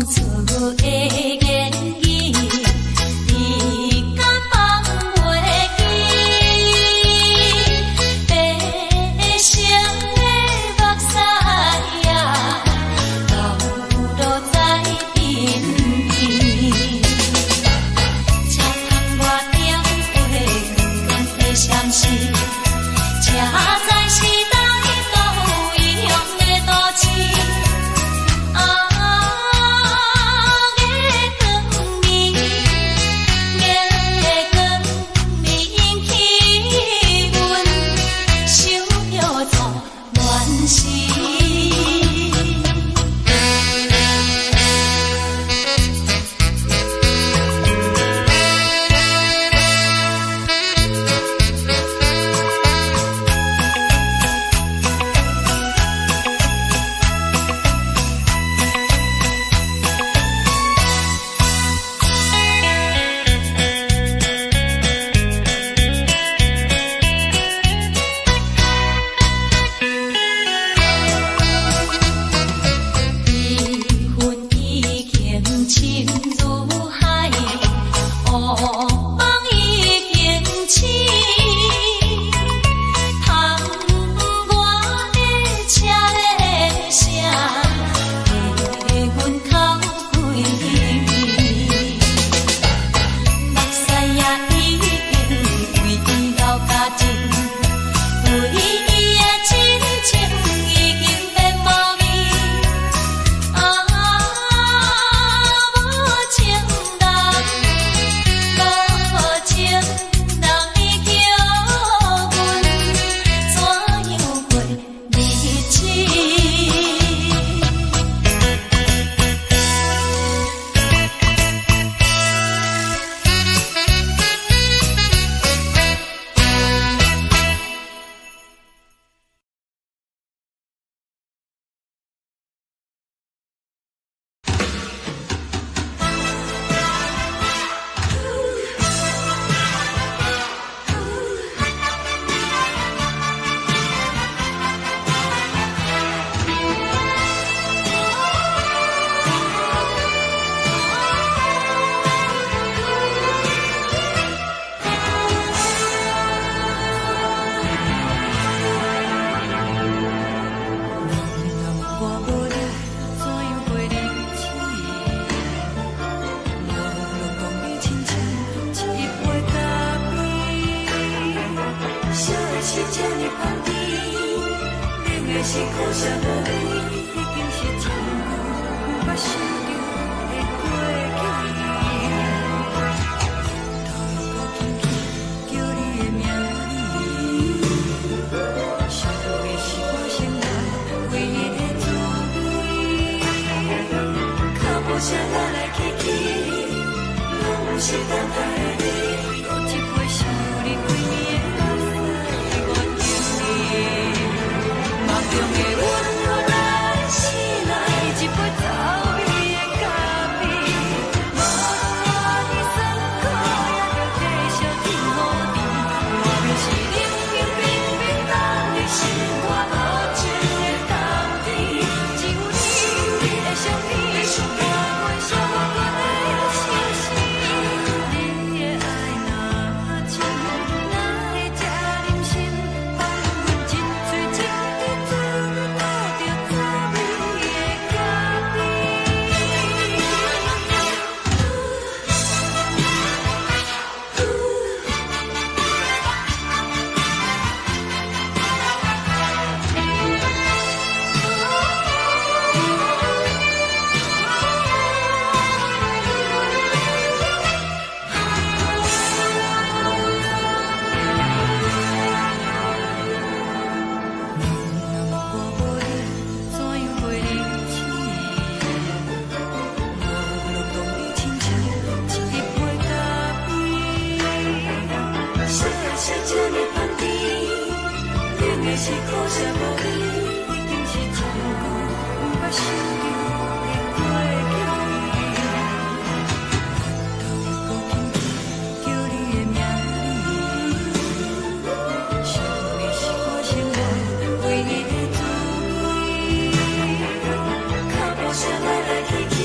出的言語，你敢放袂記？白色的目屎啊，流落在鬢邊。車窗外燈火光光的閃烁，這才是來到異鄉的都市。啊，月光暝，月光暝引起阮想著初戀時。悲恨已經深如海，烏夢已經醒。窗外的車咧聲，替阮哭規暝。目屎也已經為伊流乾淨，對伊的真情已經變無味。啊，無情人，無情人，你叫阮怎樣過日子？人若我無你，怎樣過日子？無論講你親像一杯咖啡，燒的是這呢香甜，冷的是苦澀無味，已經是真久毋捌想著的過去。頭又閣輕輕叫你的名字，想的是我生活唯一的滋味。腳步聲來來去去，攏毋是等待的你。閣一杯想你規暝的目屎，我敬你。夢中的阮予咱醒來，一杯走味的咖啡。無論偌酸苦，也著繼續天雨甜。明明是冷冷冰冰，等你心肝無情的冬天。只有你，你的相片，伴阮寂寞的相思。你的愛若真，哪會這忍心放阮一喙一支跩吐著走味的咖啡？人若我無你，怎樣過日子？無論講你親像一杯咖啡，燒的是這呢香甜，冷的是苦澀無味，已經是真久毋捌想著的過去。頭又閣輕輕叫你的名字，想的是我生活唯一的滋味。腳步聲來來去去，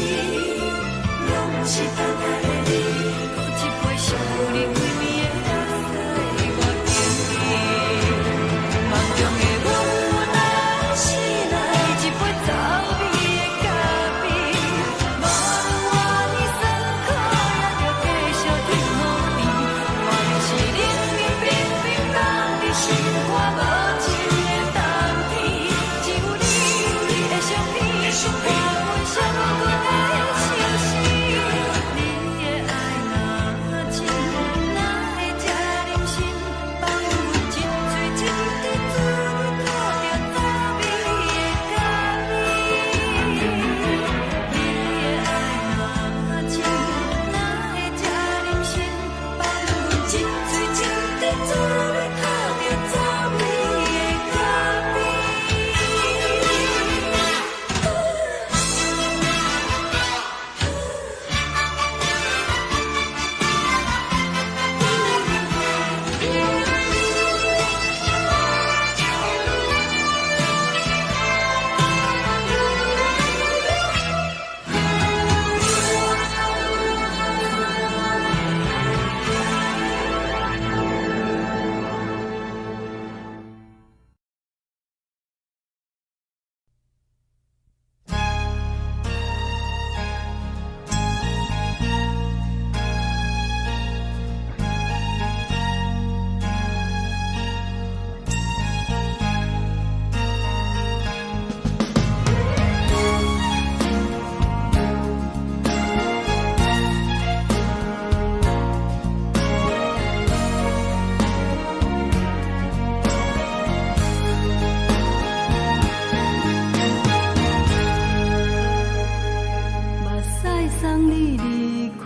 送你離開，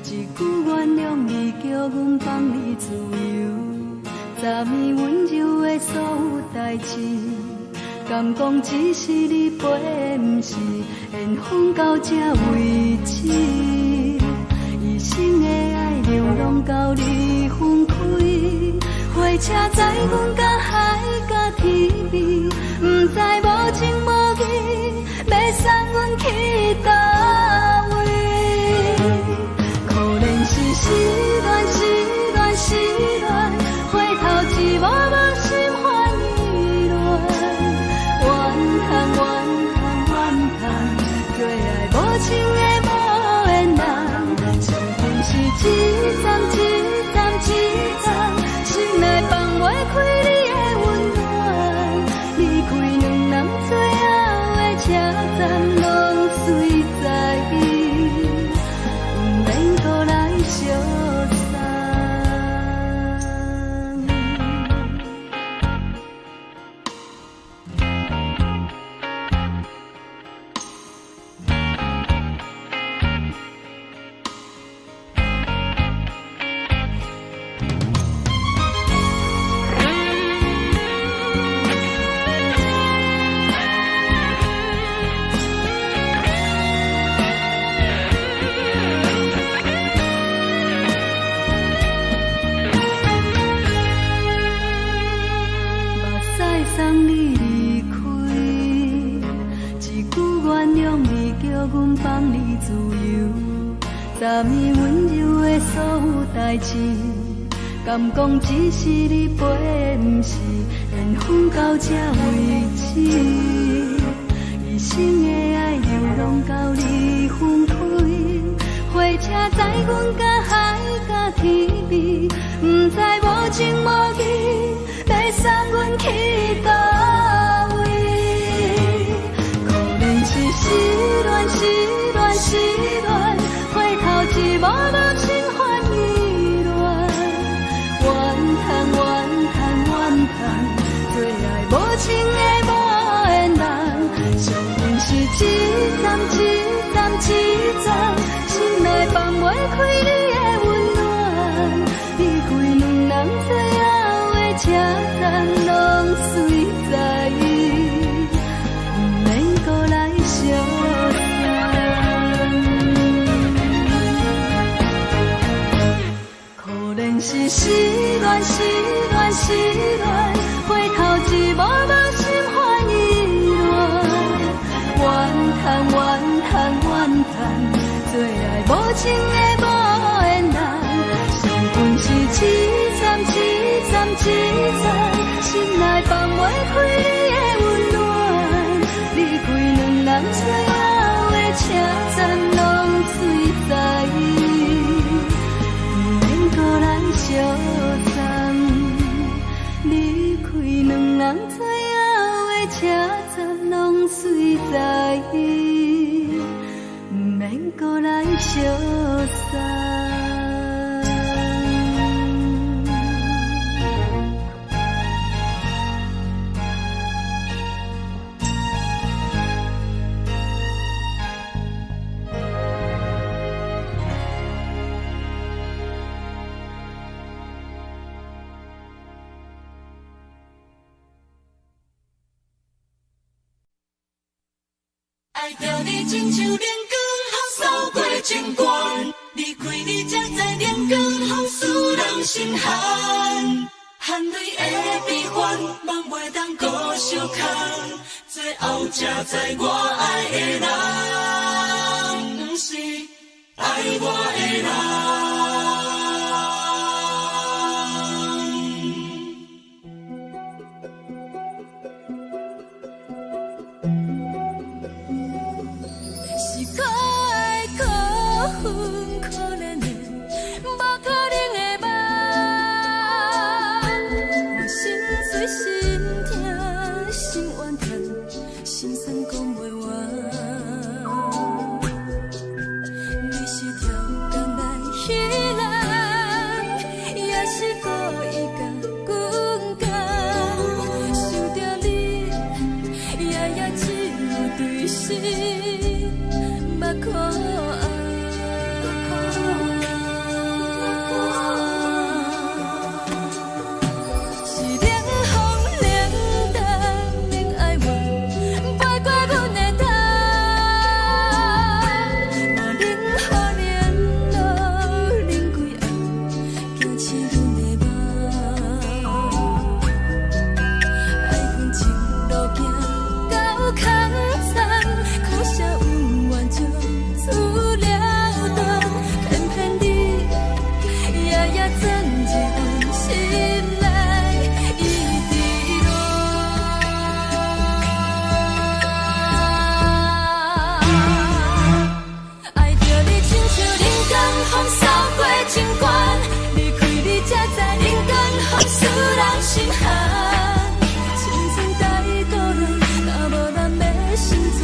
一句原諒你，叫阮放你自由。昨暝溫柔的所有代誌，敢講只是你陪，毋是緣分到這為止。一生的愛流浪到你分開，火車載阮甲海甲天邊，毋知無情無義，欲送阮去佗位？可憐是失戀，失戀，失戀，回頭一幕幕心煩意亂，怨嘆怨嘆怨嘆，做愛無情的無緣人，上近是一站一站一站，心內放袂開你的溫暖，離開兩人最後的車站，攏隨在伊，毋免閣來相送。目屎送你離開，一句原諒你，叫阮放你自由。昨暝溫柔的所有代誌，敢講只是你陪，毋是緣分到這為止。一生的愛流浪到你分開，火車載阮甲海甲天邊，毋知無情無義，欲送阮去佗位？可憐是失戀，失戀，失戀，回頭一幕幕心煩意亂，怨嘆怨嘆怨嘆，做愛無情的無緣人，上近是一站一站一站，心內放袂開你的溫暖，離開兩人最後的車站，攏隨在伊，毋免閣來相送。可憐是失戀，失戀，失戀，回頭一幕幕心煩意亂，怨嘆怨嘆怨嘆，做愛無情的無緣人，上近是一站一站一站，心內放袂開你的溫暖，離開兩人最後的車站，攏隨在伊，毋免閣來相送。離開兩人最後的車站，攏隨在伊，毋免閣來相送。愛著你親像冷光予掃過情關，離開你才知冷光予使人心寒。汗淚的悲歡，夢袂當閣相牽，最後才知我愛的人，毋是愛我的人。是可愛可恨可憐的，無可能的夢。我心碎心痛心怨嘆，心酸講袂完。你是超工來彼人，也是故意共阮講。想著你，夜夜只有對心。目可愛。是冷風冷淡冷哀怨，飛過阮的頭，無冷雨冷露冷幾暗，驚醒阮的夢。愛恨情路行到空残，可惜恩怨從此了斷，偏偏你夜夜鑽入阮心內，一直戀。愛著你親像冷江風掃過情關，離開你才知冷江風使人心寒。青春太孤單，若無人欲成全，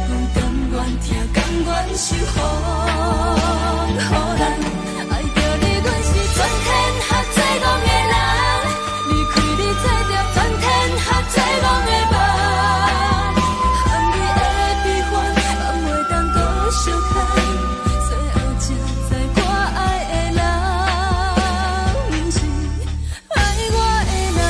阮甘願疼，甘願受風雨難。愛著你，阮是全天下最戇的人，離開你做著全天下最戇的夢。含你的悲歡，放袂當閣相牽，最後才知我愛的人，毋是愛我的人。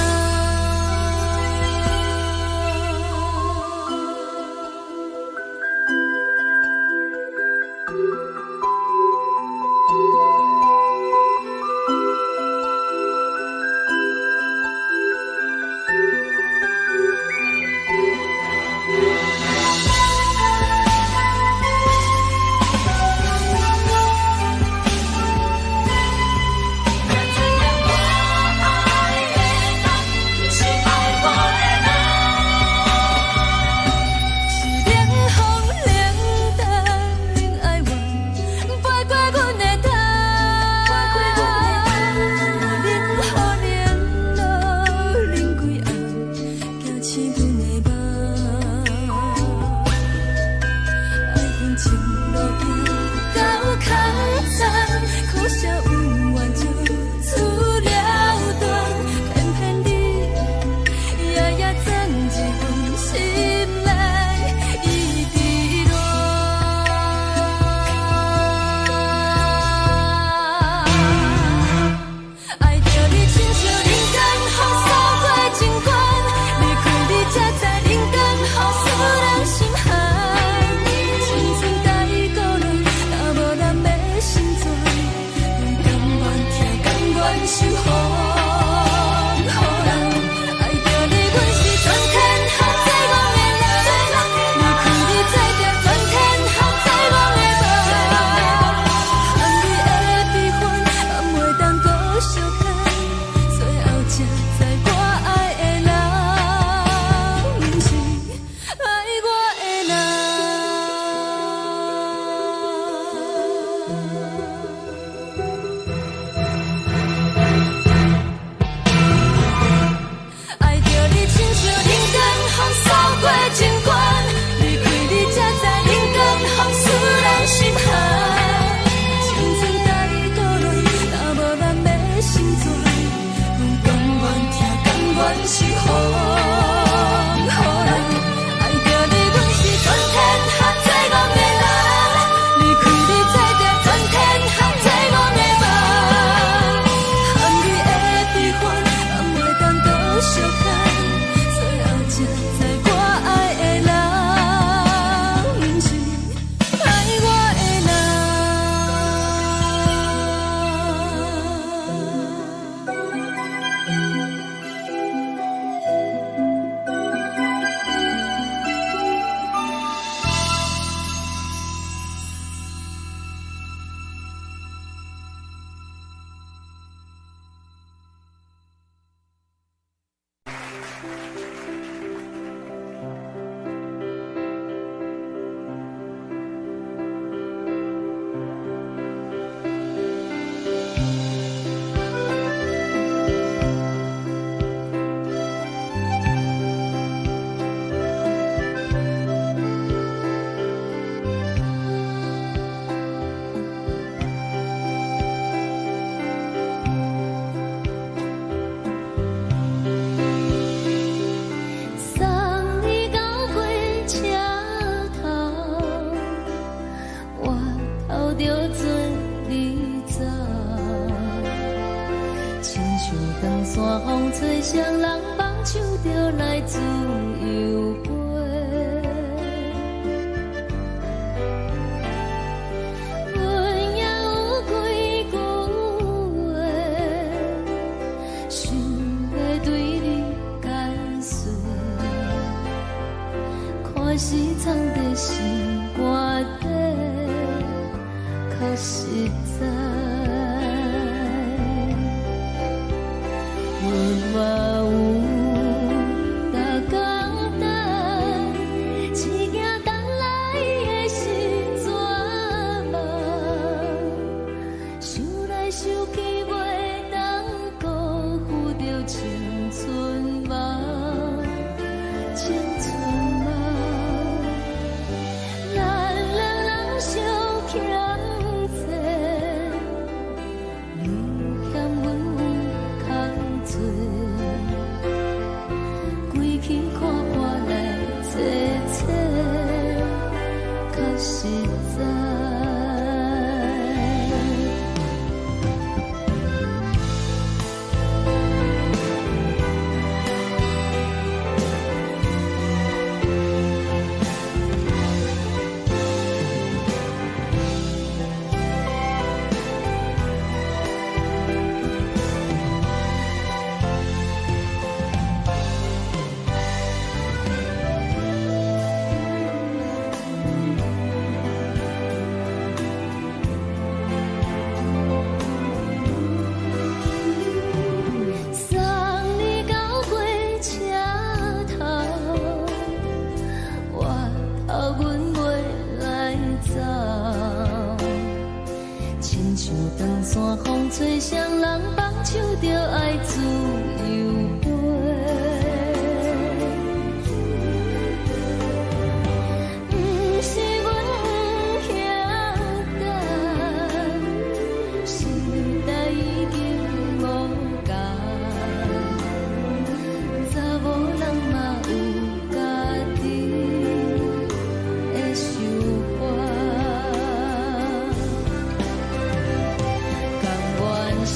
雙人放手就來自由飛。阮也有幾句話，想欲對你解說，看是藏佇心肝底，較實在。阮嘛有逐工等，只驚等來的是絕望。想來想去，袂當辜負著青春夢，青春夢。咱兩人相欠債，你欠阮有空做，歸去看看來坐坐，較實在。送你到火車頭，我頭阮袂來走。親像長山風吹，雙人放手就愛自由飛。毋是阮不曉等，時代已經無仝，查某人嘛有家己的想法。甘願是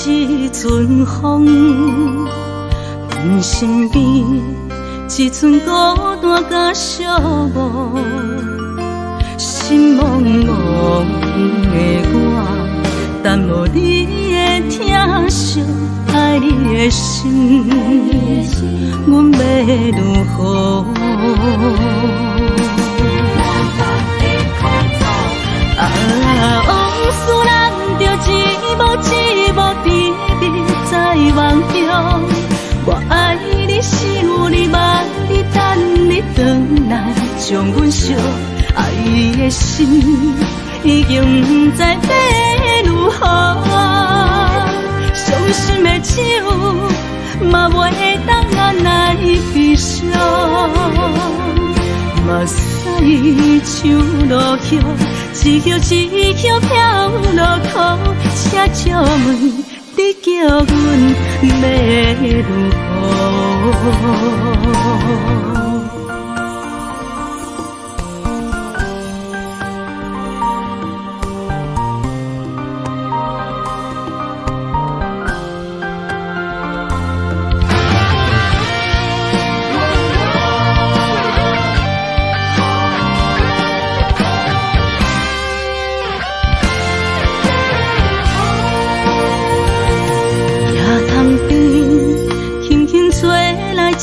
一陣風，阮身邊一陣孤單佮寂寞，心茫茫的我，等無你的疼惜，愛你的心，阮欲如何？啊，往事難著一幕一幕甜蜜在夢中，我愛你，想你，望你，等你轉來，將阮惜愛的心已經不知欲如何，傷心的酒嘛袂當按捺悲傷，目屎像落雨，一葉一葉飄落苦，請借問你叫阮欲如何？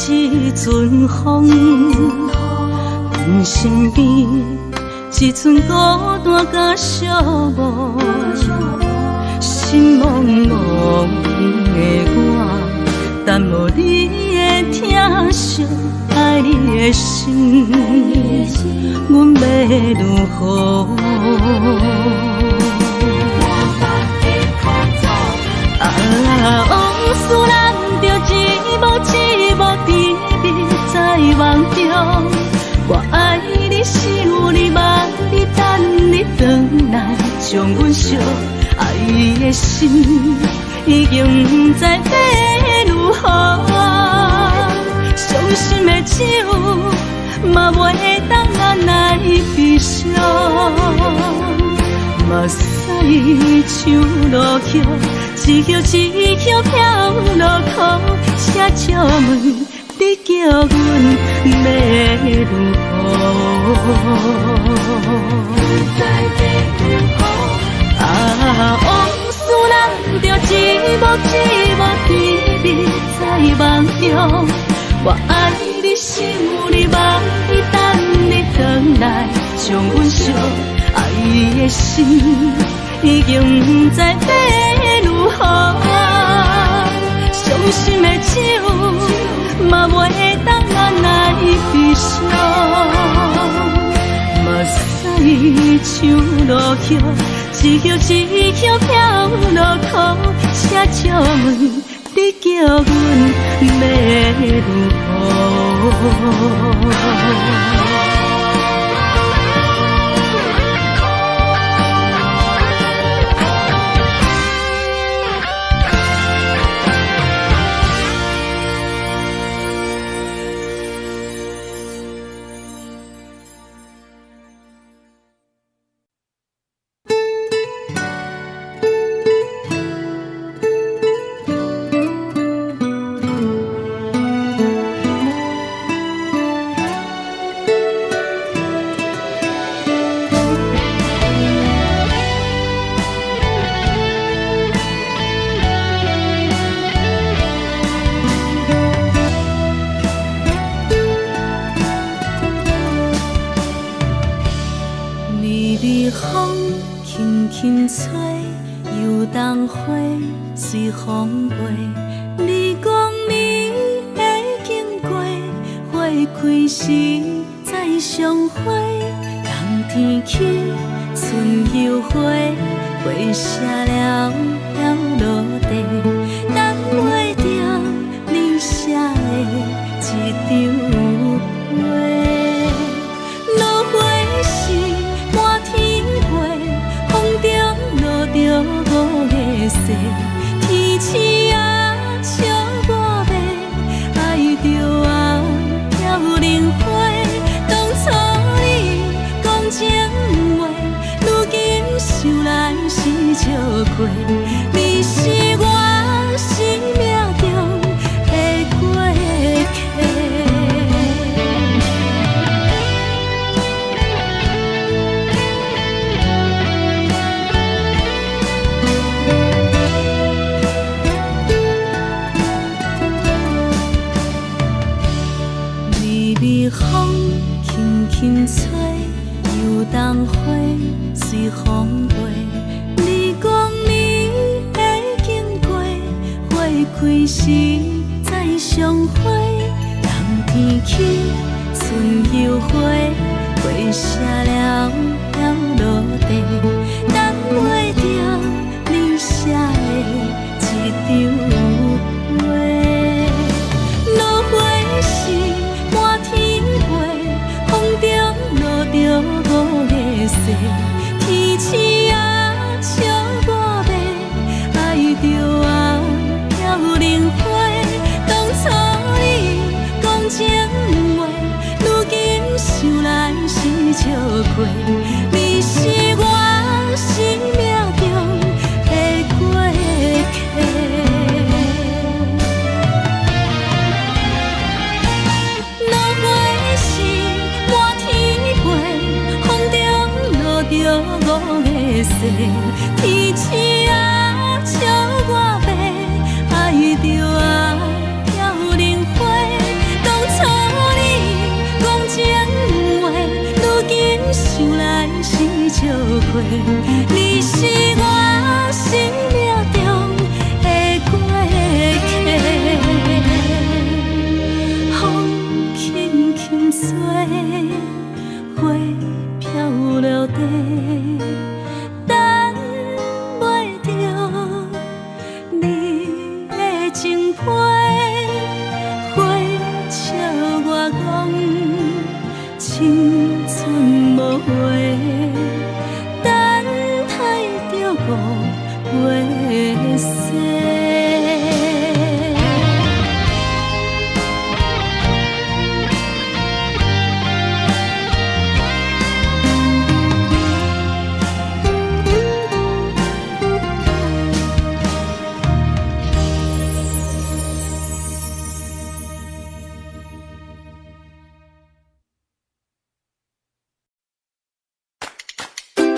一陣風，阮身邊一陣孤單佮寂寞，心茫茫的我，等無你的疼惜，愛你的心，阮欲如何？啊，往事難著一幕一幕甜蜜在夢中，我愛你，想你，望你，等你轉來，將阮惜愛的心已經不知欲如何，傷心的酒嘛袂當按捺悲傷，目屎像落雨，一葉一葉飄落苦，請借問你叫阮欲如何？啊，往事難著一幕一幕甜蜜在夢中，我愛你，想你，望你，等你轉來，將阮惜愛的心已經不知欲如何，傷心的酒嘛袂當按捺悲傷，目屎像落雨，一葉一葉飄落苦，請借問你叫阮欲如何？輕吹，油桐花隨風飛。你講你會經過，花開時再相會。冬天起，春又回，花謝了飄落地，等袂著你寫的這張批。落花時滿天飛，風中落著五个雪，天鼠仔笑我欲愛著啊飄零花。當初你講情話，如今想來是笑虧。你是我。花隨風飛。你講你會經過，花開時再相會。冬天起，春又回，花謝了飄落地，等袂著你寫的一張批。落花時滿天飛，風中落著五月雪，天鼠仔笑我欲，愛著啊飄零花。當初你講情話，如今想來是笑虧。你是我生命中的過客。落花時滿天飛，風中落著五月雪，天鼠仔笑我欲，愛著啊飄零花。當初你講情話，如今想來是笑虧。你是我生命中的過客。風輕輕吹，花飄落地，等袂著你的情批。花笑我講，青春無話，等待著五月雪。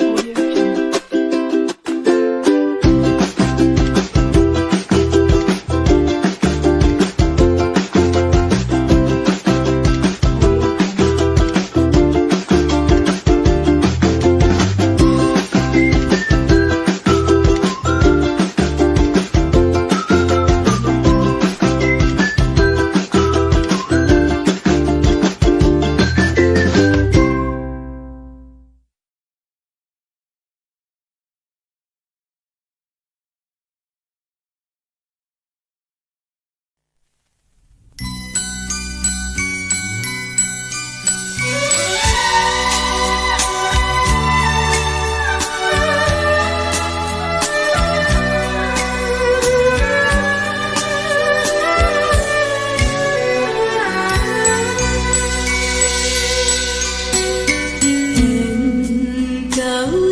Audio Jungle. Audio Jungle. 緣到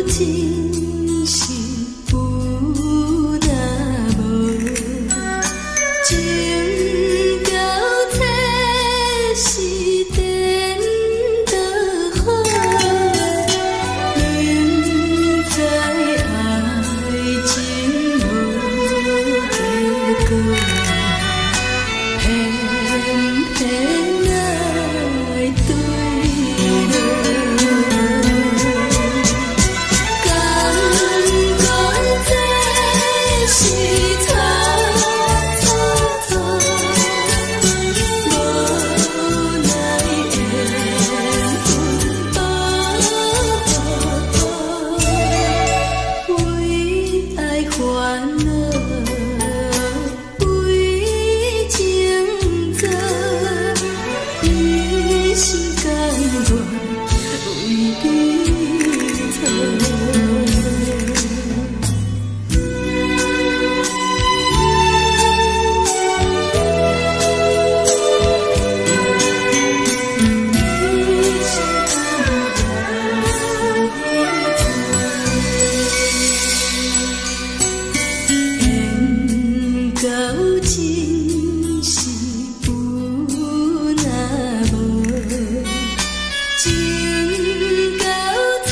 真是有若無，情到這是顛倒好，明知愛情無結果，偏偏愛對落。感覺這是蹉跎，無奈緣分為愛煩惱，為情做，一心甘願為你錯。緣到真是有若無，情到這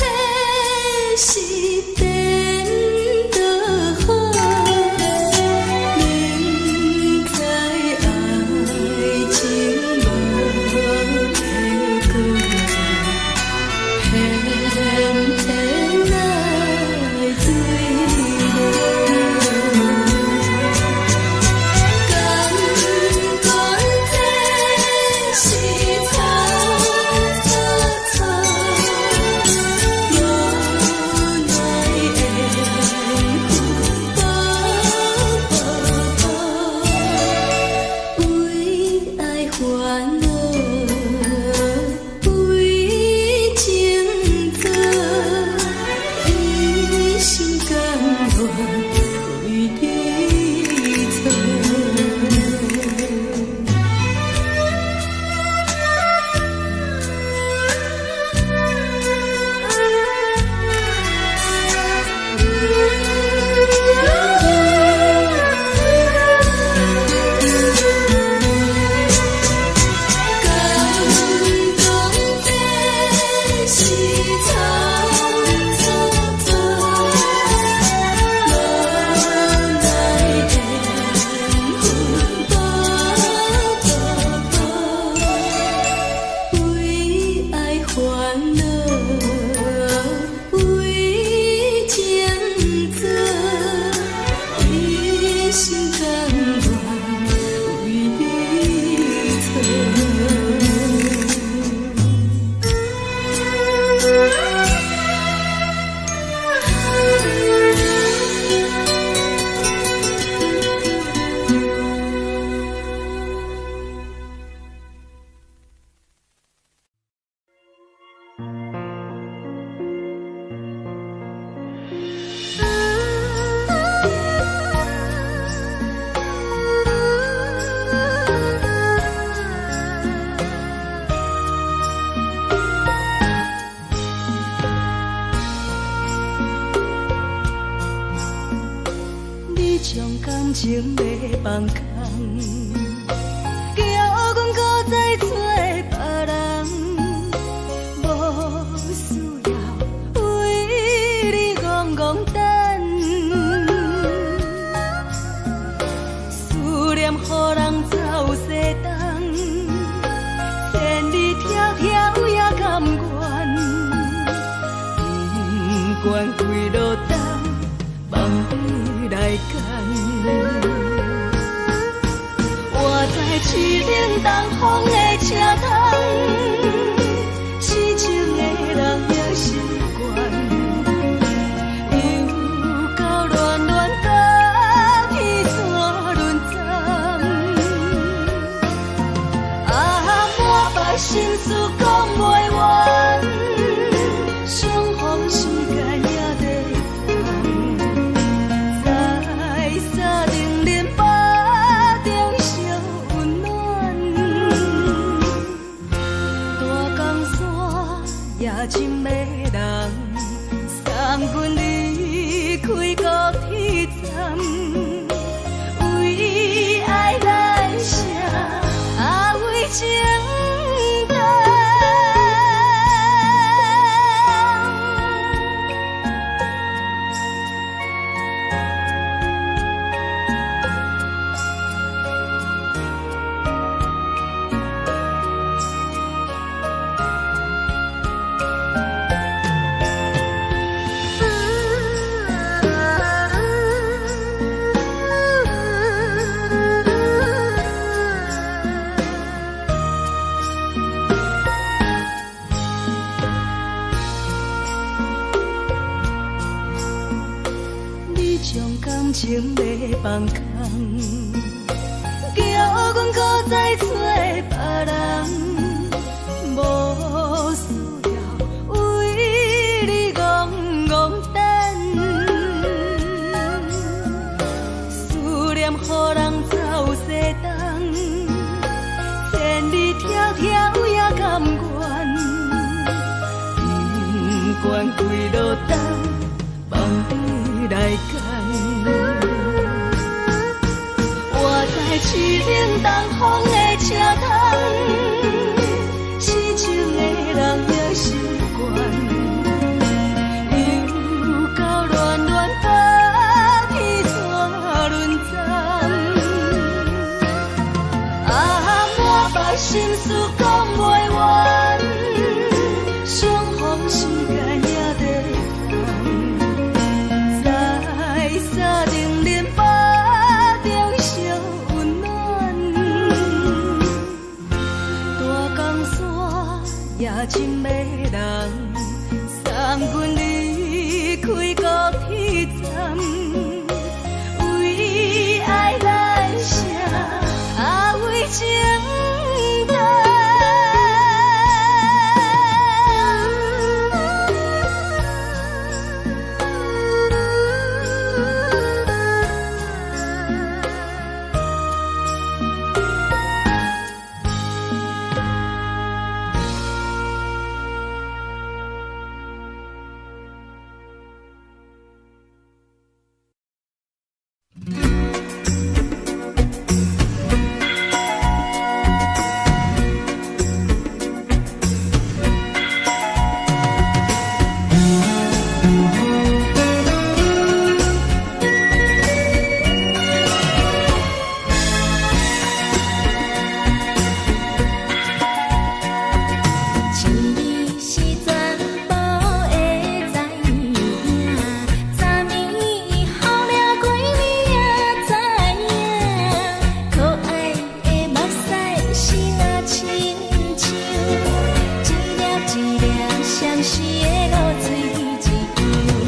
將感情欲放空，叫阮閣再揣別人，無需要為你戇戇等，思念予人走西東，千里迢迢也甘願，不管幾落冬，望你來牽。我知淒冷東風的車窗，癡情的人也習慣，又到戀戀甲彼山輪站，啊，滿腹心事講袂完，相逢時間也短暫，在三重恁腹中相溫暖，大江山也真迷人，送阮離開高鐵站，為愛來寫，啊為情等。你將感情欲放空，叫阮閣再揣別人，無需要為你戇戇等，思念予人走西東，千里迢迢也甘願，不管幾落冬，望你來牽。我在淒冷東風的車窗，癡情的人也習慣，又到戀戀甲彼山輪站，啊，滿腹心事講袂完，相逢時間也短暫，在三重恁腹中相溫暖，大江山也真迷人，送阮離開高鐵站，為愛來寫，啊為情等。一年是全部會知影，昨暝雨了規暝也知影，可愛的目屎是若親像一粒一粒相思的露水一樣。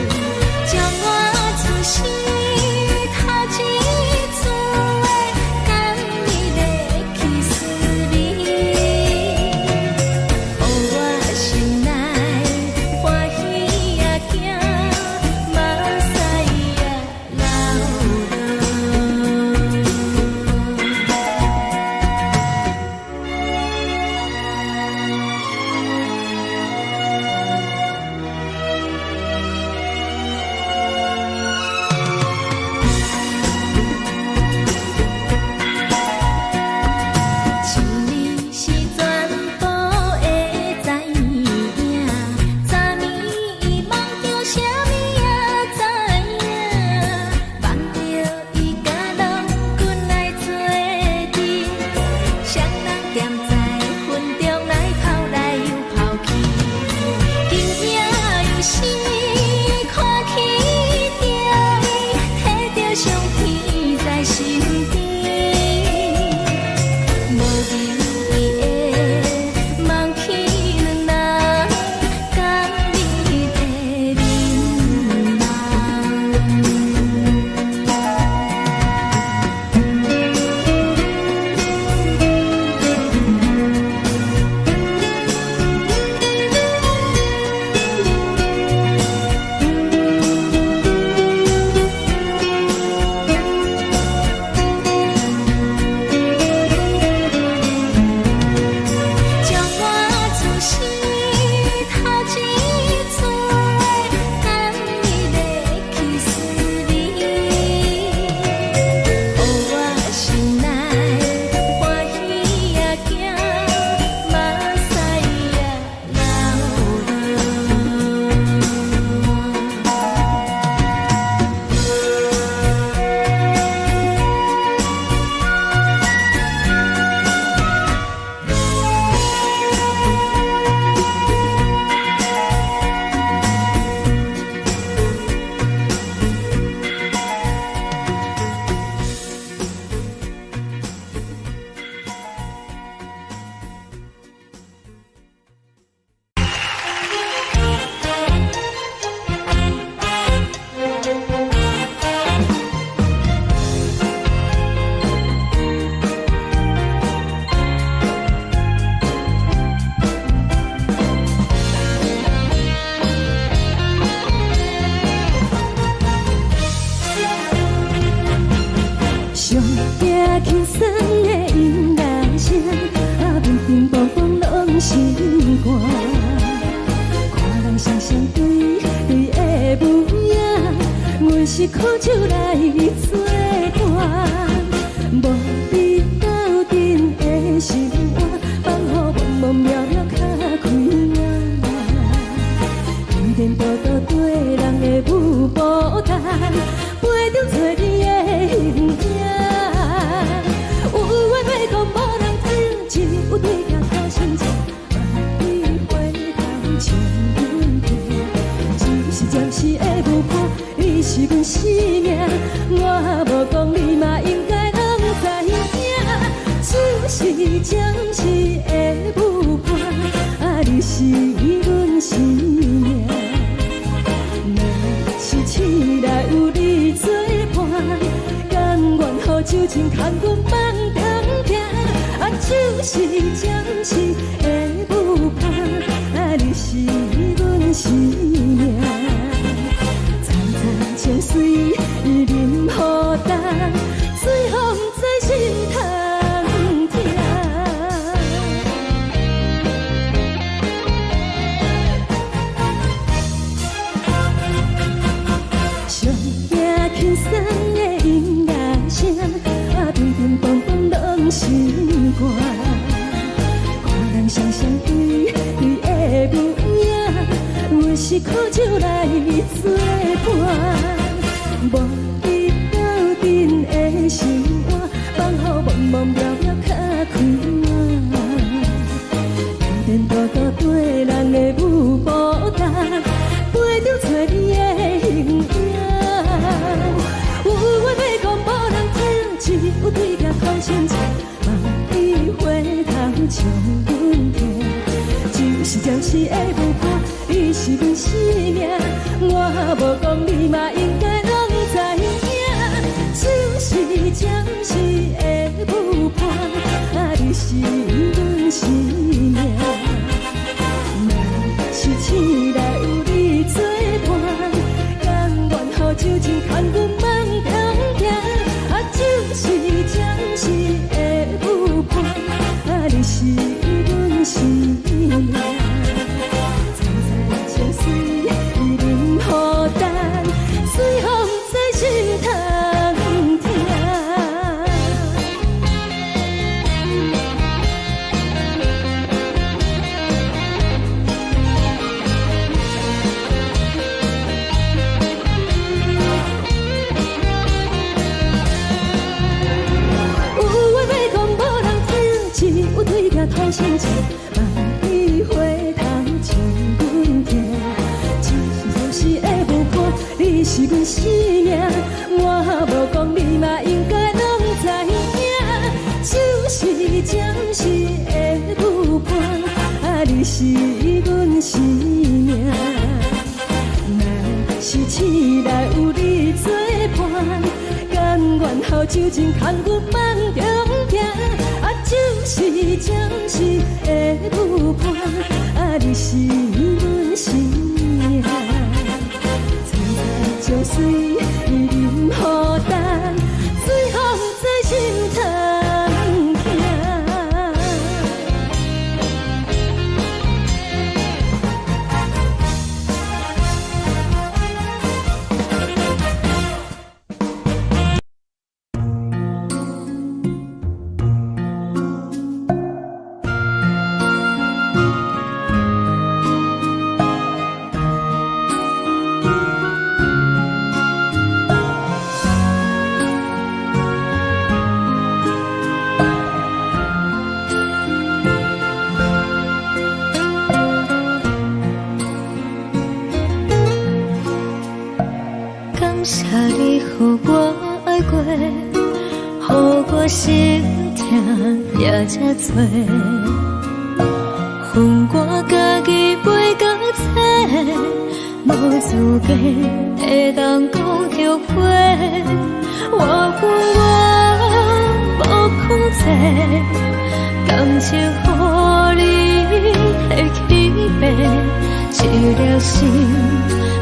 阮是苦酒來做伴，無你鬥陣的心肝，放予茫茫渺渺較開眼。天電倒倒綴人的舞步單，陪著找你的形影。有緣欲講無人聽，只有對鏡苦心情，萬里回頭唱阮聽。只是暫時的舞伴，你是阮生命，我無講你嘛應該攏知影。只是暫時的舞伴，啊，你是阮生命。若是醒來有你作伴，甘願予酒精牽阮放長行。啊，只是暫時的舞伴，啊，你是阮生命。層層情隨淋雨重，水予毋知心通疼。上驚輕鬆的音樂聲，啊，乒乒乓乓攏是歌。看人雙雙對對的舞影，阮是苦酒來做伴，無你鬥陣的心肝，放予茫茫渺渺較開眼。天電倒倒綴人的舞步單，陪著找你的形影。有話欲講無人聽，只有對鏡苦心情，萬里回頭唱阮聽。只是暫時的舞伴，你是阮生命，我無講你嘛應該攏知影。只是暫時的舞伴，啊，你是阮生命。若是醒來有你作伴，甘願予酒精牽阮放長行。啊，只是暫時的舞伴，啊，你是阮生命。層層情隨淋雨重，水予毋知心通疼。有話欲講無人聽，只有對鏡吐心情，萬里回頭唱阮聽。只是暫時的舞伴，你是阮生命，我無講你嘛應該攏知影。只是暫時的舞伴，啊，你是阮生命。若是醒來有你作伴，甘願予酒精牽阮放長行。啊，只是暫時的舞伴，啊，你是阮生命。層層情隨淋雨重，水予毋知心通疼。感謝你予我愛過，予我心疼也這多。分我家己背甲切，無資格會當講後悔。我有我無控制，感情予你的欺騙，一粒心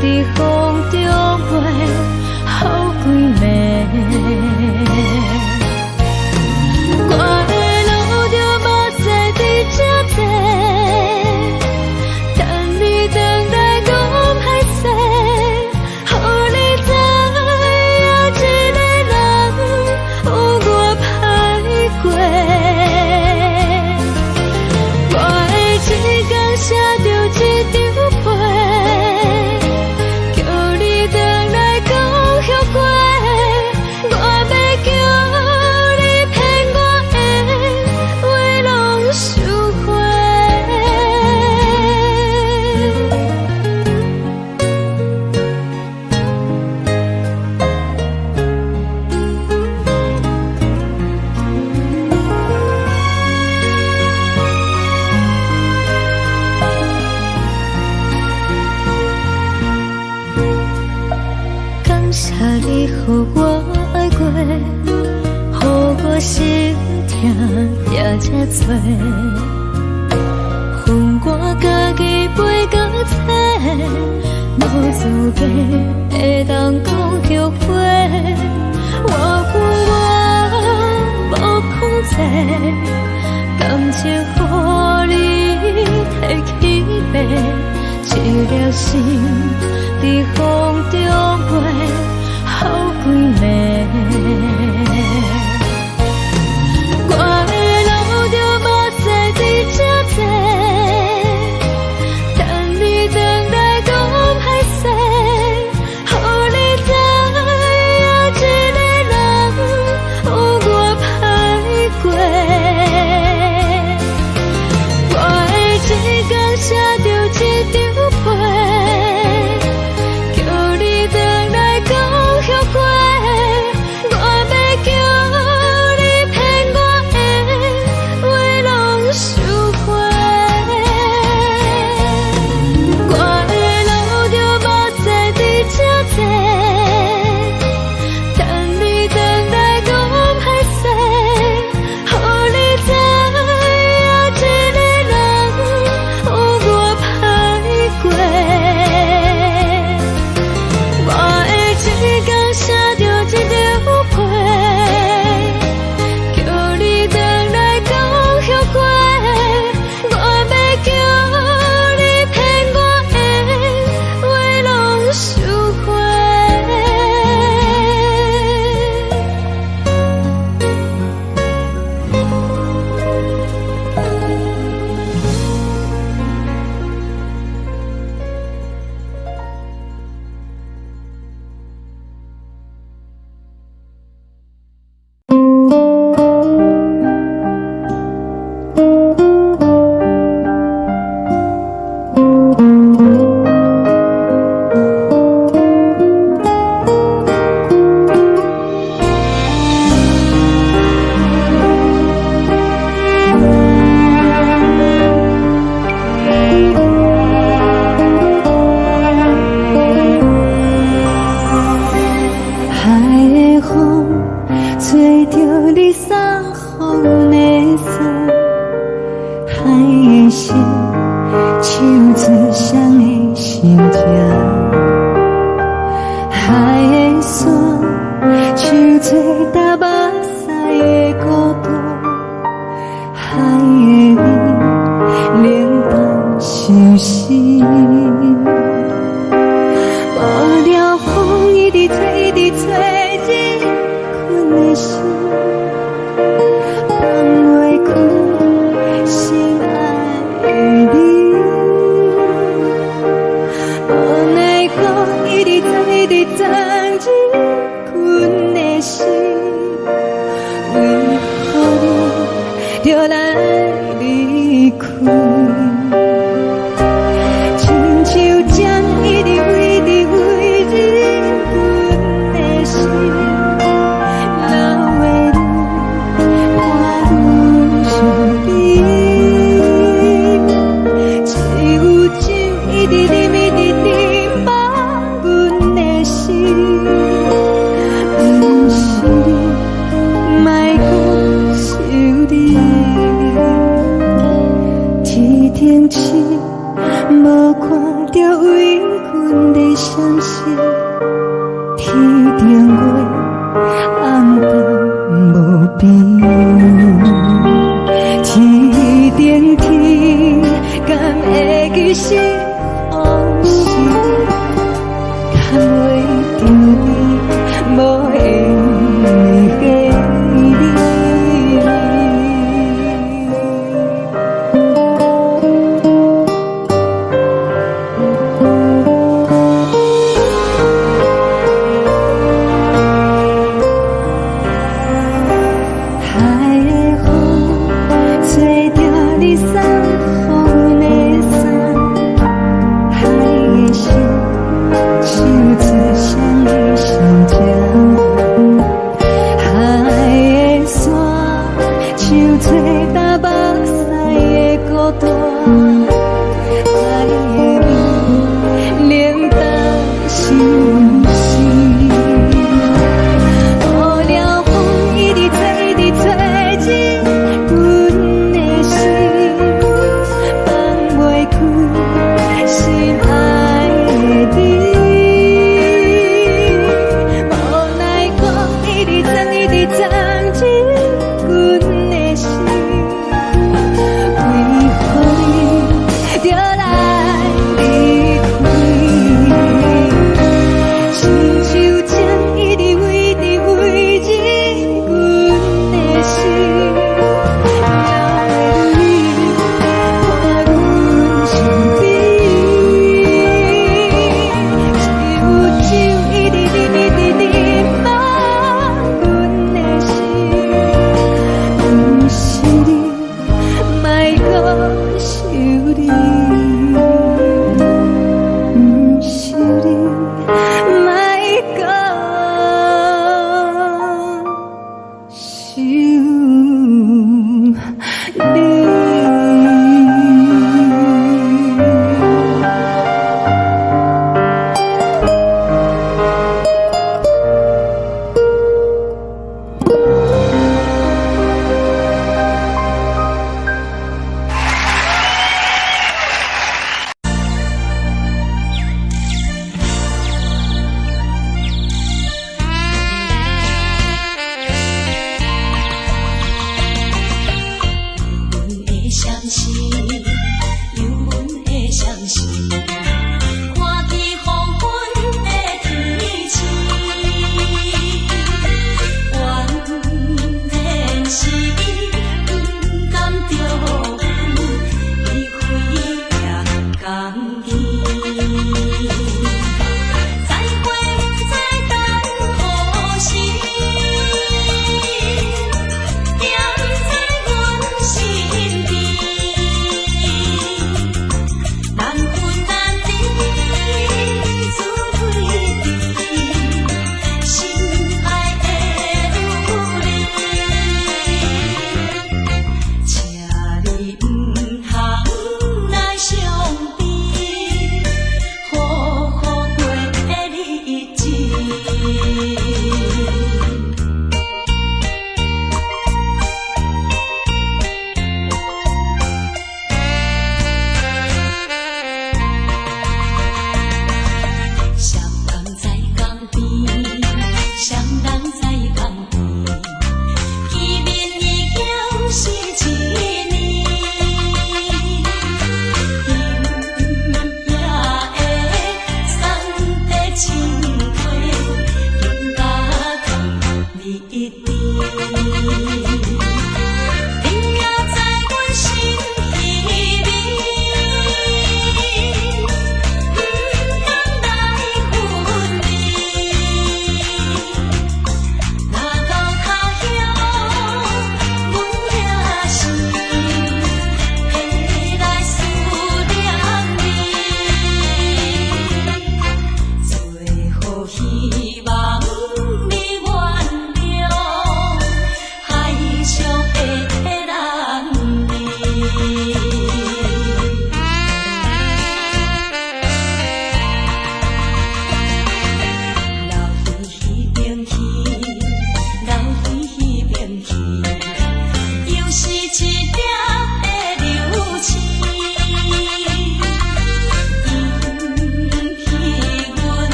佇風中飛，予幾暝。我的路著目屎伫這濟，等你轉來講歹勢，予你知你予我愛過，予我心疼定這多。予我家己飛到找，無資格會當講後悔。我有我無控制，感情予你提去爬，一粒心佇風中飛，好幾暝。我會流著目屎佇這坐，等你轉來講歹勢，予你知影一个人有偌歹過。我會一工寫著一張批，叫你轉來講後悔。我欲叫你騙我的話攏收回。我會流著目屎佇這坐，等你轉來講歹勢，予你知影一個人有偌歹過。我會一工寫著一張批，叫你轉來講後悔。我欲叫你騙我的話攏收回。海的風吹著你送予阮的衫，海的心唱出誰的心情，海的山唱出踏目屎的孤單，海的味冷淡相思。無聊風一直吹，一直吹，入阮的心，放袂開心愛的你。無奈何一直鑽，一直鑽入阮的心，為何你著來離開？親像針一直一直飛入阮的心，老的愈看愈想你。只有酒一直啉，一直啉，放阮的心，毋是你，莫閣想你。天頂星無看著為阮咧閃爍，天頂月暗淡無邊。天頂天敢會記是予是牽袂著你，無緣的你。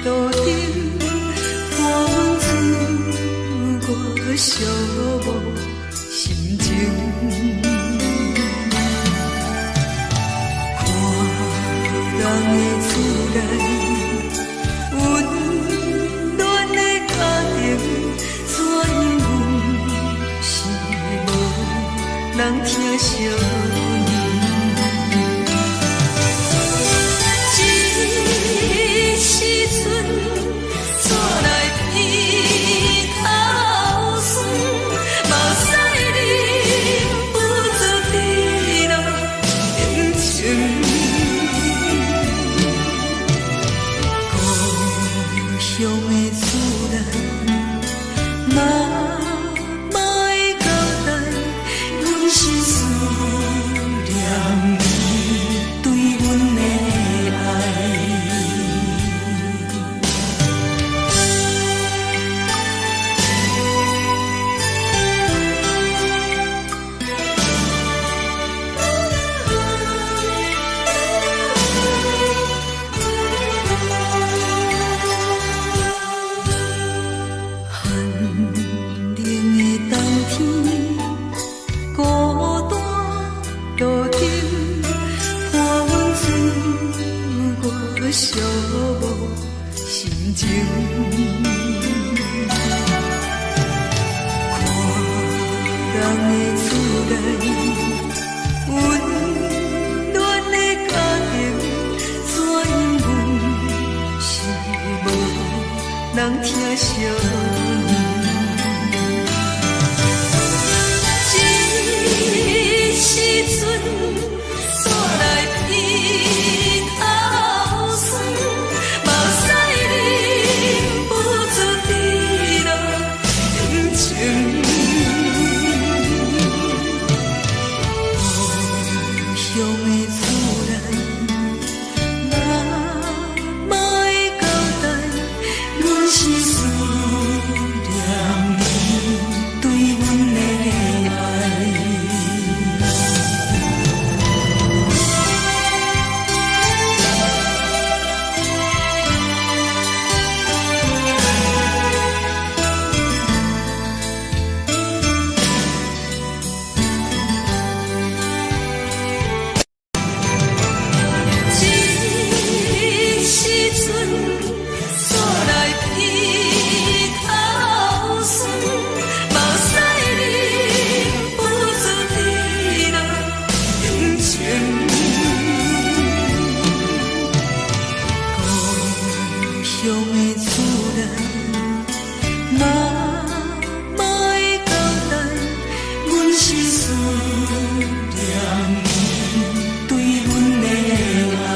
路燈，伴阮自我寂寞心情。看人的厝內，溫暖的家庭，怎樣阮是無人疼惜阮。這時陣，煞來鼻頭酸，目屎忍不住滴落眼睛。故鄉的厝內，媽媽的交代，阮是思念伊對阮的愛。寒冷的冬天，孤單路燈，伴阮自我寂寞心情。看人的厝內，溫暖的家庭，怎樣阮是無人疼惜阮。這時陣，煞來鼻頭酸，目屎忍不住滴落眼睛。故鄉的厝內，媽媽的交代，阮是思念伊對阮的愛。這時陣，煞來鼻頭酸，目屎忍不住滴落眼睛。故鄉的厝內，媽媽的交代，阮是思念伊對阮的愛。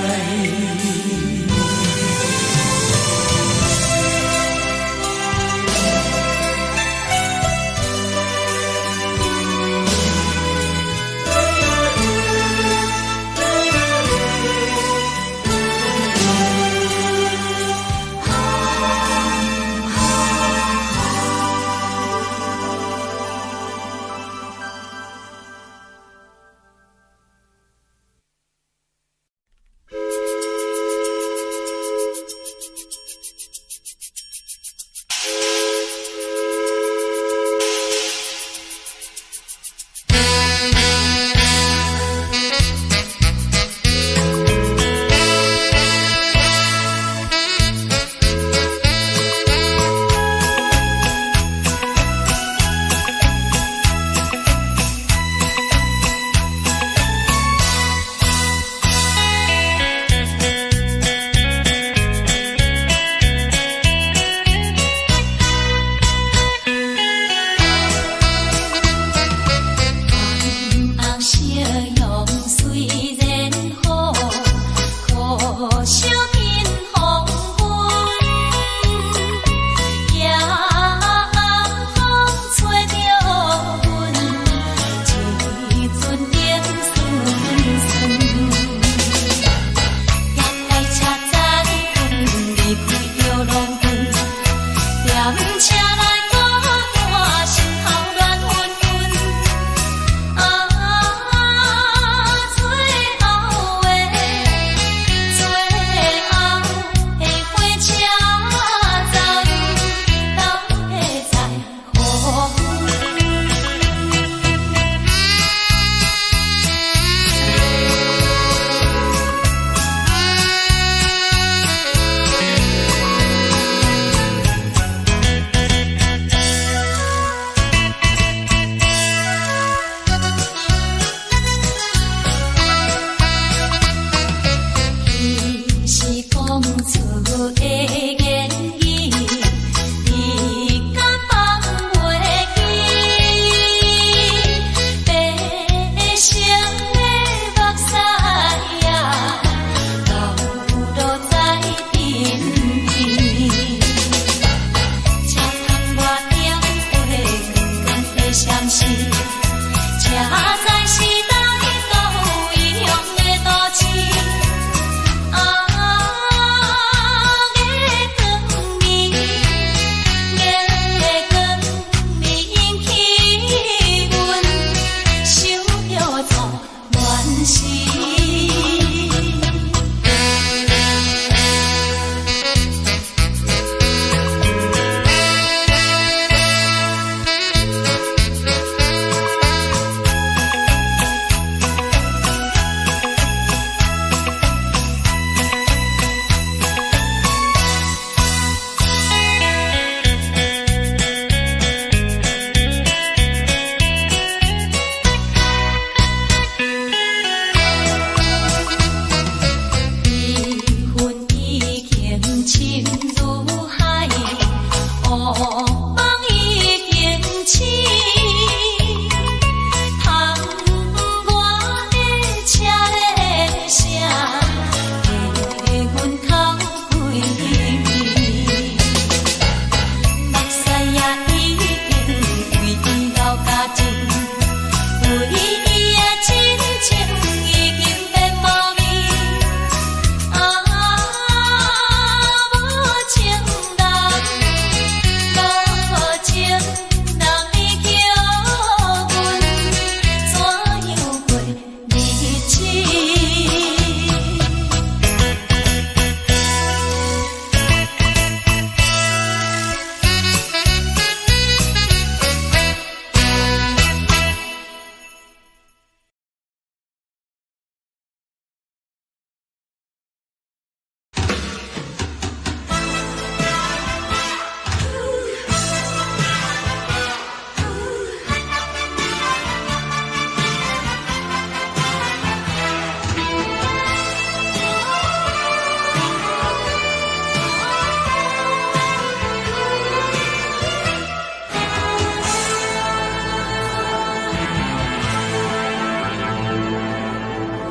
的言語，你敢放袂記？白色的目屎啊，流落在鬢邊。車窗外燈火光的閃烁，車載是來到異鄉的都市。啊，月光暝，月光暝引起阮想著做怨思。悲恨已經深如海，烏夢已經醒。窗外的車咧聲，替阮哭規暝。目屎也已經為伊流乾淨，為伊的真情已經變無味。啊，無情人，無情人，你叫阮怎樣過日子？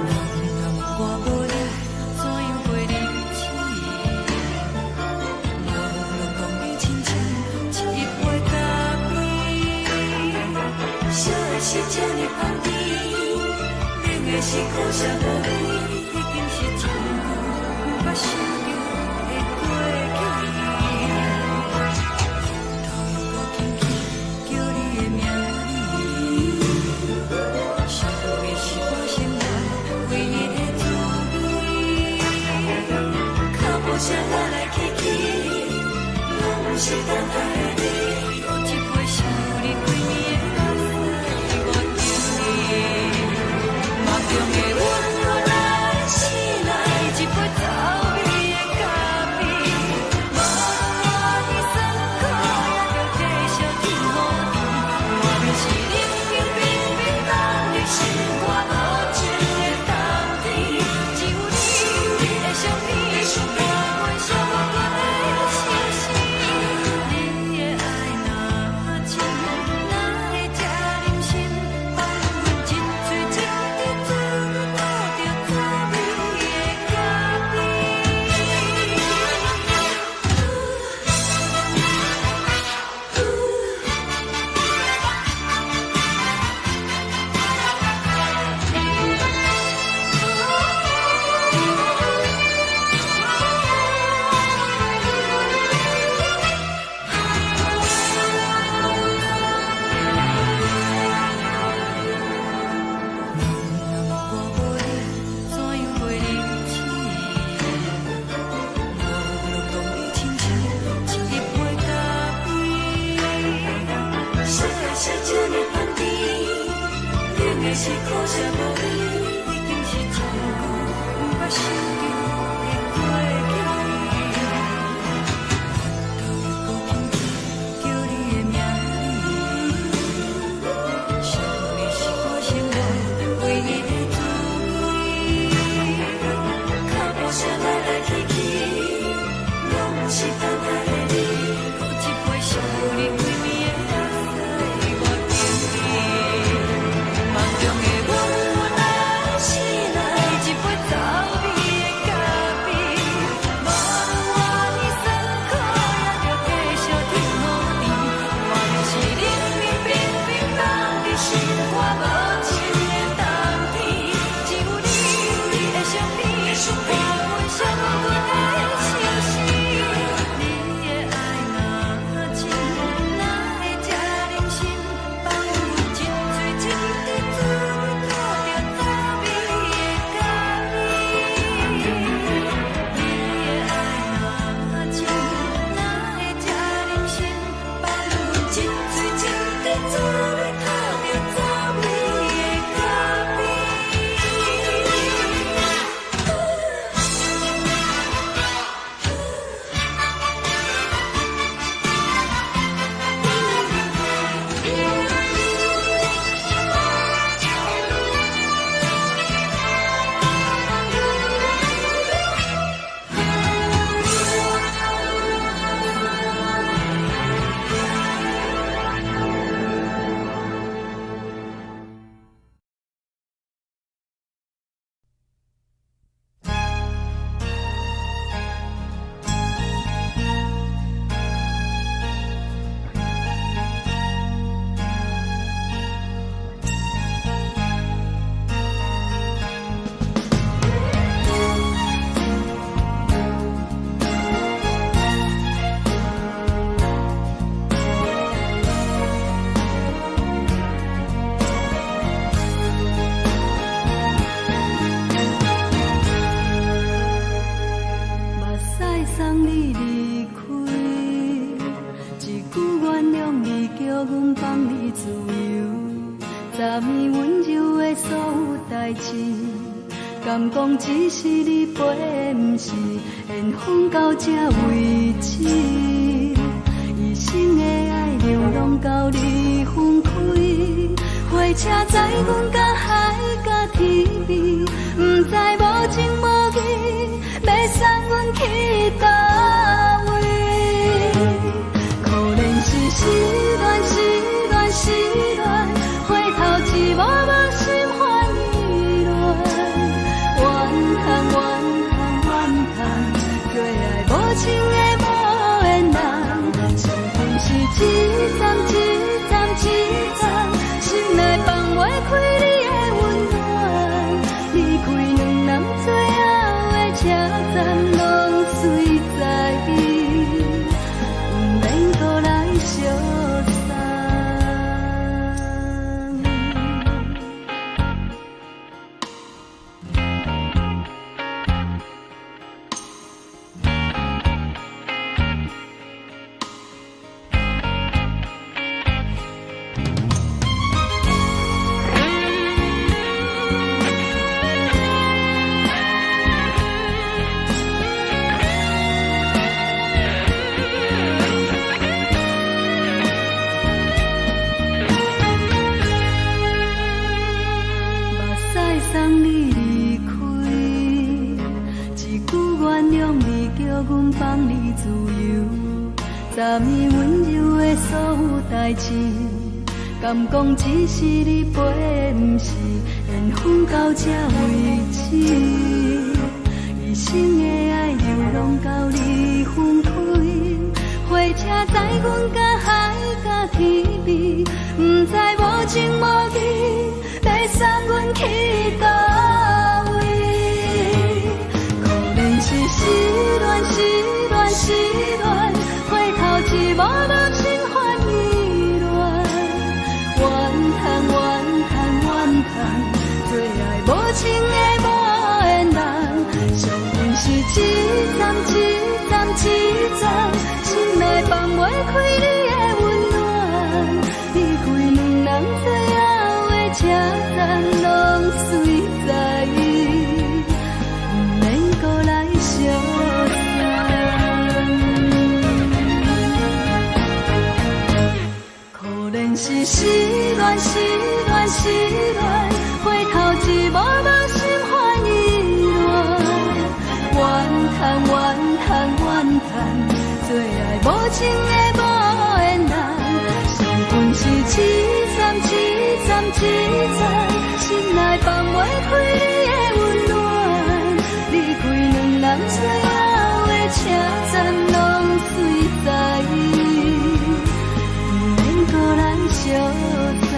人若問我無你，怎樣過日子？我攏講你親像一杯咖啡，燒的是這呢香甜，冷的是苦澀無味，已經是真久毋捌想著的過去。頭又閣輕輕叫你的名字，想你是我生活唯一的滋味。腳步聲來來去去，攏毋是等待的你。閣一杯想你規暝的目屎，我求你。夢中的阮又來醒來，一杯走味的咖啡，無論偌酸苦，也著繼續天雨甜。外面是冷冰冰冰凍的心肝無情的冬天，只有你的相片，伴阮寂寞的心事。你的愛若深，哪會這忍心放阮一喙一滴嘴吐著走味的咖啡？人若問我無你，怎樣過日子？我攏講你親像一杯咖啡。燒的是這呢香甜，冷的是苦澀無味。已經是真久毋捌想著的過去。頭又閣輕輕叫你的名字，想你是我生活唯一的滋味。腳步聲來來去去，攏毋是等待的你，阁一杯烧你规暝的目屎，我敬你。梦中的阮若醒来，一杯走味的咖啡，无论偌呢酸苦，也著继续天雨甜。我就是冷冷冰冰放伫心肝无情的冬天，只有你，你的身边，伴阮上悬的相思。你的爱若深，哪会这忍心放阮一嘴一滴水吐著走味的咖啡？你的爱若深，哪会这忍心放阮一嘴一滴水吐著走味的咖啡？目屎送你离开，一句原谅你，叫阮放你自由。昨暝温柔的所有代誌，敢講只是你陪的，毋是緣分到這為止。一生的愛流浪到你分開，火車載阮甲海甲天邊，毋知無情無義，欲送阮去佗位？可憐是失戀，失戀，失戀，回頭一幕幕心煩意亂。怨嘆怨嘆怨嘆，做愛無情的無緣人，相逢是一站一站一站，心內放袂開你的溫暖。離開兩人最後的車站，攏隨在你，毋免閣來相送。目屎送你離開，一句原諒你，叫阮放你自由。昨暝溫柔的所有代誌，敢講只是你陪的，毋是緣分到這為止。一生的愛流浪到你分開，火車載阮甲海甲天邊，毋知無情無義，欲送阮去佗位？可憐是失戀，失戀，失戀，回頭一幕幕心煩意亂。怨嘆怨嘆怨嘆，做愛無情的無緣人，相逢是一站一站一站，心內放袂開你的溫暖。離開兩人最後的車站，攏隨在你，毋免閣來相送。可憐是失戀，失戀，失戀，回頭一幕幕心煩意亂。怨嘆怨嘆怨嘆，情的無緣人，相分是淒慘淒慘淒慘，心內放袂開你的溫暖，離開兩人最後的車站，攏隨在，毋免閣來相送。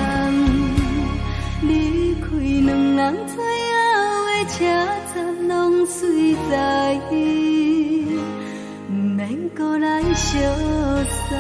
離開兩人最後的車站，攏隨在，毋免閣來相送。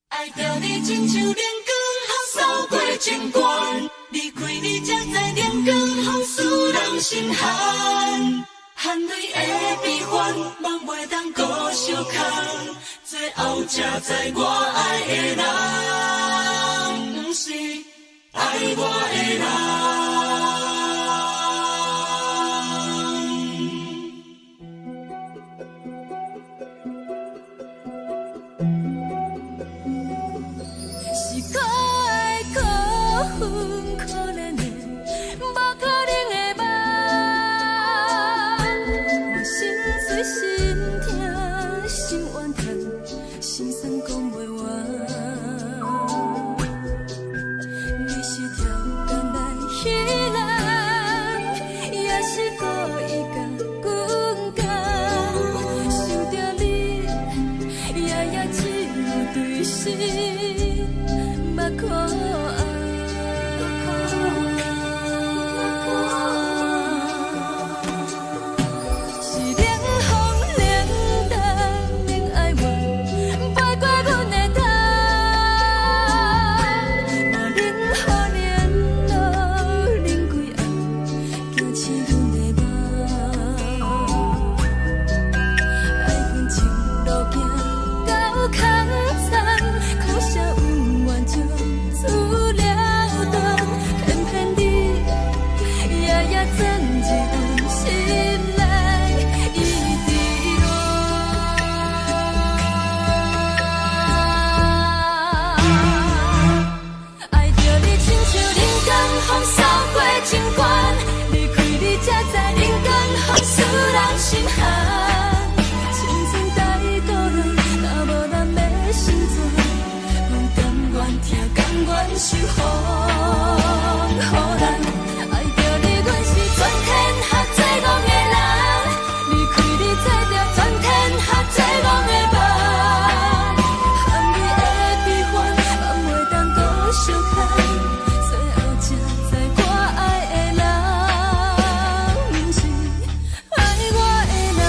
愛著你親像冷光予掃過情關，離開你才知冷光予使人心寒，含淚的悲歡，夢袂當閣相牽，最後才知我愛的人，毋是愛我的人。是可愛可恨可憐的，無可能的夢。我心碎心痛心怨叹，心酸講袂完。你是超工來彼人，也是故意共阮講。想著你，夜夜只有對心目苦紅。是冷風冷淡冷哀怨，飛過阮的頭。無冷雨連露冷規暗，驚醒阮的夢。愛恨情路行到空残，可惜恩怨情自了斷，偏偏你夜夜鑽入阮心內，一直亂。愛著你親像冷光予掃過情關，離開你才知冷光予使人心寒。青春太孤單，若無人欲成全，阮甘願疼，甘願受風雨難。愛著你，阮是全天下最戇的人，離開你做著全天下最戇的夢。含淚的悲歡，夢袂當閣相牽，最後才知我愛的人，毋是愛我的人。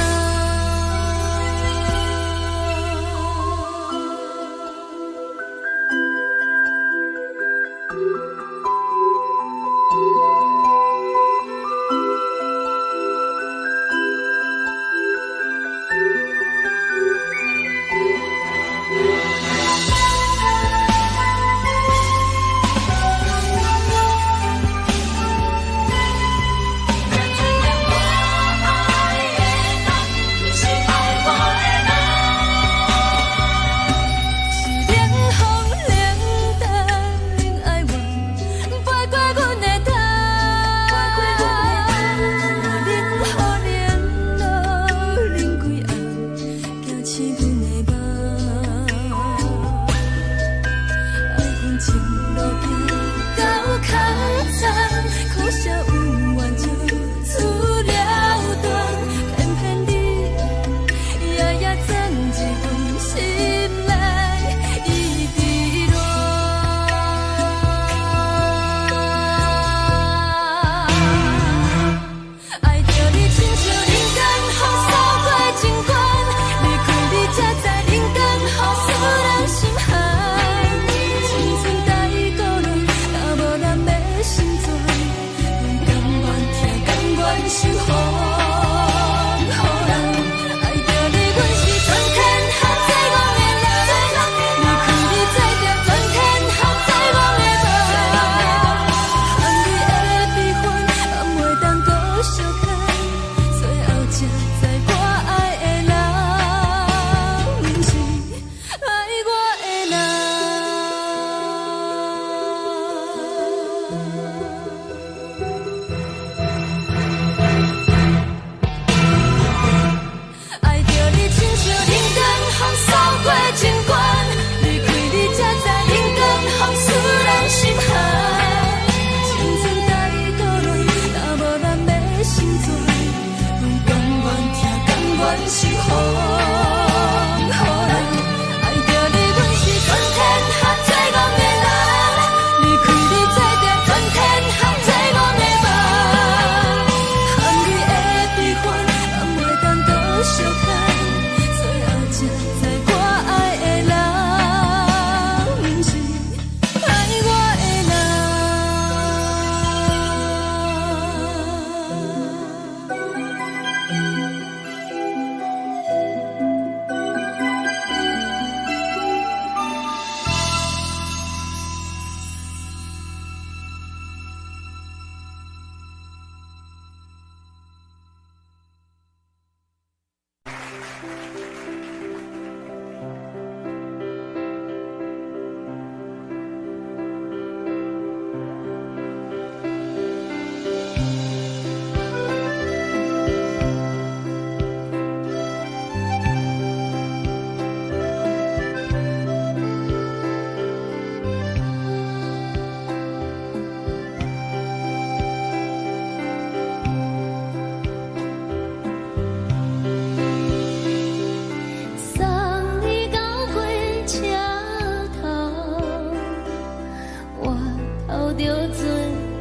著做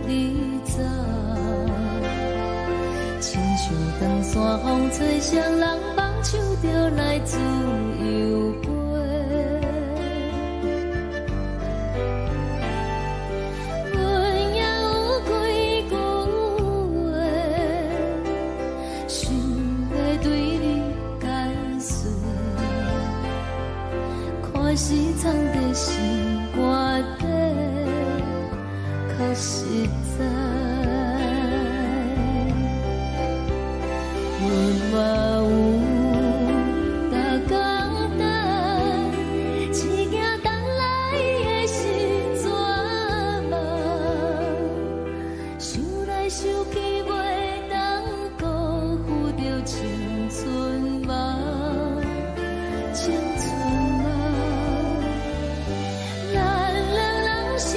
你走。親像長山風吹，雙人放手就來自由飛。阮也有幾句話，想欲對你解釋，看是藏佇心肝底，較實在。阮嘛有逐工等，一行等來的是绝望，想來想去袂當辜負著青春夢，青春夢。咱兩人相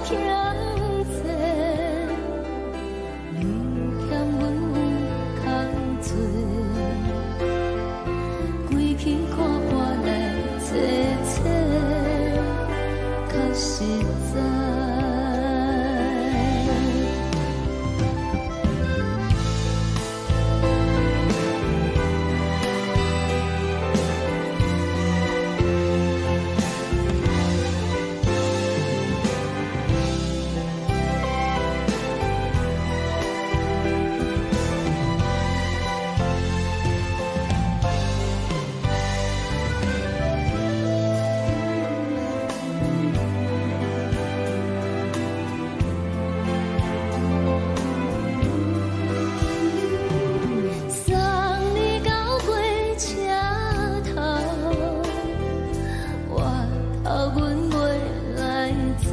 欠債，你欠阮有空濟，規氣看破來坐坐，較實在。送你到火車頭，我頭阮袂來走。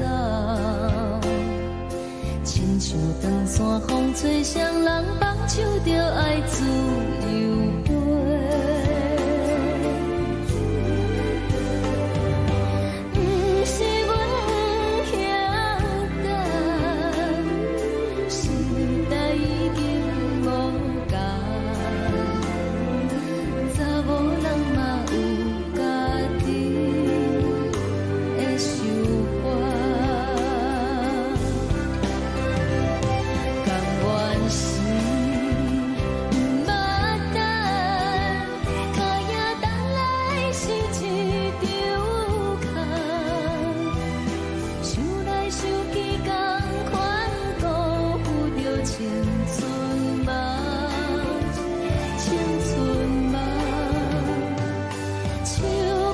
親像長山風吹，雙人放手就愛自由飛。毋是阮不曉等，時代已經無仝，查某人嘛有家己的想法。甘願是毋捌等，跤影等來是一場空，想來想去，仝款辜負著青春夢，青春夢。唱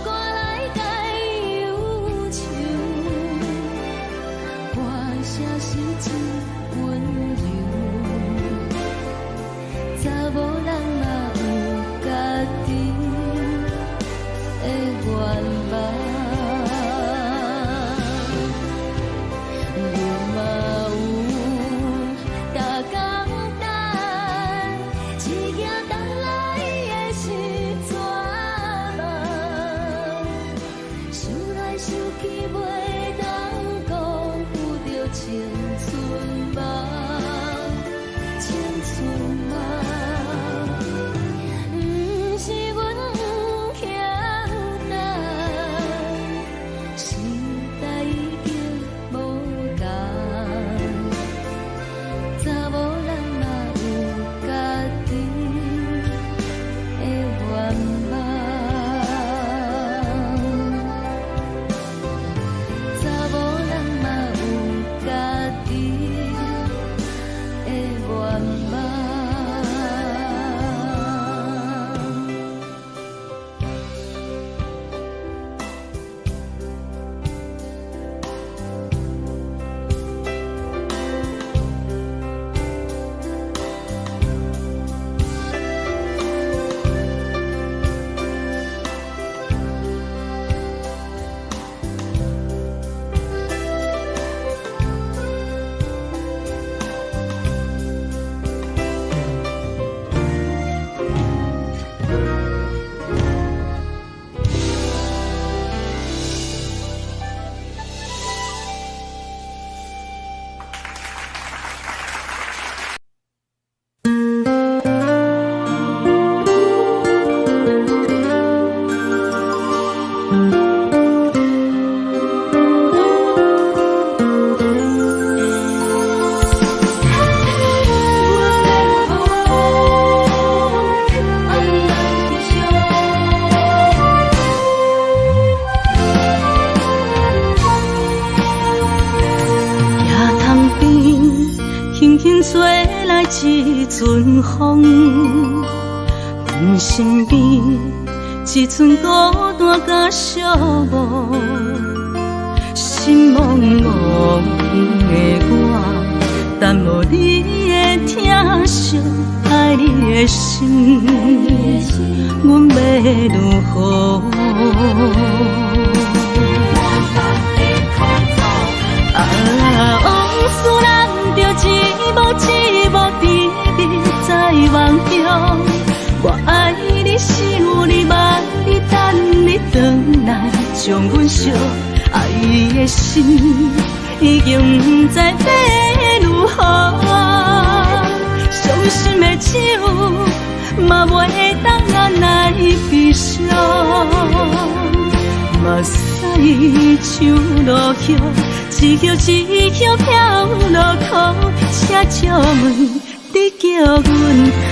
歌來解憂愁，歌聲是真溫柔。查某人嘛有家己的願望，阮嘛有逐工等，一行等來的是绝望，想來想去袂當辜負著青春夢，青春夢。輕吹來一陣風，阮身邊一陣孤單佮寂寞，心茫茫的我，等無你的疼惜，愛你的心，阮欲如何？啊，往事難著一幕一幕甜蜜在夢中。我愛你，想你，望你，等你轉來，將阮惜愛的心已經毋知欲如何。傷心的酒嘛袂當按捺悲傷，目屎像落雨，一葉一葉飄落苦，請借問你叫阮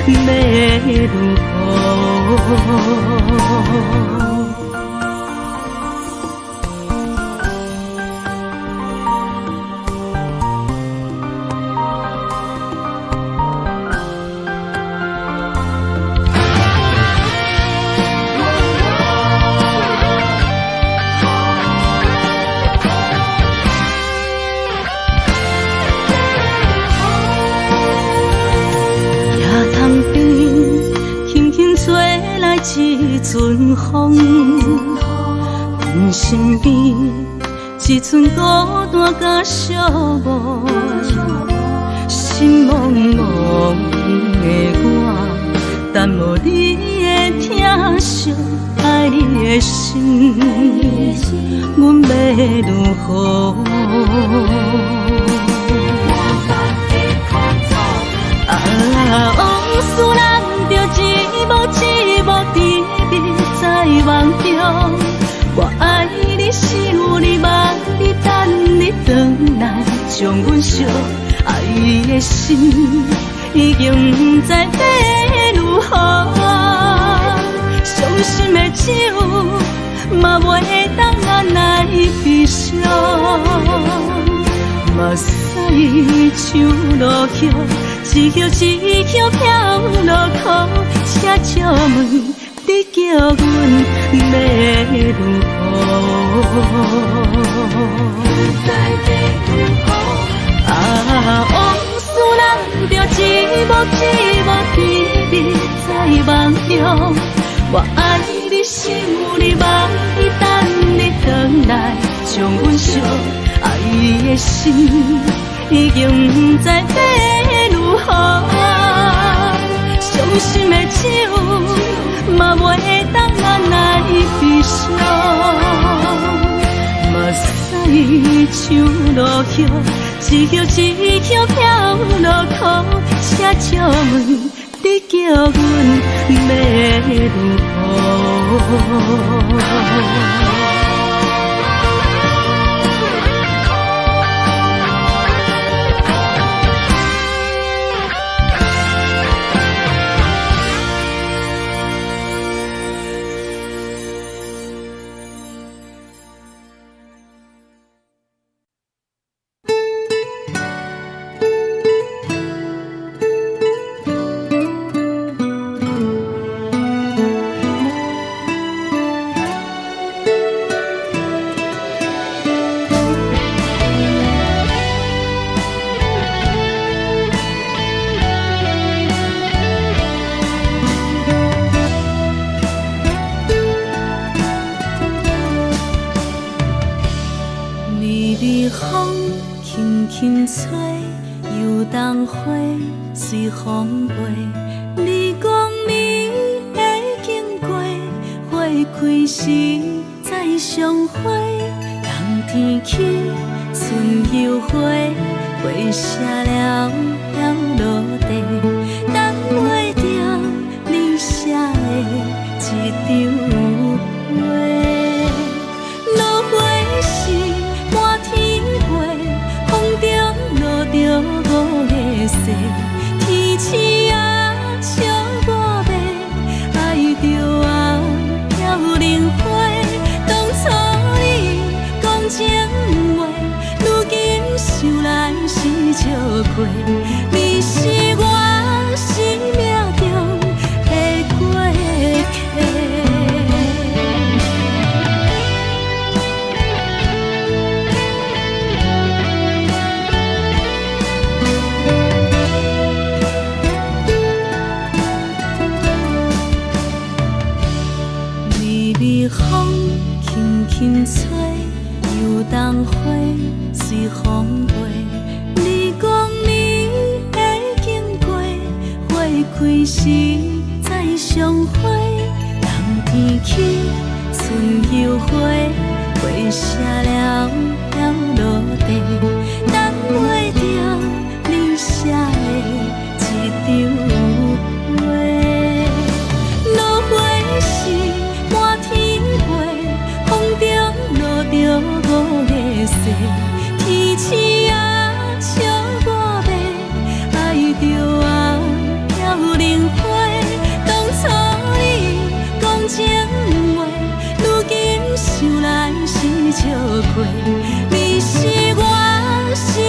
欲如何？野塘邊，輕輕吹來一陣風，阮身邊一陣孤單佮寂寞，心茫茫的我，等無你的疼惜，愛你的心，阮欲如何？啊，往事難著一幕一幕甜蜜在夢中。我愛你，想你，望你，等你轉來，將阮惜愛的心已經毋知欲如何。傷心的酒嘛袂當按捺悲傷，目屎像落雨，一葉一葉飄落苦，請借問你叫阮欲如何？啊，往事難著一幕一幕甜蜜在夢中。我愛你，想你，望你，等你轉來，將阮惜愛的心已經毋知欲如何。傷心的酒嘛袂當按捺悲傷，目屎像落雨，一葉一葉飄落苦，請借問你叫阮欲如何？微微風輕輕吹，油桐花隨風飛。你講你會經過，花開時再相會。冬天起，春又回，花謝了了落地，等袂著你寫的這張批。落花時滿天飛，風中落著五月雪，天鼠仔笑我欲愛著啊飄零花。當初你講情話，如今想來是笑話。開時再相會，冬天起春又回，花謝了了落地，等袂著你寫的一張批。落花時滿天飛，風中落著五月雪，天青啊，笑我欲，愛著啊，飄零花。當初你講情話，如今想來是笑話。你是我心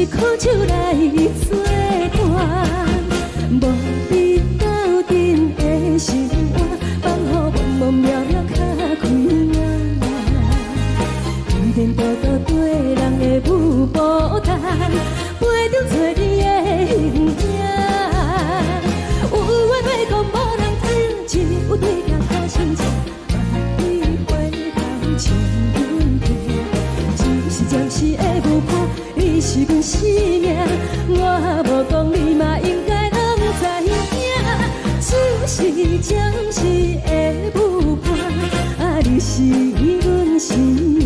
苦酒來做伴，無你鬥陣的生活，放予茫茫渺渺較開眼。天天倒倒對人的舞步動，陪著找你的形影。有緣欲講無人知，只有對鏡苦親情，望你回頭笑阮聽。只是暫時的舞伴，你是阮生命，我無講你嘛應該攏知影。只是暫時的舞伴，啊，你是阮生命。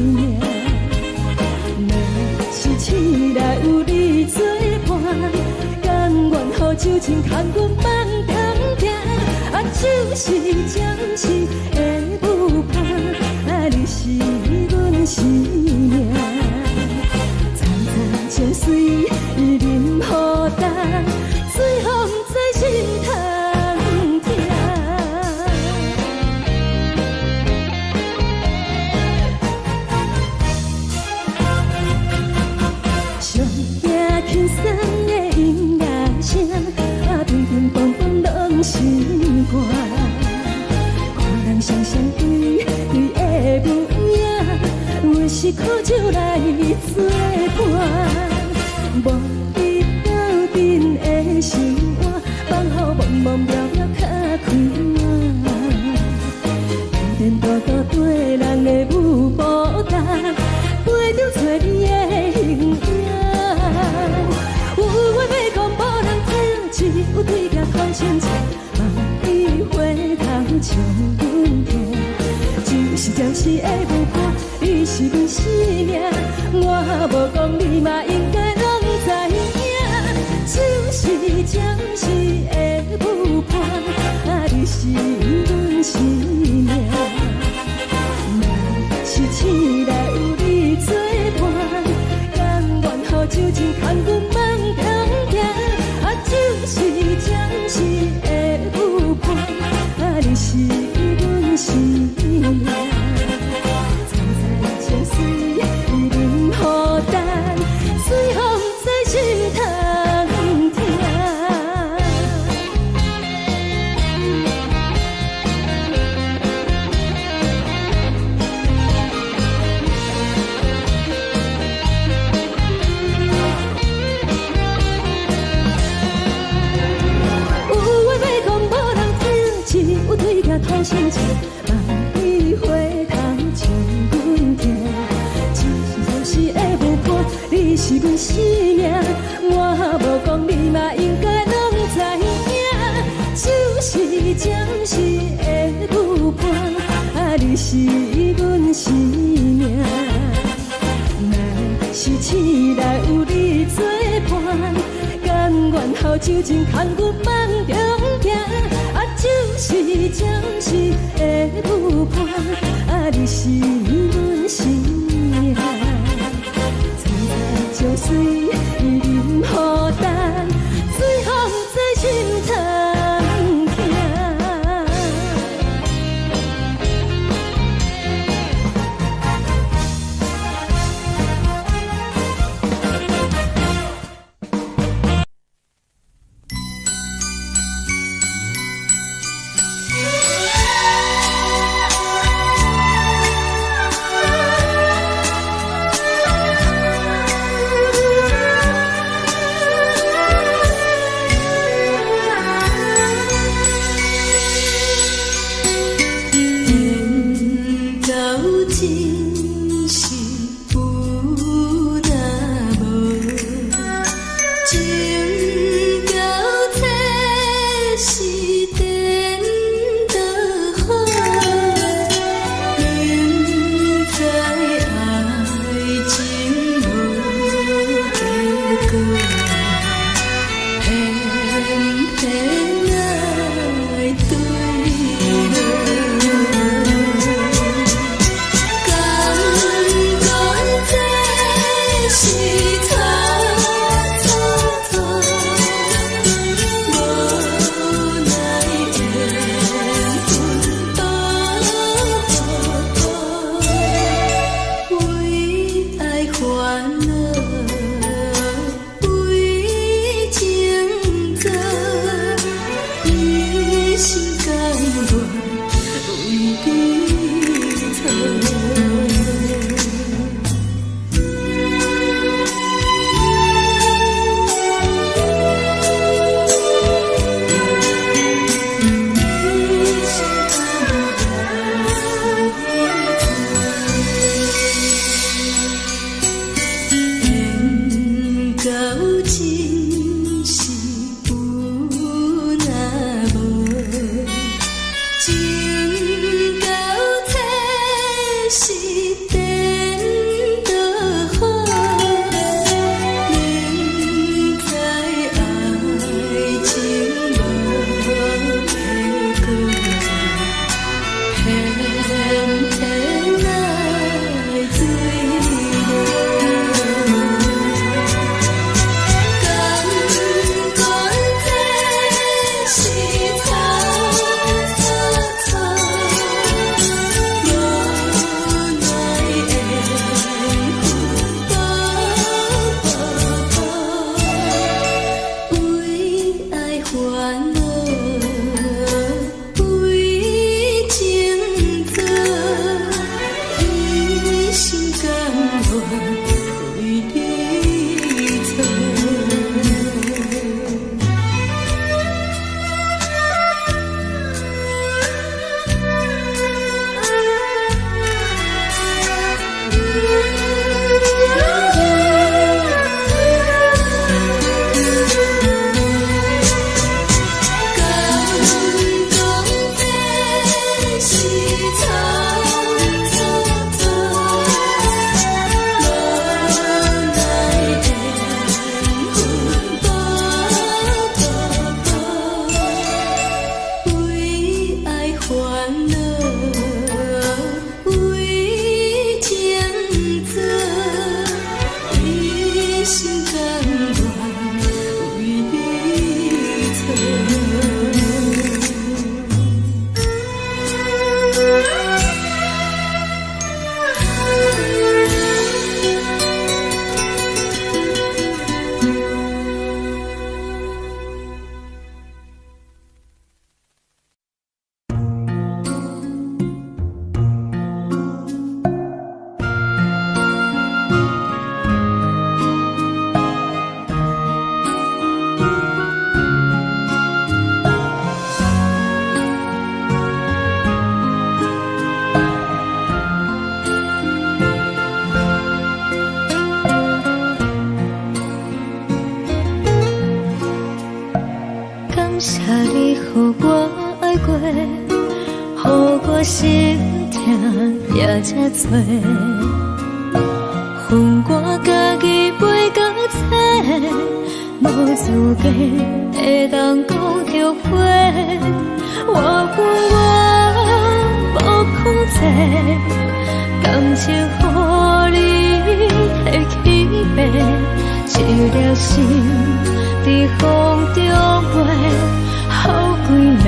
若是醒來有你做伴，甘願予酒精牽阮放通行。啊，只是暫時的舞伴，啊，你是阮生命。層層情隨淋雨重，最予毋知心通疼。上驚輕鬆的音樂聲，啊，乒乒乓乓攏心肝。看人雙雙對對的舞影，阮是苦酒來做伴，無你鬥陣的生活，放予茫茫渺渺較開眼。天天倒倒對人的舞步動，陪著找你的形影。有緣欲講無人知，只有對鏡看清楚，望你回頭笑阮聽。只是暫時的舞伴，你是阮生命，我無講你嘛應該攏知影。只是暫時的舞伴，啊，你是阮生命。若是醒來有你做伴，甘願予酒精牽阮放通行。啊，只是暫時的舞伴，啊，你是阮生命。層層情隨淋雨重，最予毋知心通疼。有話欲講無人知，只有對鏡苦親情，望你回頭笑阮聽。只是暫時的舞伴，你是阮生命，我無講你嘛應該攏知影。只是暫時的舞伴，啊，你是阮生命。若是醒來有你做伴，甘願予酒精牽阮放中行。啊，只是暫時的舞伴，啊，你是阮生命。層層情隨淋雨重，最予毋知心通疼。為你做。缘到尽时有若无，情到浅时颠倒好，明知爱情无结果，偏偏爱坠落。甘愿这是错错错，无奈缘分薄薄，为爱烦恼，为情做，一心甘愿为你做。甘讲这是错错错，无奈缘分薄薄薄，为爱烦恼，为情做，一心甘愿为你做。感謝你予我愛過，予我心疼也這多。予我家己飞到册，無資格會當講後悔。我有我無控制，感情予你提去爬，一粒心佇風中飛，予規暝。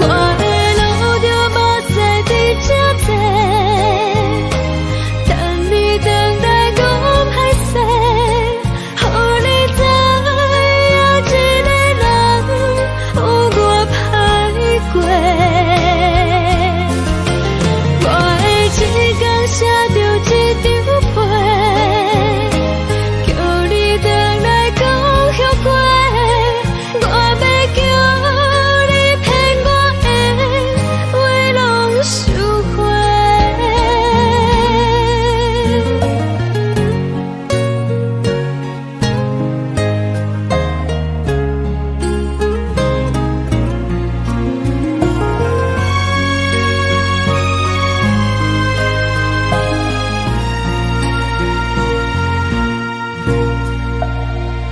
我會流著目屎佇這坐，等你轉來講歹勢，予你知影一個人有偌歹過。我會一工寫著一張批，叫你轉來講後悔。我欲叫你騙我的話攏收回。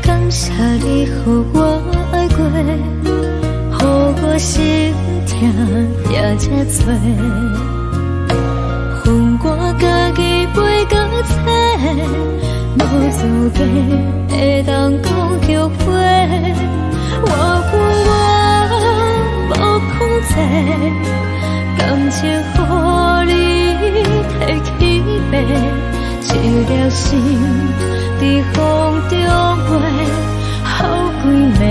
感謝你予我愛過，予我心疼也這多。予我家己飞到册，無資格會當講後悔。我有我無控制，感情予你提去爬，一粒心佇風中飛，予規暝。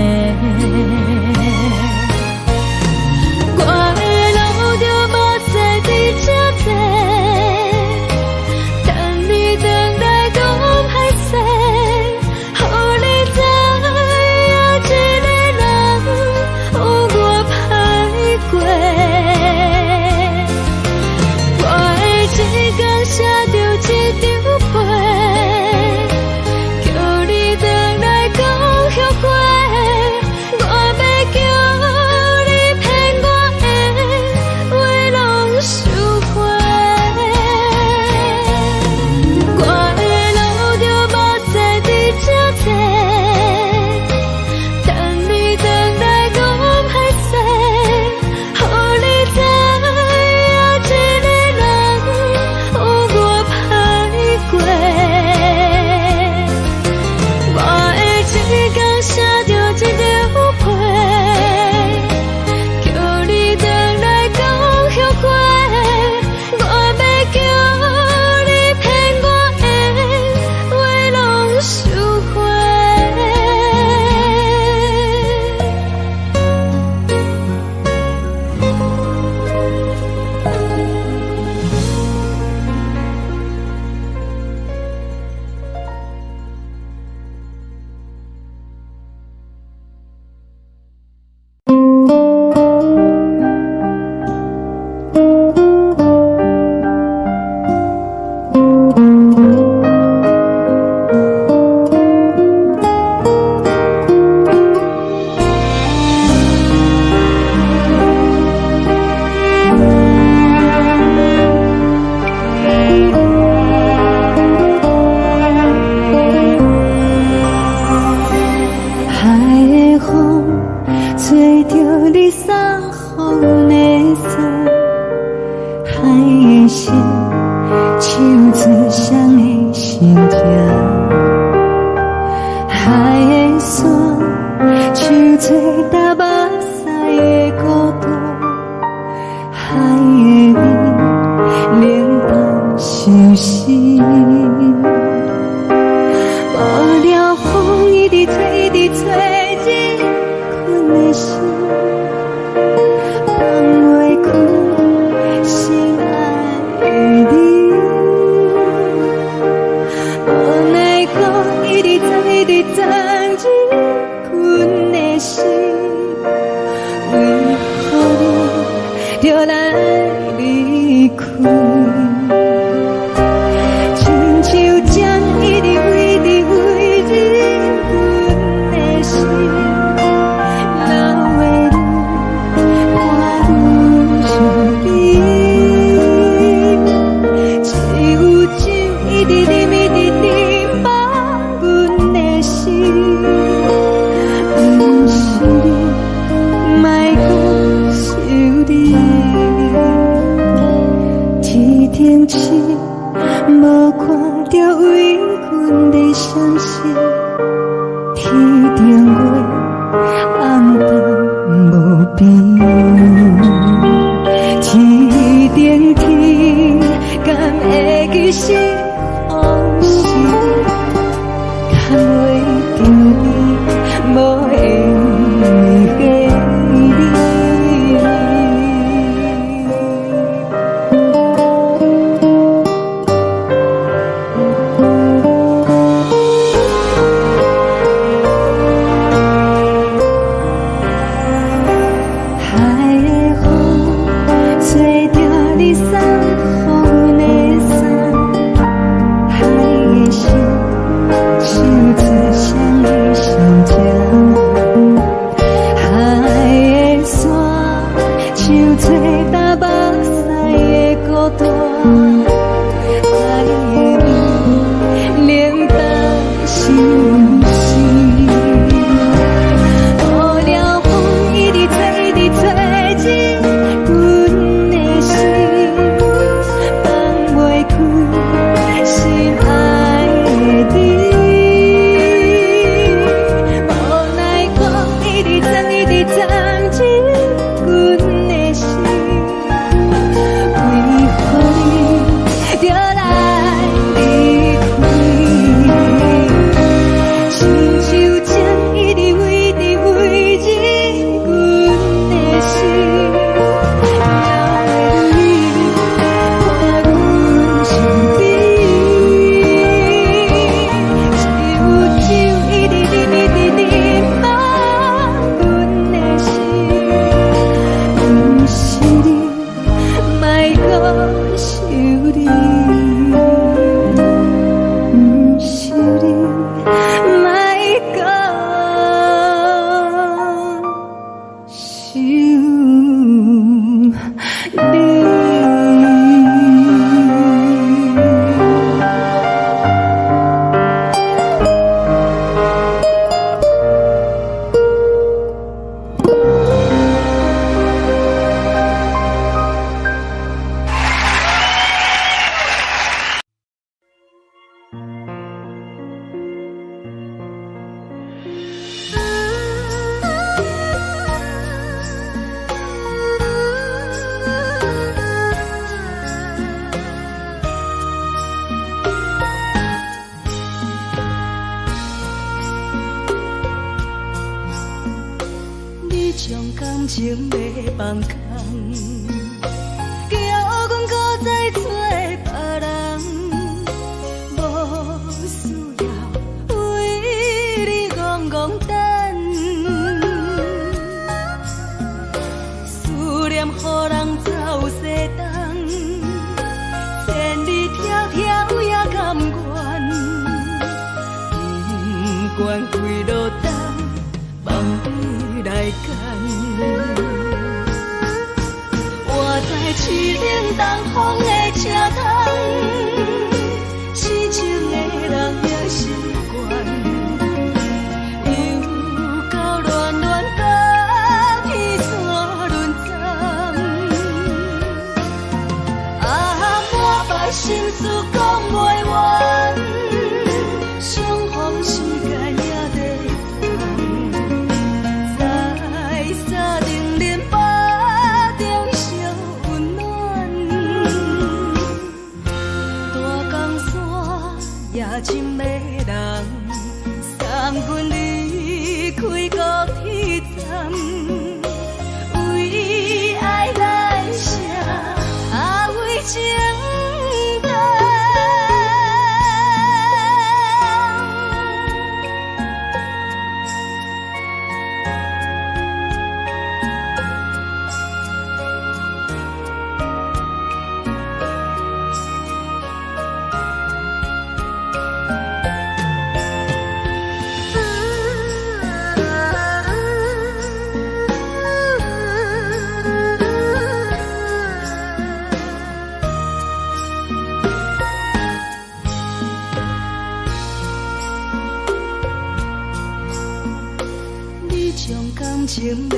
著你送予阮的衫，海的心，唱出誰的心情？海的山，唱出踏目屎的孤單，海的味，冷淡相思。無聊風一直吹，一直吹，入阮的心，放袂開心愛的你。無奈何一直鑽，一直鑽入阮的心，為何你著來離開？親像針一直飛，一直飛入阮的心，留袂你看阮身邊。只有酒一直啉，一直啉，放阮的心。毋是你，莫閣想你。天頂星，無看著為阮咧傷心，天頂月，暗淡無邊。天頂天，敢會記是予是？牽袂著你，無緣的你。海的風，吹著你送予阮的衫，海的心，唱出誰的心情？海的山，唱出踏目屎的孤單，海的味，冷淡相思。無聊風一直吹，一直吹入阮的心，放袂開心愛的你。無奈何一直鑽，一直鑽入阮的心，為何你著來離開？親像針一直飛，一直飛入阮的心，留袂你看阮身邊。只有酒一直啉，一直啉，放阮的心。毋是你，莫閣想你。毋是你，莫閣想你。你將感情欲放空，叫阮閣再找別人，無需要為你戇戇等，思念予人走西東，千里迢迢也甘願，不管幾落冬，放你來揀。我在凄冷東風的車窗，痴情的人也習慣，又到亂亂甲天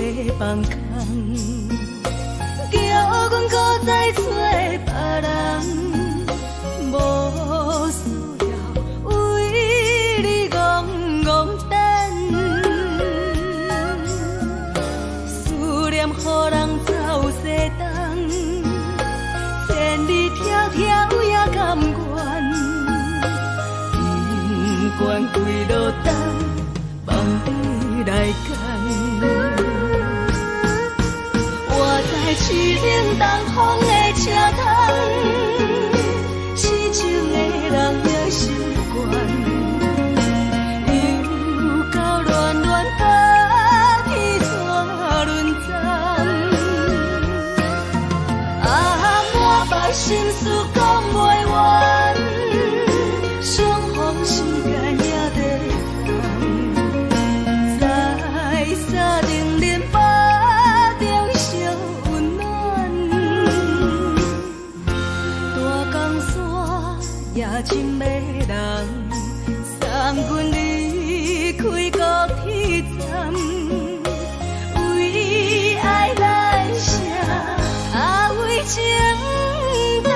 欲放空，叫阮閣再揣別人，無需要為你戇戇等，思念予人走西東，千里迢迢也甘願，不管幾落冬，放你來揀。我知凄冷東風的車窗，痴情的人也習慣，又到暖暖甲天煞輪昨。啊，满腹心事講袂完，相逢時間也在藏，在三重恁腹中相溫暖。大江山也真迷人，送阮離開高鐵站，為愛來寫，啊為情等。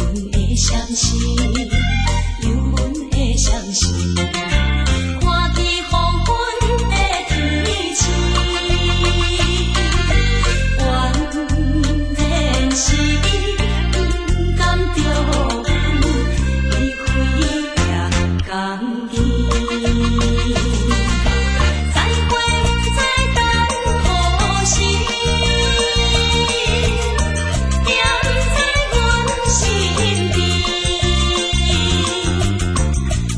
阮的相思，有阮的相思，看见黃昏的天星，原來是伊不甘著阮，伊飛也甘去。再會不知等何時，惦在阮身邊，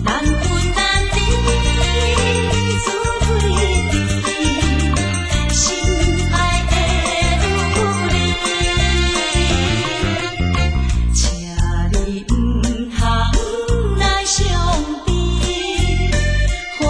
難分難離，自對對，心愛的有你，請你毋通來傷悲，予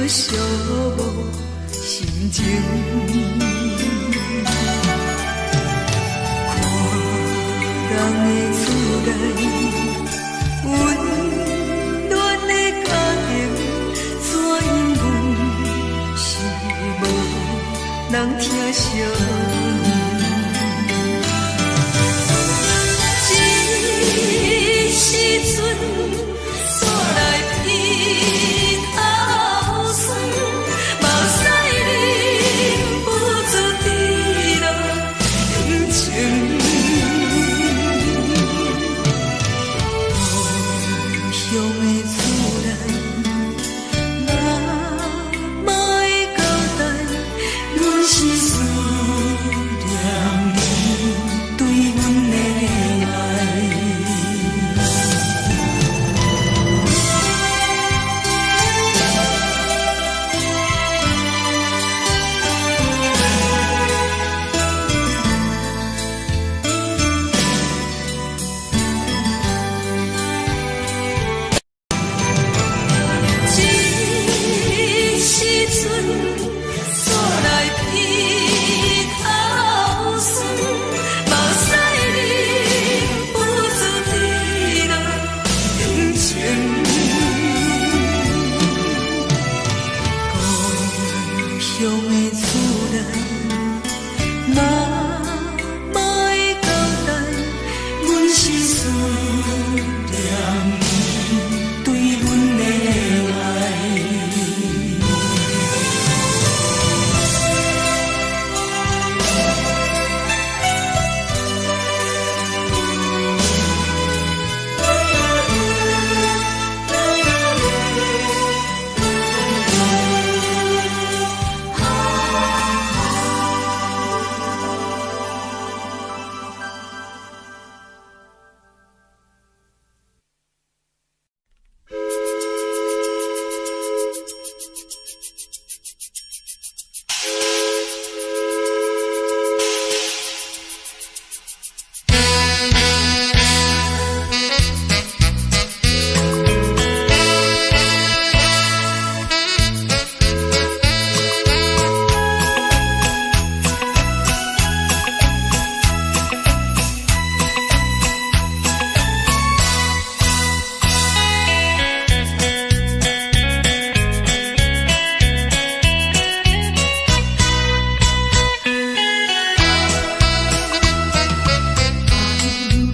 惜無心情。看人的厝內，溫暖的家庭，怎樣阮是無人疼惜阮。這時陣煞來鼻頭酸，目屎忍不住滴落眼睛。故鄉的厝內，媽媽的交代，阮是思念你對阮的愛。這時陣煞來鼻頭酸，目屎忍不住滴落眼睛。故鄉的厝內，媽媽的交代，阮是思念你對阮的愛。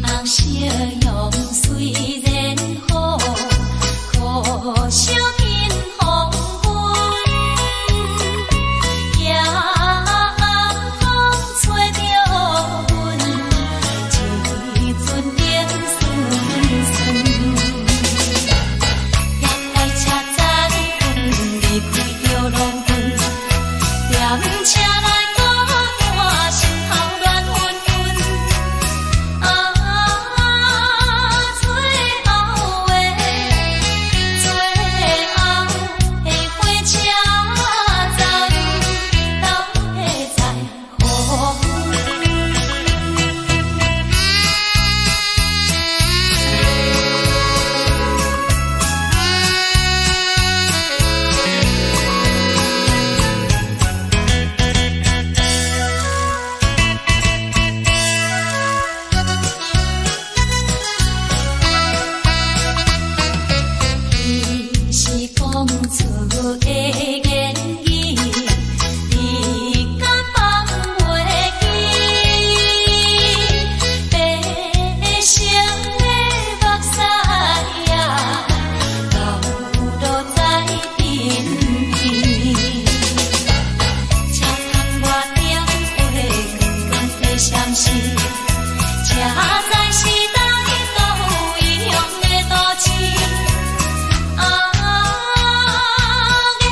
紅夕陽雖然好，可惜見黃昏。夜暗風吹著阮，一陣冷酸酸。夜來車站，阮離開著狼狽，踮車內孤單，心頭亂紛紛。啊，最後的最後的火車站，到底在何方？彼是講出的言語，你敢放袂記？白色的目屎啊，流落在鬢邊。車窗外燈火光光的閃爍，車載是來到異鄉的都市。啊，眼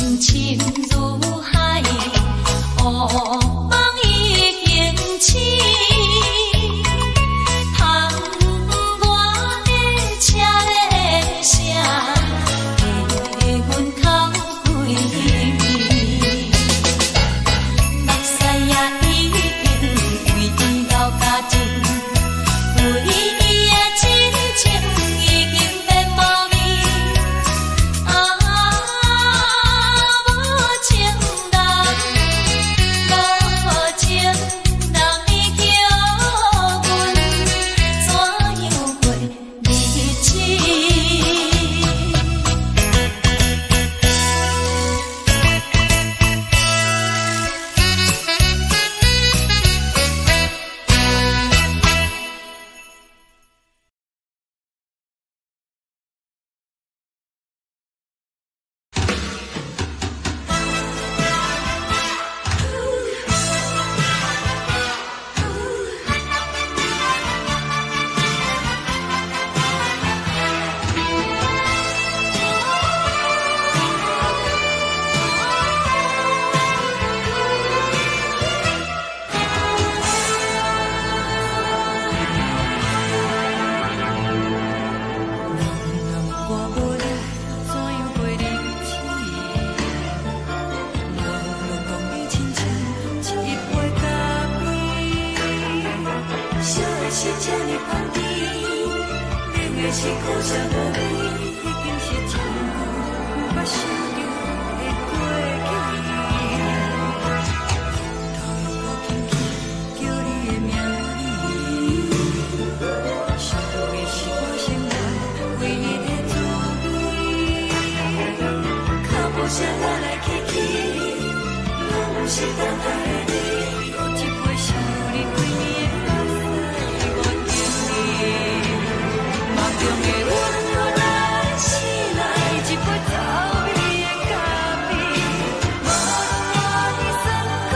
深如海，烏夢已經醒，窗外的車鈴聲，伫阮口規暝。目屎也已經為伊流乾淨，為伊的真情已經變無味。啊，無情人，無情人，你叫阮怎樣過日子？人若我無你，怎樣過日子？無論講你親像一杯咖啡，燒的是這呢香甜，冷的是苦澀無味，已經是真久毋捌想著的過去。頭又閣輕輕叫你的名字，想的是我生活唯一的滋味。腳步聲來來去去，攏毋是等待的你。閣一杯想你規暝的目屎，我敬你。夢中的阮予咱醒來，一杯走味的咖啡。無論偌尼酸苦，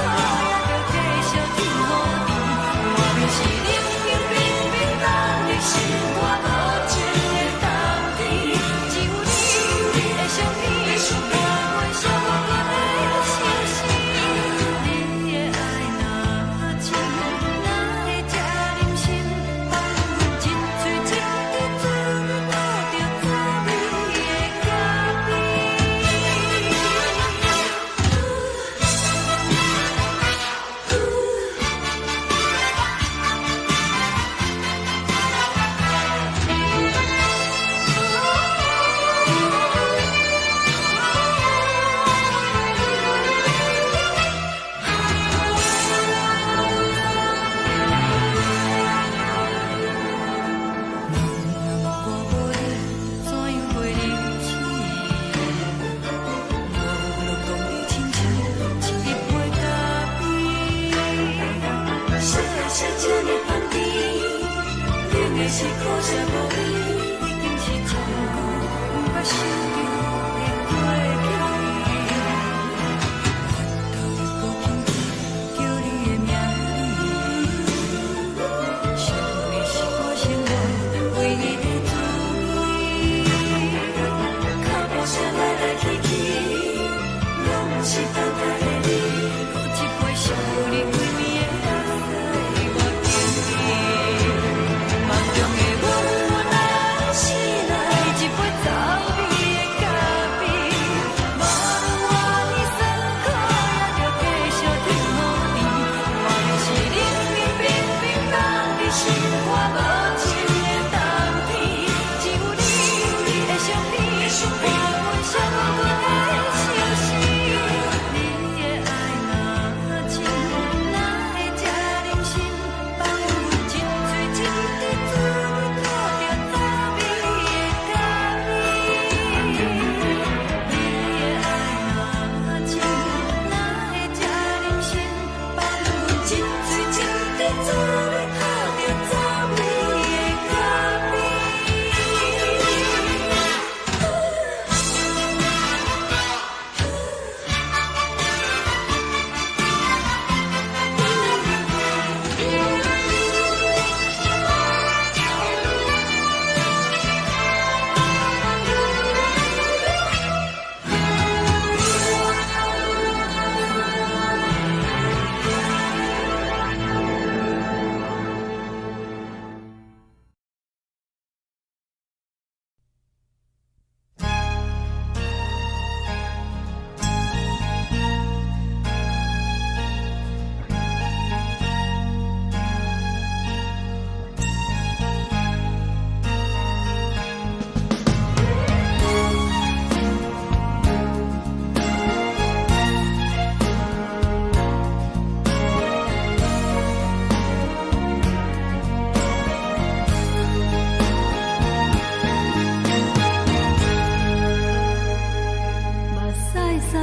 也著繼續天予甜。外面是冷冰冰冰冷的心肝無情的冬天，只有你的相片，陪阮寂寞的相思。你的愛若真，哪會這忍心放阮一喙一支嘴吐著走味的咖啡？人若我無你，怎樣過日子？無論講你親像一杯咖啡。燒的是這呢香甜，冷的是苦澀無味。已經是真久毋捌想著的過去。月頭又閣輕輕叫你的名字，想的是我生活唯一的滋味。腳步聲來來去去，攏毋是等待的你。閣一杯想你規暝的目屎，我敬你。夢中的阮予咱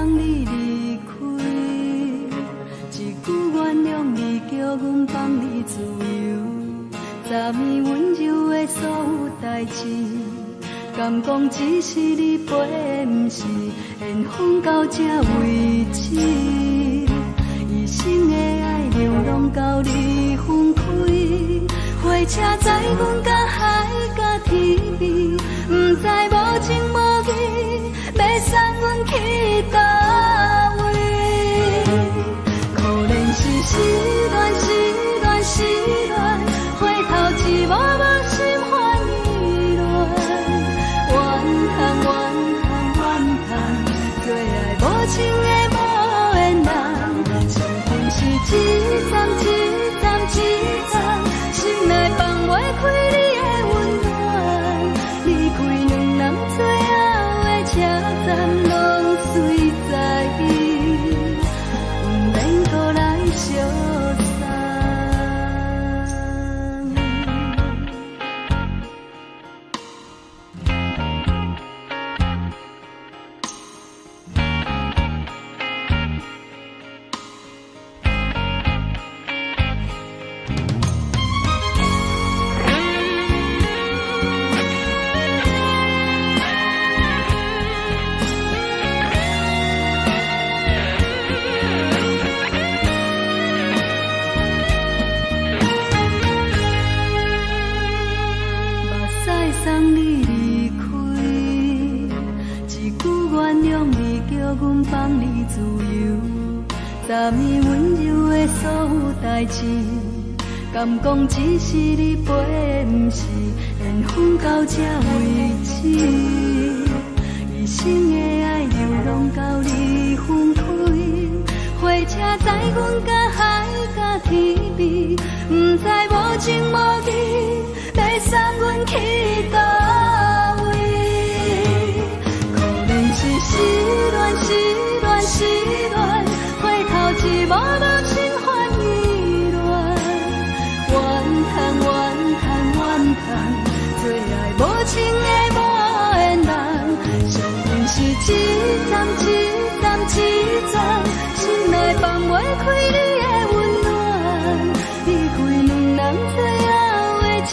送你離開，一句原諒你，叫阮放你自由。昨暝溫柔的所有代誌，敢講只是你陪的，毋是緣分到這為止。一生的愛流浪到你分開，火車載阮甲海甲天邊，毋知無情無義，欲送阮去佗位？可憐是失戀，失戀，失戀，回頭一幕幕心煩意亂，怨嘆怨嘆怨嘆，做愛無情的無緣人，相逢是一站一站一站，心內放袂開你的溫暖，離開兩人最後的車站，攏隨在意，毋免閣來相送。目屎送你離開，一句原諒你，叫阮放你自由。昨暝溫柔的所有代誌，敢講只是你陪的，毋是緣分到這為止。一生的愛流浪到你分開，火車載阮甲海甲天邊，毋知無情無義，欲送阮去佗位？可憐是失戀，失戀，失戀，回頭一幕幕心煩意亂，怨嘆怨嘆怨嘆，做愛無情的無緣人，相逢是一站一站一站，心內放袂開你的溫暖，離開兩人最後的車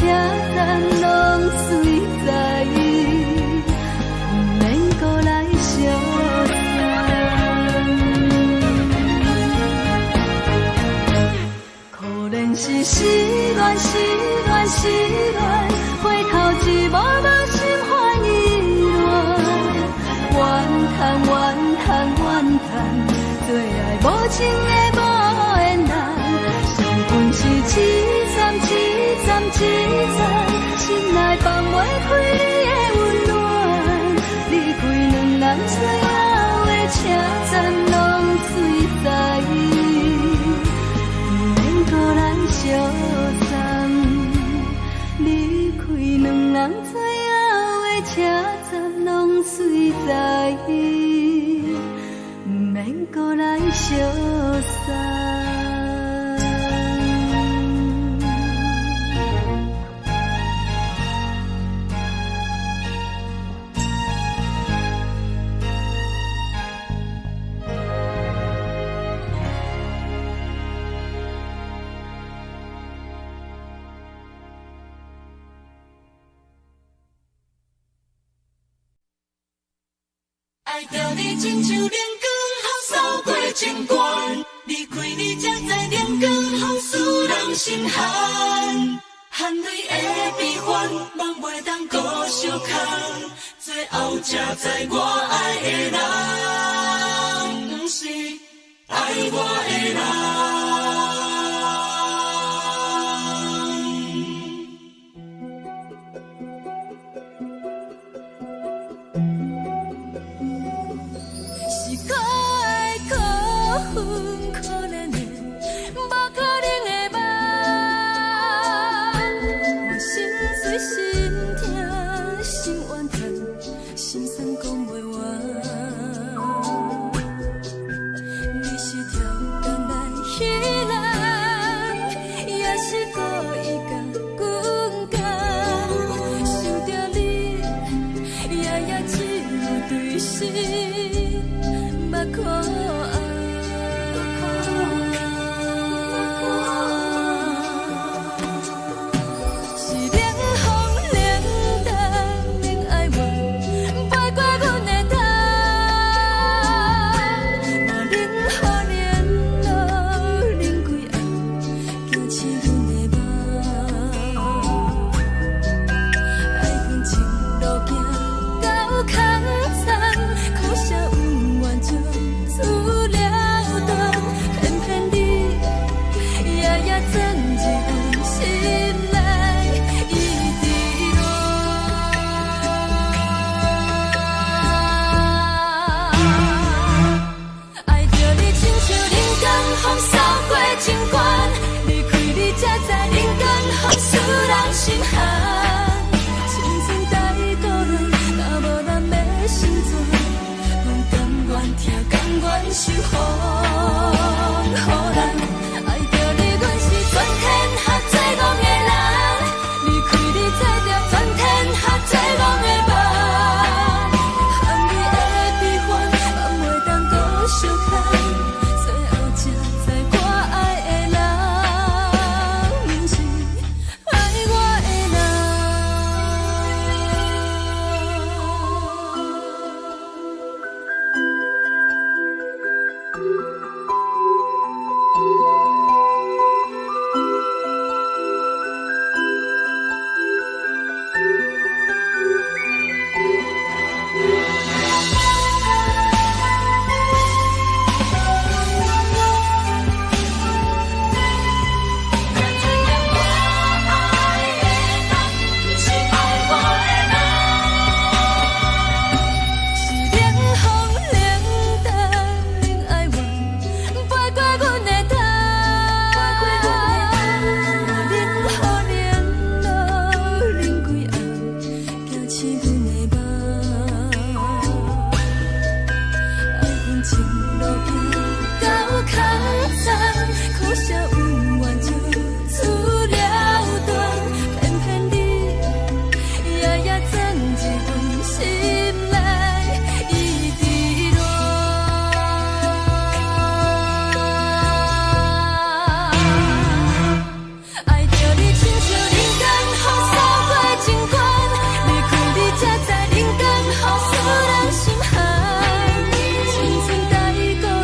站，攏隨在意，毋免閣來相送。可憐是失戀，失戀，失戀，回頭一幕幕心煩意亂，怨嘆怨嘆怨嘆，做愛無情的無緣人，相逢是一站一站一站，心內放袂開你的溫暖，離開兩人最後的車站，攏隨在意，毋免閣來相送。離開兩人最後的車站，攏隨在意，毋免閣來相送。愛著你親像冷光予掃過情關，離開你才知冷光予使人心寒，汗淚的悲歡，夢袂當閣相空，最後才知我愛的人，毋是愛我的人。是可愛可恨可憐的，無可能的夢。我心碎心痛心怨嘆，心酸講袂完。受予人。愛著你，阮是全天下最戇的人。離開你，做著全天下最戇的夢。含你的悲歡，放袂當閣相牽。最後才知我愛的人，毋是愛我的人。才知影我愛的人，毋是愛我的人。是冷風冷淡冷哀怨，飛過阮的頭。我冷雨冷露冷規暗，驚醒阮的夢。愛恨情路行到空残，可惜恩怨就此了斷，偏偏你夜夜鑽入阮心內，一直戀。愛著你親像人間風掃過情關，離開你才知人間風使人心寒。青春太孤單，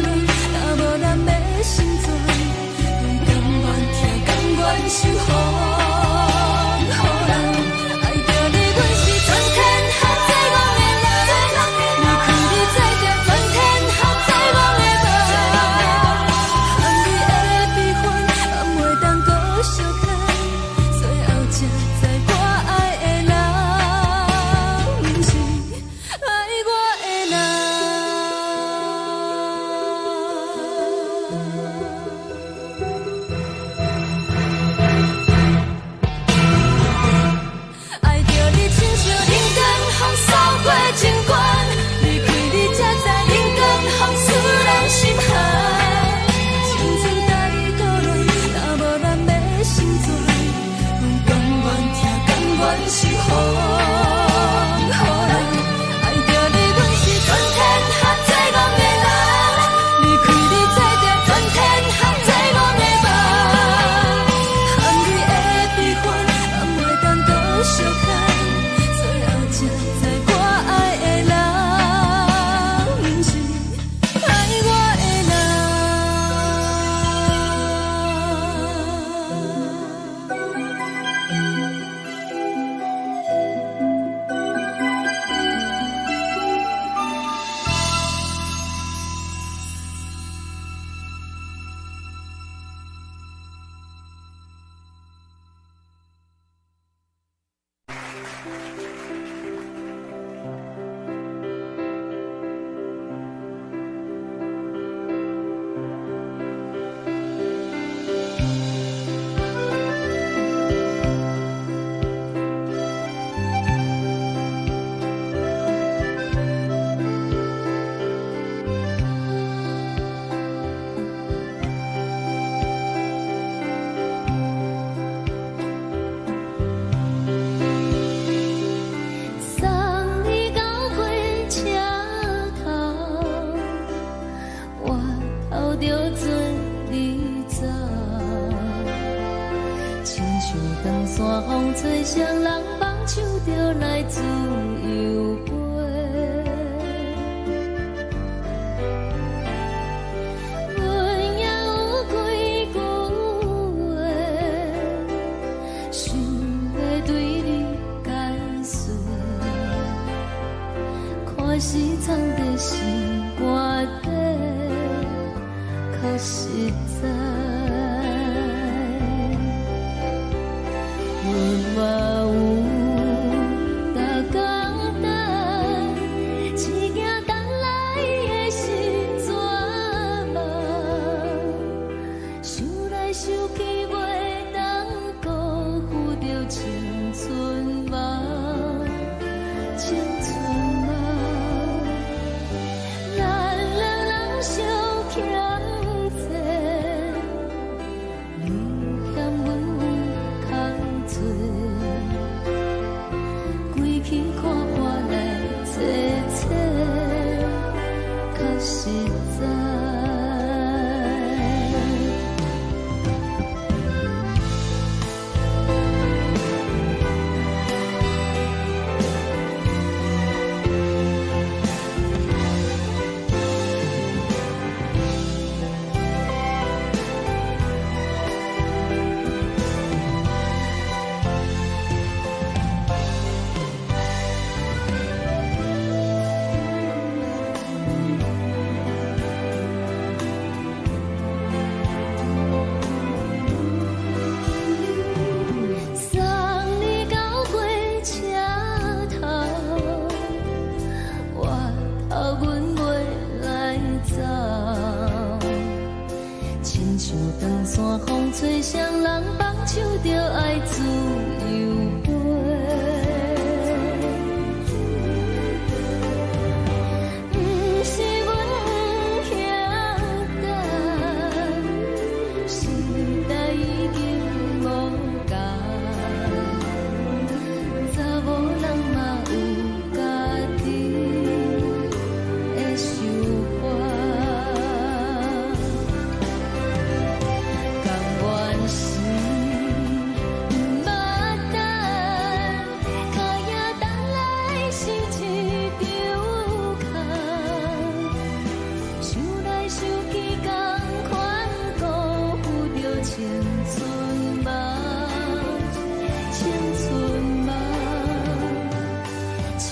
若無人欲成全，阮甘願疼，甘願受予人。愛著你，阮是全天下最戇的人，離開你做著全天下最戇的夢。含你的悲歡，放袂當閣相牽，最後才知我愛的人，毋是愛我的人。愛著你親像人間風掃過情關，離開你才知人間風使人心寒。青春太孤單，若無人欲成全，阮甘願疼，甘願受予人。愛著你，阮是全天下最戇的人，離開你做著全天下最戇的夢。含你的悲歡，放袂當閣相牽，最後才知我愛的人，毋是愛我的人。送你到火車頭，我頭著准你走。親像長山風吹，誰人放手就來自由飛。阮也有幾句話，想欲對你解釋。看是藏在心肝底，較實在。阮嘛有逐工等，一件等來的是绝望，想來想去袂當辜負著青春夢，青春夢。咱兩人相。長山風吹，啥人放手就愛自由飛。毋是阮不曉等，時代已經無仝，查某人嘛有家己的想法。甘願是毋捌等，跤影等來是一場空。想來想去，仝款辜負著青春夢，青春夢。唱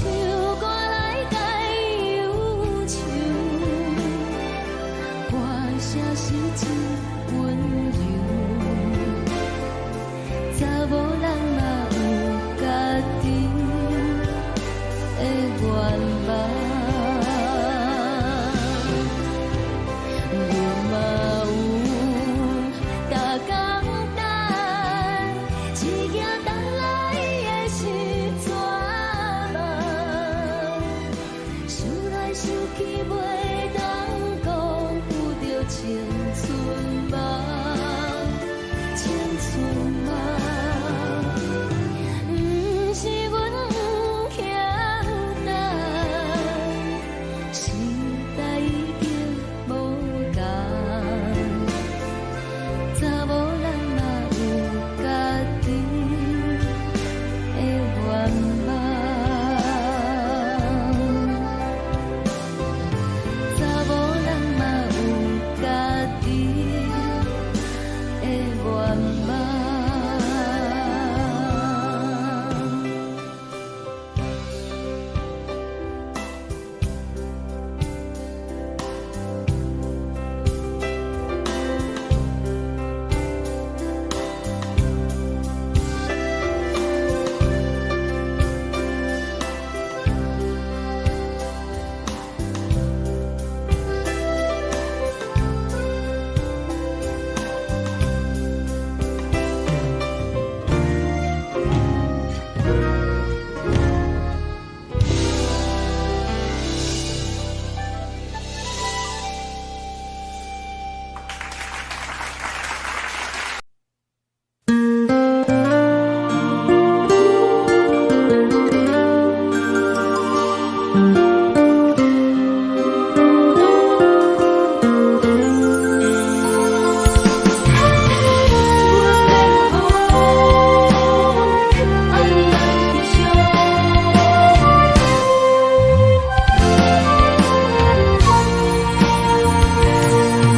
歌來解憂愁，歌聲是真溫柔。查某人嘛有家己的願望，阮嘛有逐工等，一行等來的是绝望。想來想去，袂當辜負著青春夢，青春夢。毋是阮不曉等，時代已經無仝，查某人嘛有家己的願望。查某人嘛有家己的願望。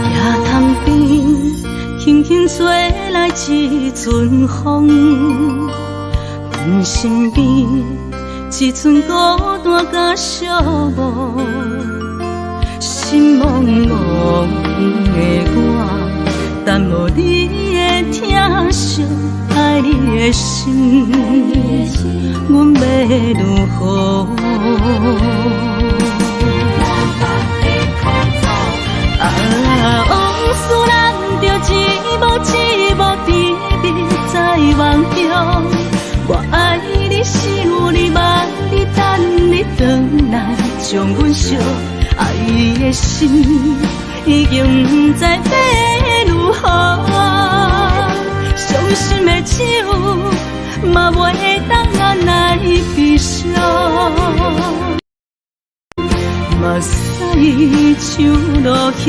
野潭邊，輕輕吹來一陣風，阮身邊一陣孤單佮寂寞，心茫茫的我，等無你的疼惜，愛你的心，阮欲如何？啊，往事難著一幕一幕甜蜜在夢中。我愛你，想你，望你，等你轉來，將阮惜。愛的心已經不知欲如何，傷心的酒嘛袂當按捺悲傷。目屎像落雨，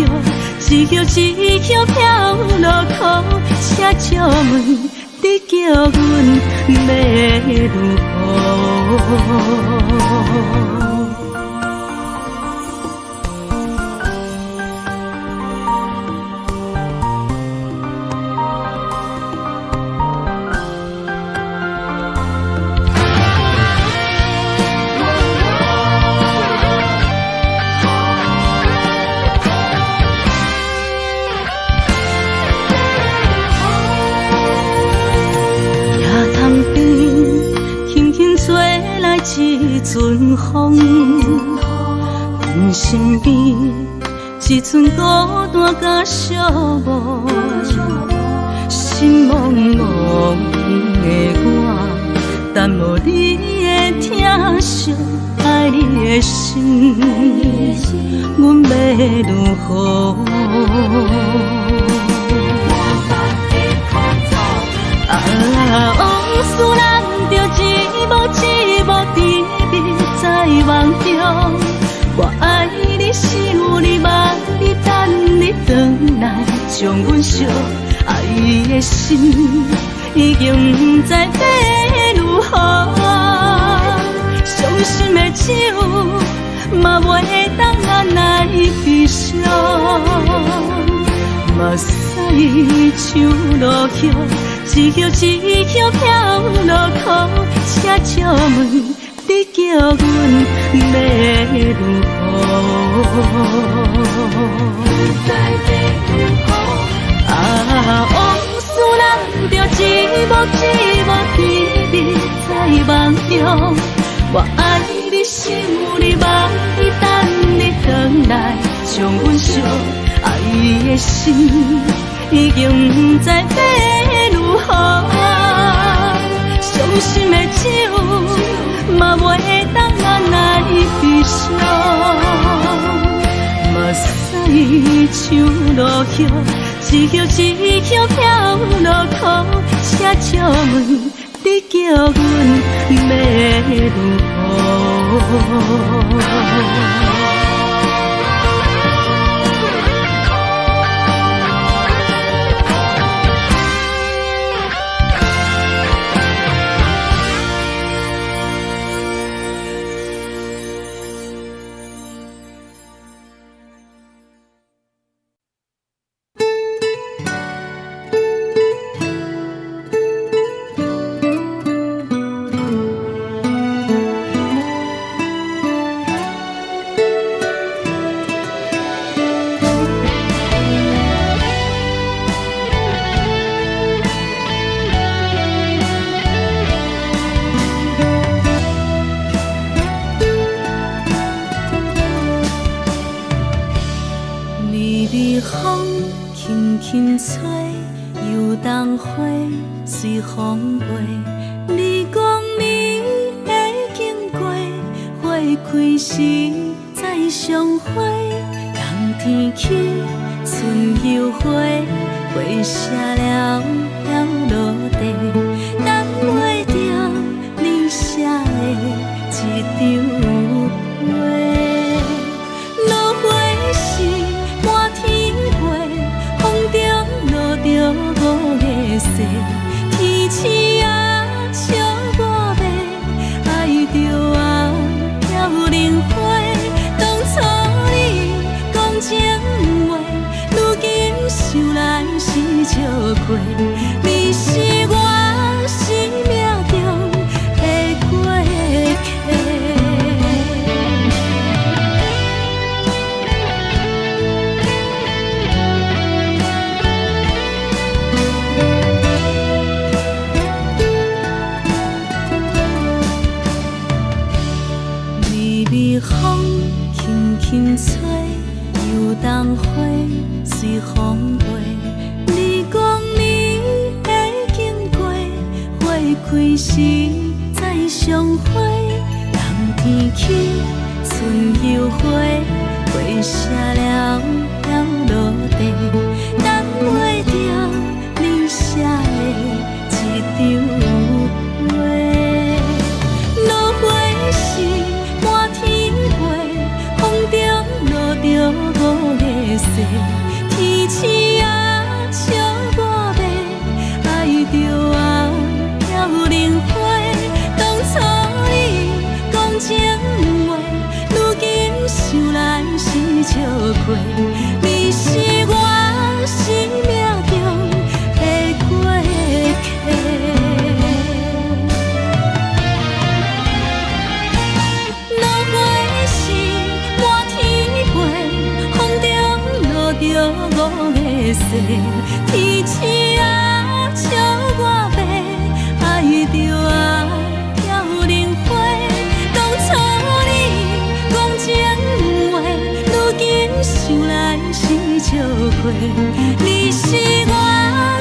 一叶一叶飘落空，請借問你叫阮欲如何？野潭邊，輕輕吹來一陣風，阮身邊一一寸孤單佮寂寞，心茫茫的我，等無你的疼惜，愛你的心，阮欲如何？啊，往事難著一幕一幕甜蜜在夢中。我愛你，想你，望你，等你轉來，將阮惜。愛的心已經毋知欲如何，傷心的酒嘛袂當按捺悲傷，目屎像落雨，一葉一葉飄落苦，請借問你叫阮欲如何？啊，往事難著一幕一幕甜蜜在夢中。我愛你，想你，望你，等你轉來，將阮惜。愛的心已經毋知欲如何，傷心的酒嘛袂當按捺悲傷，目屎像落雨，一葉一葉飄落苦，請借問你叫阮欲如何？微微風輕輕吹，油桐花隨風飛。你講你會經過，花開時再相會。冬天起，春又回，花謝了飄落地，等袂著你寫的這張批。落花時滿天飛，風中落著五个誓，天星啊笑我欲，愛著啊飄零花。當初你講情話，如今想來是笑話。你是我生命中的過客。微微風輕輕吹，油桐花隨風飛。你講你會經過，花開時再相會。冬天起，春又回，花謝了飄落地，等袂著你寫的這張批。落花時滿天飛，風中落著五个誓，天星啊笑我欲，愛著啊飄零花。當初你講情話，如今想來是笑話。你是我生命中的過客。落花時滿天飛，風中落著五个誓，天星啊笑我欲，愛著啊飄零花。當初你講情話，如今想來你是我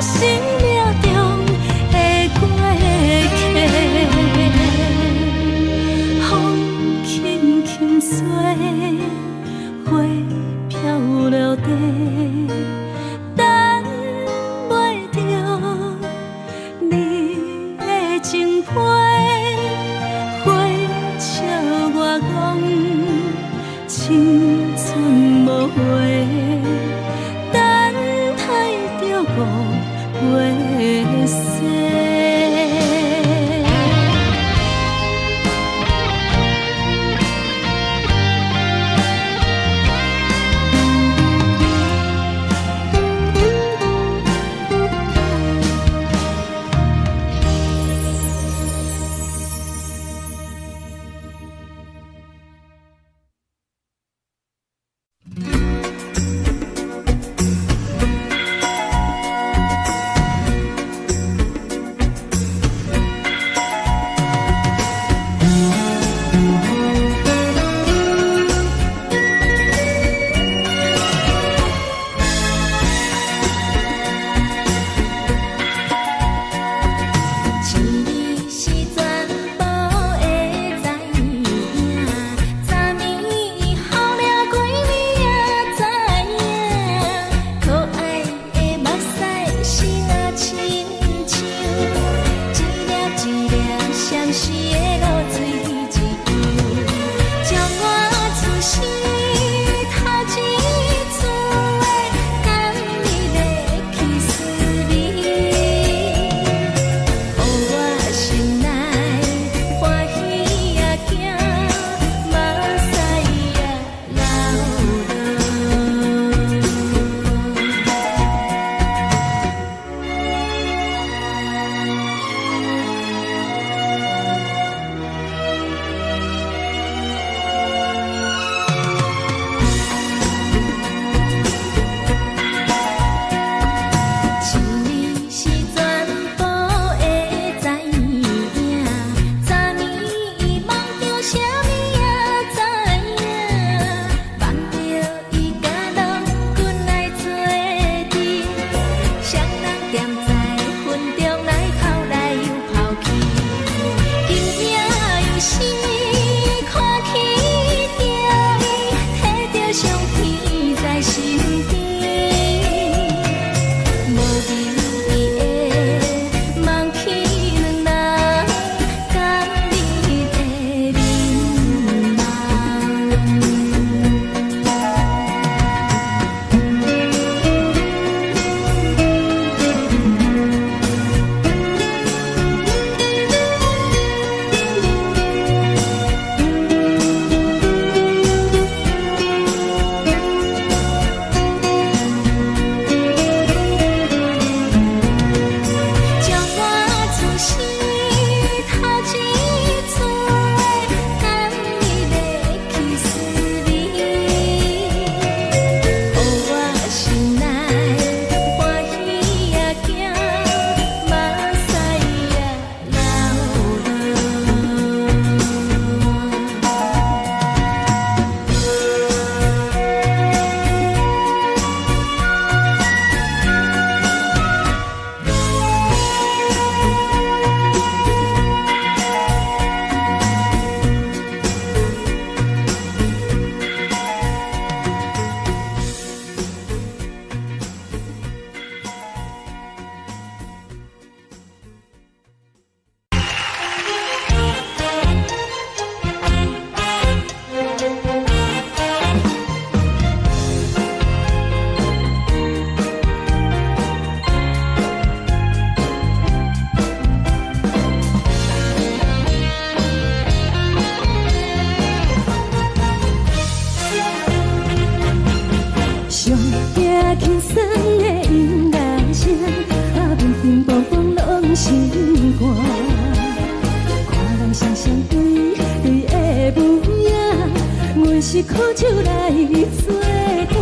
生命中的過客。風輕輕吹，花飄落地，等袂著你的情批，花笑我講青春無話，等待著5月雪。一年是全部會知影，昨暝予掠規暝也知影，可愛的目屎是若親像一粒一粒相思的露水一樣，將我此生頭一次的甘蜜的去思味。予我心內歡喜也驚，目屎也流落。一年是全部會知影，昨暝夢著啥物也知影，夢著伊佮郎君來做陣，雙人踮在雲中來跑來又跑去，今夜又是看起著伊，提著相片在身邊。無眠的夢去兩人，甘蜜的眠夢。將我此生頭一次的甘蜜的去思味，予我心內歡喜也驚，目屎也流落。上驚輕鬆的音樂聲，啊，乒乒乓乓攏心肝。看人雙雙對對的舞影，阮是苦酒來做伴，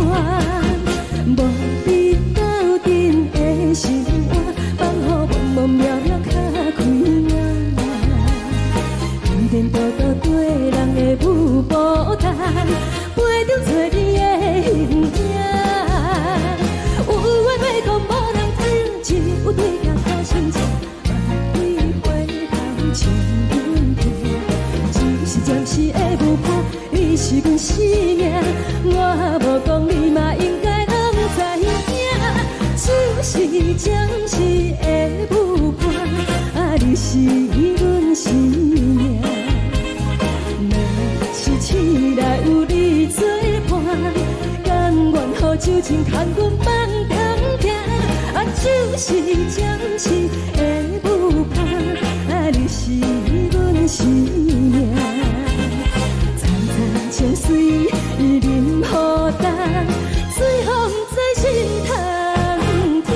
無比鬥陣的生活，放予茫茫渺渺較開眼。天天多多對人的舞步單，陪著找你的形影。暫時的舞伴，啊，你是阮生命。若是醒來有你做伴，甘願予酒精牽阮夢中行。啊，酒是暫時的舞伴，啊，你是阮生命。層層情水啉予乾，醉予毋知心通疼。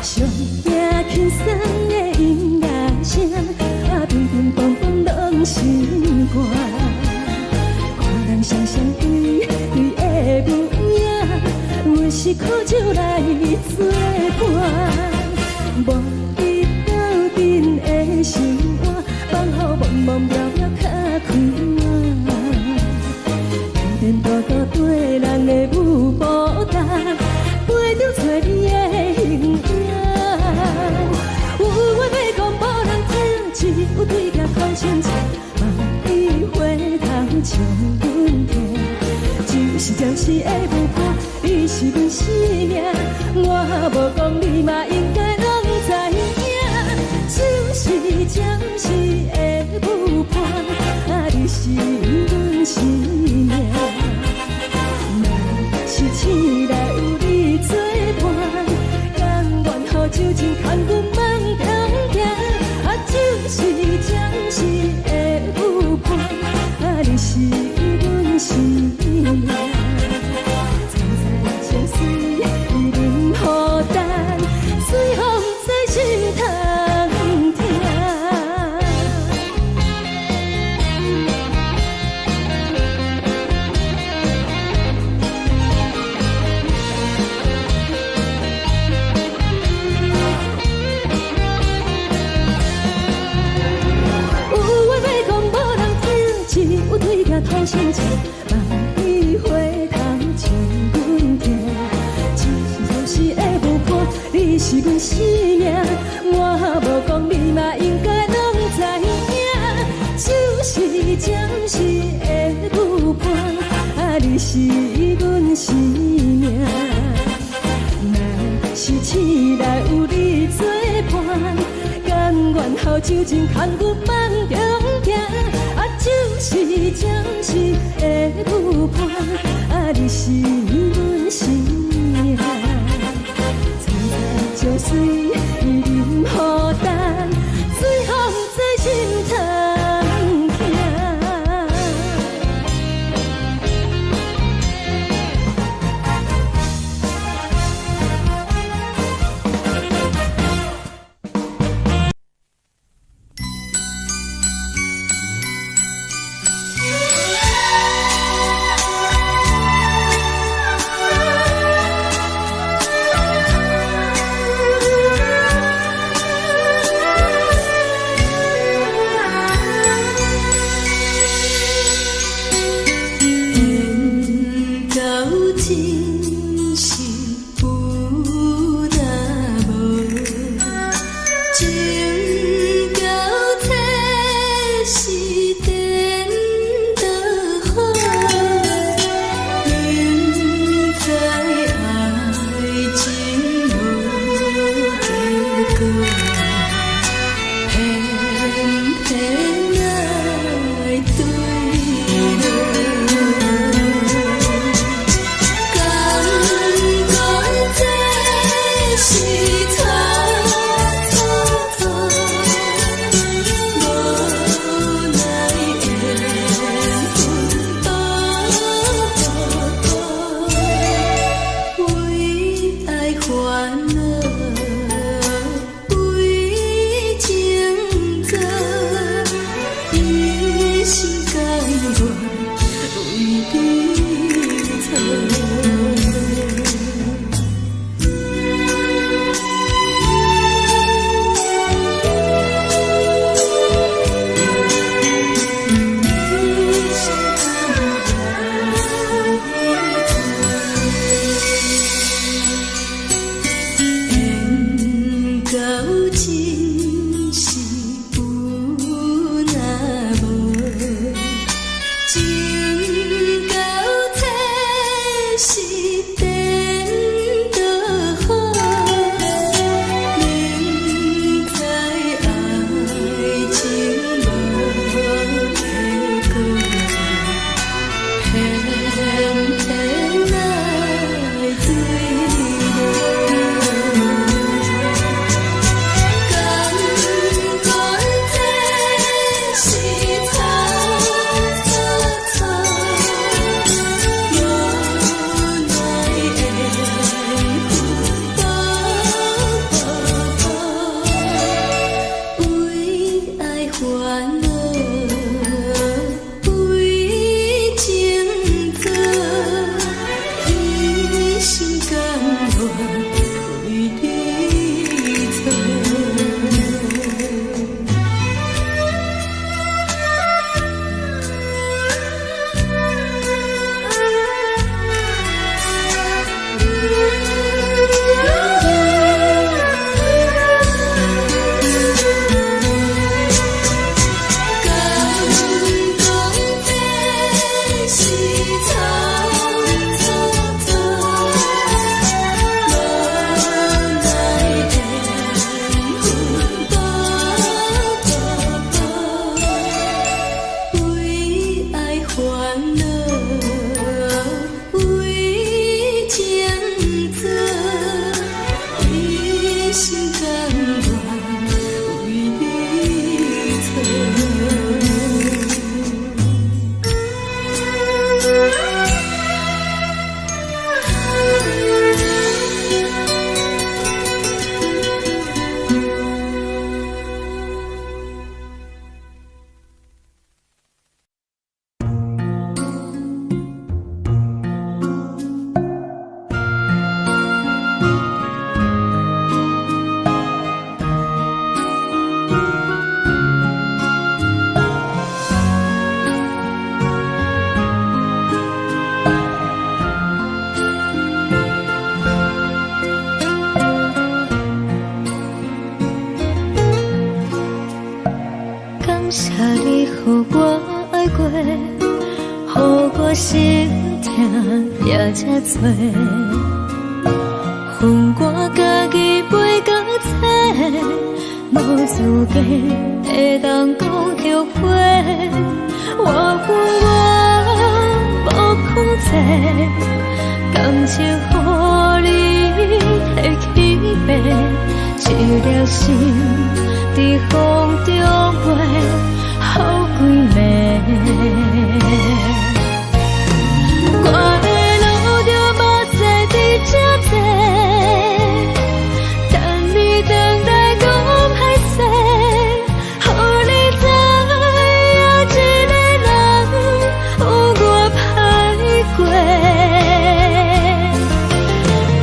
上驚輕鬆的音樂聲，啊，乒乒乓乓攏心肝。看人雙雙對對的舞影，阮是苦酒來作伴。無伊鬥陣的生活，放予茫茫渺渺較快活。天天多多對人的舞步動，陪著找你的形影。有話欲講無人聽，只有對鏡講清楚，望你回頭笑阮聽。就是暫時的舞伴，你是阮生命，我無講你嘛應該攏知影。就是暫時的舞伴，啊，你是阮生命。若是醒來有你作伴，甘願予酒精牽阮夢中行。啊，就是暫時的舞伴，啊，你是阮生命。層層情水啉予乾，醉予毋知心通疼。有話欲講無人聽，只有對鏡吐心情，望你回頭笑阮聽。就是暫時的舞伴，你是阮生命，我無講你嘛應該攏知影。就是暫時的舞伴，啊，你是阮生命。若是醒來有你作伴，甘願予酒精牽阮夢中行。啊，就是暫時的舞伴，啊，你是阮生命。層層情水啉予乾，醉予毋知心通疼。你予我愛過，予我心疼也這多。予我家己飛到找，無資格會當講後悔。我有我無控制，感情予你提去爬，一粒心佇風中飛，予幾暝。我會流著目屎佇這坐，等你轉來講歹勢，予你知影一个人有偌歹過。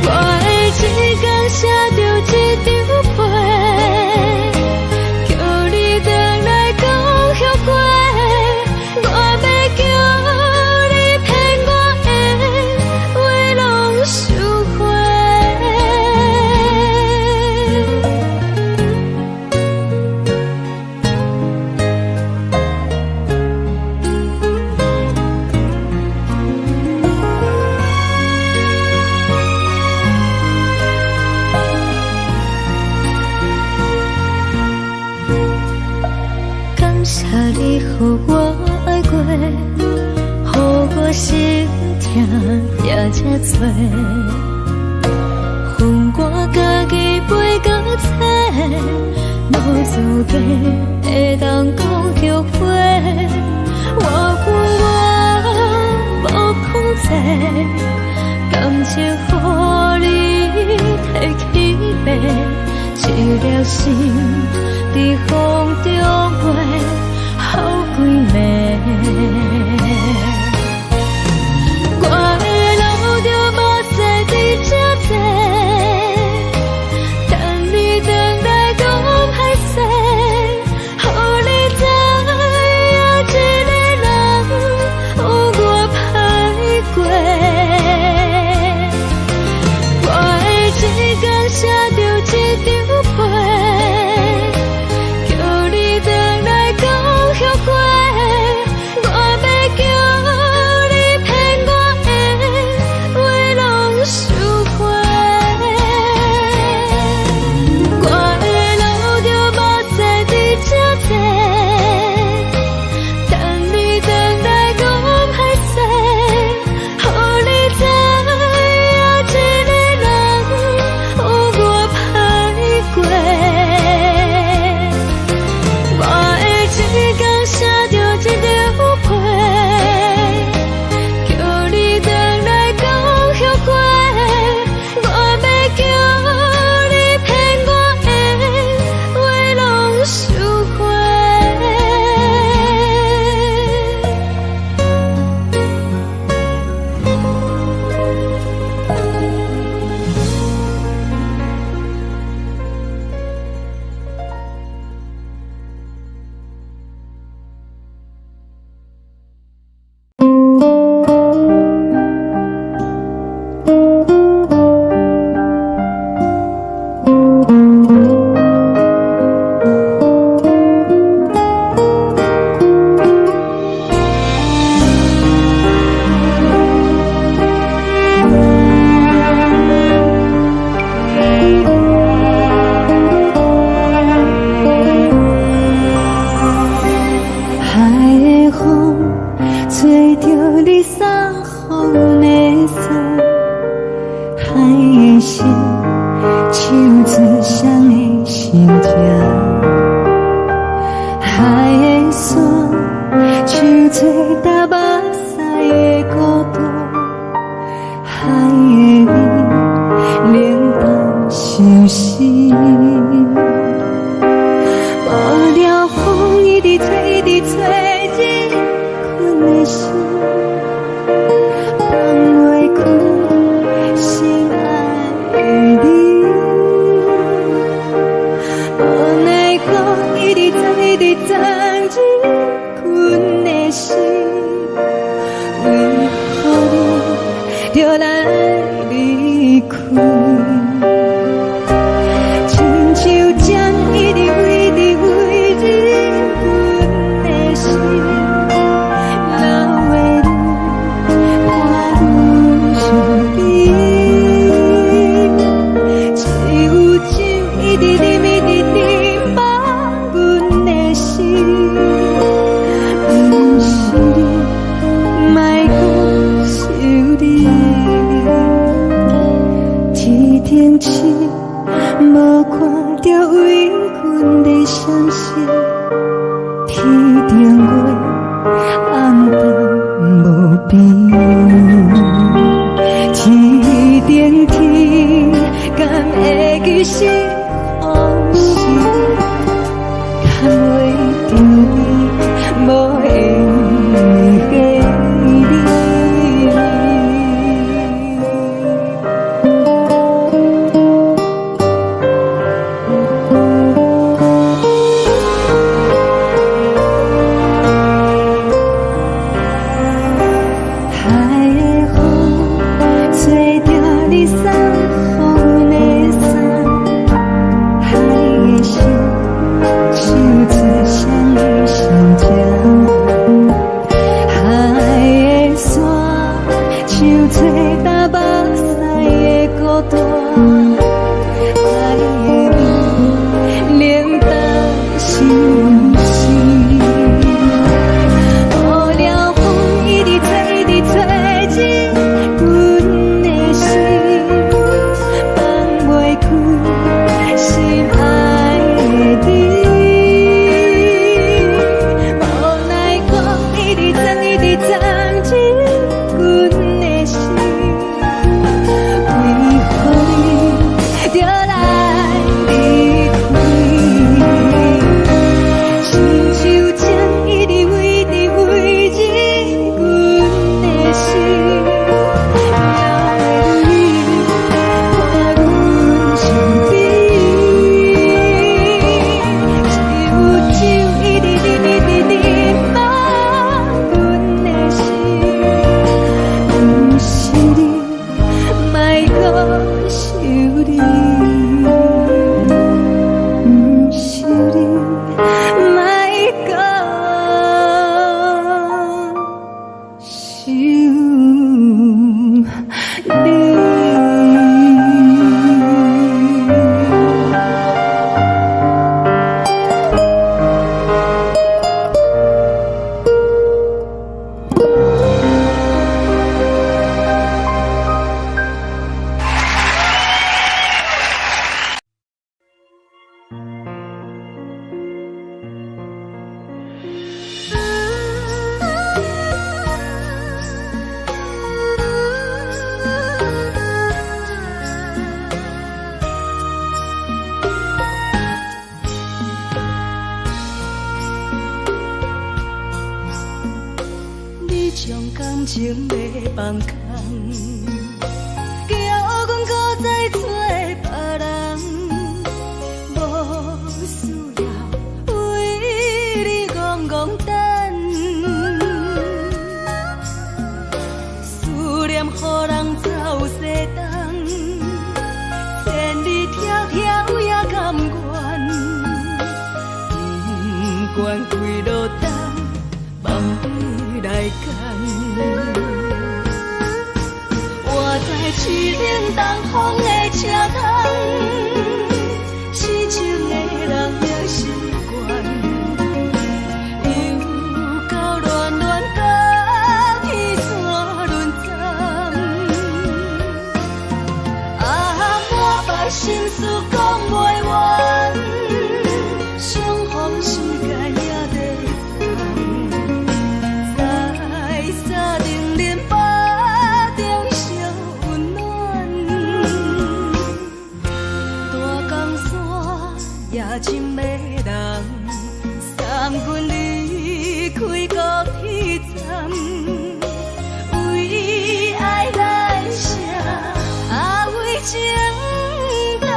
我會一工寫著一張批，叫你轉來講後悔。我欲叫你騙我的話攏收回。感謝你予我愛過，予我心疼也這多。予我家己飛到找，無資格會當講後悔。我有我無控制，感情予你提去爬，一粒心佇風中飛，予幾暝。我會流著目屎佇這坐，等你轉來講歹勢，予你知影一個人有偌歹過。我會一工寫著一張批，叫你轉來講後悔。我欲叫你騙我的話攏收回。我會流著目屎佇這坐，等你轉來講歹勢，予你知影一個人有偌歹過。我會一工寫著一張批，叫你轉來講後悔。我欲叫你騙我的話攏收回。海的風吹著你送予阮的衫，海的心唱出誰的心情，海的山唱出搭目屎的孤單，海的味冷淡相思。無聊風一直吹，一直吹，入困的心，放袂開心愛的你。無奈何一直藏，一直藏入困的心，為何你著來離開？親像針一直飛，一直飛入阮的無閒的你。海的風吹著你送予阮的衫，海的心唱出誰的心情，海的沙唱出担目屎的孤單，海的味冷淡心事。無聊風一直吹，一直吹進阮的心，放袂開心愛的你。無奈風一直鑽，一直鑽進阮的心，為何你著來離開？親像情一直飛，一直飛進阮的心，描繪你伴阮身邊。只有酒一直啉，一直啉滿阮的心，毋是你，莫閣想你，毋是你，莫閣想你。你將感情欲放空，叫阮閣再找別人，無需要為你戇戇等，思念予人走西東，千里迢迢也甘願，不管幾落冬，放你來揀。我知凄冷東風的車窗，痴情的人也習慣，又到暖暖甲天山轮转，啊，满腹心事講袂完，相逢時間也短暫，在三重林腹中相溫暖，大江山也真迷人，送阮離開高鐵站，為愛來寫，啊為情等。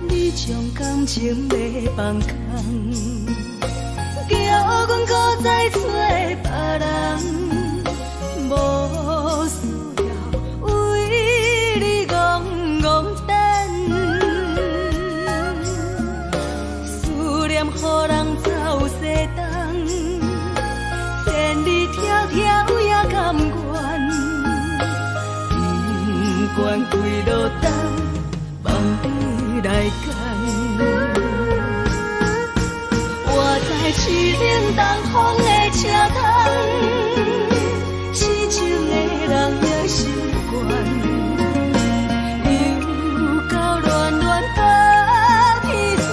你將感情欲放空，叫阮閣再找別人，無需要為你戇戇等，思念予人走西東，千里迢迢也甘願，不管幾落冬，放你來來干。我知凄冷東風的車窗，痴情的人也習慣。又到暖暖冬天煞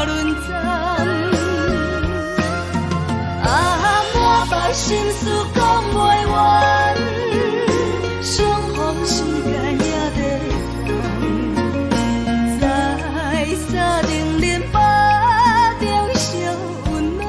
輪轉。啊，滿腹心事講袂完，相逢時間也在送，在三重連腹中相溫暖。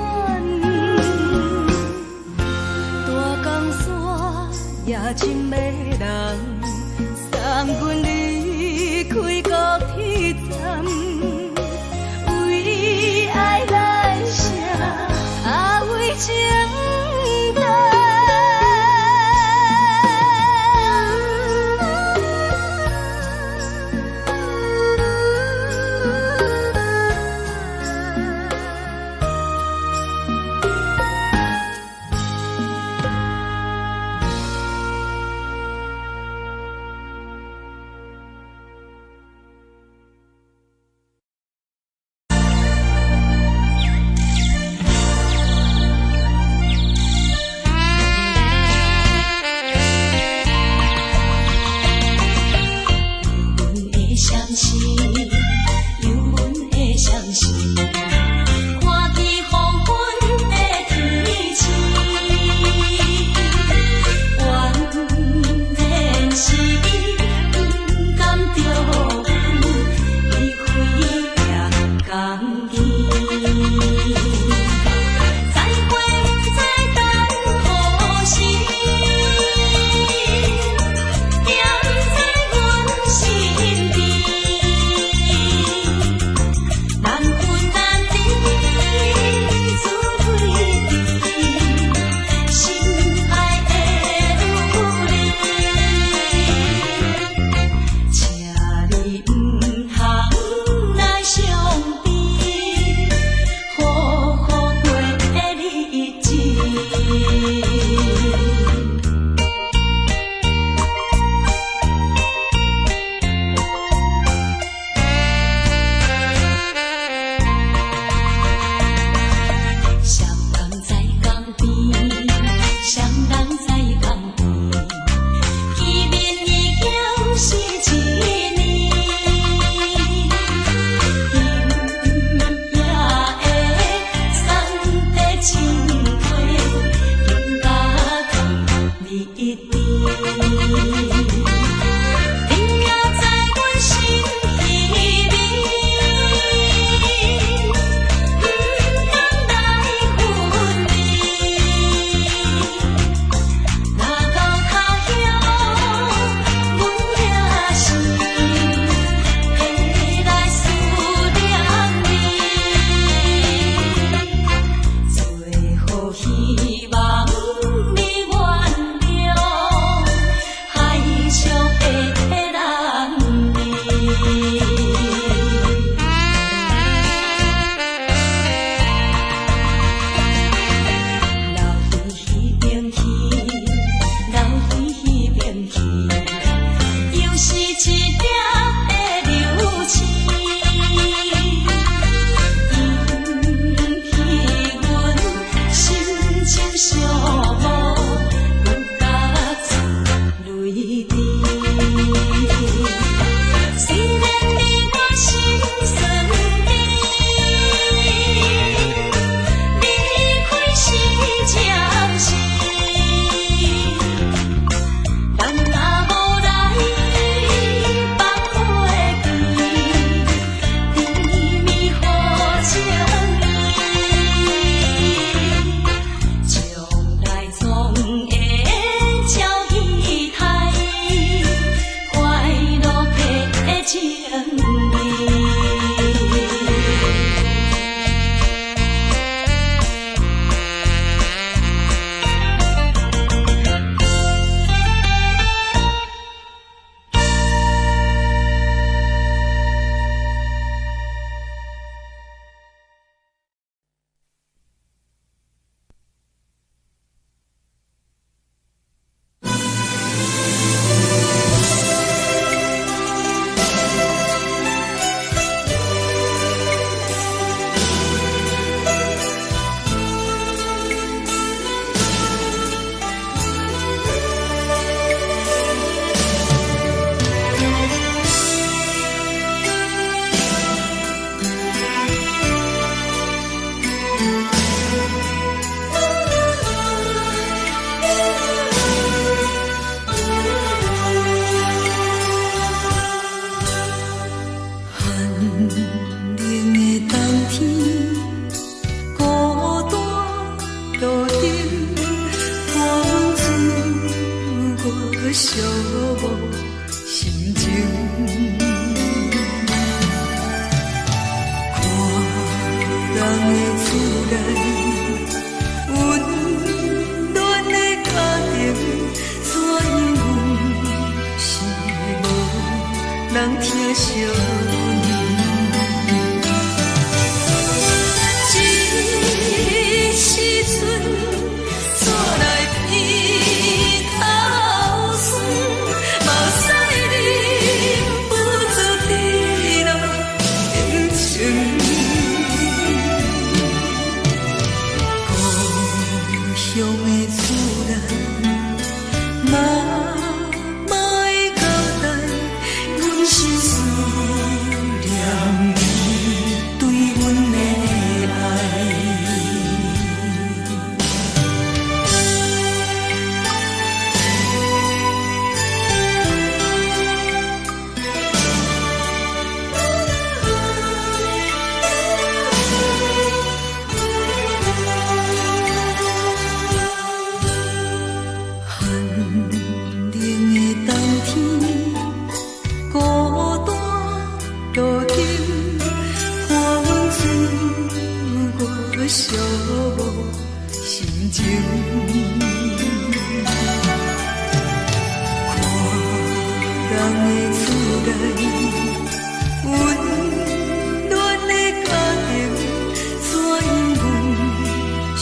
冷的冬天，孤單路燈，伴阮自我寂寞心情。看人的厝內，溫暖的家庭，怎樣阮是無人疼惜阮。這時陣，煞來鼻頭酸，目屎忍不住滴落眼睛。故鄉的厝內，媽媽的交代，阮是思念你對阮的愛。寒冷的冬天，孤單路燈，伴阮自我寂寞心情。看人的厝內，溫暖的家庭，怎樣阮是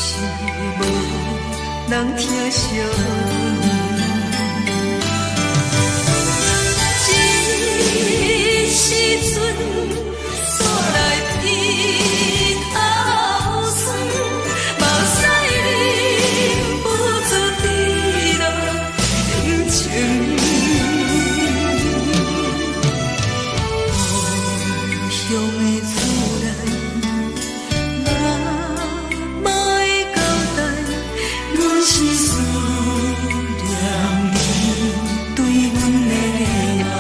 無人疼惜阮。這時陣，煞來鼻頭酸，目屎忍不住滴落眼睛。故鄉的厝內，媽媽的交代，阮是思念你對阮的愛。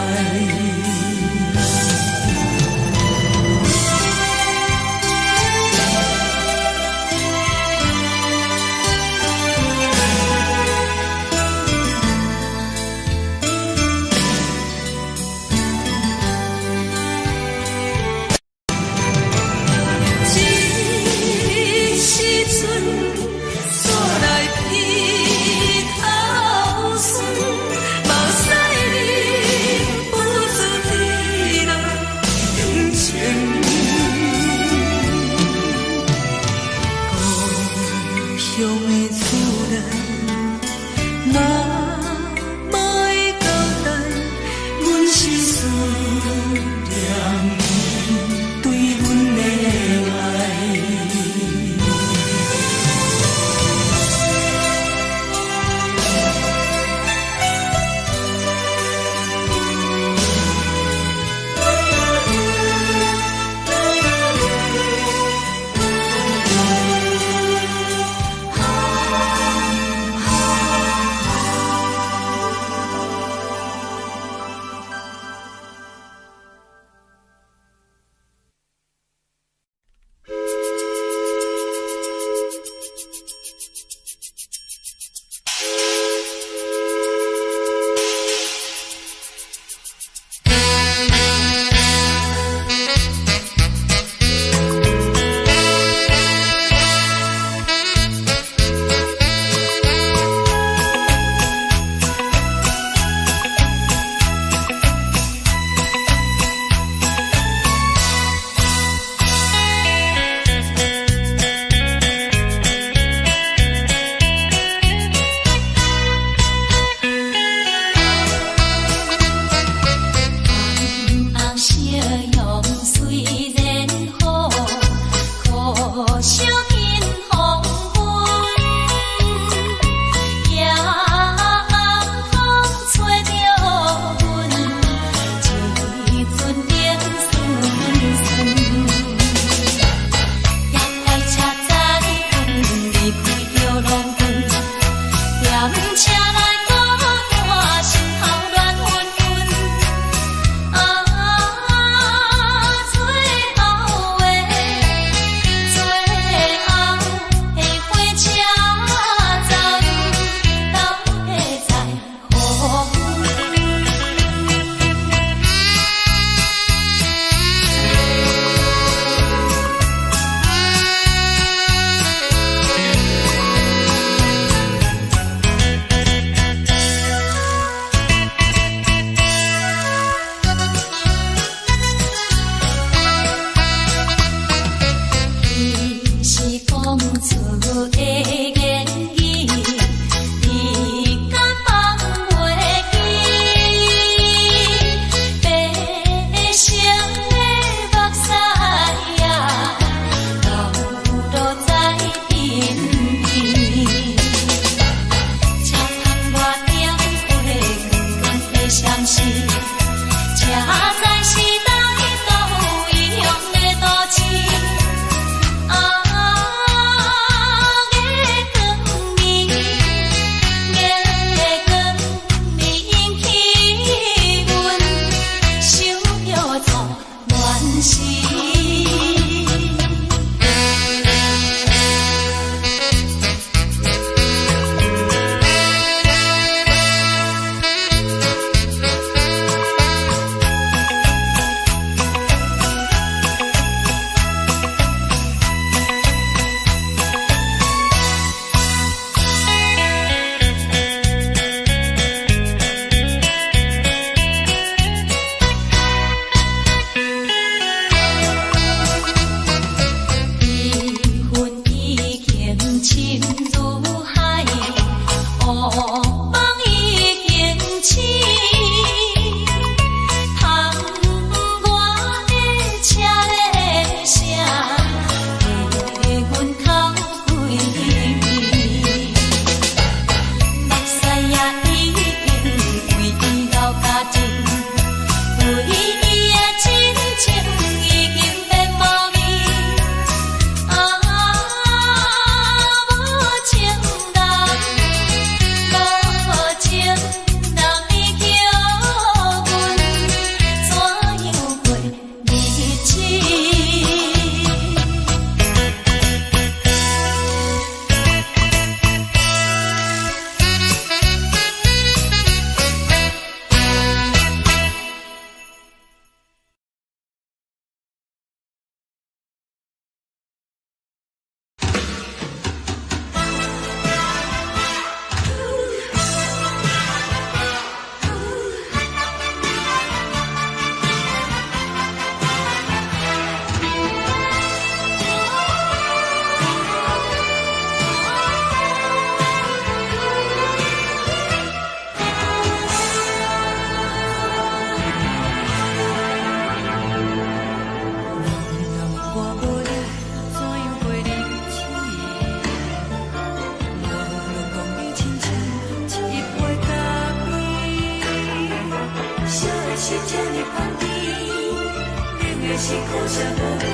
苦涩無味，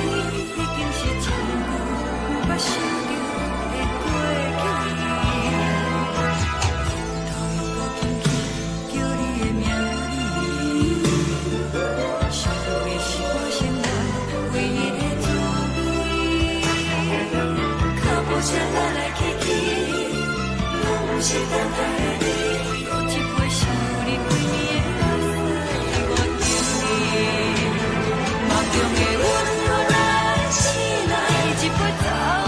已經是真久毋捌想著的過去。頭又閣輕輕叫你的名字，想你是我生活唯一的滋味。跤步聲來來去去，攏毋是等待的你。閣一擺想你規暝的目屎，我求你。夢中的阮予來醒來，一杯走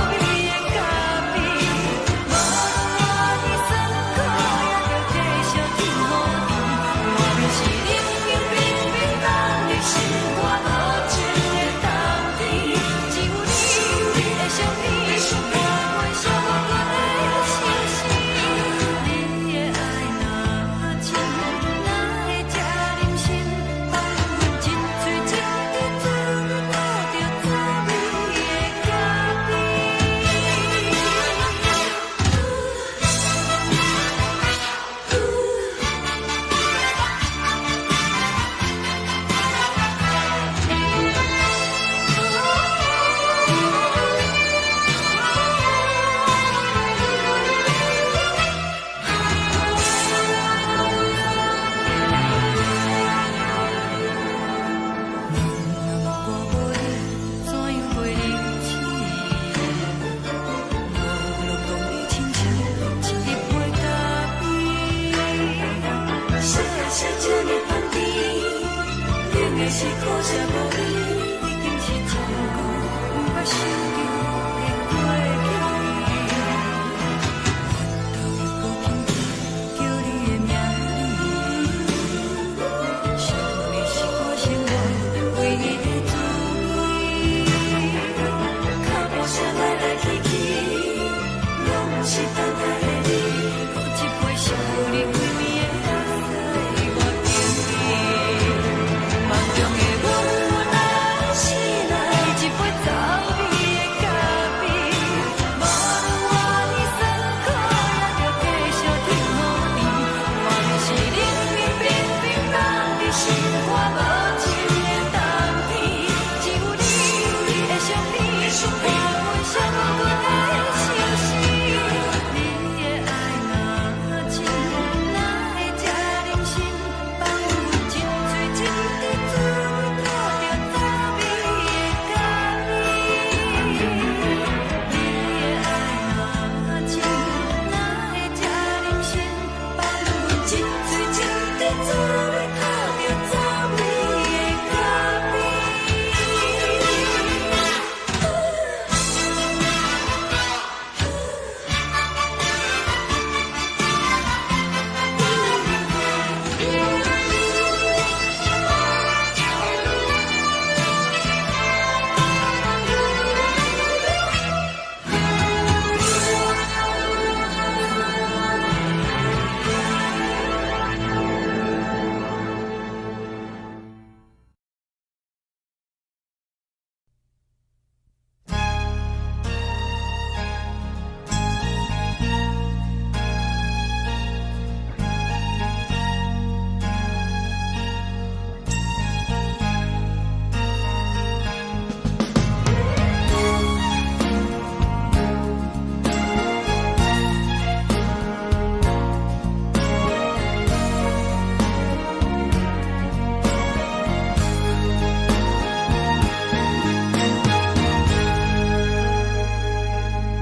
味的咖啡，無論偌尼酸苦，也著繼續天雨甜。外面是冷冷冰冰凍入心肝無情的冬天，只有你的相片，伴阮寂寞的相思。你的愛若深，哪會這忍心放阮一喙一滴嘴吐著滋味的咖啡？若我無你，怎樣過日子？無論講你親像一杯咖啡。啥啥這呢香甜，冷的是苦澀無味，已經是真久毋捌想著的過去。頭又閣輕輕叫你的名字，想你是我生活唯一的滋味。跤步聲來來去去，攏毋是等待的你。閣一擺想你規暝的目屎，我求你。夢中的阮來醒來，一杯走味的咖啡，無論偌尼酸苦，也著繼續天雨甜。外面是冷冷冰冰凍入心肝無情的冬天，只有你的相片，伴阮寂寞的相思。你的愛若深，哪會這忍心放阮一喙一滴嘴吐著滋味的咖啡？你的愛若深，哪會這忍心放阮一喙一滴嘴吐著滋味的咖啡？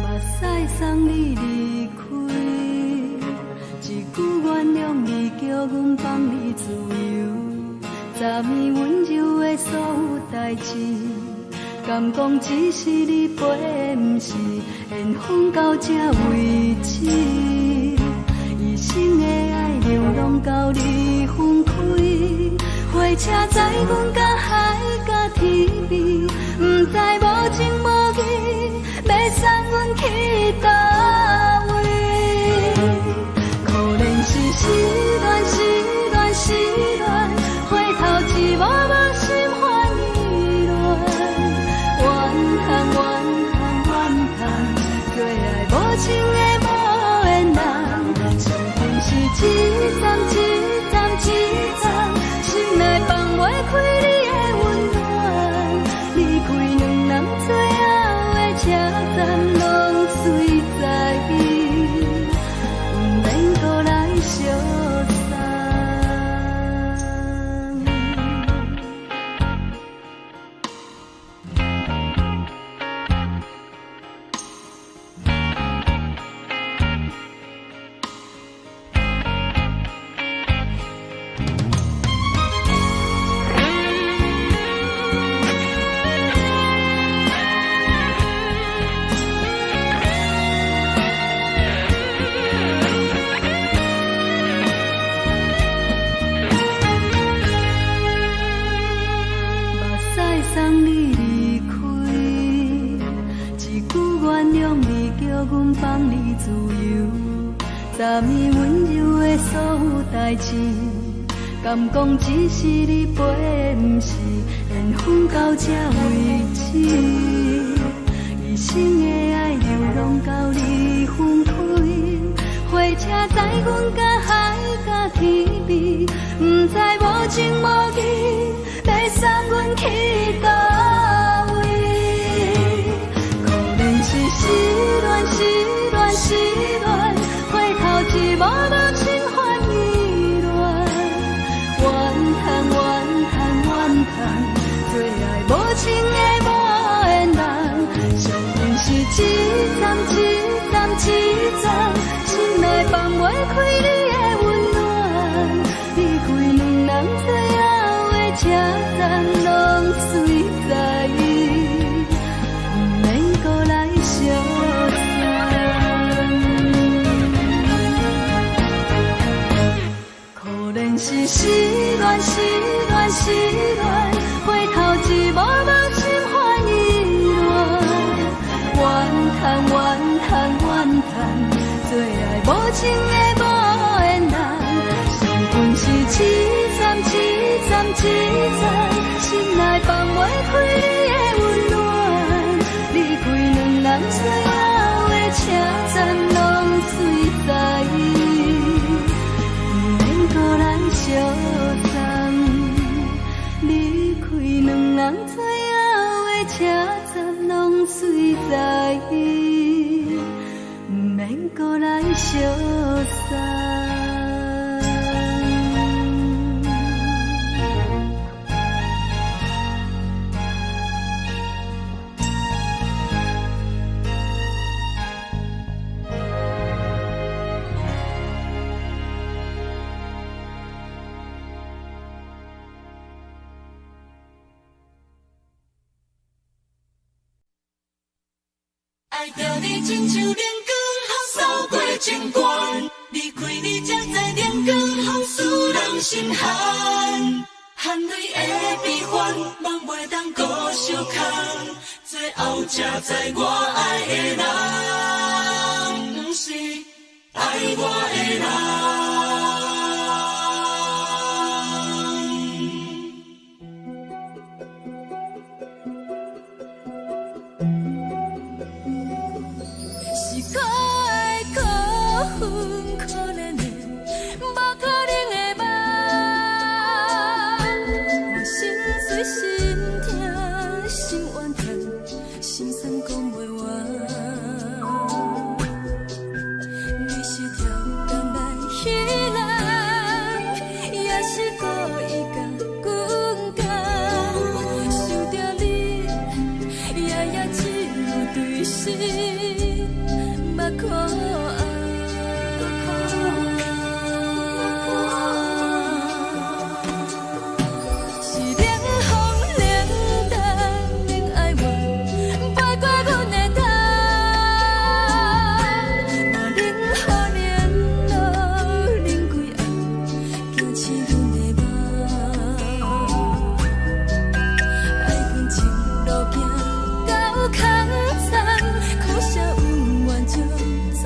目屎送你離開，一句原諒你，叫阮放你自由。昨暝溫柔的所有代誌，敢講只是你陪的，毋是緣分到這為止。一生的愛流浪到你分開，火車載阮甲海甲天邊，毋知無情無義，欲送阮去佗位？可憐是失戀，失戀，失戀，回頭一幕幕心煩意亂，怨恨，怨恨，怨恨，做愛無情的無緣人，相逢是一站一站一站，心內放袂開你的溫暖，放你自由。昨暝溫柔的所有代誌，敢講只是你陪，毋是緣分到這為止。一生的愛流浪到你分開，火車載阮甲海甲天邊，毋知無情無義，欲送阮去佗位？可憐是失戀，失戀，失戀，回頭一幕幕心煩意亂，怨嘆怨嘆怨嘆，做愛無情的無緣人，相逢是一站一站一站，心內放袂開你的溫暖，離開兩人最後的車站，攏隨在伊，毋免閣來相送。可憐是失戀，失戀，失戀，回頭一幕幕心煩意亂，怨嘆怨嘆怨嘆，做愛無情的無緣人，相逢是一站一站一站，心內放袂開你的溫暖，離開兩人最後的車站，攏隨在伊，毋免閣來相送。離開兩人最後的車站，攏隨在伊，毋免閣來相送。愛著你親像冷光予掃過情關，離開你才知冷光予使人心寒，含淚的悲歡，夢袂當閣相牽，最後才知我愛的人，毋是愛我的人。是可愛可恨可憐的，無可能的夢。我心碎心疼心怨嘆，心酸講袂完。你是超工來彼人，也是故意共阮講。想著你，夜夜只有對心目苦紅。是冷風冷淡冷哀怨，飞過阮的頭，嘛冷雨冷露冷規暗，驚醒阮的夢。愛阮情路行到空残，可惜阮願情注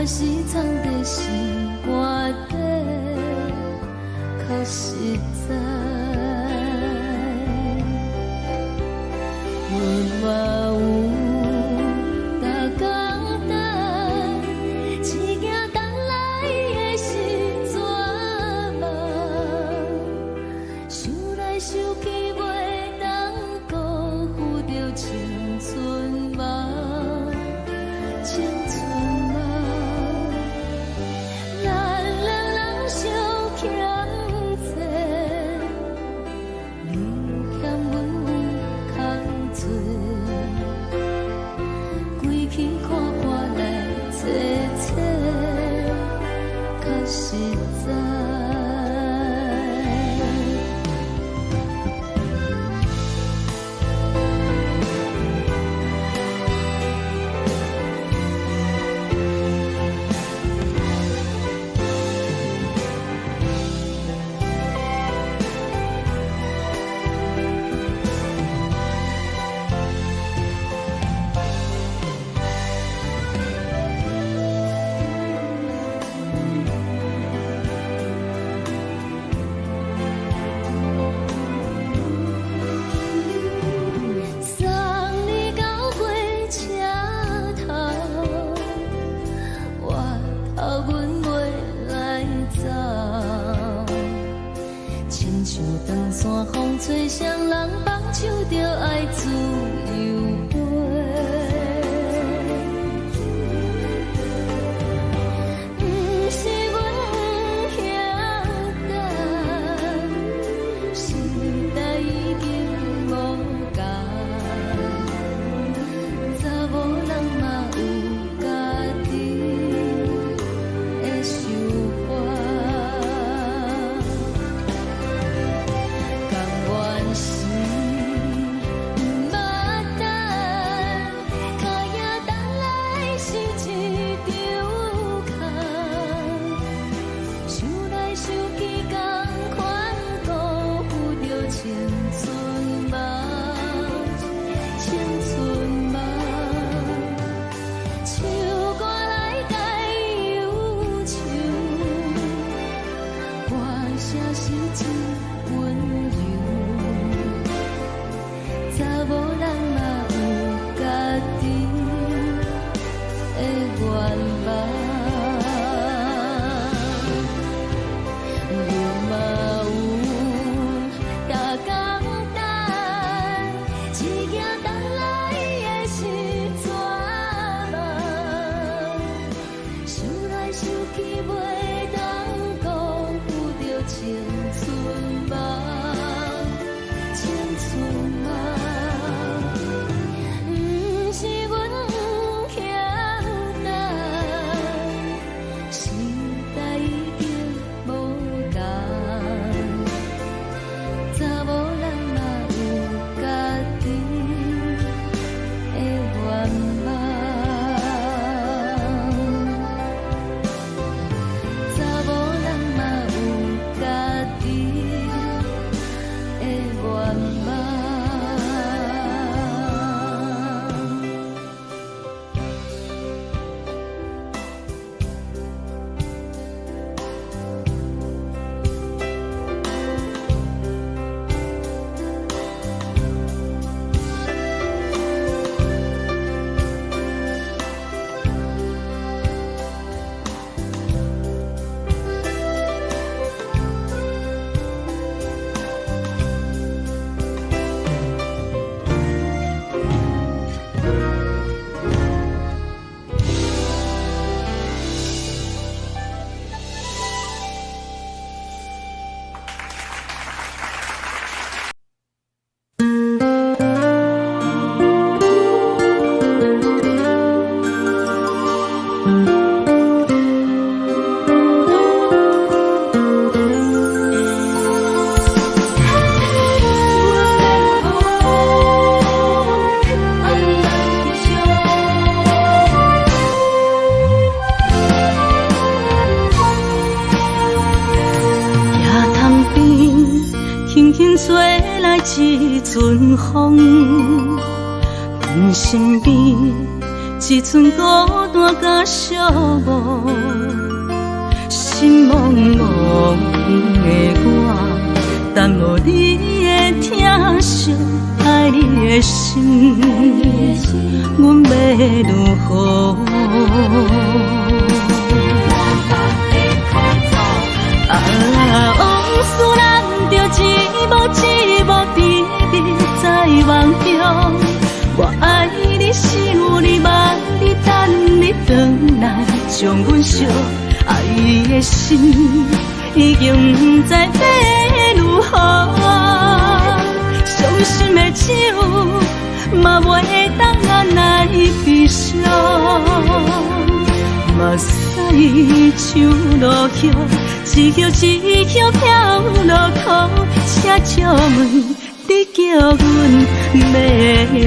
是藏佇心肝底，較實在。阮嘛有逐工等，一行等來的是绝望，想來想去袂當辜負著青春夢，青春夢。咱兩人相欠債，你欠阮有空做，歸去看看來坐坐，較實在。送你到火車頭，我頭阮袂來走。親像長山風吹，誰人放手就愛自由飛。毋是阮不曉等，時代已經無仝，查某人嘛有家己的想法。甘願是毋捌等，跤影等來是一場空。想來想去，仝款辜負著青春夢，青春夢。唱歌來解憂愁，歌聲是真溫柔。查某人嘛有家己的願望。阮嘛有逐工等，一行等來的是绝望。想來想去袂當辜負著青春夢，青春夢。毋是阮不曉等，時代已經無仝，查某人嘛有家己的願望。查某人嘛有家己的願望。野潭邊，輕輕吹來一陣風，阮身邊一一寸孤單佮寂寞，心茫茫的我，等無你的疼惜，愛你的心，阮欲如何？啊，往事咱著一幕一幕甜蜜在夢中。我愛你，想你，望你，等你轉來，將阮惜愛的心已經毋知欲如何。傷心的酒嘛袂當按來悲傷，目屎像落葉，一葉一葉飄落空，請借問你叫阮欲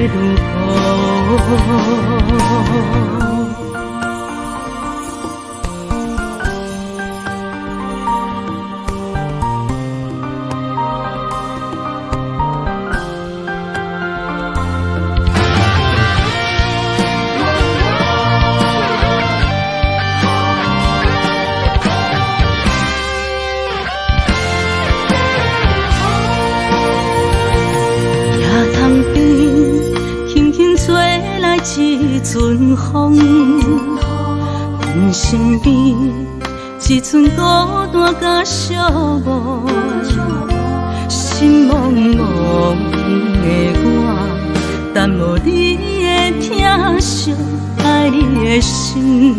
如何？一陣風，阮身邊一寸孤單佮寂寞，心茫茫的我，等無你的疼惜，愛你的心，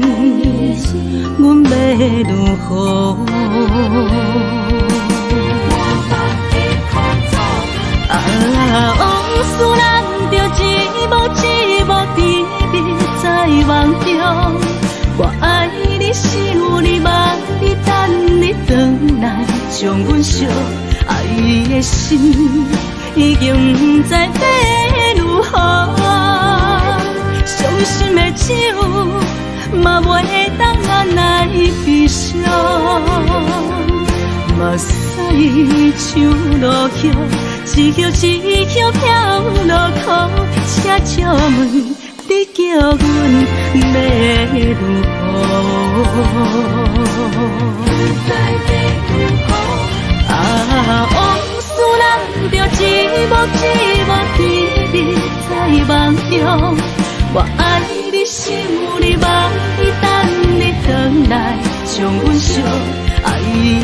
阮欲如何？啊，往事咱著一幕一幕甜蜜在夢中。我愛你，想你，望你，等你轉來，將阮惜愛的心已經毋知欲如何。傷心的酒嘛袂當按來悲傷，目屎像落葉，一葉一葉飄落空，請借問你叫阮欲如何？啊，往事咱著一幕一幕甜蜜在夢中。我愛你，想你，望你，等你轉來，將阮惜愛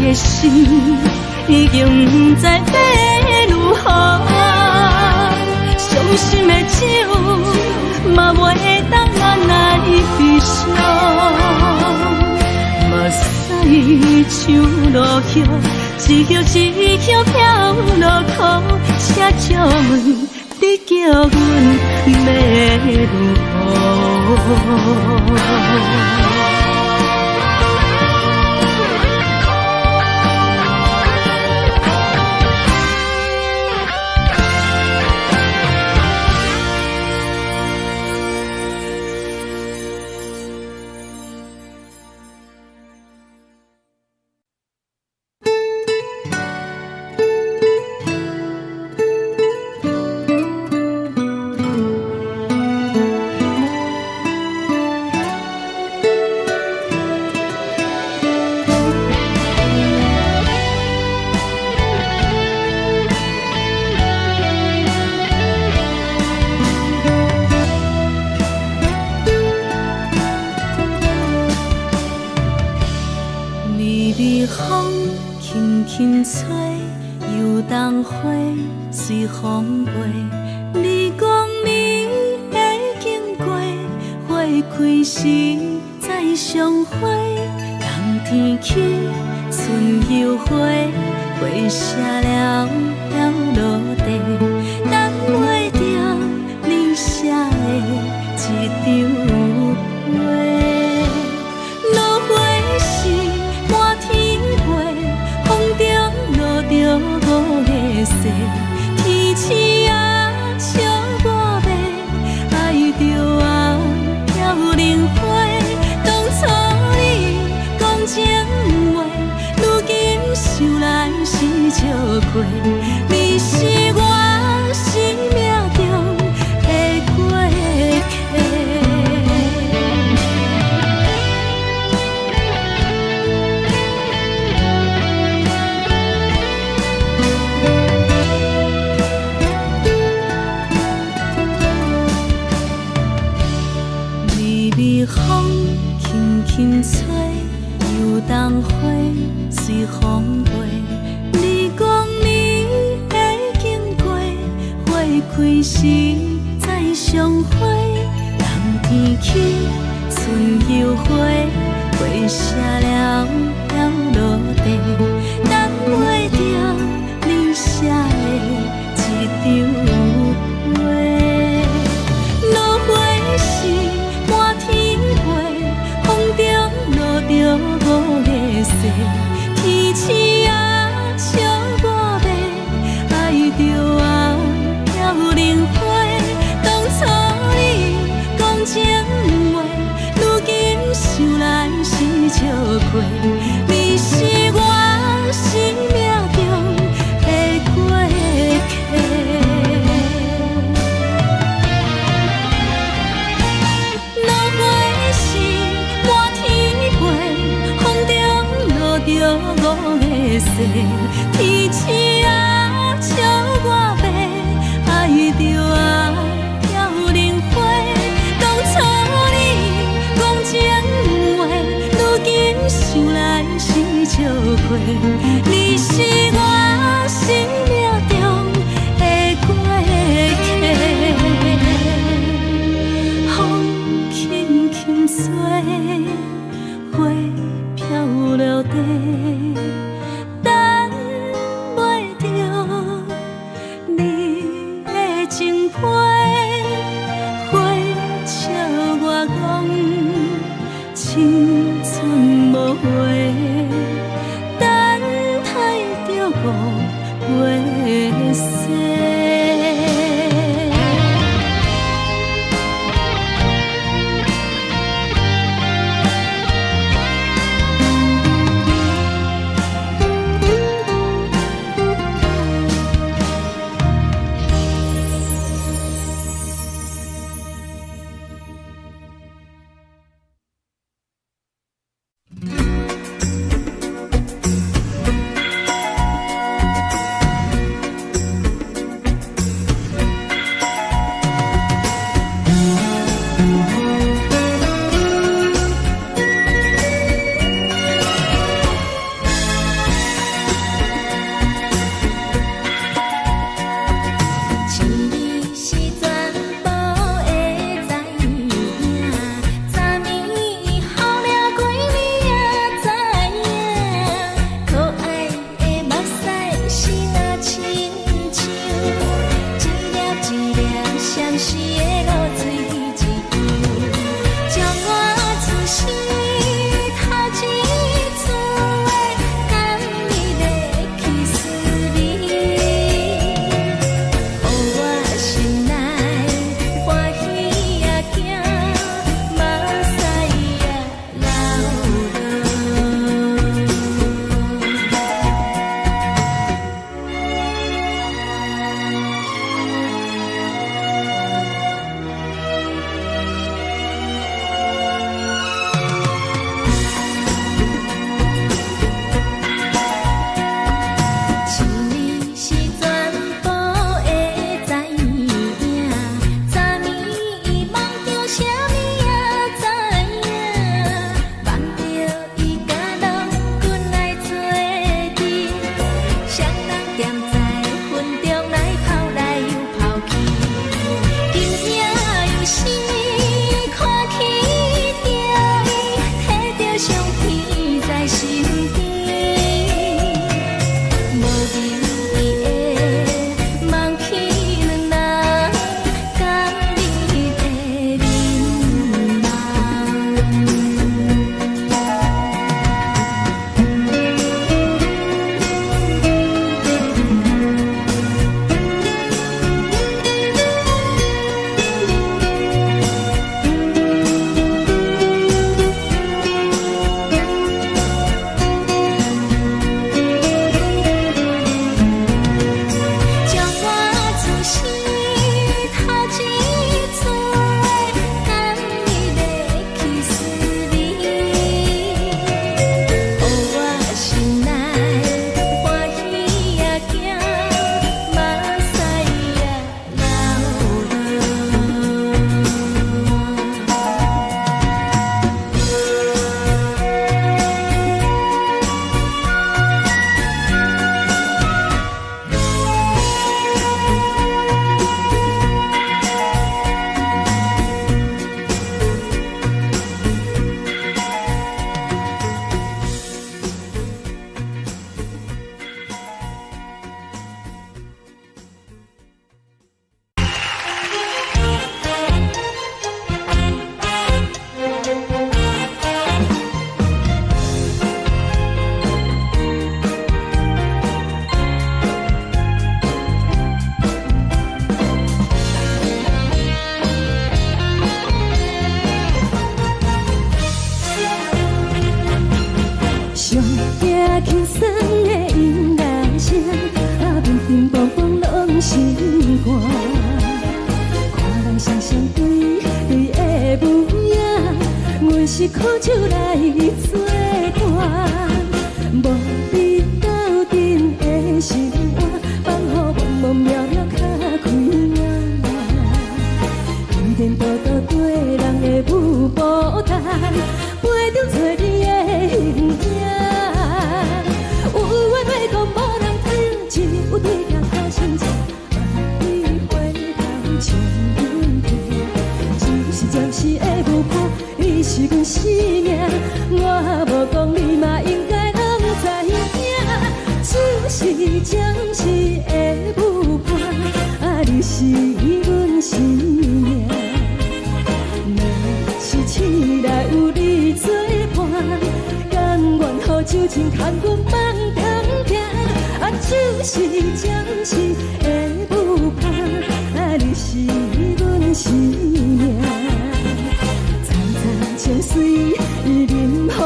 的心已經毋知欲如何。傷心的酒嘛袂當按來悲傷，目屎像落葉，一葉一葉飄落空，請借問你叫阮欲如何？微微風輕輕吹，油桐花隨風飛。你講你會經過，花開時再相會。冬天起，春又回，花謝了飄落地，等袂著你寫的這張批。落花時滿天飛，風中落著五个雪，天星啊笑我欲愛著啊飄零花。當初你講情話，如今想來是笑話，你是我。輕吹，油桐花隨風飛。你講你會經過，花開時再相會。冬天起，春又回，花謝了飄落地，等袂著你寫的這張批。落花時滿天飛，風中落著五个誓，天星啊笑我欲，愛著啊飄零花。當初你講情話，如今想來是笑虧。你是我生命中的過客。落花時滿天飛，風中落著五个誓，天星啊笑我欲，愛著啊飄零花。當初你講情話，如今想來是笑虧。你是我生命中的過客。風輕輕吹，花飄落地，等袂著你的情批。花笑我講青春無話，等待著五月雪。輕鬆的音樂聲，啊，乒乒乓乓攏心肝。看人雙雙對對的舞影，阮是苦酒來做伴，無你鬥陣的生活，放予茫茫渺渺較開朗。天多多對人的舞步動，陪著找你的形影。有話欲講無人聽，只有對鏡苦心情，萬里回頭唱阮聽。只是暫時的舞伴，你是阮生命，我無講你嘛應該攏知影。只是暫時的舞伴，啊，你是阮生命。若是醒來有你做伴，甘願予酒精牽阮放長行。啊，只是暫時的舞伴，啊，你是阮生命。層層情隨淋雨重，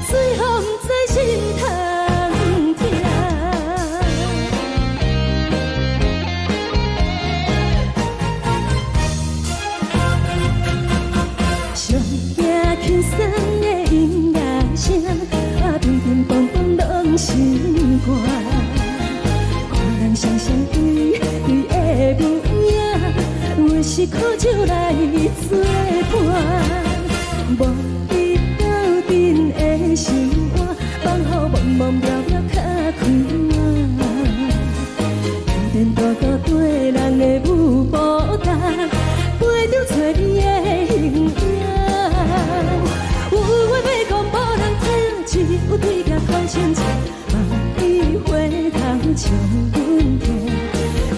最予毋知心通疼。上驚輕鬆的音樂聲，啊，乒乒乓乓攏心肝。看人雙雙對對的舞影，阮是苦酒來做伴，無你鬥陣的生活，放予茫茫渺渺較開朗。天多多對人的舞步動，陪著找你的形影。有話欲講無人聽，只有對鏡苦心情，萬里回頭唱阮聽。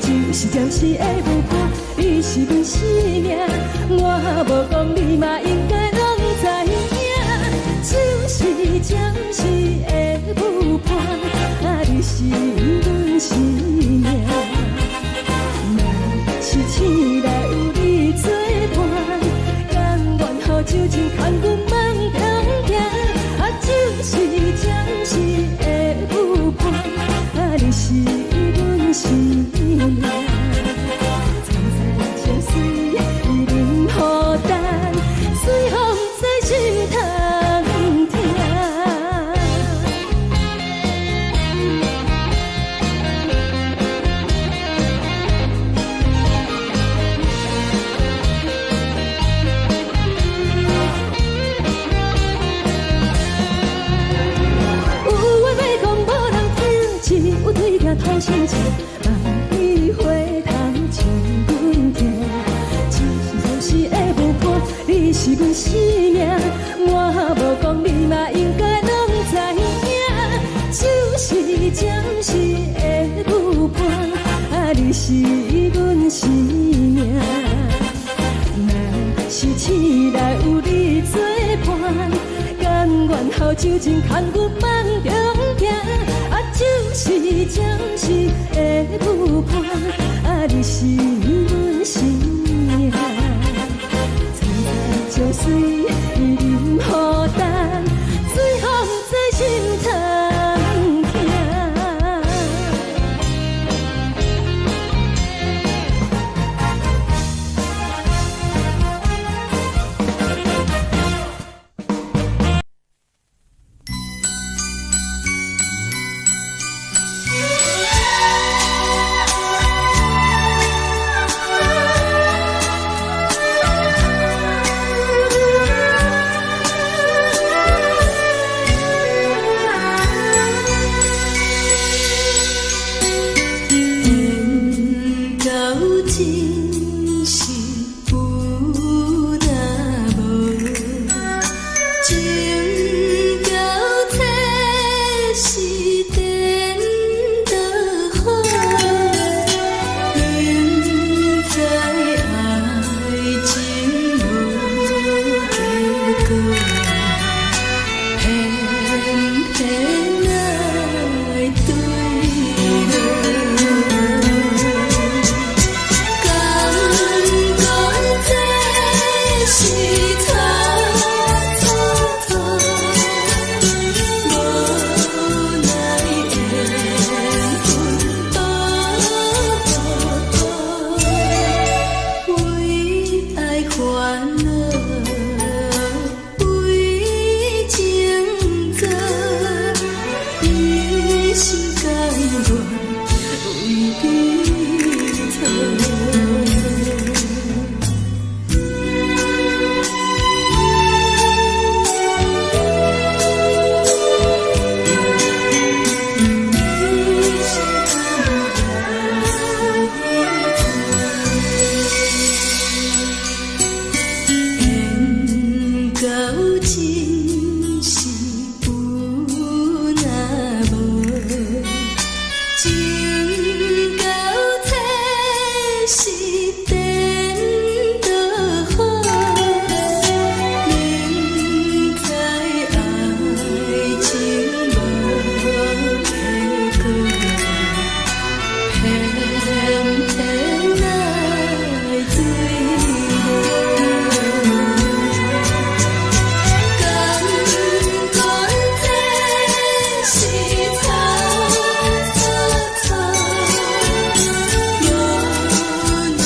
只是暫時的舞伴，你是阮生命，我無講你嘛應該攏知影。只是暫時的舞伴，啊，你是阮生命。若是醒來有你做伴，甘願予酒精牽阮放長行。啊，只是暫時的舞伴，啊，你是阮生命。層層情隨淋雨重，最予毋知心通疼。有話欲講無人聽，只有對鏡吐心情，萬里回頭唱阮聽。只是暫時的舞伴，你是阮生命，我無講你嘛應該攏知影。只是暫時的舞伴，啊，你是阮生命。若是醒來有你做伴，甘願予酒精牽阮放長行。啊，只是暫時的舞伴，啊，你是阮生命。層層情隨淋雨重，最予毋知心通疼。真是有若無，情到這是顛倒好，明知愛情無結果，偏偏愛對無。甘願這是錯錯錯，無奈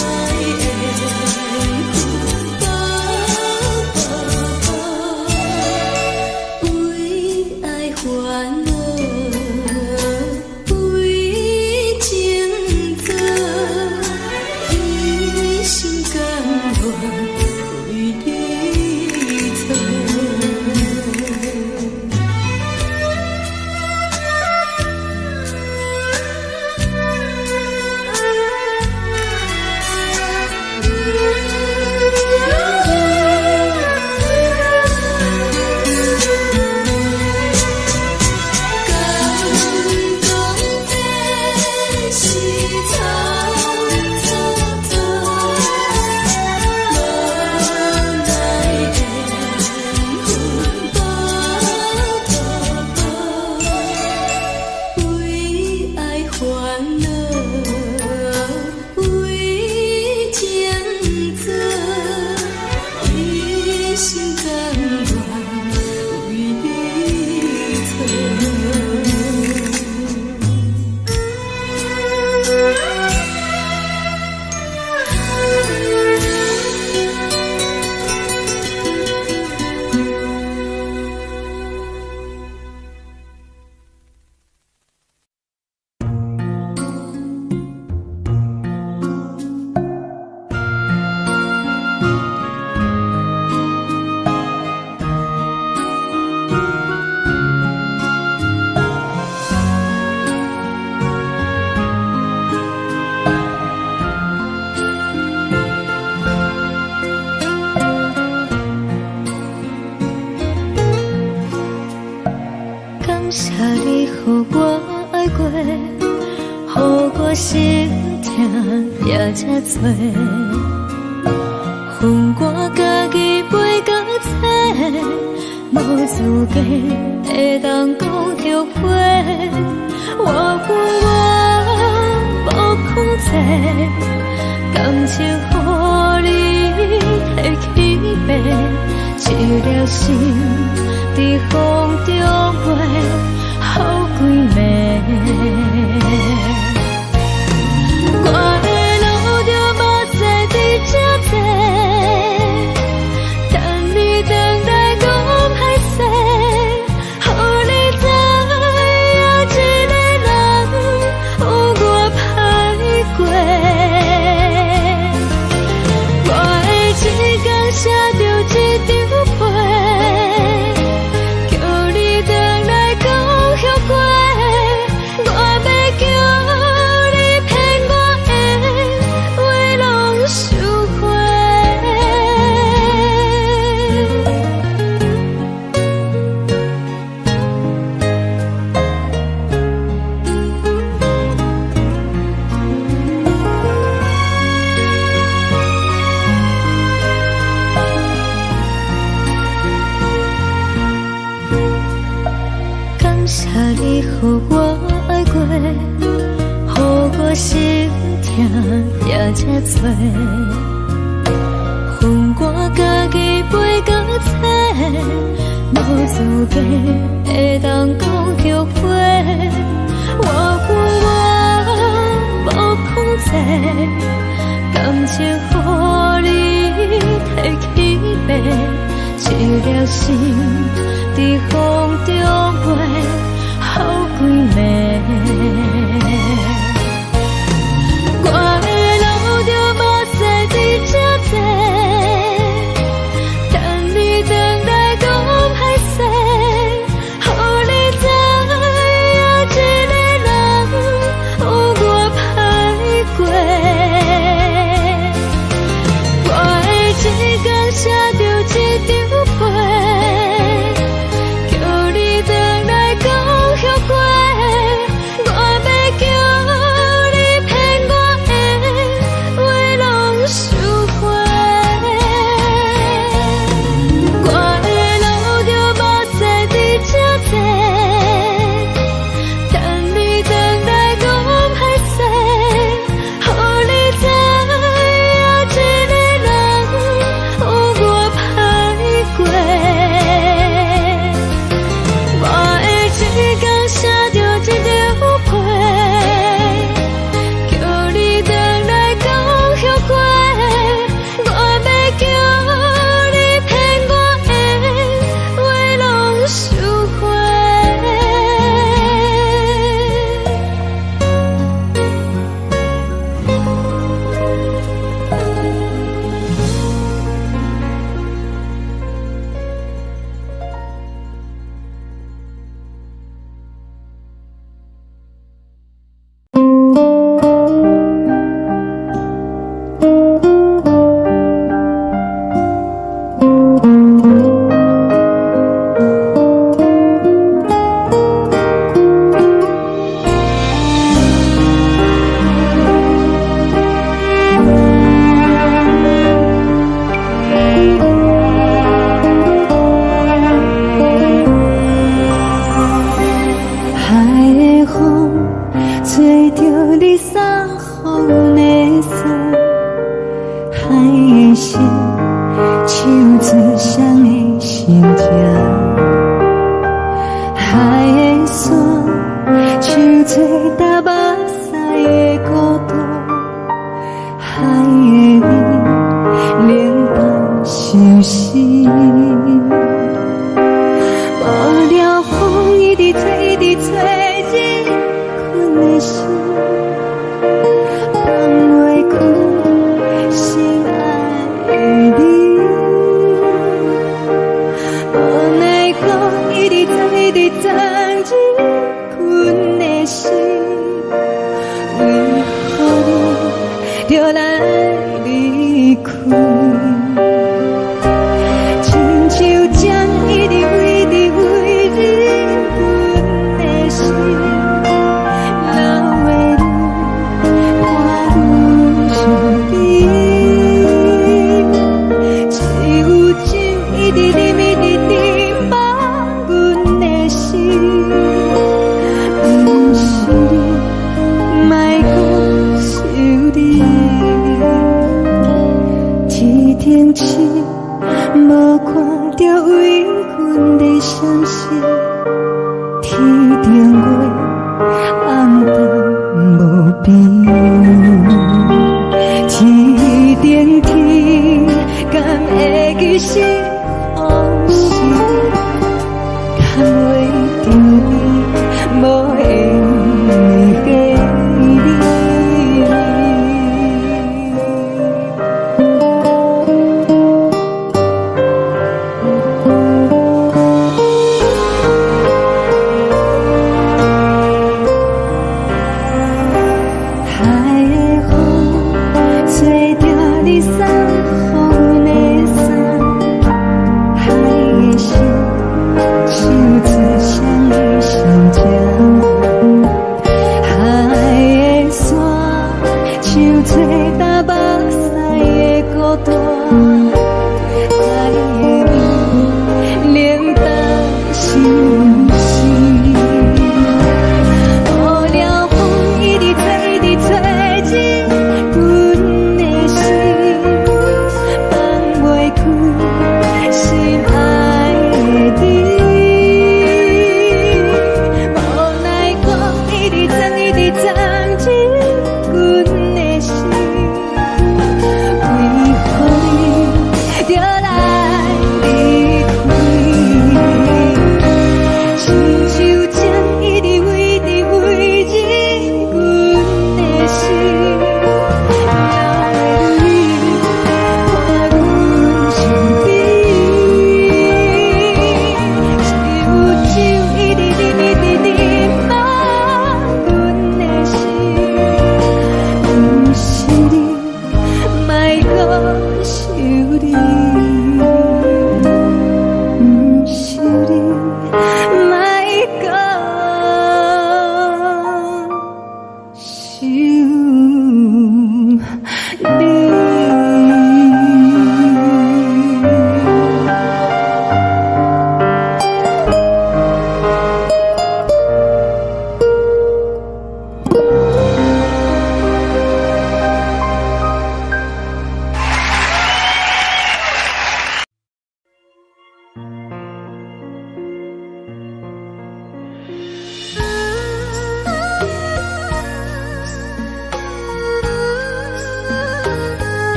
緣分薄薄，為愛煩惱，為情做，一心甘願為你錯。甘講這是錯錯錯，無奈緣分薄薄薄，為愛煩惱，為情做，一心甘願為你錯。感謝你予我愛過，予我心痛也這多。分我家己飛到找，無資格會當講後悔。我有我無控制，感情予你提去爬，一粒心佇風中飛，予規暝。我會流著目屎佇這坐，等你轉來講歹勢，予你知影一個人有偌歹過。我會一工寫著一張批，叫你轉來講後悔。我欲叫你騙我的話攏收回。感謝你予我愛過，予我心痛也這多。分我家己飛到找，無資格會當講後悔。我有我無控制，感情予你提去爬，一粒心佇風中飛，予規暝。我會流著目屎佇這坐，等你轉來講歹勢，予你知影一個人有偌歹過。我會一工寫著一張批，海的山，像做焦目屎的孤單，海的你冷淡相思。無聊風一直吹，一直吹入阮的心，放袂開心愛的你。無奈何一直鑽，一直鑽入阮的心，為何你著來離開？親像針一直一直飛入阮的心，流的淚伴阮身邊。只有酒一直啉，一直啉，放阮的心。毋是你，莫閣想你。天頂星無看著為阮咧閃爍，天頂月暗淡無邊。天頂天，敢會記是予是？牽袂著你，無緣的你。海的風吹著你送予阮的衫，海的心像做双双针，海的山像做焦目屎的孤單，海的你冷淡相思。無聊風一直吹，一直吹入阮的心，放袂開心愛的你。無奈何一直鑽，一直鑽入阮的心，為何你著來離開？親像針一直飛，一直飛入阮的心，流的淚伴阮身邊。只有酒一直啉，一直啉，放阮的心。毋是你，莫閣想你。毋是你，莫閣想你。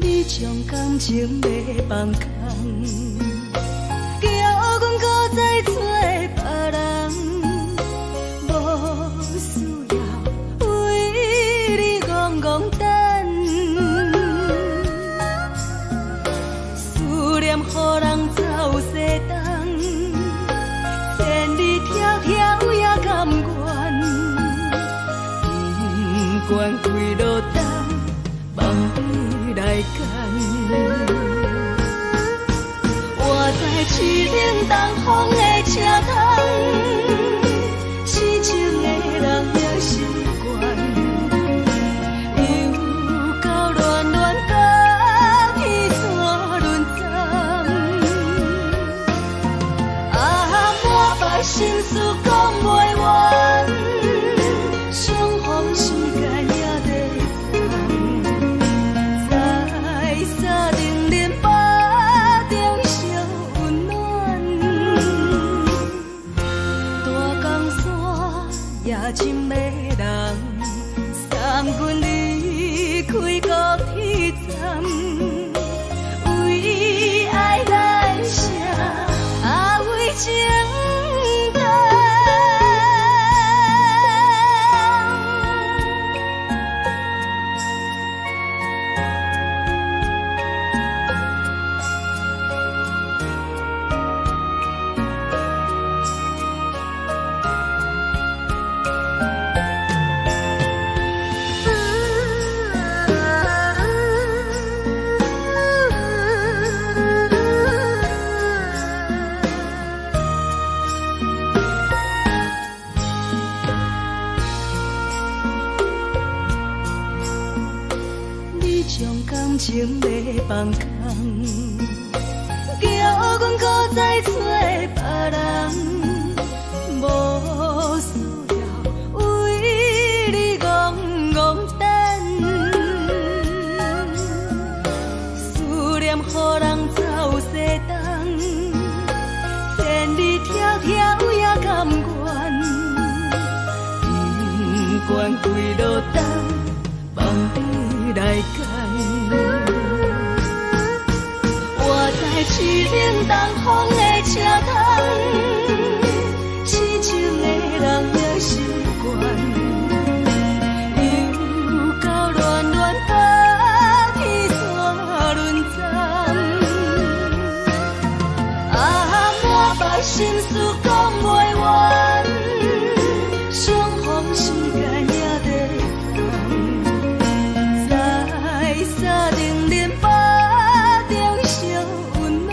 你將感情欲放空，叫阮閣再找別人，無需要為你戇戇等，思念予人走西東，千里迢迢也甘願，不管幾落冬，望你來牽。我在凄冷東風的車窗，痴情的人也習慣，又到戀戀甲彼山輪針。啊，满腹心事講袂完，將感情欲放空，叫阮閣再揣別人，無需要為你戇戇等。思念予人走西東，千里迢迢也甘願，不管幾落冬，放你來揀。我知凄冷東風的車窗，痴情的人也習慣。又到暖暖冬天煞輪針，啊，滿腹心事講袂完，相逢時間也短暫，在三重恁腹中相溫暖。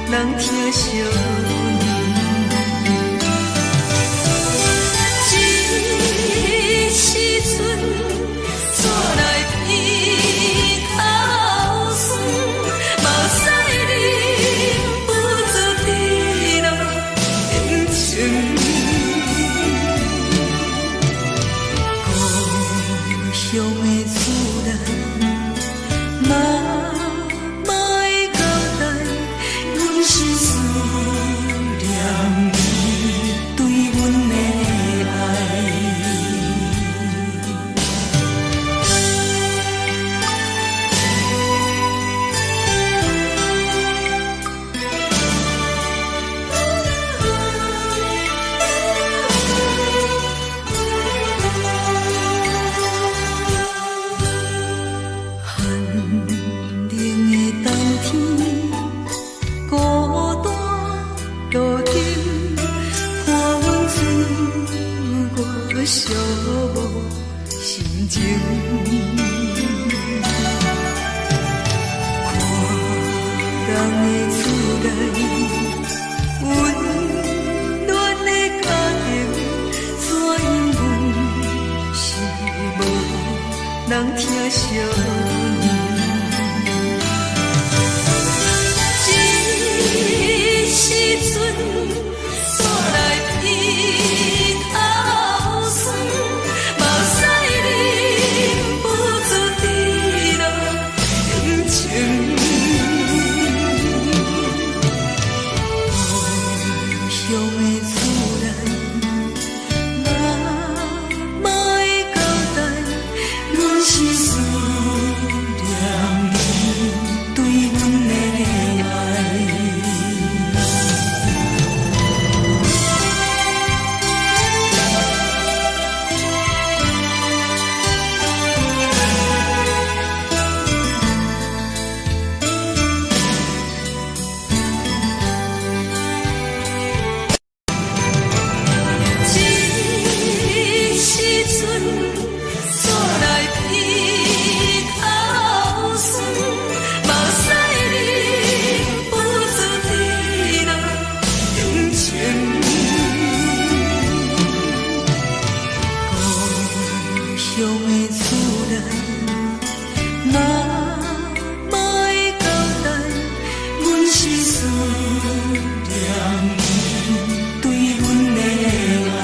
人疼惜你。这时阵，煞來鼻頭酸，目屎忍不住滴落眼睛。故鄉的厝內，媽媽的交代，阮是思念你對阮的愛。寒冷的冬天，孤單路燈，看阮自我寂寞心情。看人的厝內，溫暖的家庭，怎樣阮是無人疼惜你。這時陣，煞來鼻頭酸，目屎忍不住滴落眼睛。故鄉的厝內，媽媽的交代，阮是思念你對阮的愛。這時陣，煞來鼻頭酸，目屎忍不住滴落眼睛。故鄉的厝內，媽媽的交代，阮是思念你對阮的愛。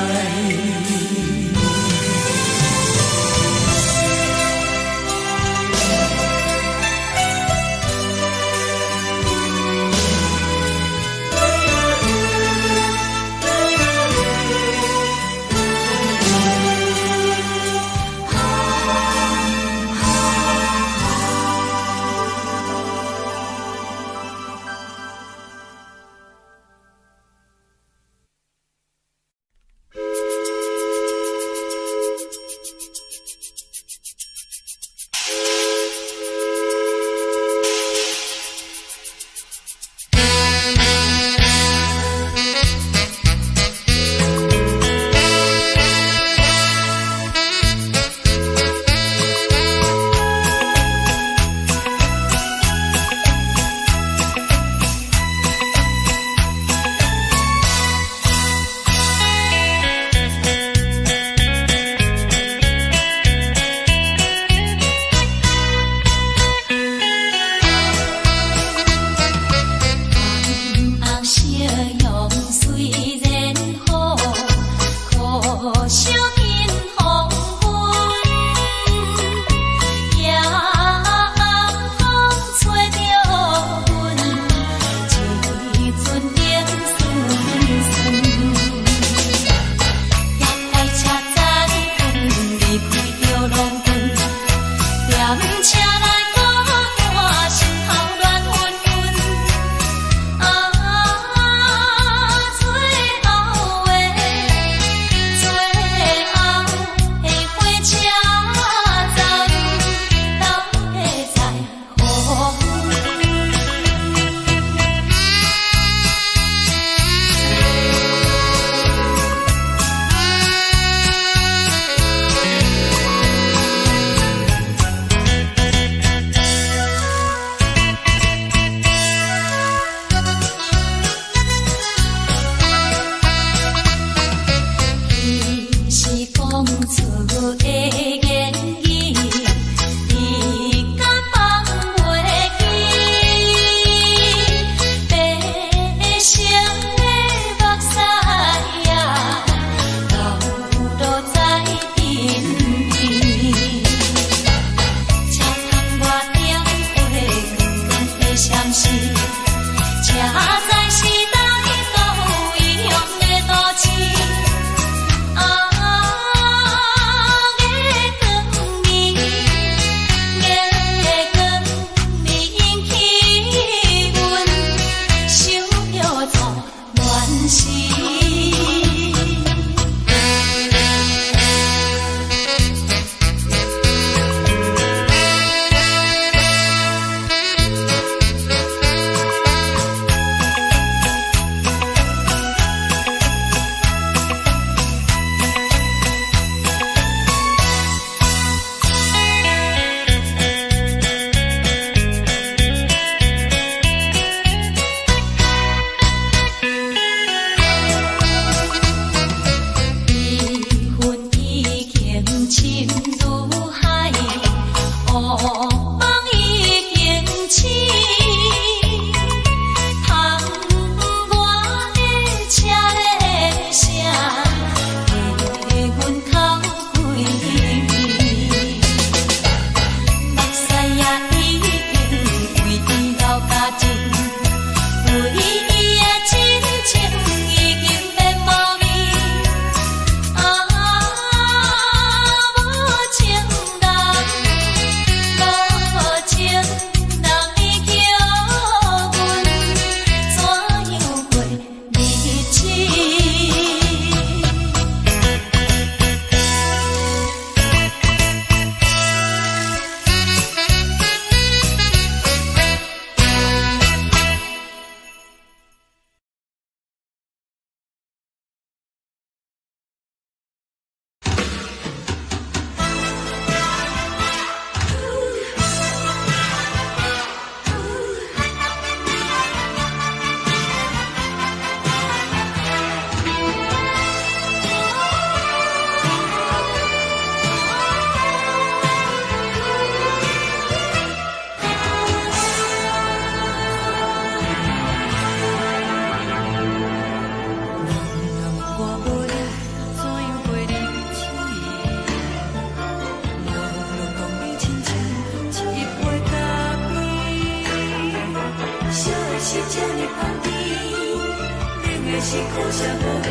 的是苦涩無味，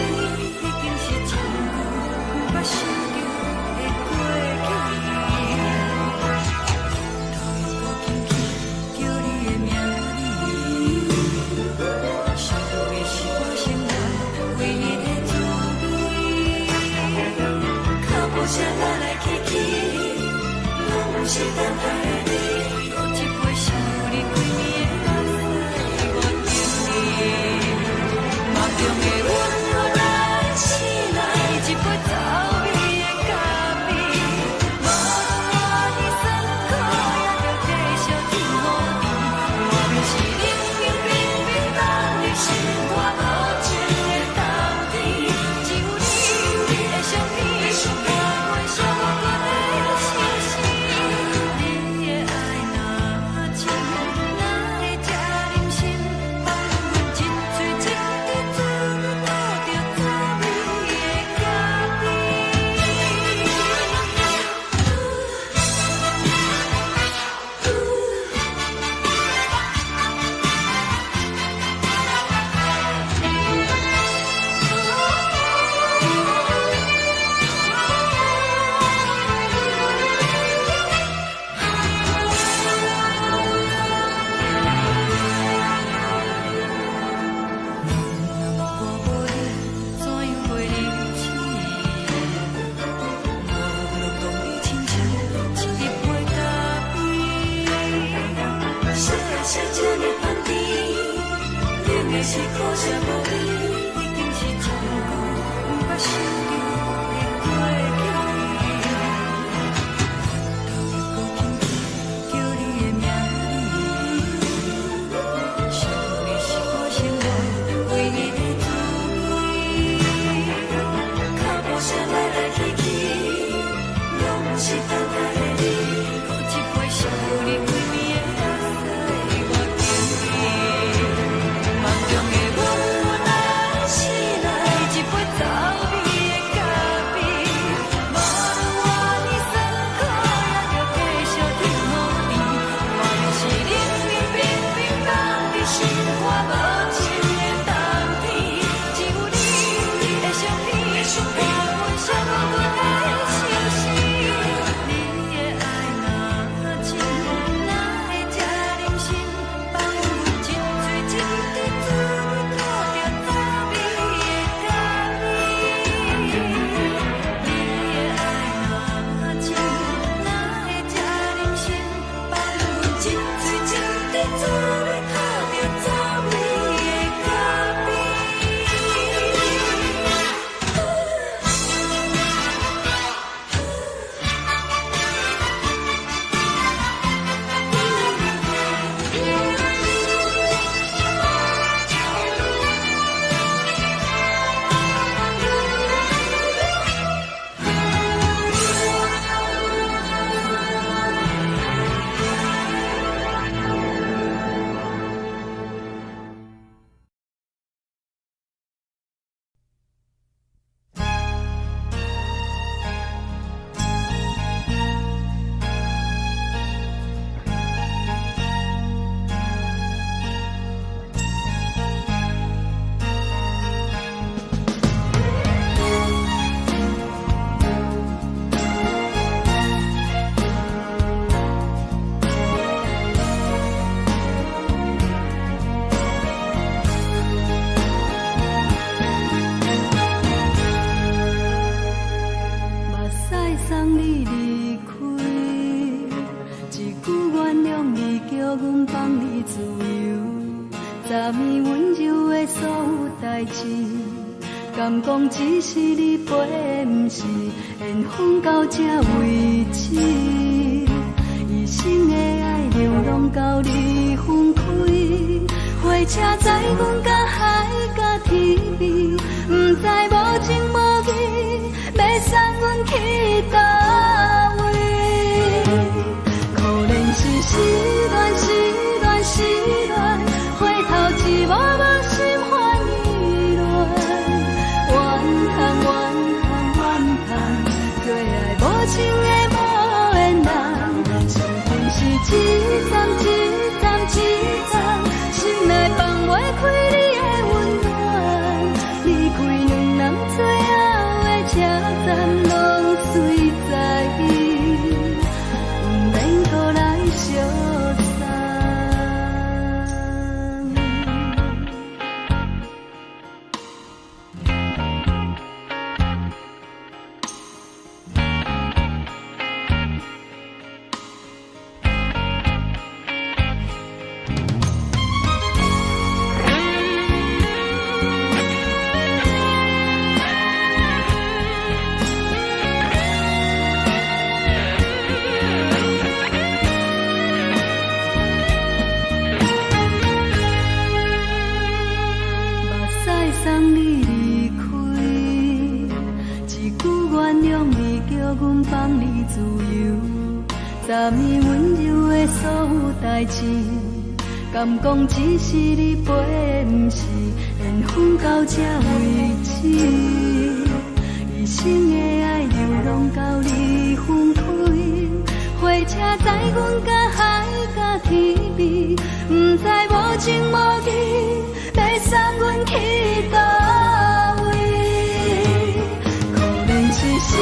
已經是真久毋捌想著的過去。頭又閣輕輕叫你的名字，想的是我生活唯一的滋味。腳步聲來來去去，攏毋是等待的你。閣一杯想你規暝的目屎，我敬你。夢中的阮咱醒來，一杯走味的咖啡，無論偌尼酸苦，也著繼續天雨甜。外面是冷冷冰冰凍入心肝無情的冬天，只有你的相片，伴阮寂寞的相思。你的愛若深，哪會這忍心放阮一喙一滴滋味吐著走味的咖啡？若我無你，怎樣過日子？無論當你親像一杯咖啡。啥人寫這呢香甜，冷的是苦澀無味，已經是真久毋捌想著的過去。頭又閣輕輕叫你的名字，想的是我生活唯一的滋味。腳步聲來來去去，攏毋是等待的你。閣一杯想你規暝的目屎，我敬你。夢中的阮咱醒來，一杯走味的咖啡，無論偌尼酸苦，也著繼續天雨甜。外面是冷冷冰冰凍入心肝無情的冬天，只有你的相片，伴阮寂寞的相思。你的愛若深，哪會這忍心放阮一喙一滴滋味吐著走味的咖啡？你的愛若深，哪會這忍心放阮一喙一滴滋味吐著走味的咖啡？目屎送你離開，一句原諒你，叫阮放你自由。昨暝溫柔的所有代誌，敢講只是你陪的，毋是緣分到這為止。一生的愛流浪到你分開，火車載阮甲海甲天邊，毋知無情無義，欲送阮去佗位？可憐是失戀，失戀，失戀，回頭一幕幕心煩意亂。怨嘆怨嘆怨嘆，做愛無情的無緣人，傷痕是一站一站一站，心內放袂開你的溫暖。昨暝溫柔的所有代誌，敢講只是你陪的，毋是緣分到這為止。一生的愛流浪到你分開，火車載阮甲海佮天邊，毋知無情無義，欲送阮去佗位？可憐是失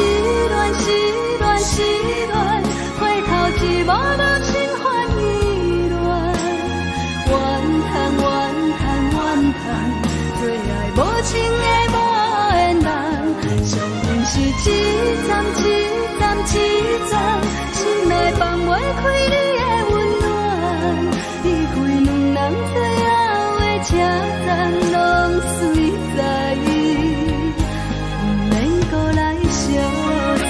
戀，失戀，失戀，回頭一望無心煩意亂，怨嘆怨嘆怨嘆，做愛無情的無緣人，相逢是一站一站一站，心內放袂開你的溫暖，離開兩人最後的車站，攏隨在意，毋免閣來相送。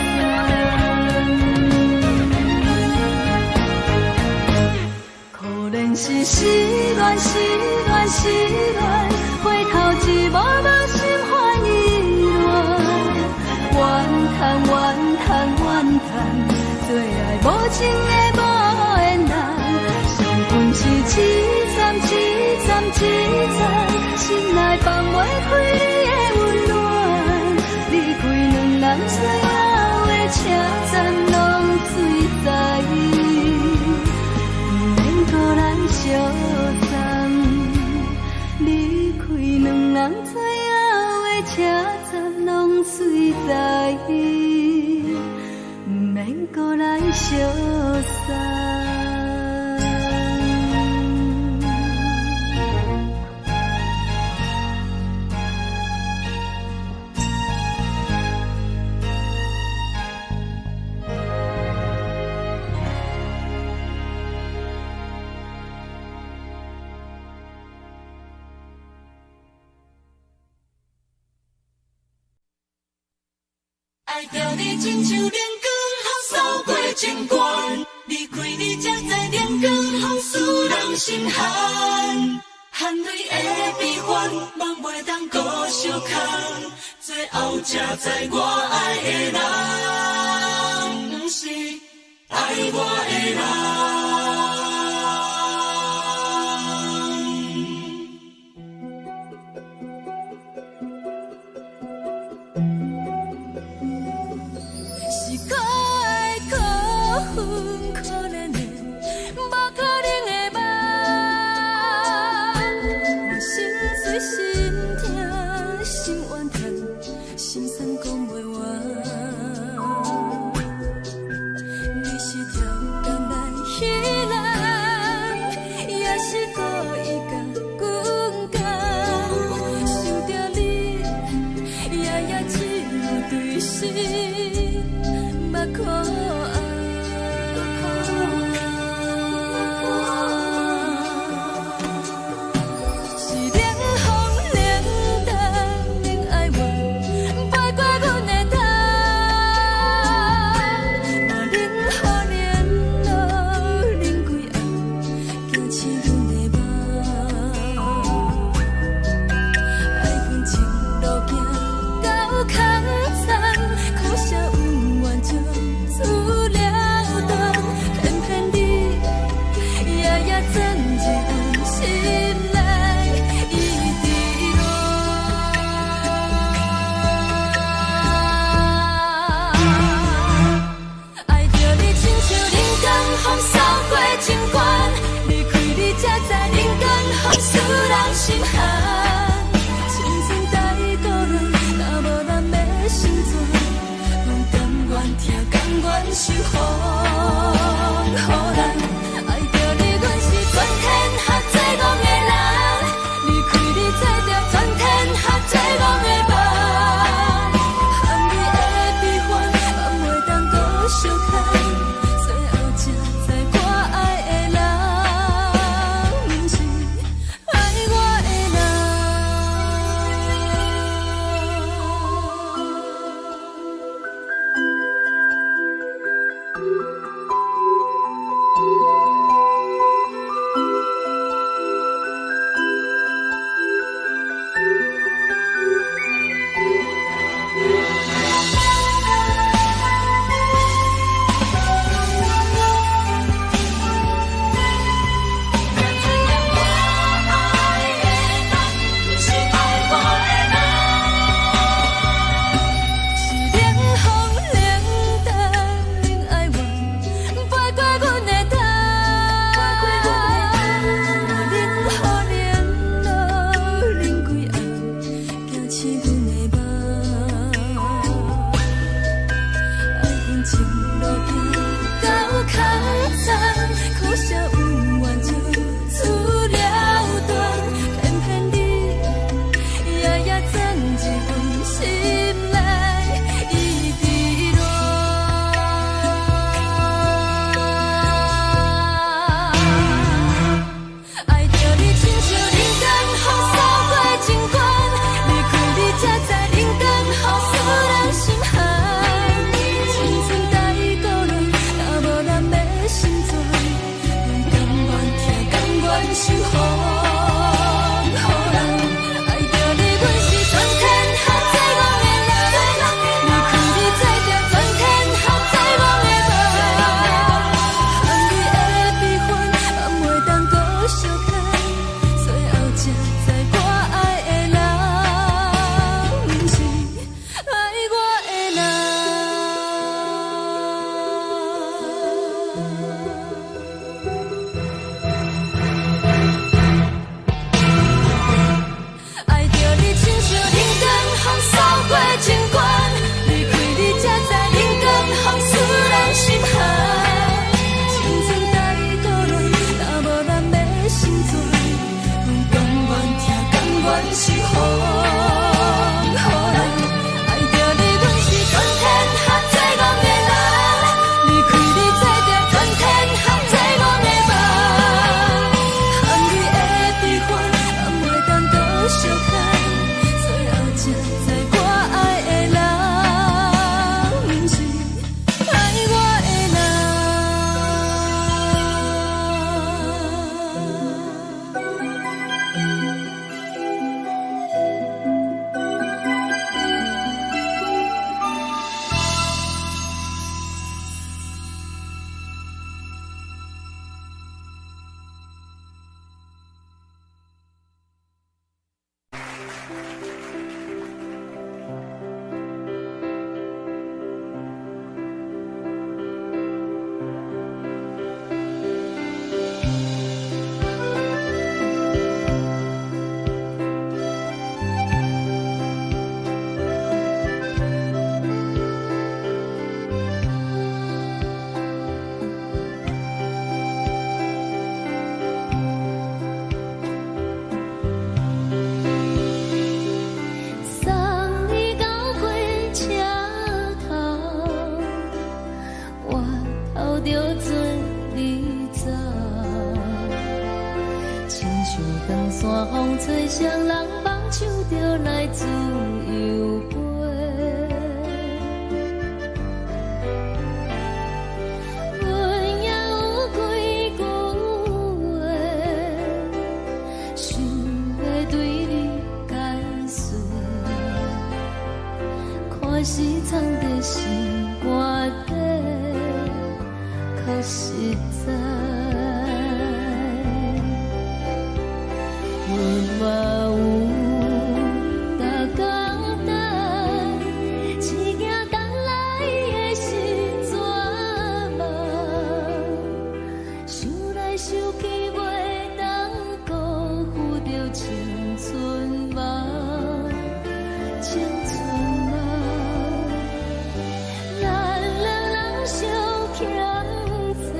可憐是失戀，失戀，失戀，回頭一望無心煩意亂，怨嘆怨嘆怨嘆，做愛無情的無緣人，相逢是一站一站一站，心內放袂開你的溫暖，離開兩人最後的車站，攏隨在意，毋免閣來相送。離開兩人最後的車站，攏隨在意，毋免閣來相送。愛著你親像冷光予掃過情關，離開你才知冷光予使人心寒，含淚的悲歡，夢袂當閣相空，最後才知我愛的人，毋是愛我的人。是可愛可恨可憐的，無可能的夢。我心碎心痛心怨嘆，心酸講袂完。你是跳江來彼是風雨人。愛著你，阮是全天下最戇的人。離開你，做著全天下最戇的夢。含淚的悲歡，敢會當閣相看？最後才知我愛的人，毋是愛我的人。送你到火車頭，我頭著准你走。親像長山風吹，雙人挽手就來自由飛。阮也有幾句話，想欲對你解釋。看是藏佇心肝底，較實在。阮嘛有逐工等，只驚等來的是绝望。想來想去，袂當辜負著青春夢，青春夢。咱兩人相欠債，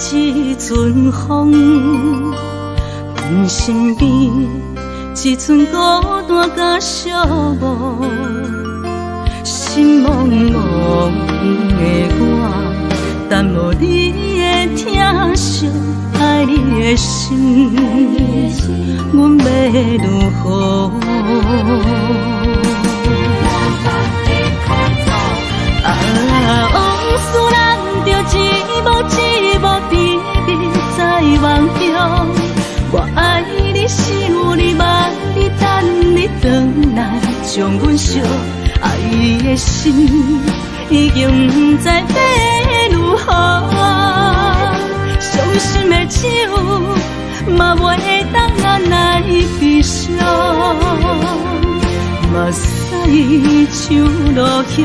一陣風，阮身邊一陣孤單佮寂寞，心茫茫的我，等無你的疼惜，愛你的心，阮欲如何？啊，往事咱著一幕一幕甜蜜在夢中。我愛你，想你，望你，等你轉來，將阮惜愛的心已經不知欲如何。傷心的酒嘛袂當按來悲傷，目屎像落雨，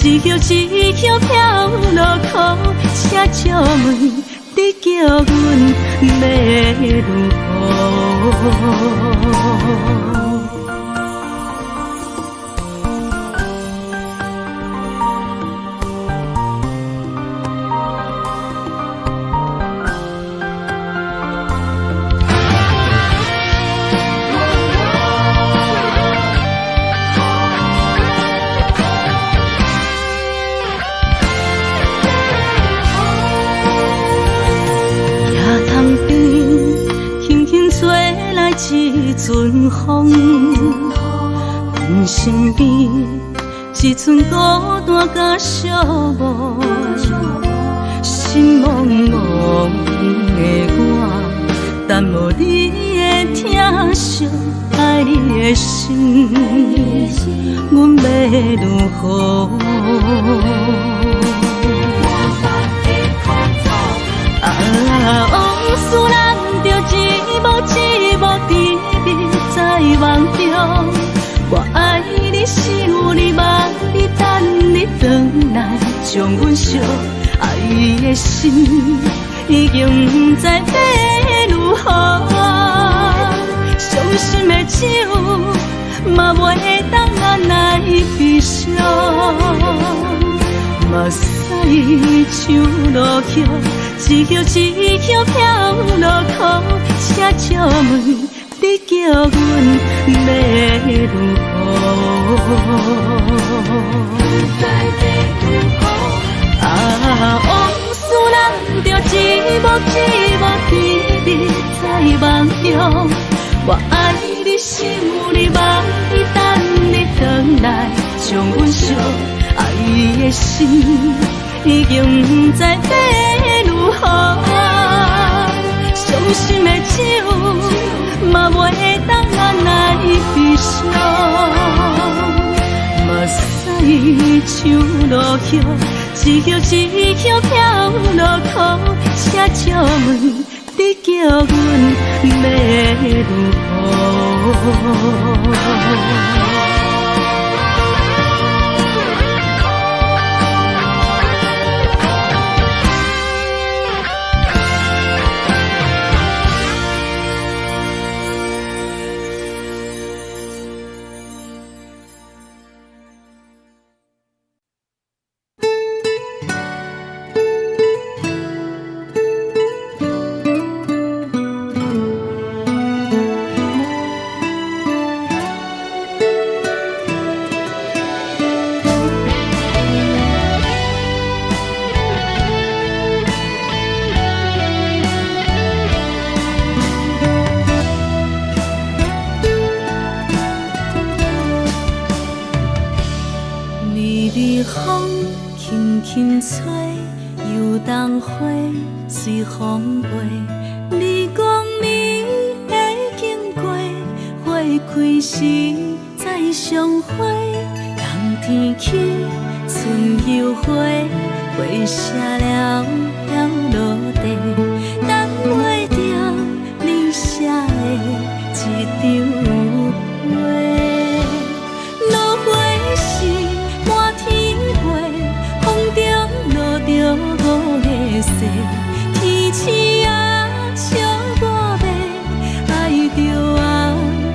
一葉一葉飄落苦，請借問你叫阮欲如何？野塘邊，輕輕吹來一陣風，阮身邊一陣孤單佮寂寞，心茫茫的我，等無你的疼惜，愛你的心，阮欲如何？啊，往事咱著一幕一幕甜蜜在夢中。我愛你，想你，望你，等你轉來，將阮惜愛的心已經不知欲如何。傷心的酒嘛袂當按來悲傷，目屎像落雨，一葉一葉飄落苦，請借問你叫阮欲如何？啊，往事咱著一幕一幕甜蜜在夢中。我愛你，想你，望你，等你轉來，將阮惜愛的心已經不知欲如何。傷心的酒嘛袂當按來悲傷，目屎像落雨，一葉一葉飄落苦，請借問你叫阮欲如何？微微風輕輕吹，油桐花隨風飛。你講你會經過，花開時再相會。冬天起，春又回，花謝了飘落地，等袂著你寫的這張批。落花是滿天飛，風中落著五个雪，天星啊笑我欲愛著啊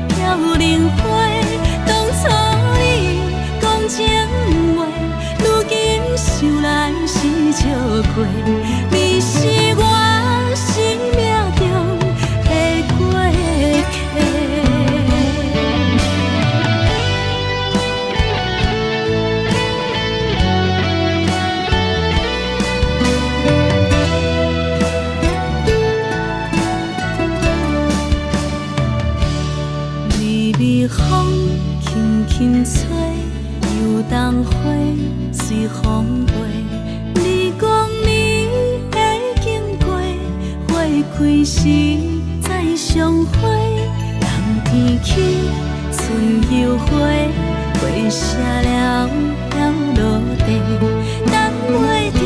飘零花。當初你講情話，如今想來是笑話。你是我。微風輕輕吹，油桐花隨風飛。你講你會經過，花開時再相會。冬天起，春又回，花謝了飄落地，等袂著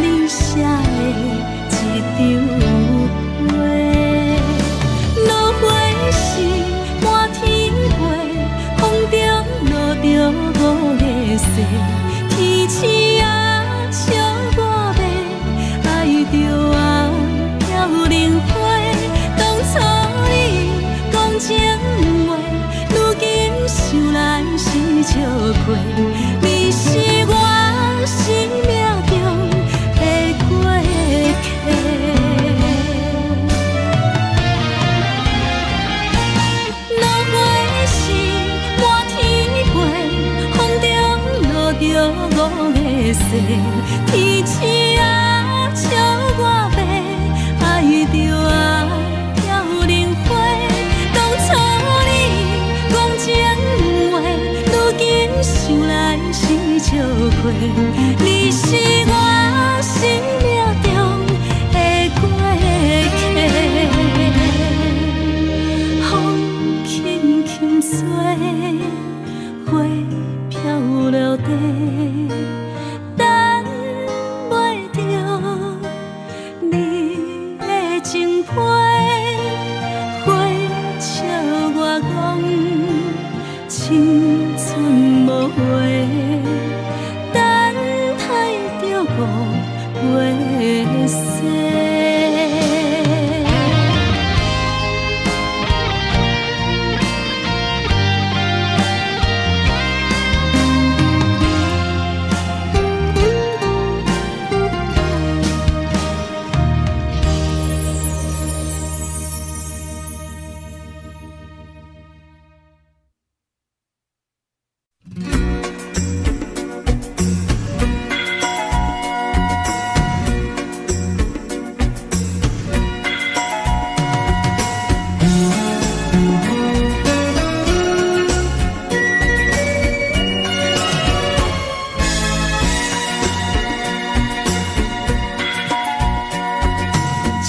你寫的一張批。落花時滿天飛，風中落著五个誓，天星啊笑我欲，愛著啊飄零花。當初你講情話，如今想來是笑虧。你是我生命中的過客。落花時滿天飛，風中落著五个誓，天星啊笑我欲，愛著啊飄零花。當初你講情話，如今想來是笑虧。你是我生命中的過客。風輕輕吹，花飄落地，等袂著你的情批，花笑我講青春無話，等待著五月雪。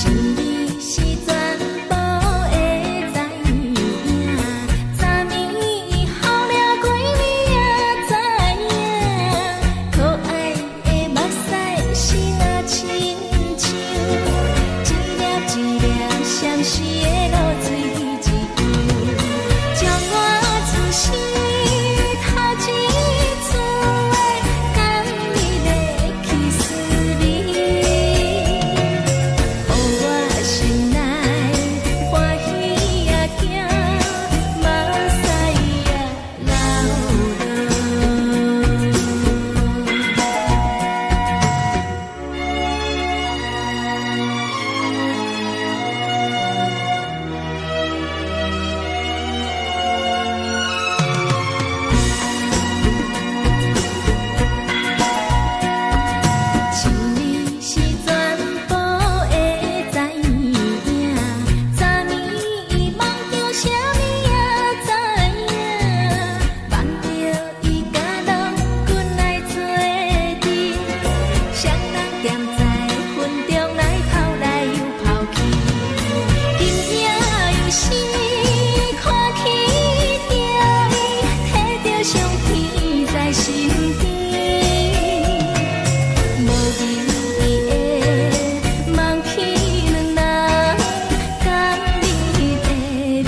一年是全部會知影，昨暝予了幾暝也知影，可愛的目屎是若親像一粒一粒閃爍的露水一樣，將我此生頭一次的甘蜜的去思念。予我心內歡喜也驚，目屎也流落。一年是全部會知影，昨暝夢著啥物也知影，夢著伊佮郎君來做陣，雙人踮在雲中來跑來又跑去，今夜又是看起著伊，提著相片在身邊。無言的望起兩人甘蜜的面。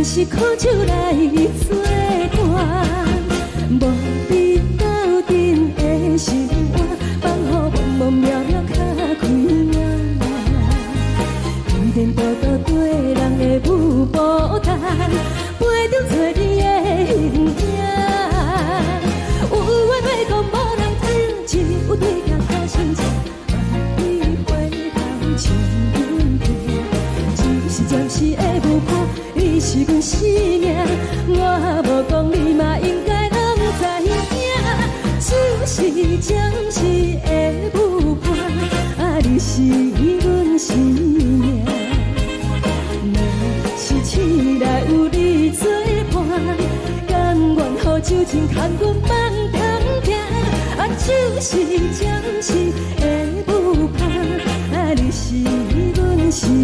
阮是苦酒來做伴，無你鬥陣的心肝，放予茫茫渺渺較快活。天顛倒倒對人的舞步單，陪著找你的形影。有話欲講無人聽，只有對鏡苦心情，萬里回頭笑阮聽。只是暫時的舞伴，你是阮生命，我無講你嘛應該攏知影。只是暫時的舞伴，啊，你是阮生命。若是醒來有你做伴，甘願予酒精牽阮放長行。啊，只是暫時的舞伴，啊，你是阮生命。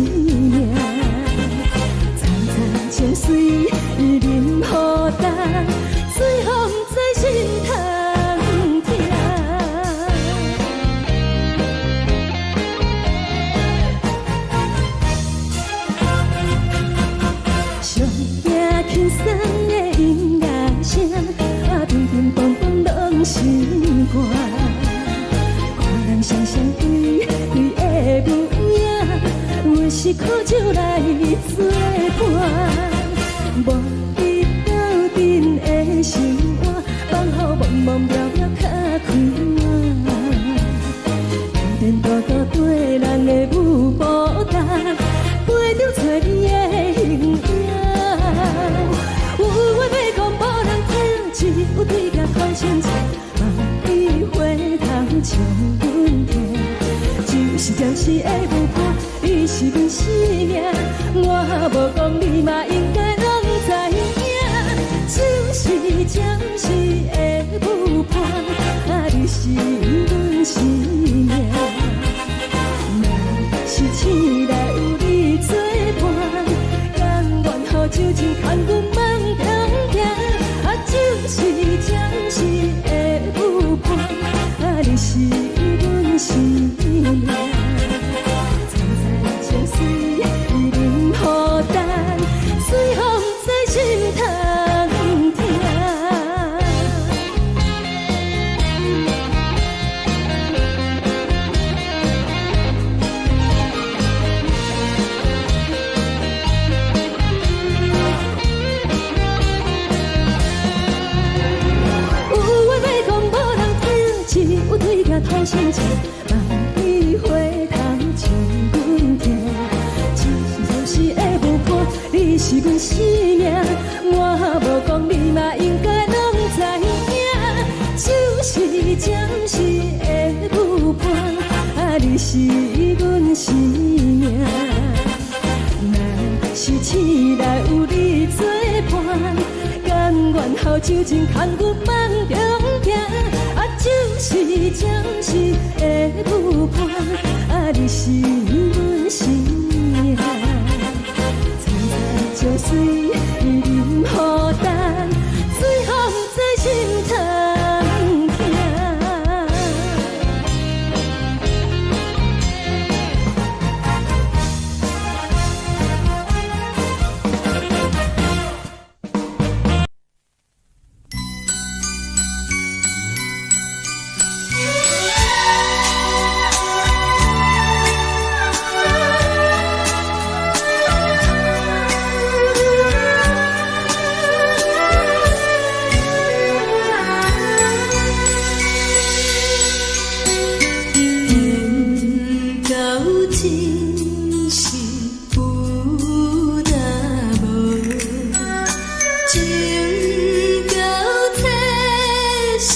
層層情隨淋雨重，最予毋知心通疼。上驚輕鬆的音樂聲，啊，乒乒乓乓攏是歌。看人雙雙對對的舞影，阮是苦酒來做伴，無你鬥陣的心肝，放予茫茫渺渺較快活。天顛倒倒對人的舞步重，陪著找你的形影。有話欲講無人聽，只有對鏡苦心情，萬里回頭笑阮聽。只是暫時的舞伴，你是阮生命，我無講你嘛應該攏知影。只是暫時的舞伴，啊，你是阮生命。若是醒來有你做伴，甘願予酒精牽阮放長行。啊，只是暫時的舞伴，啊，你是阮生命。層層情隨淋雨重，最予毋知心通疼。有話欲講無人聽，只有對鏡吐心情，萬里回頭笑阮聽。只是暫時的舞伴，你是阮生命，我無講你嘛應該攏知影。只是暫時的舞伴，啊，你是阮生命。若是醒來有你做伴，甘願予酒精牽阮放長行。啊，只是暫時的舞伴，啊，你是阮生命。層層情隨淋雨重，最予毋知心通疼。緣到真是有若無，情到這是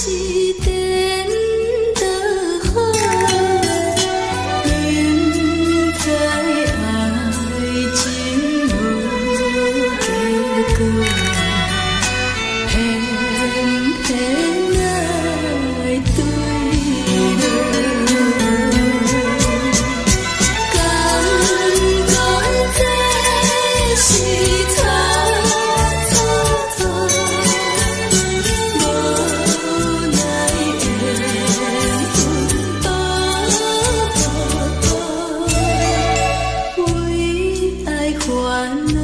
顛倒好，明知愛情無結果，偏偏愛對落。敢講這是錯錯錯，無奈緣分步步，為愛煩惱。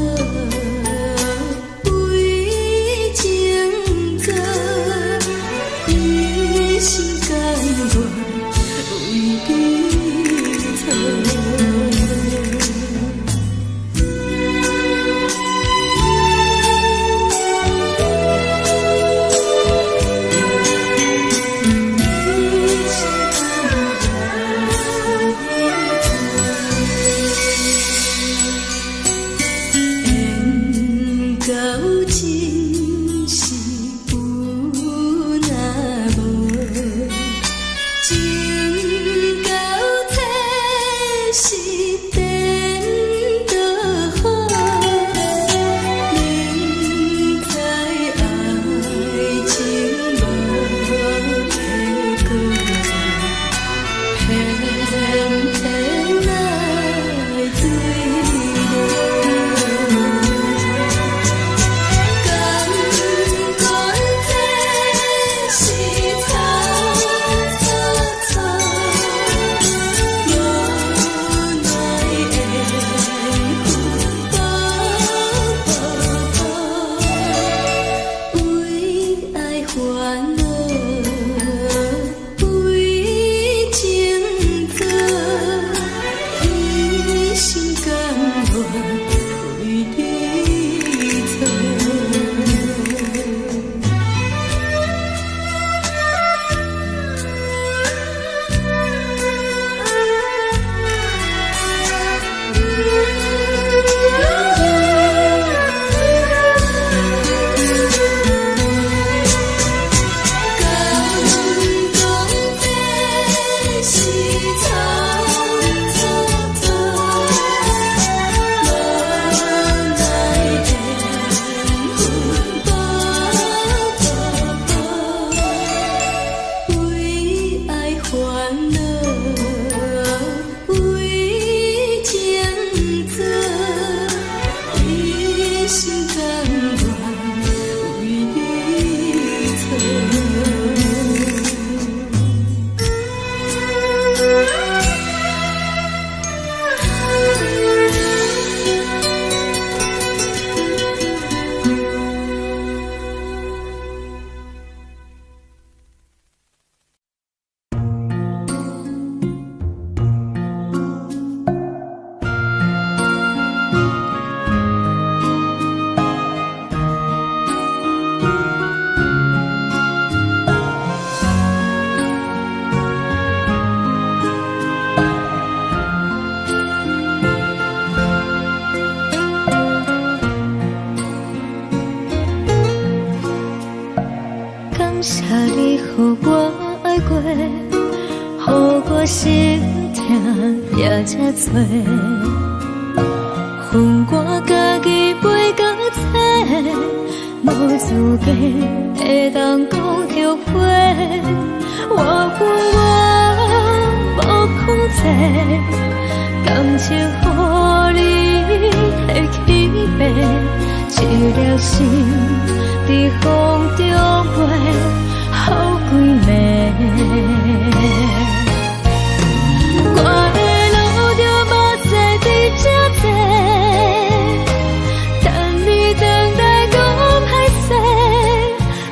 心甘願為你藏。感謝你予我愛過，予我心疼也這多。分我家己飛到找，無資格會當講後悔。我有我無控制，感情予你提去爬，一粒心佇風中飛，予規暝。我會留著目屎佇這坐，等你轉來講歹勢，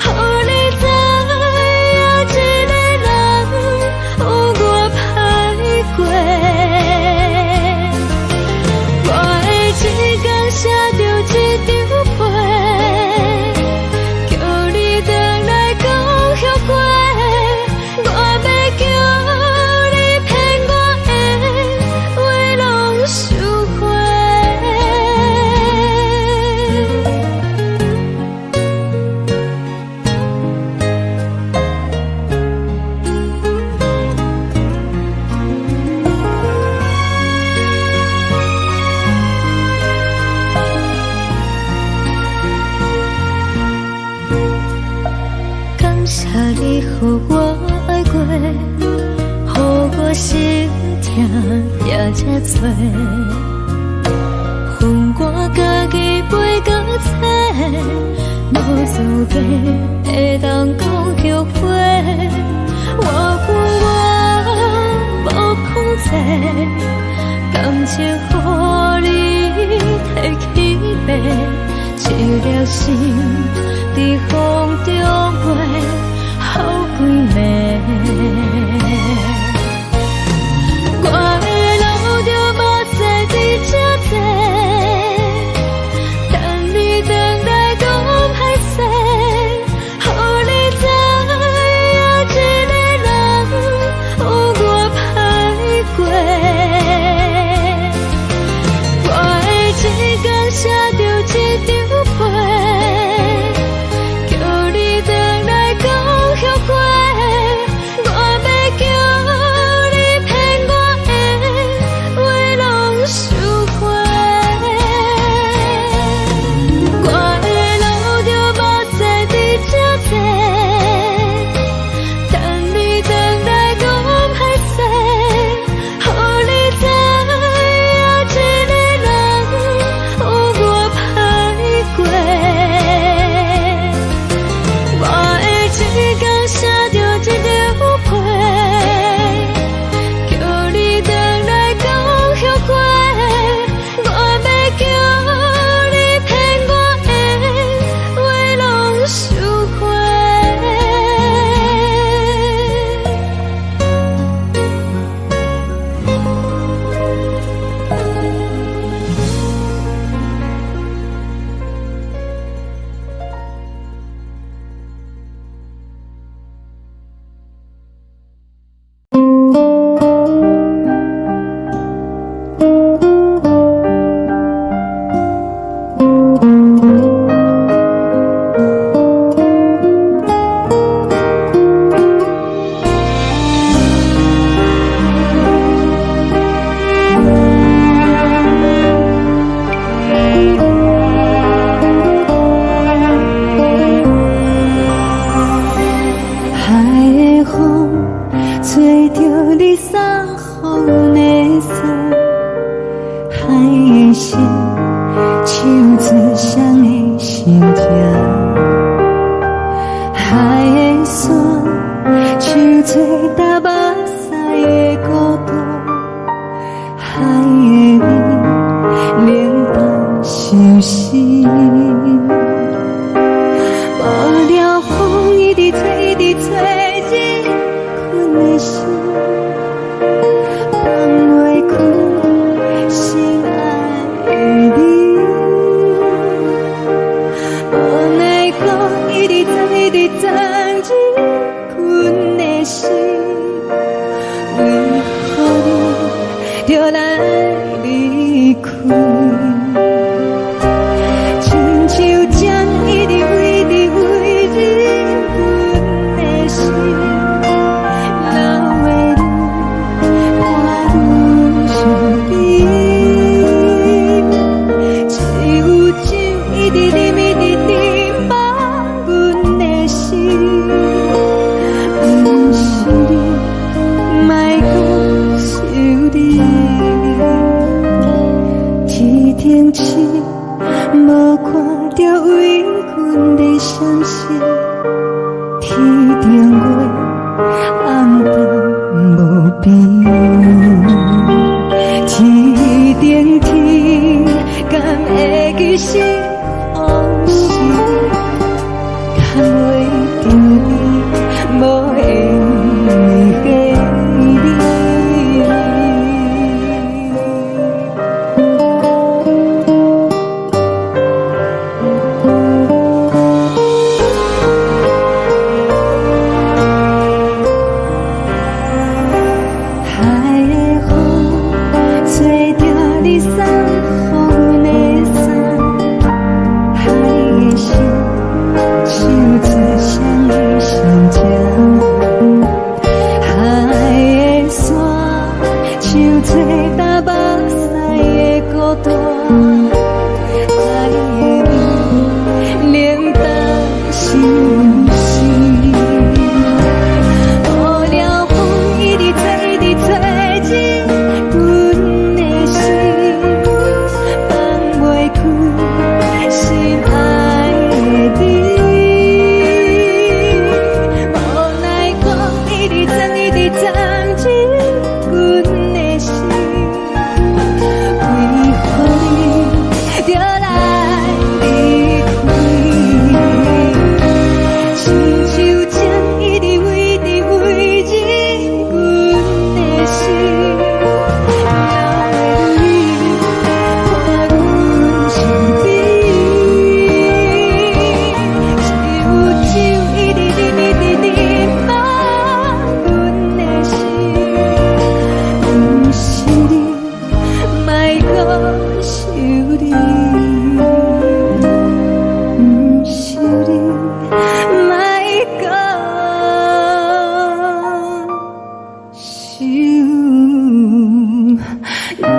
予你知影一个人有偌歹過。我會一工寫著一張批，叫你轉來講後悔。我欲叫你騙我的話攏收回。感謝你予我愛過，予我心疼也這多。分我家己飛到找，無資格會當講後悔。我有我無控制，感情予你提去爬，一粒心佇風中飛，予規暝。我會留著目屎佇這坐，等你轉來講歹勢，予你知影一個人有偌歹過。我會一工寫著一張批，叫你轉來講誰的心情？海的山，像做焦目屎的孤單，海的味，冷淡相思。無聊風一直吹，一直吹，入阮的心，放袂開心愛的你。無奈何一直鑽，一直鑽入阮的心，為何你著來離開？親像針一直一直飛入阮的心，流的淚伴阮身邊。只有酒一直啉，一直啉，放阮的心。毋是你，莫閣想你。天頂星，無看著為阮咧閃爍，天頂月，暗淡無邊。天頂天，敢會記是往事？牽袂著你，無緣的你。海的風，吹著你送予阮的衫，海的聲，唱出誰的心情？海的山，像做焦目屎的孤單，海的味，冷淡相思。無聊風一直吹，一直吹入阮的心，放袂開心愛的你。無奈何一直鑽，一直鑽入阮的心，為何你著來離開？親像針一直飛，一直飛入阮的心，流的淚伴阮身邊。只有酒一直啉，一直啉，放阮的心。毋是你，莫閣想你。毋是你，莫閣想你。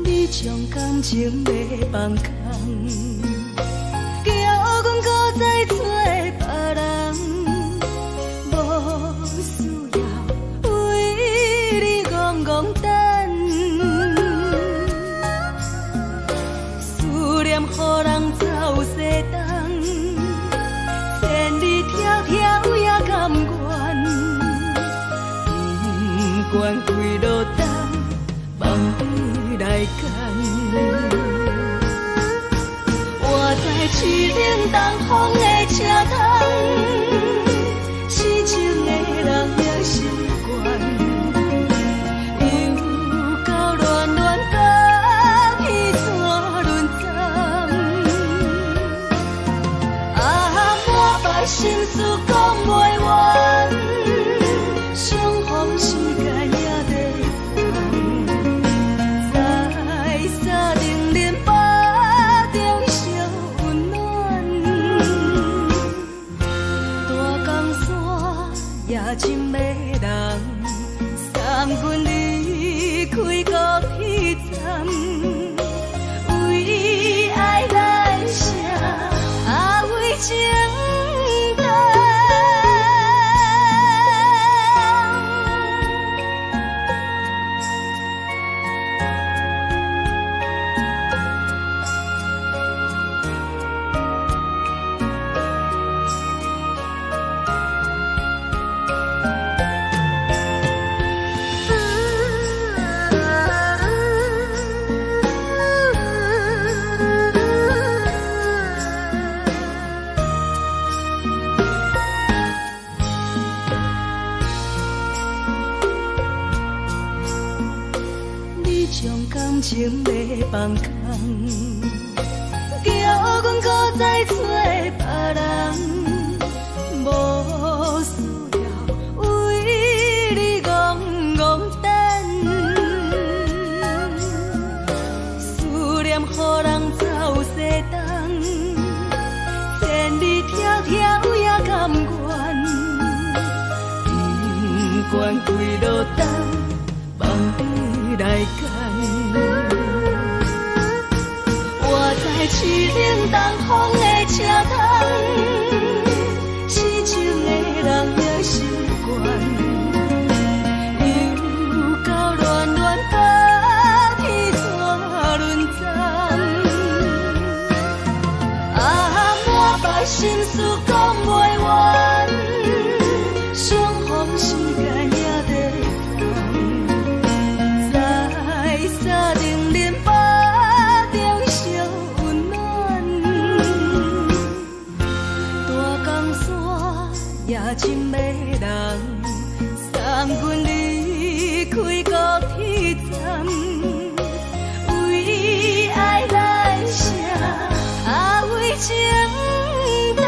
你將感情欲放空，叫阮閣再找別人，無需要為你戇戇等，思念予人走西東，千里迢迢也甘願，不管幾落冬，放你來揀。我在凄冷東風的車窗，痴情的人也習慣，又到戀戀甲彼山輪站，啊，滿腹心事講袂完。也真迷人，送阮離開高鐵站，為愛來寫，啊為情等。你將感情欲放空，叫阮閣再找別人，無需要為你戇戇等，思念予人走西東，千里迢迢也甘願，不管幾落冬，放你來揀。我知凄冷東風的車窗，痴情的人也習慣，又到暖暖冬天怎輪轉？啊，滿腹心事講袂完，相逢時間也短暫，在三重林腹中相溫暖。大江山也真迷人，送阮離開高鐵站，為愛來寫，啊為情等。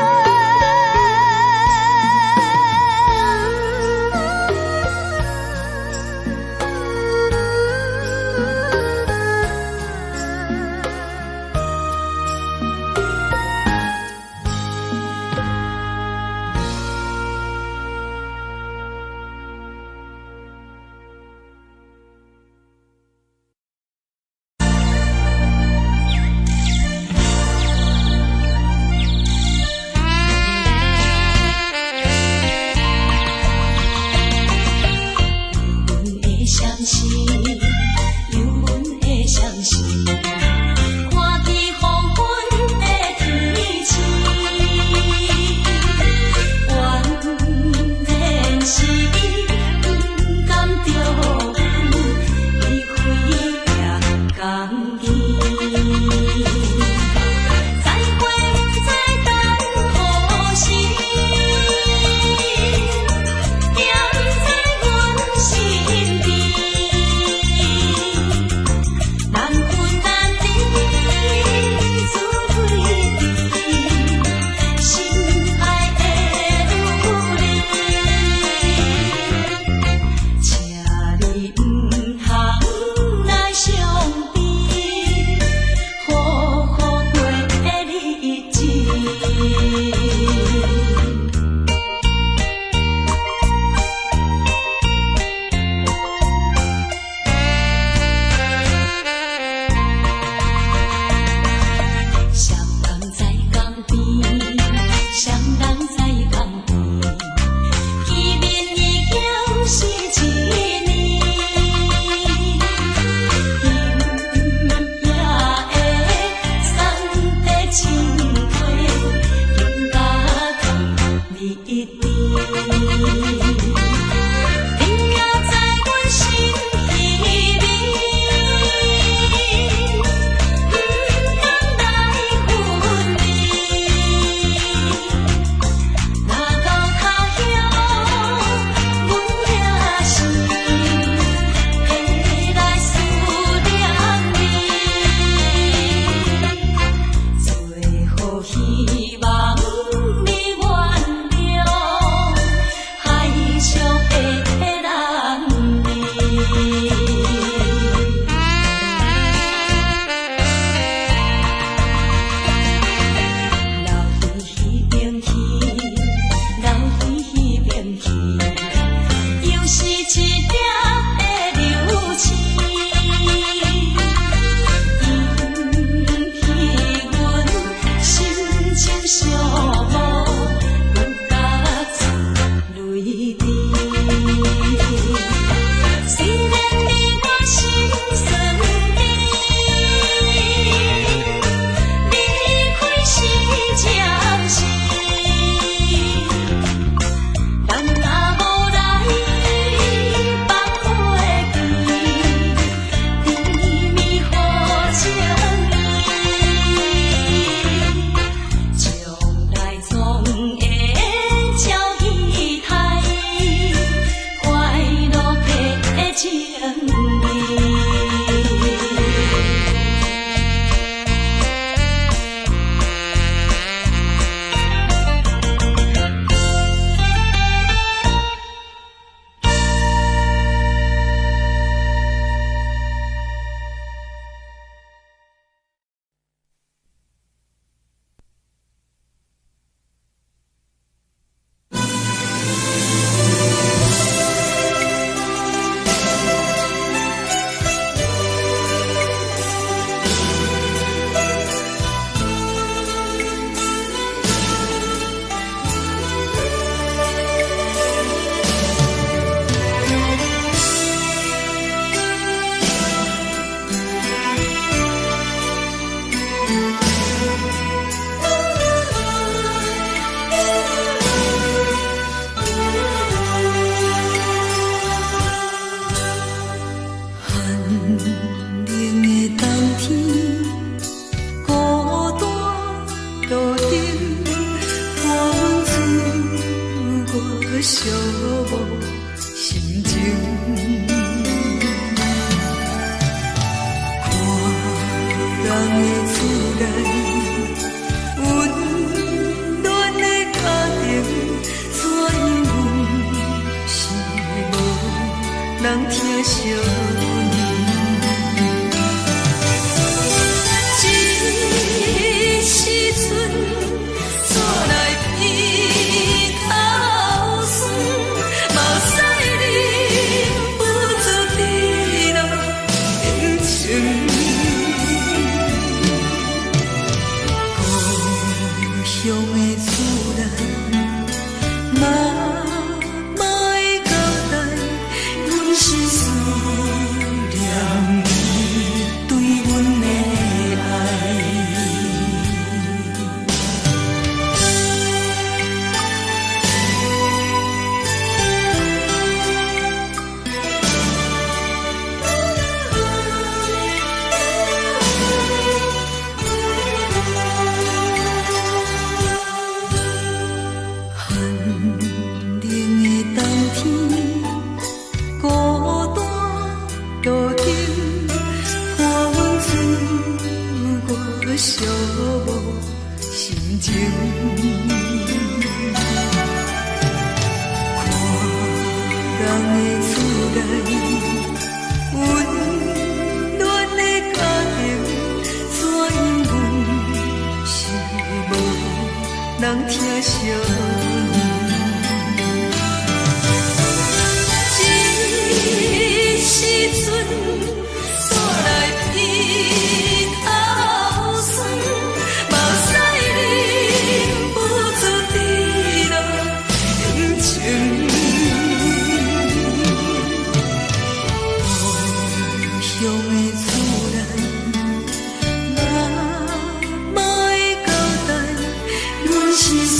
阮的相思，有阮的相思，看见黃昏的天星，原來是伊不甘著阮離開也甘去。再會不知等何時，惦在阮身邊。難分難離，自對對，心愛的有你，請你毋通來傷悲，好好過日子。雙人在江邊，雙人在江邊，見面已經是一年。今夜的送的情話，更加甜蜜甜。你也在阮心裡面，不甘來分離。若到他鄉，阮也是會來思念你。最後希望你原諒，海寂寞心情。看人的厝內，溫暖的家庭，怎樣阮是無人疼惜阮。這時陣，煞來鼻頭酸，目屎忍不住滴落眼睛。故鄉的厝內，媽媽的交代，阮是思念伊對阮的愛。寒冷的冬天，孤單路燈，看阮自我寂寞心情。看人的厝內，溫暖的家庭，怎樣阮是無人疼惜阮。這時陣，煞來鼻頭酸，目屎忍不住滴落眼睛。故鄉的厝內，媽媽的交代，阮是思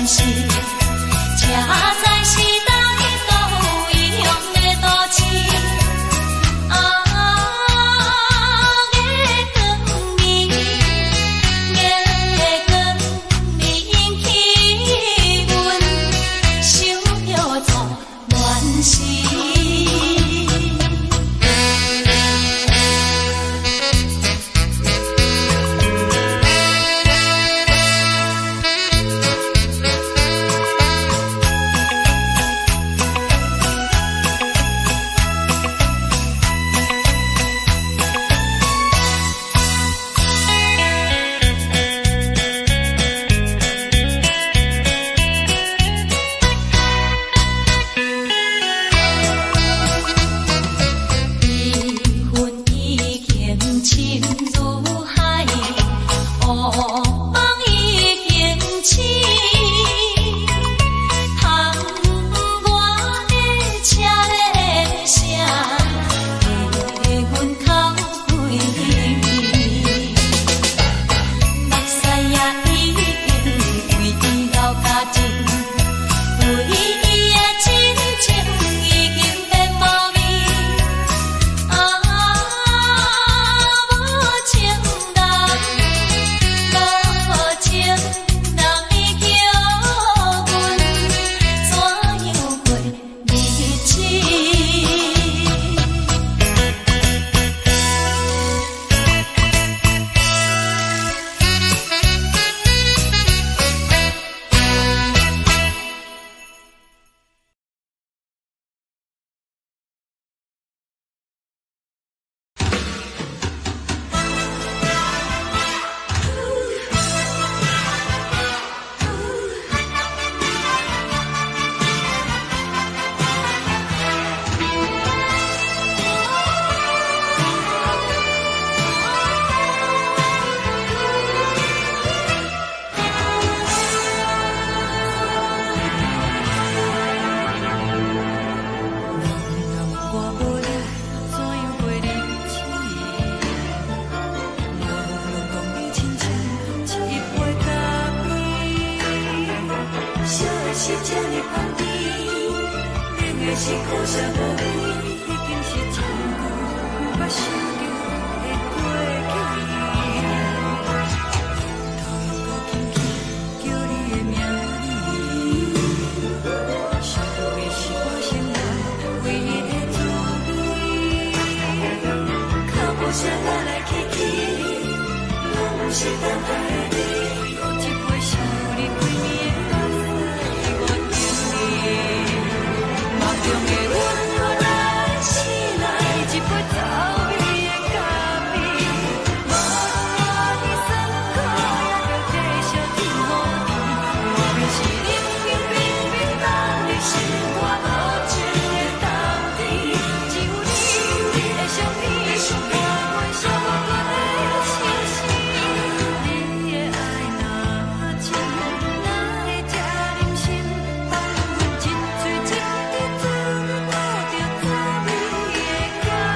時，才知是佗位異鄉的都市。啊，月光暝，月光暝引起阮想著初戀時。彼恨已經深如海，烏夢已經醒。窗外的車鈴聲，替阮哭規暝。目屎也已經為伊流乾淨，為伊的真情已經變無味。啊，無情人，無情人，你叫阮怎樣過日子？人若我無你，怎樣過日子？無論講你親像一杯咖啡，燒的是這呢香甜，冷的是苦澀無味，已經是真久毋捌想著的過去。頭又閣輕輕叫你的名字，想的是我生活唯一的滋味。腳步聲來來去去，攏毋是等待的你。閣一杯想你規暝的目屎，我敬你。夢中的阮予咱醒來，一杯走味的咖啡。無論偌酸苦，也著繼續天雨甜。外面是冷冷冰冰，等你心肝無情的冬天。只有你的相片，伴阮寂寞的相思。你的愛若真，哪會這忍心放阮一喙一支醉倒著走味的咖啡？人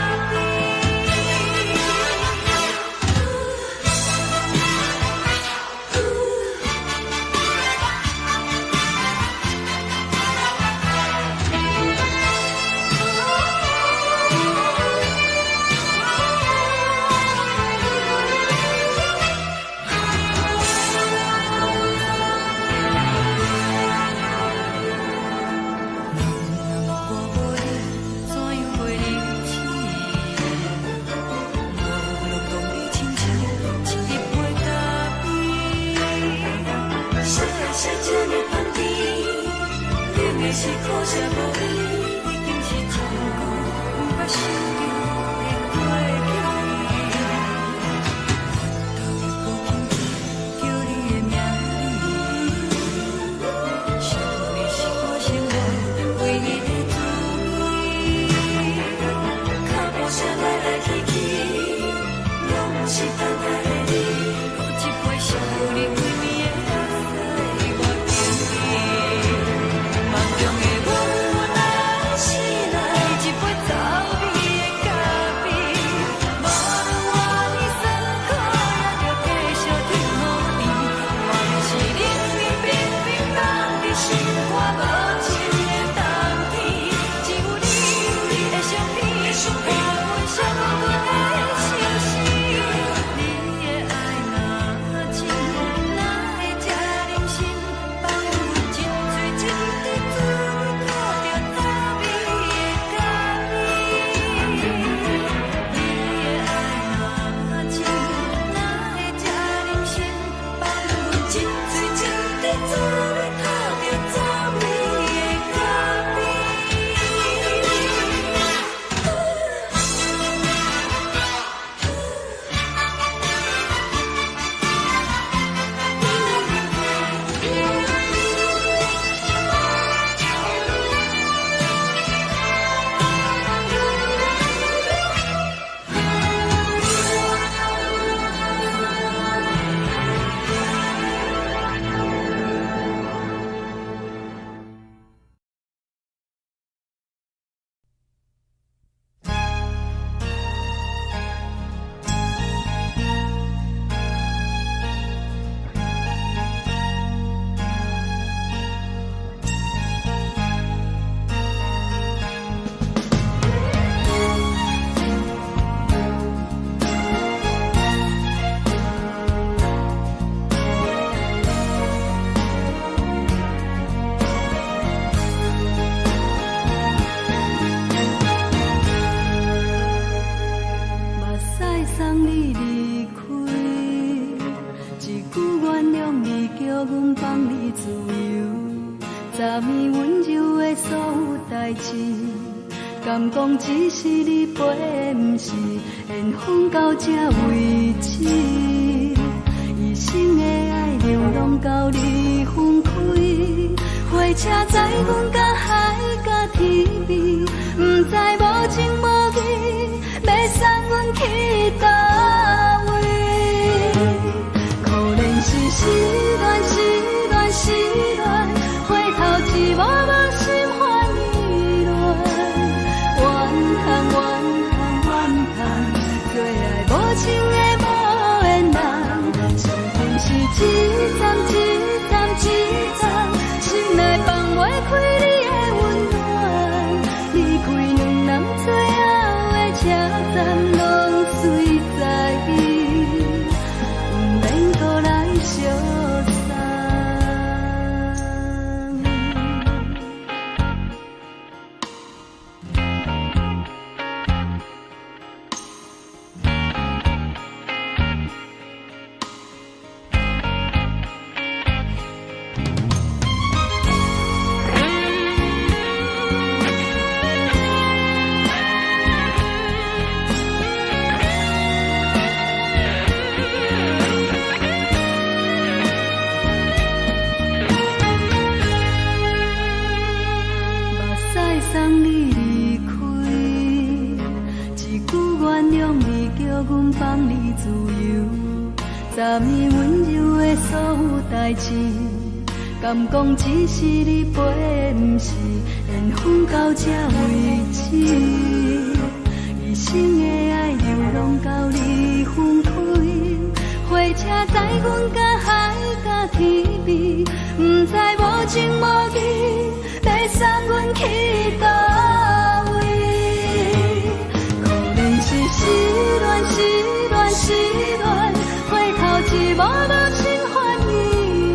若我無你，怎樣過日子？無論講你親像一杯咖啡，燒的是這呢香甜，冷的是苦澀無味，已經是真久毋捌想著的過去。頭又閣輕輕叫你的名字，想的是我生活唯一的滋味。腳步聲來來去去，攏毋是等待的你。閣一杯想你規暝的目屎，我敬你。夢中的阮來醒來，一杯走味的咖放你自由。昨暝温柔的所有代誌，敢講只是你陪的，毋是緣分到這為止。一生的愛流浪到你分開，火車載阮到海角天邊，毋知無情無義，欲送阮去佗位。可憐是失戀，失戀，失戀，回頭一幕幕心煩意亂。怨嘆怨嘆怨嘆，做愛無情的無緣人，相逢是一站一站一站，心內放袂開你的溫暖，離開兩人最後的車站，攏隨在意，毋免閣來相送。目屎送你離開，一句原諒你，叫阮放你自由。昨暝溫柔的所有代誌，敢講只是你陪的，毋是緣分到這為止。一生的愛流浪到你分開，火車載阮到海角天邊，毋知無情無義，欲送阮去佗位。可憐是失戀，失戀，失戀，回頭一幕幕心煩意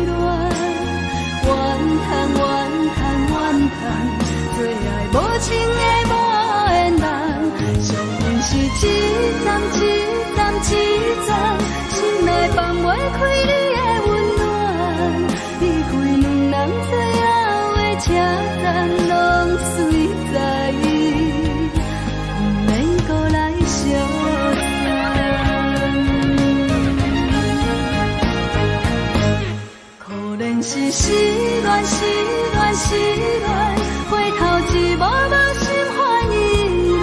亂。怨嘆怨嘆怨嘆，做愛無情的無緣人，相逢是一站一站一站，心內放袂開你的溫暖，離開兩人最後的車站，攏隨在意，毋免閣來相送。可憐是失戀，失戀，失戀，回頭一幕幕心煩意亂。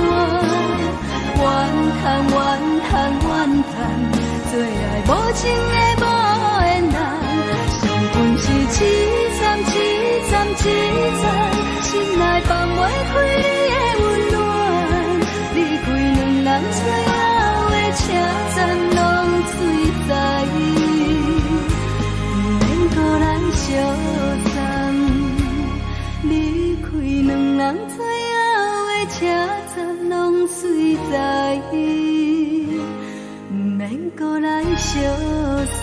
怨嘆怨嘆怨嘆，做愛無情的無緣人，相逢是一站一站一站，心內放袂開你的溫暖，離開兩人最後的車站，攏隨在意，毋免閣來相送。離開兩人最後的車站，攏隨在意，毋免閣來相送。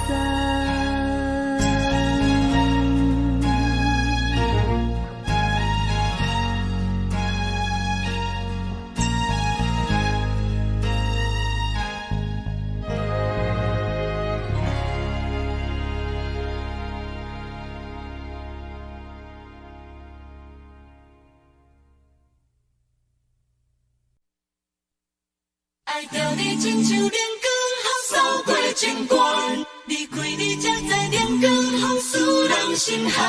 愛著你親像冷光予掃過情關，離開你才知冷光予使人心寒，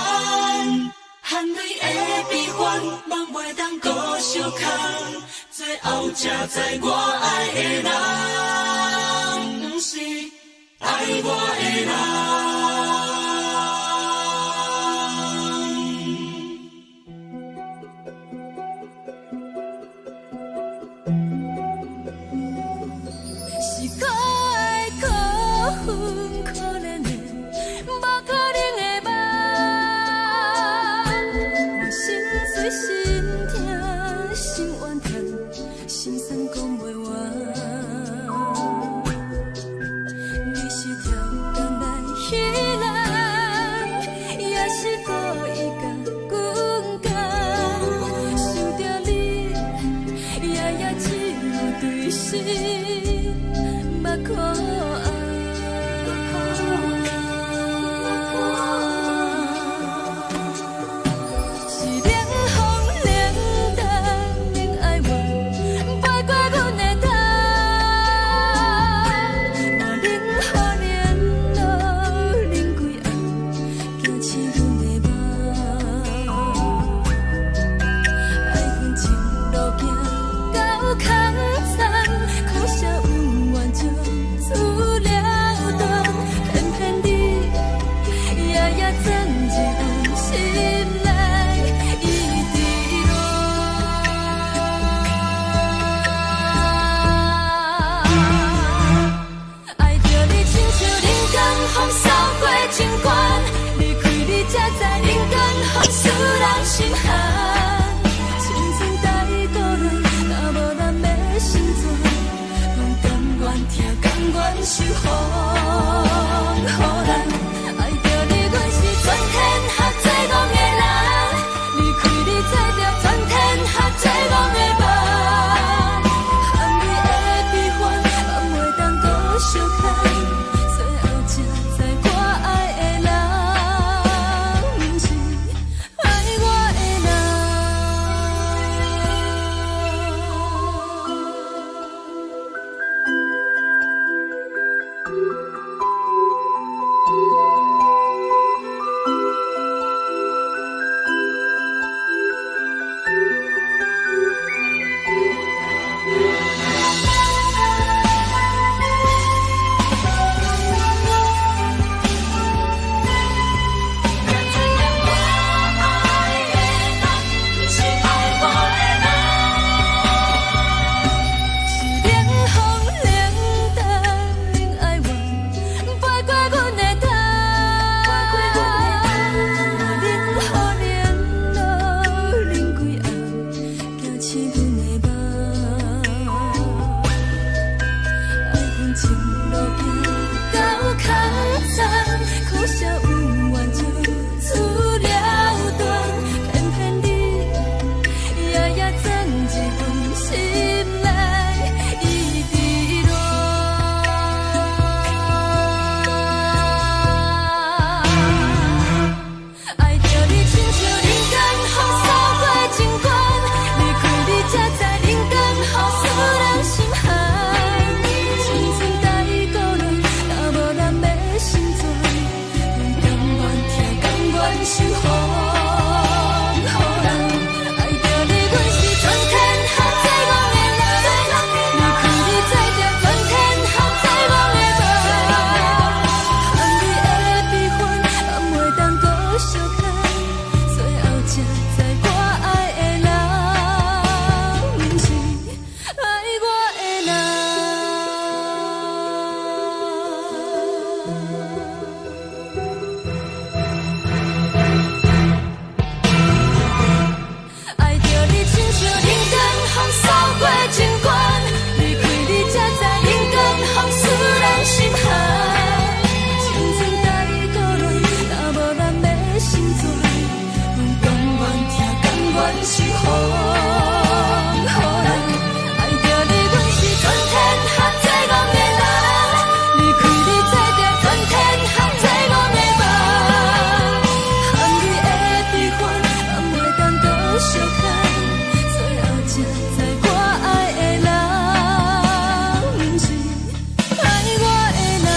含淚的悲歡，夢袂當閣相空，最後才知我愛的人，毋是愛我的人。是可愛可恨可憐的，無可能的夢。我心碎心痛心怨叹，心酸講袂完。你是跳工來彼人。像風雨人。愛著你，阮是全天下最戇的人。離開你，才定全天下最戇的夢。含你的悲歡，嘛袂當閣相看。最後才知我愛的人，毋是愛我的人。愛著你，親像冷光風掃過情關，離開你才知冷光風使人心寒。青春甲你孤戀，若無咱欲成全，阮甘願疼，甘願受風雨人。愛著你，阮是全天下最戇的人，離開你才定全天下最戇的夢。含你的悲歡，嘛袂當閣相看。最後才知我愛的人，毋是愛我的人。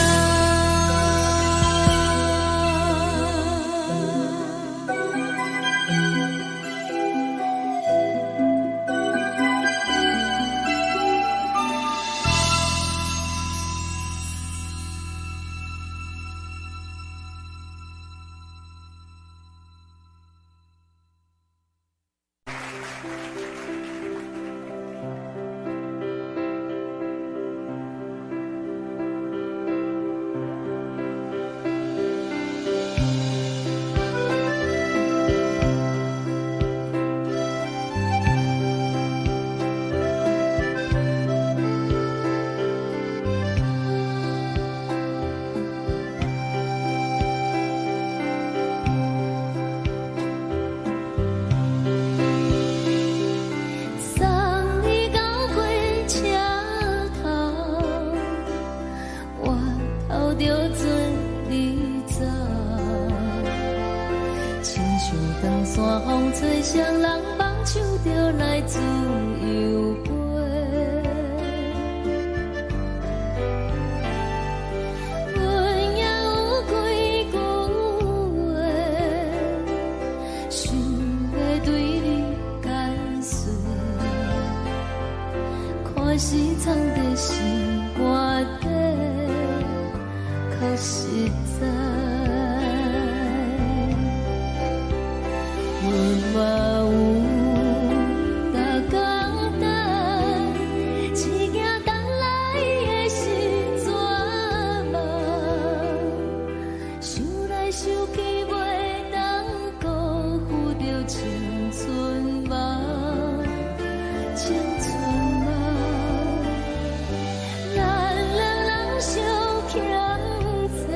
送你到火車頭，我頭著准你走。親像長山風吹，誰人放手就來自由飛。阮也有幾句話，想欲對你解釋，看是藏佇心肝底，較實在。阮嘛有逐工等，只驚等來的是绝望。想來想去，袂當辜負著青春夢，青春夢。咱兩人相欠債，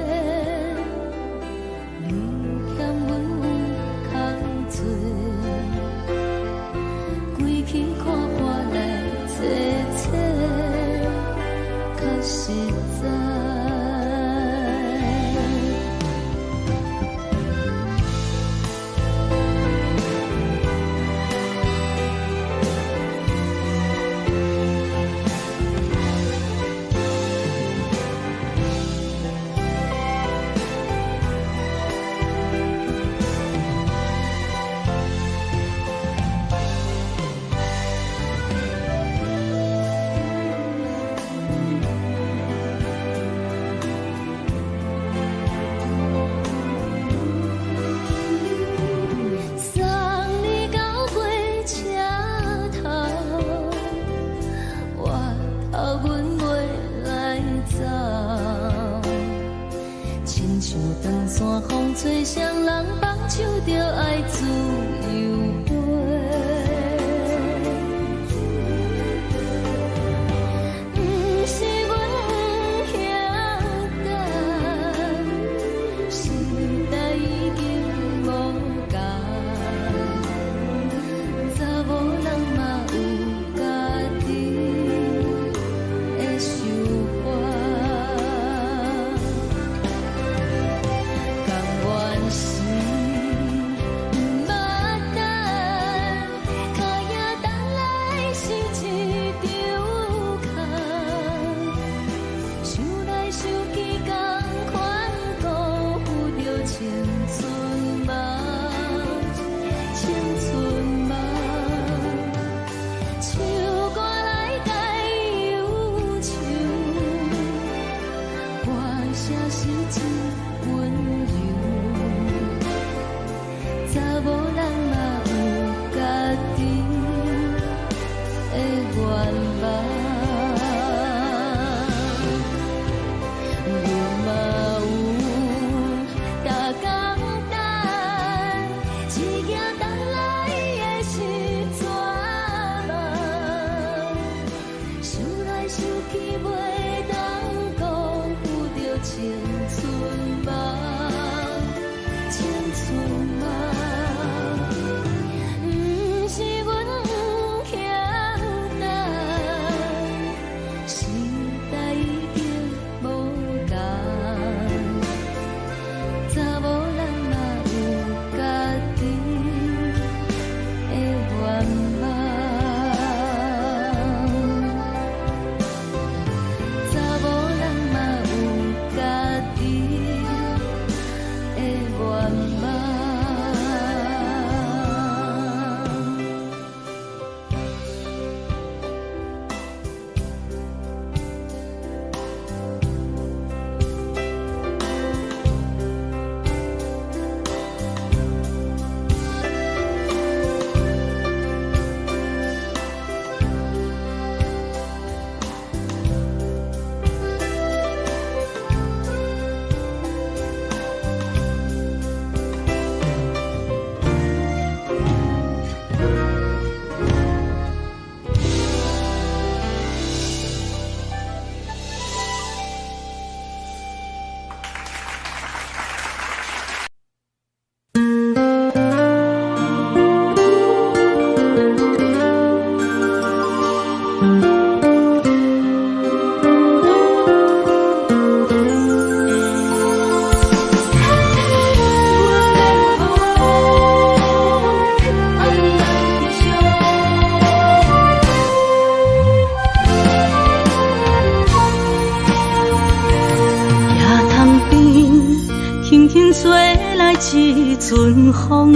阵風，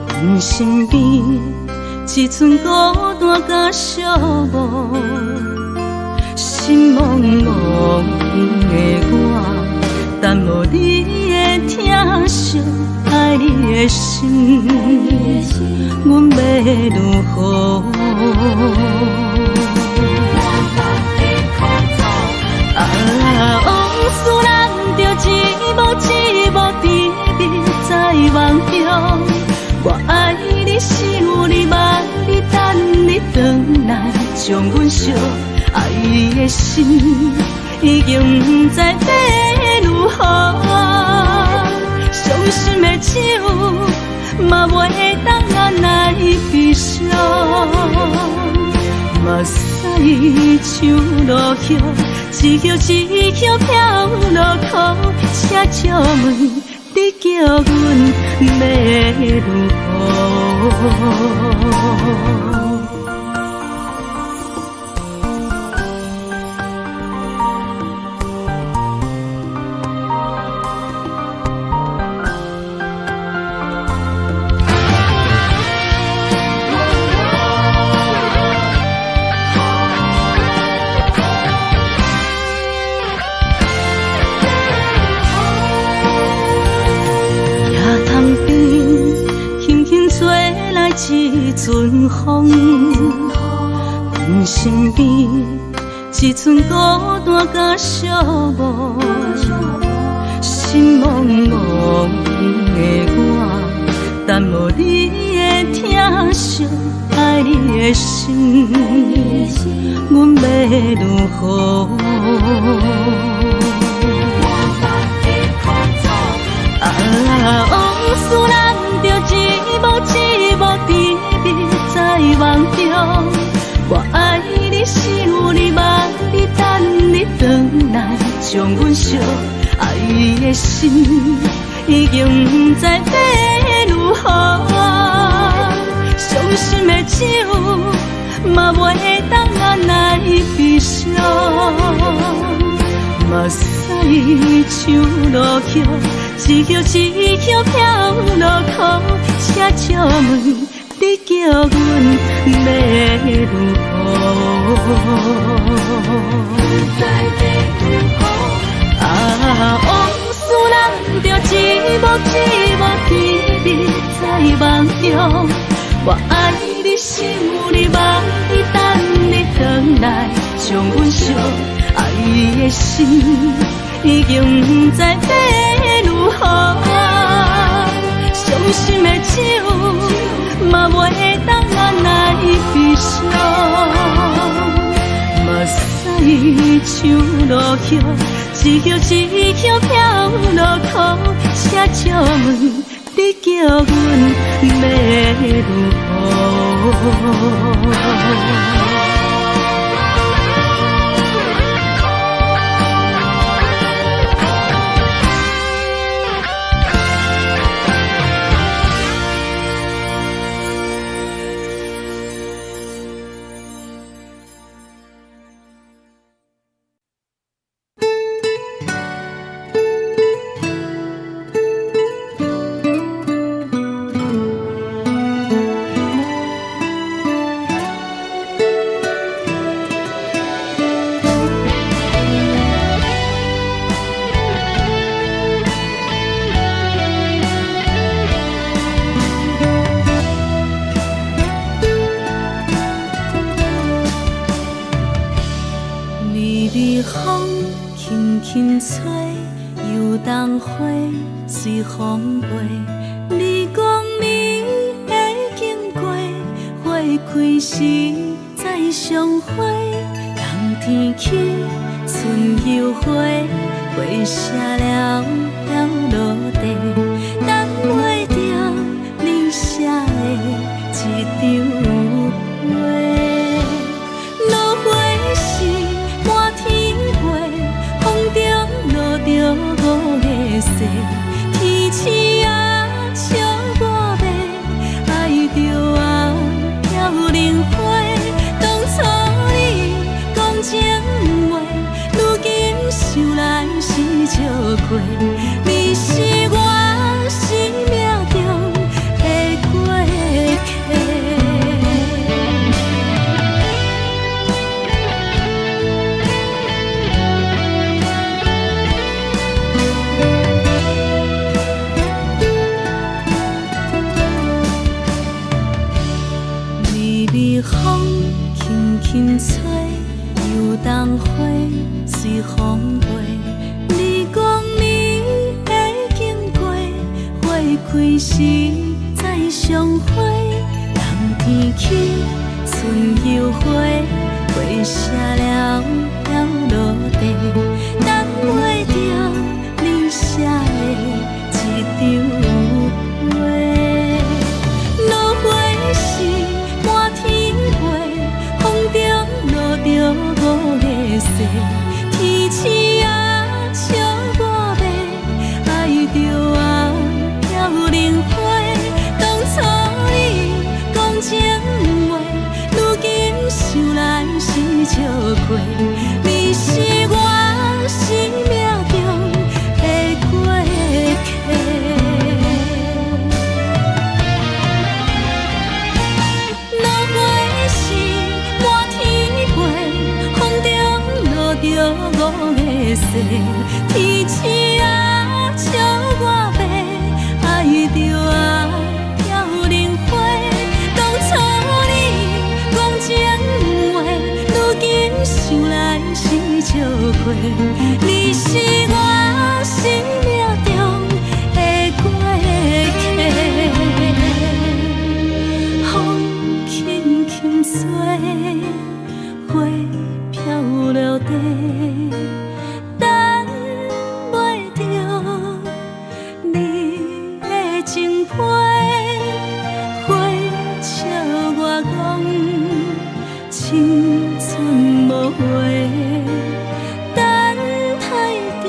阮身邊一寸孤單佮寂寞，心茫茫的我，等無你的疼惜，愛你的心，阮欲如何？啊，往事咱著一幕一幕甜蜜在夢中。我愛你，想你，夢你，等你轉來，將阮惜愛的心已經毋知欲如何。傷心的酒嘛袂當按來悲傷，目屎像落雨，一葉一葉飄落苦，請借問你叫阮欲如何？野塘邊，輕輕吹來一陣風，阮身邊一寸孤單佮寂寞，心茫茫的我，等無你的疼惜，愛你的心，阮欲如何？啊，往事咱著一幕一幕甜蜜在夢中。我愛你，想你，夢你，等你轉來，將阮惜愛的心已經毋知欲如何。傷心的酒嘛袂當按來悲傷，目屎像落雨，一葉一葉飄落苦，請借問你叫阮欲如何？啊，往事咱著一幕一幕甜蜜在夢中。我愛你，想你，夢你，等你轉來，將阮惜愛的心已經毋知欲如何。傷心的酒嘛袂當按來悲傷，目屎像落雨，一葉一葉飄落苦，請借問你叫阮欲如何？微微風輕輕吹，油桐花隨風飛。你講你會經過，花開時再相會。冬天起，春又回，花謝了飄落地，等袂著你寫的這張批。落花時滿天飛，風中落著五个雪，天星啊笑我欲愛著啊飄零花。當初你講情話，如今想來是笑話。你是我隨風飛。你講你會經過，花開時再相會。冬天起，春又回，花謝了飄落地，等袂著你寫的這張批。落花時滿天飛，風中落著五个誓，天鼠仔笑我欲，愛著啊飄零花。當初你講情話，如今想來是笑話。你是我生命中的過客。落花時滿天飛，風中落著五个誓，天鼠仔笑我欲，愛著啊飄零花。當初你講情話，如今想來是笑話。你是我生命中的過客。風輕輕吹，花飄落地，等袂著你的情批。花笑我講青春無話，等待著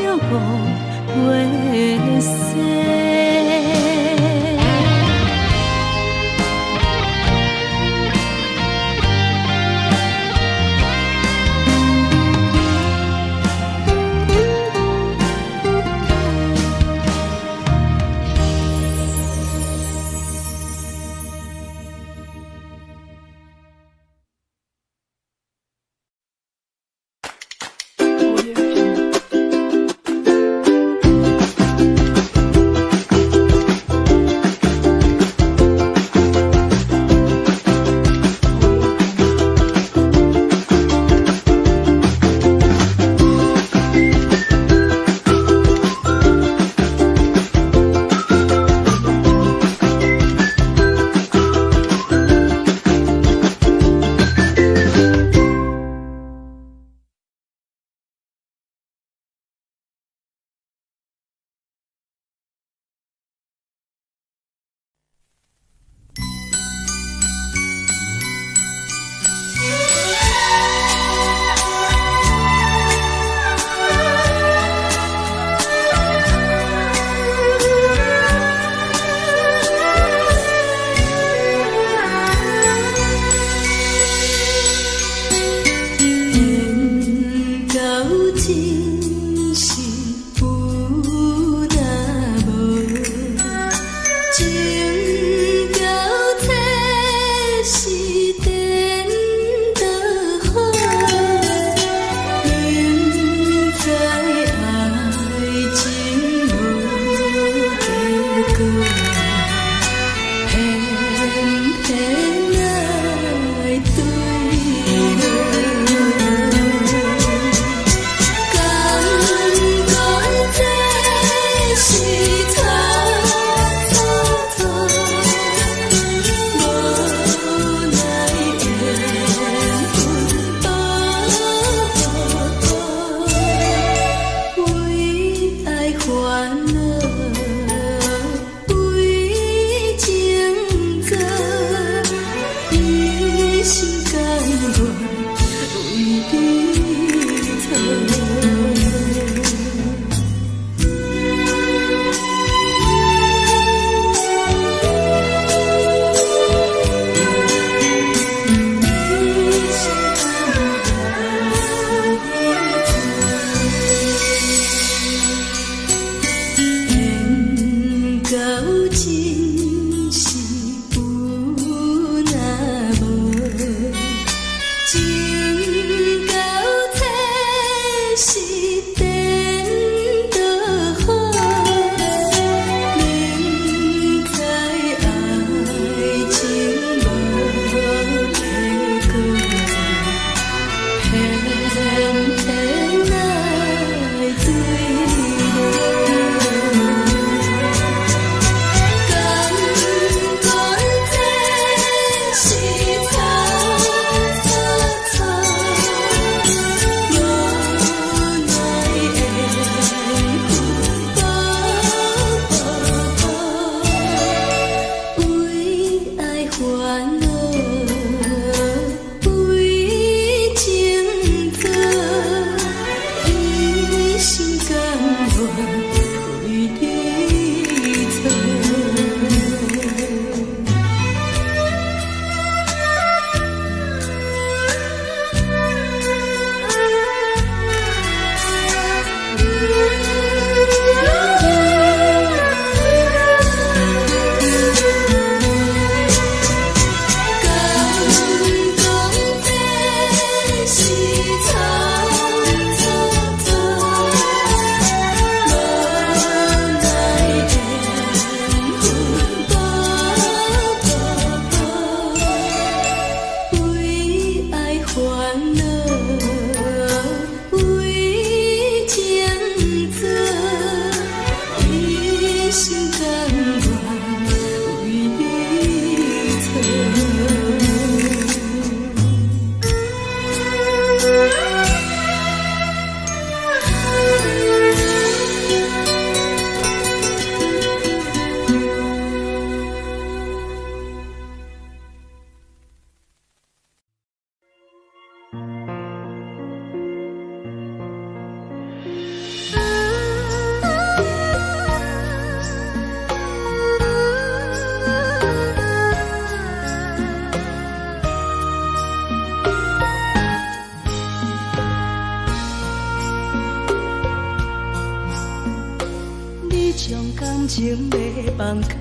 情欲放空，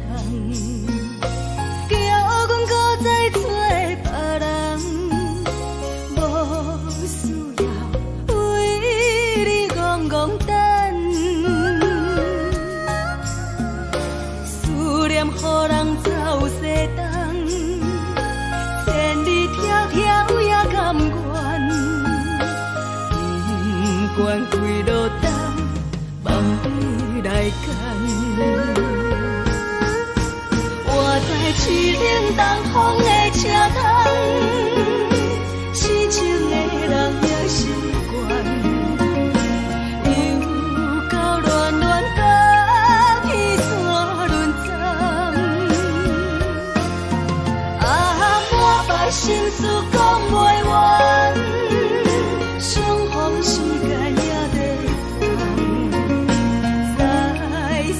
叫阮閣再揣別人，無需要為你戇戇等，思念予人走西東，千里迢迢也甘願，不管幾落冬，放你來揀。我知凄冷東風的車窗，痴情的人也習慣，又到戀戀甲彼山輪站，啊，滿腹心事講袂完，相逢時間也短暫，在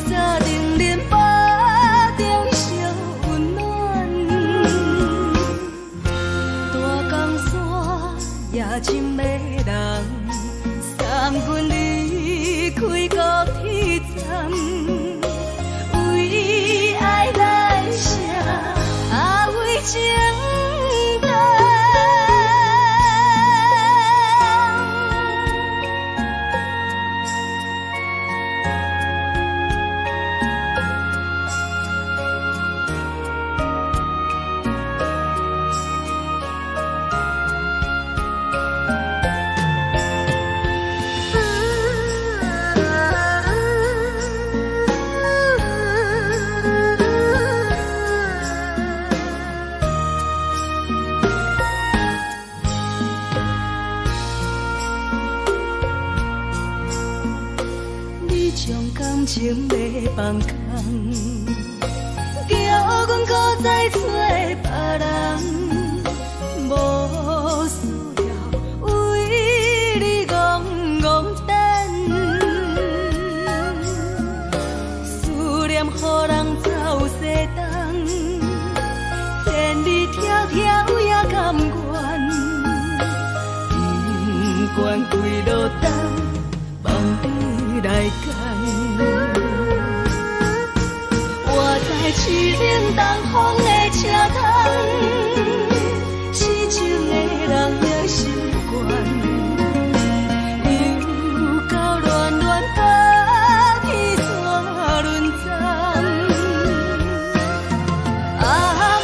三重林腹中相溫暖，大江山也真迷人，送阮離開高鐵站，為愛來寫，啊為情等。你將感情欲放空，叫阮閣再揣別人，無需要為你戇戇等，思念予人走西東，千里迢迢也甘願，不管幾落冬，放你來揀。我知凄冷東風的車窗，痴情的人也習慣，又到戀戀甲彼山輪站，啊，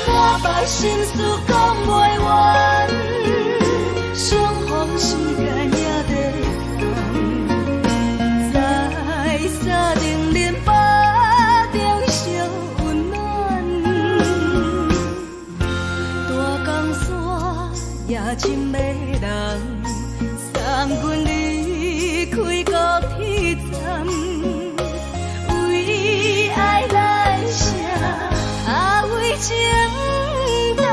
滿腹心事講袂完，相逢時間也短暫，在三重林腹中相溫暖，大江山也真迷人，送阮離開高鐵站，為愛來寫，啊為情等。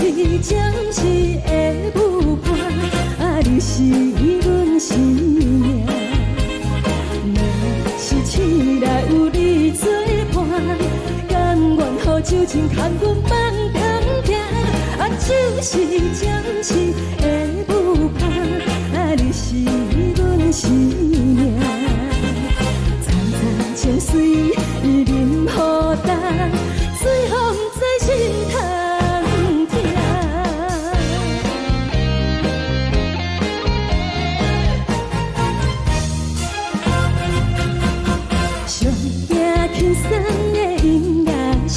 是暫時的舞伴，啊，你是阮生命。若是醒來有你做伴，甘願予酒精牽阮夢中行。啊，酒是暫時的舞伴，啊，你是阮生命。層層情隨淋雨重，水予毋知心通疼。上驚輕鬆的音樂聲，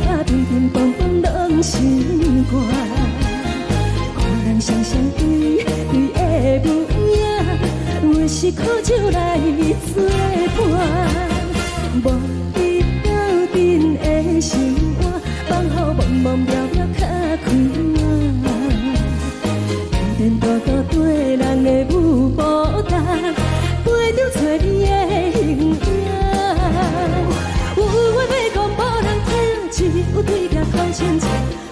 啊，乒乒乓乓攏是歌。看人雙雙對對的舞影，阮是苦酒來作伴。無你鬥陣的生活，放予茫茫渺渺較開朗。顛顛倒倒綴人的舞步重，飞著找你的形影。有話欲講無人聽，只有對鏡哭親像，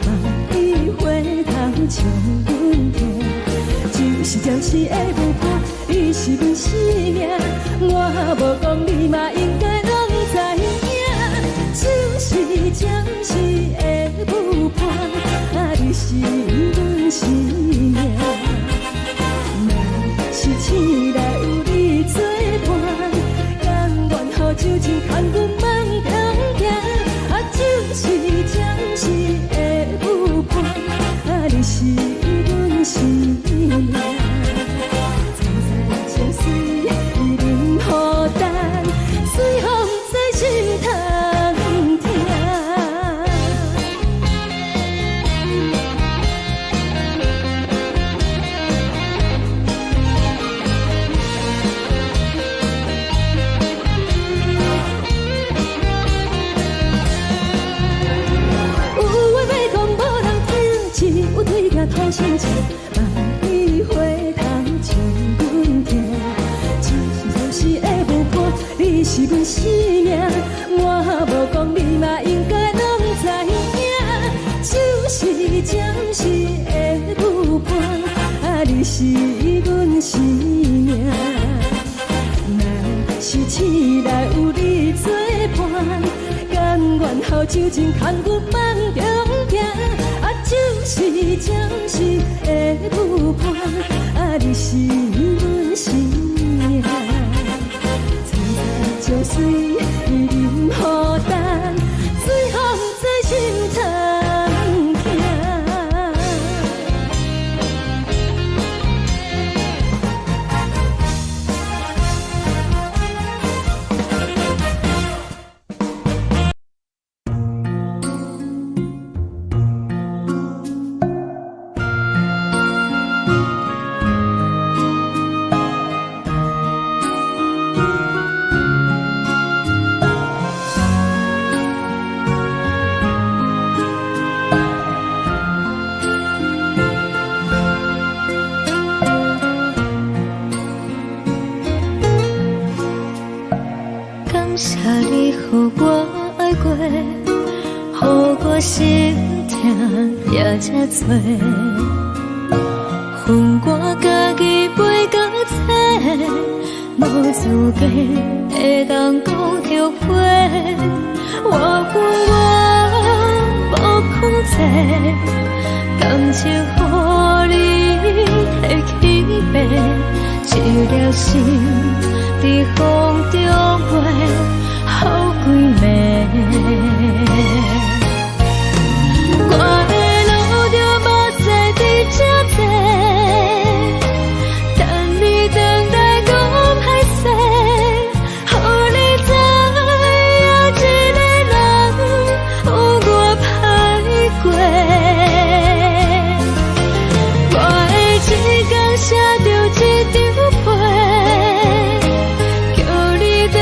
望你回頭笑阮聽。酒是暫時的舞伴，你是阮生命，我無講你嘛應該攏知影。酒是暫時的舞伴，啊，你是阮生命。若是醒來有你作伴，甘願予酒精牽阮夢中行。啊，酒是暫時的舞伴，啊，你是阮生命。層層情隨淋雨重，水予毋知心通疼。有話欲講無人聽，只有對鏡吐心情，望你回頭笑阮聽。酒是暫時的舞伴，你是阮生命，我無講你嘛應該攏知影。酒是暫時的舞伴，啊，你是阮生命。若是醒來有你作伴，甘願予酒精牽阮夢中行。啊，酒是暫時的舞伴，啊，你是阮生命。層層情隨淋雨重，水予毋知心通疼。感謝你予我愛過，予我心疼也這多。恨我家己袂到找，無資格會當講後悔。我恨我無控制，感情予你提去爬，一粒心佇風中飛，予規暝。我會流著目屎佇這坐，等你轉來講歹勢，予你知影一個人有偌歹過。我會一工寫著一張批，叫你轉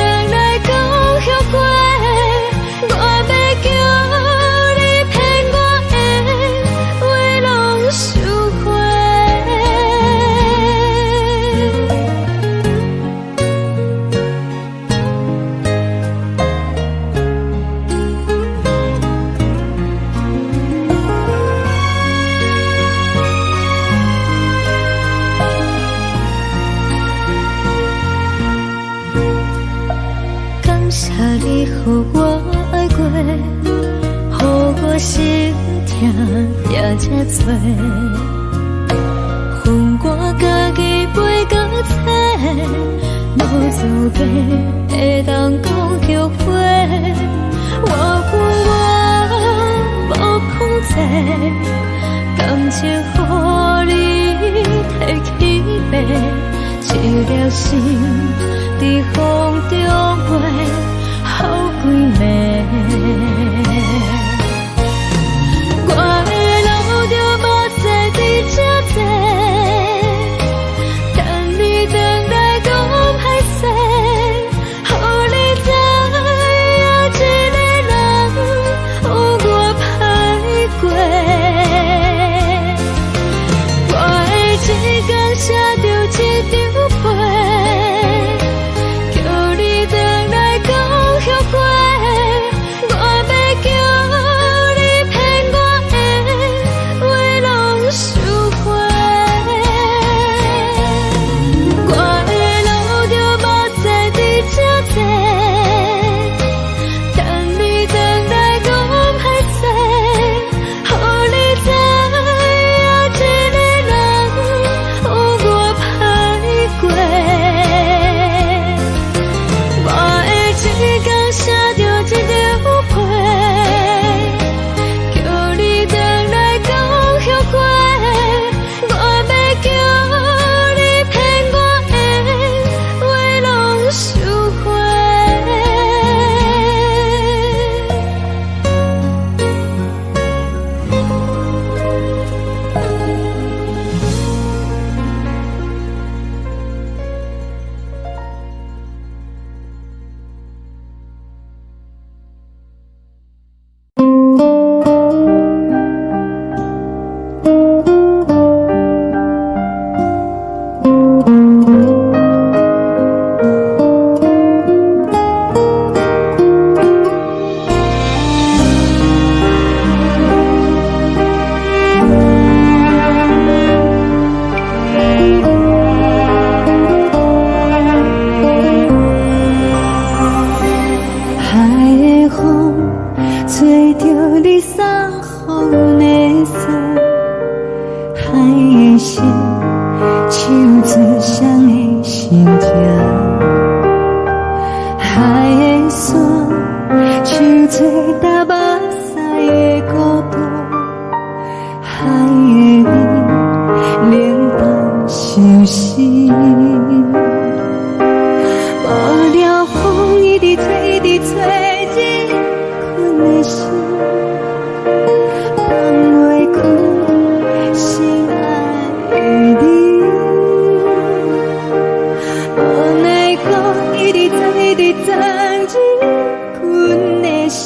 心疼掠這濟，予我家己飞到册，無資格會當講後悔。我有我無控制，感情予你提去爬，一粒心佇風中飛，予幾暝。我會流著目屎佇這坐，等你轉來講歹勢，予你知影一个人有偌歹過。我會一工寫著一張批，叫你轉來講後悔。我欲叫你騙我的話攏收回。我會流著目屎佇這坐，等你轉來講歹勢，予你知影一個人有偌歹過。我會一工寫著一張批，叫你轉來講後悔。我欲叫你騙我的話攏收回。海的風吹著你送予阮的衫，海的心唱出誰的心情，海的山唱出踏目屎的孤單，海的雨冷淡相思。無聊風一直吹，一直吹，入阮的心，放袂開心愛的你。無奈何一直鑽，一直鑽入阮的心，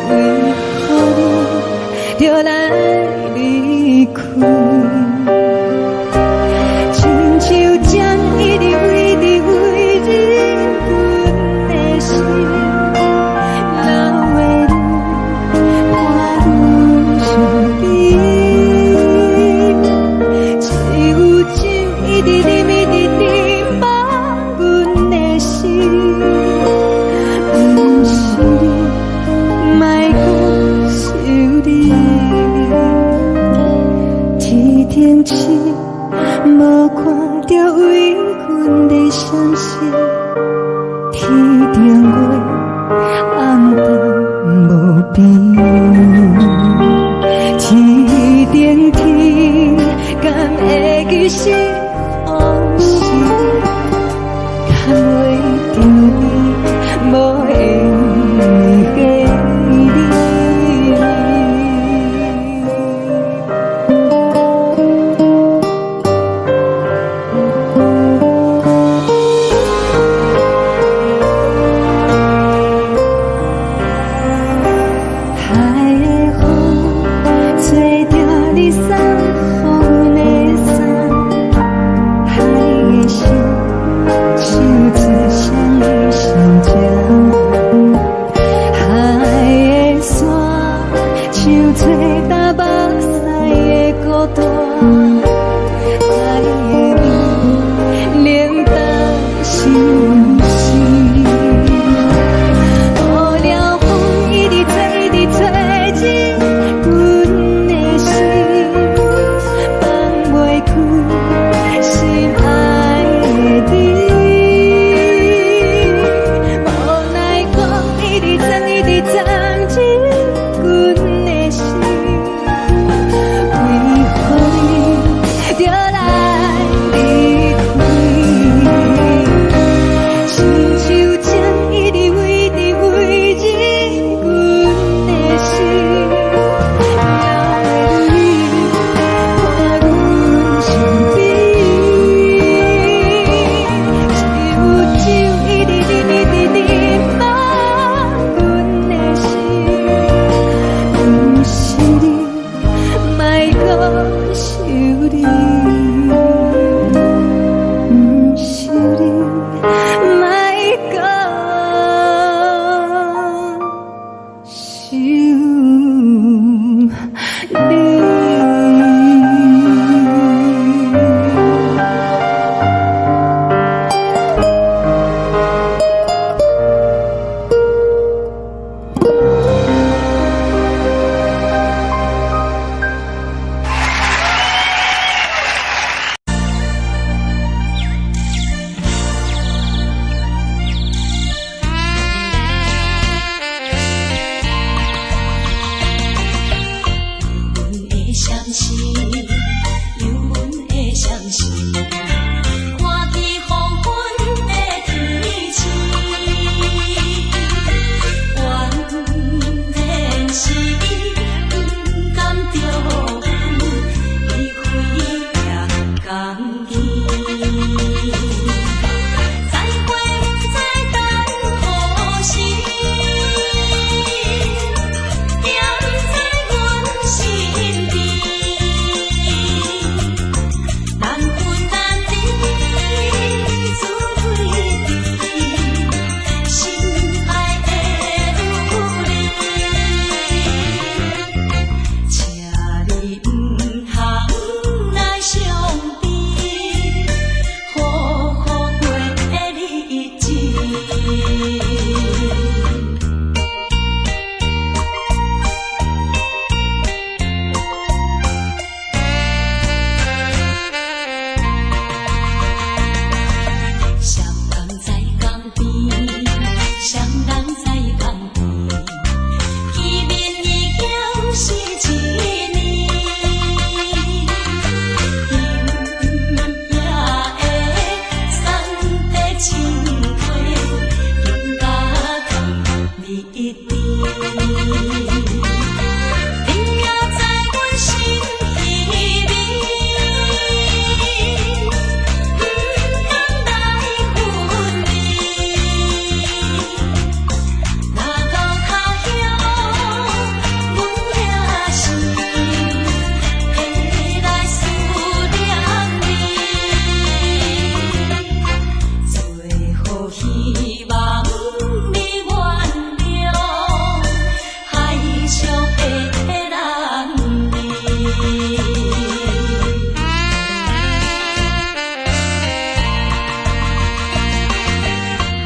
為何你著來離開？親像針一直飛，一直飛入阮的心，老的你伴阮身邊，只有酒一直啉，一直啉，放阮的心，毋是你，莫閣想你。天頂星無看著為阮咧閃爍，天頂月暗淡無邊。天頂天敢會記是予是？牽袂著你，無緣的你。海的風吹著你送予阮的衫，海的心唱出誰的心情，海的山唱出踏目屎的孤單，海的雨冷淡相思。無聊風一直吹，一直吹。思，幽阮的相思，看见黃昏的天星，原來是伊不甘著阮離開行江邊。再會不知等何時，惦在阮身邊。難分難離，自淚滴，心愛的女兒，請你毋通來傷悲，好好過日子。雙人在江邊，雙人在江邊，見面已經是一年。今夜的送的情話，更加甜蜜甜。你也在阮心裡面，不甘來分離。若到他鄉，阮也是會來思念你。最後希望你原諒，海上的男兒。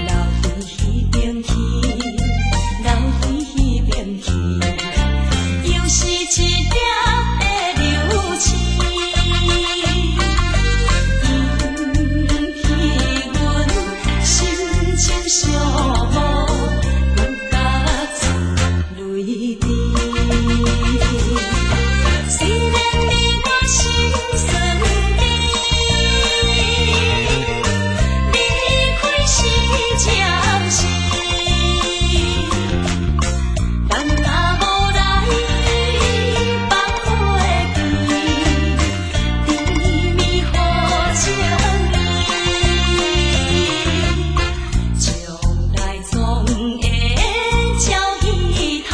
留伫彼邊去，留伫彼邊去，又是一粒的流星，引起阮心情寂寞，阮甲出淚滴。雖然你我心酸甜，離開是暫時，咱若無來放袂記，甜蜜好情意，將來總會照期待，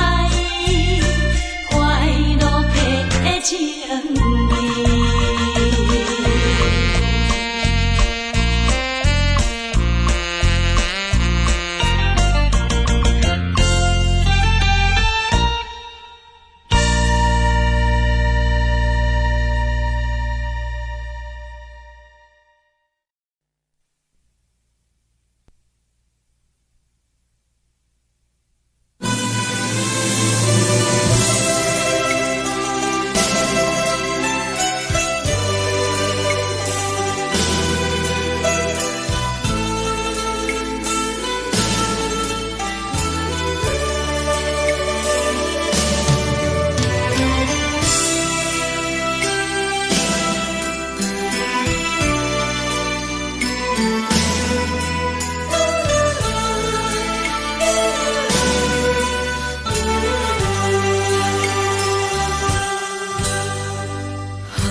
快樂的情意。寒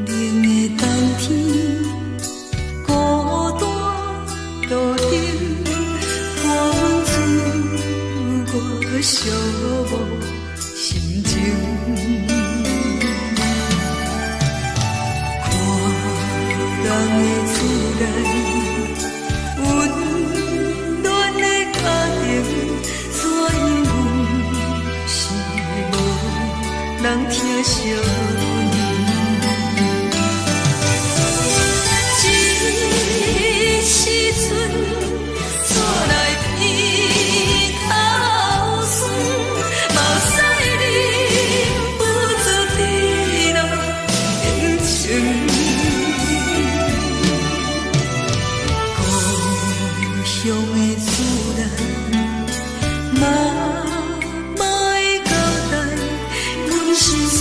冷的冬天，孤單路燈，伴阮自我寂寞心情。看人的厝內，溫暖的家庭，怎樣是無人疼惜阮？這時陣怎來鼻頭酸，目屎忍不住滴落眼睛。故鄉的厝內，媽媽的交代，阮是思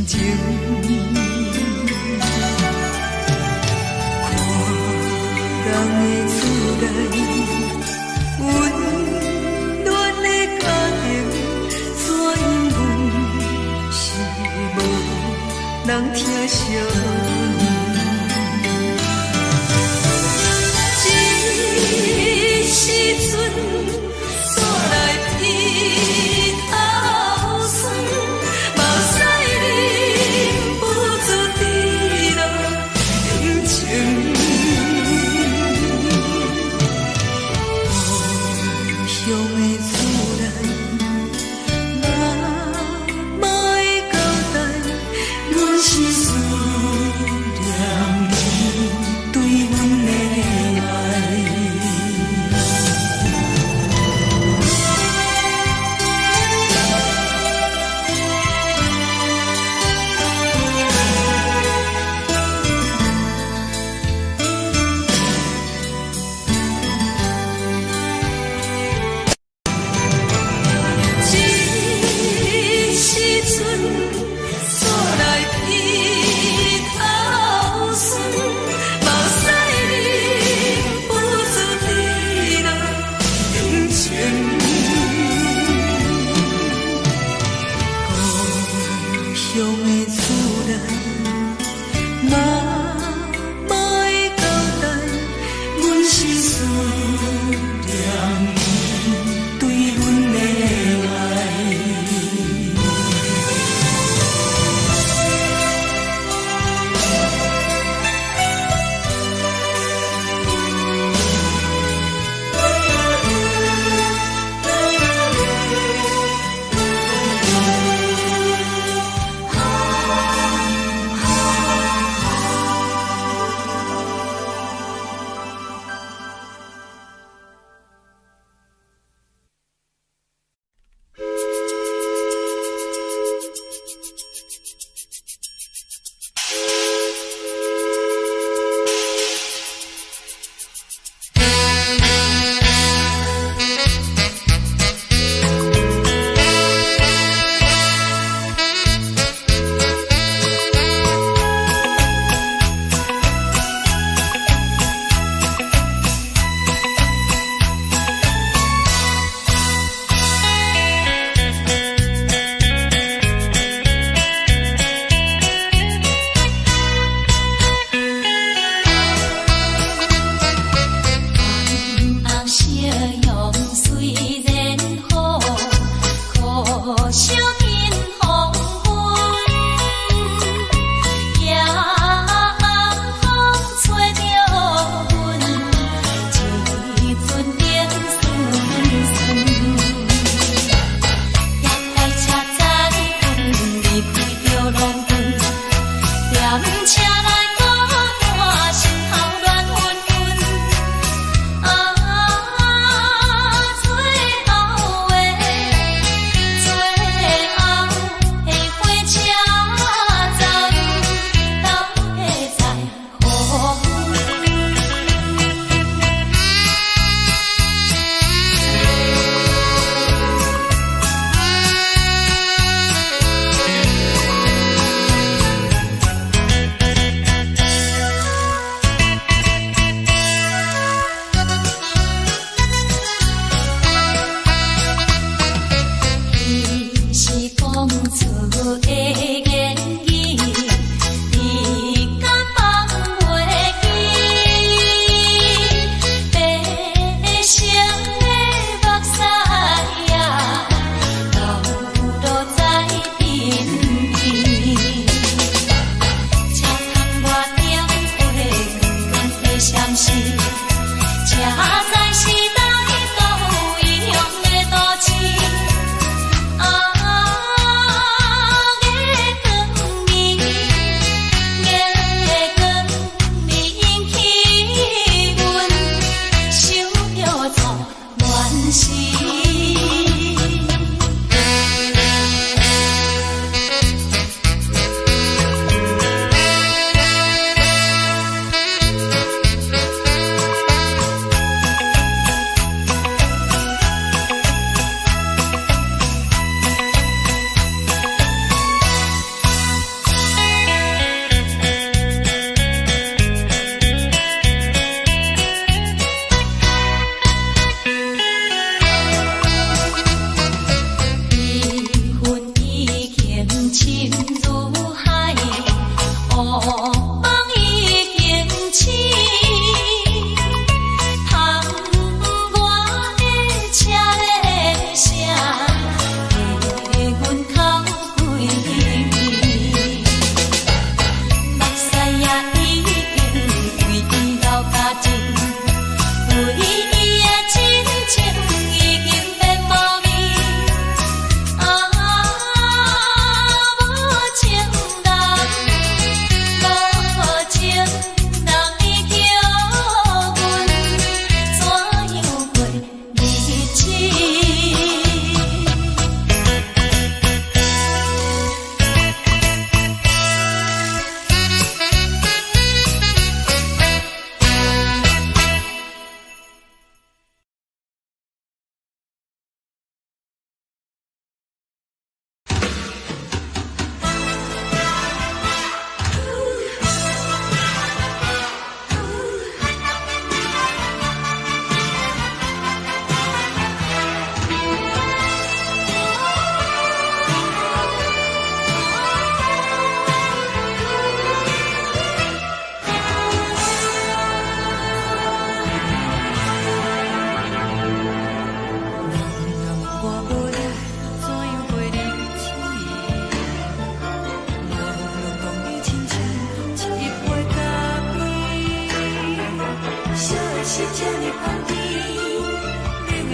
情。看人的厝內，溫暖的家庭，全阮是無人疼惜你。這時陣煞來鼻頭酸，目屎忍不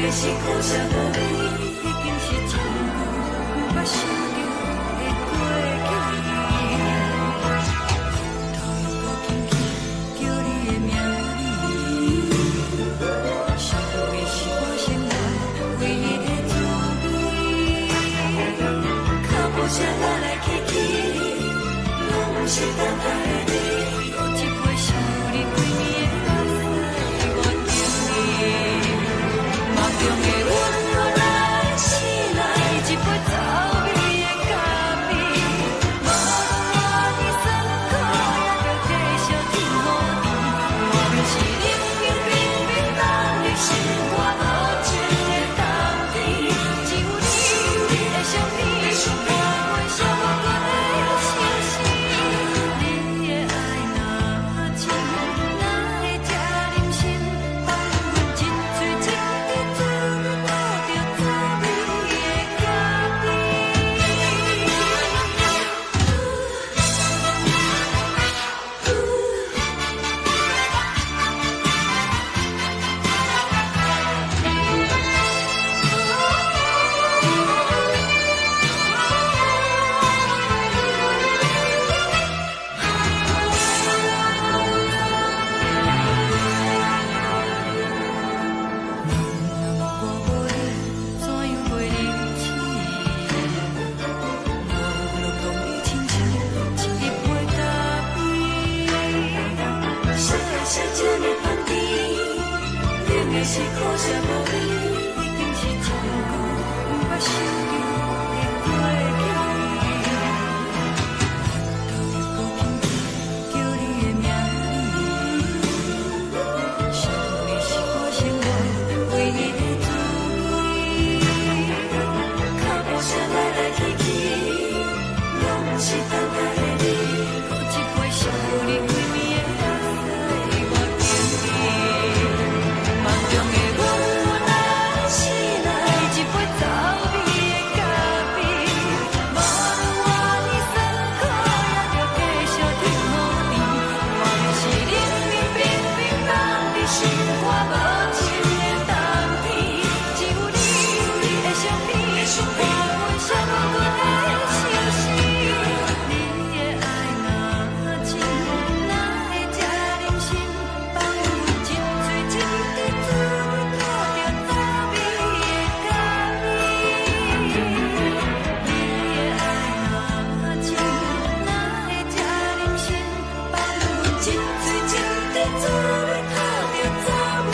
的是苦涩無味，已經是真久毋捌想著的過去。頭又閣輕輕叫你的名字，想的是我生活唯一的滋味。腳步聲來來去去，攏毋是等待的你。閣一杯想你規暝的目屎，我敬你。夢中的阮來醒來，一杯走味的咖啡，無論偌尼酸苦，也著繼續天雨甜。我便是冷冷冰冰凍入心肝無情的冬天，只有你的相片，伴阮寂寞的相思。你的愛若深，哪會這忍心放阮一喙一滴水吐著滋味的咖啡？我無你，怎樣過日子？無論當你親像一杯咖啡。啥會是這呢香甜？冷的是苦澀無味，已經是真久毋捌想著的過去。頭又閣輕輕叫你的名字，想你是我生活唯一的滋味。腳步聲來來去去，攏毋是等待的你。閣一杯想你規暝的目屎，我敬你。夢中的阮來醒來，一杯走味的咖啡，無論偌尼酸苦，也著繼續天雨甜。我便是冷冷冰冰凍入心肝無情的冬天，只有你的相片，伴阮寂寞的相思。你的愛若深，哪會這忍心放阮一喙一滴水吐著滋味的咖啡？你的愛若深，哪會這忍心放阮一喙一滴水吐著滋味的咖啡？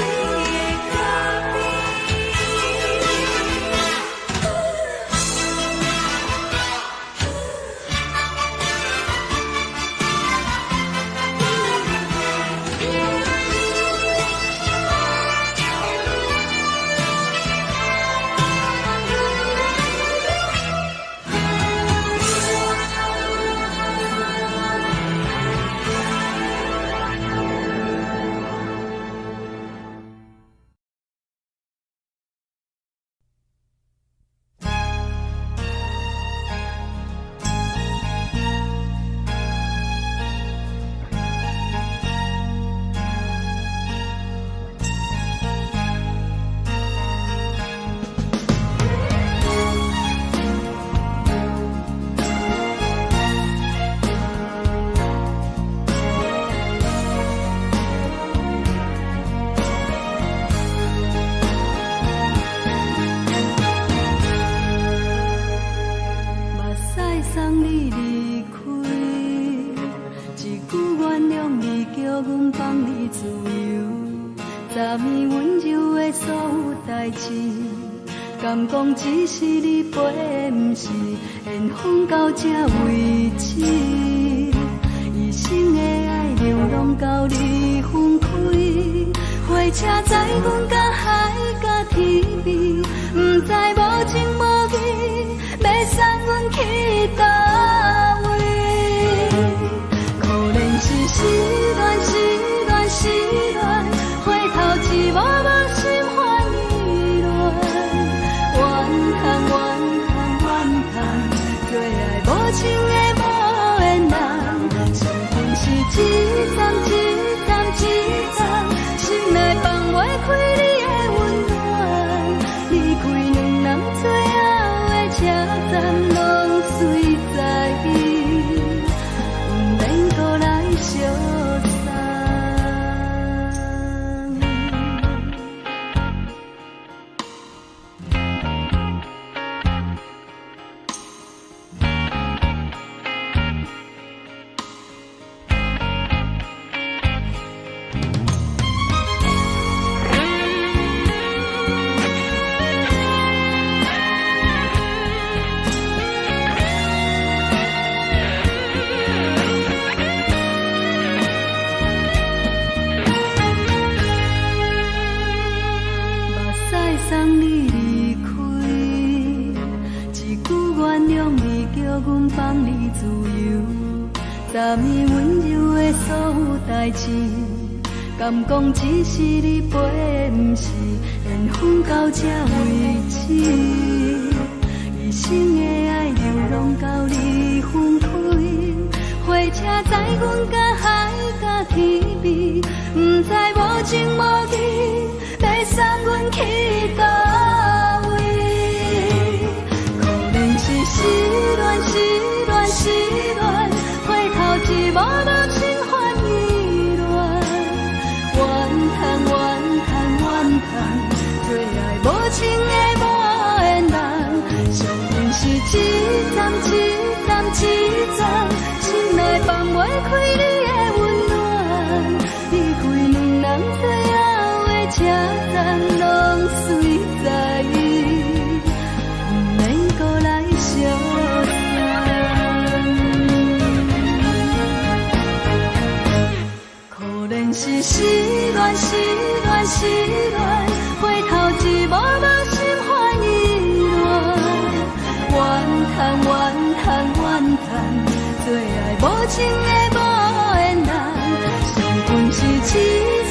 目屎送你離開，一句原諒你，叫阮放你自由。昨暝溫柔的所有代誌，敢講只是你陪的，毋是緣分到這為止。一生的愛流浪到你分開，火車載阮甲海甲天邊，毋知無情無義，欲送阮去佗位？可憐是失戀，失戀，失戀，回頭一幕無心煩意亂，怨恨，怨恨，怨恨，做愛無情的無緣人，身份是一站一站一站，心內放袂開你的溫暖。送你離開。一句原諒你，叫阮放你自由。昨暝溫柔的所有代誌，敢講只是你陪的，毋是緣分到這為止。一生的愛流浪到你分開，火車載阮甲海甲天邊，毋知無情無義，欲送阮去佗位？可能是失戀，失戀，失戀，回頭一幕幕心煩意亂，怨嘆怨嘆怨嘆，做愛無情的無緣人，相信是一站一站一站，心內放袂開你的溫暖，離開兩人最後的車站，攏隨在意，毋免閣來相送。可憐是失戀，失戀，失戀，回頭一幕幕心煩意亂，怨嘆怨嘆怨嘆，做愛無情的無緣人，相分是一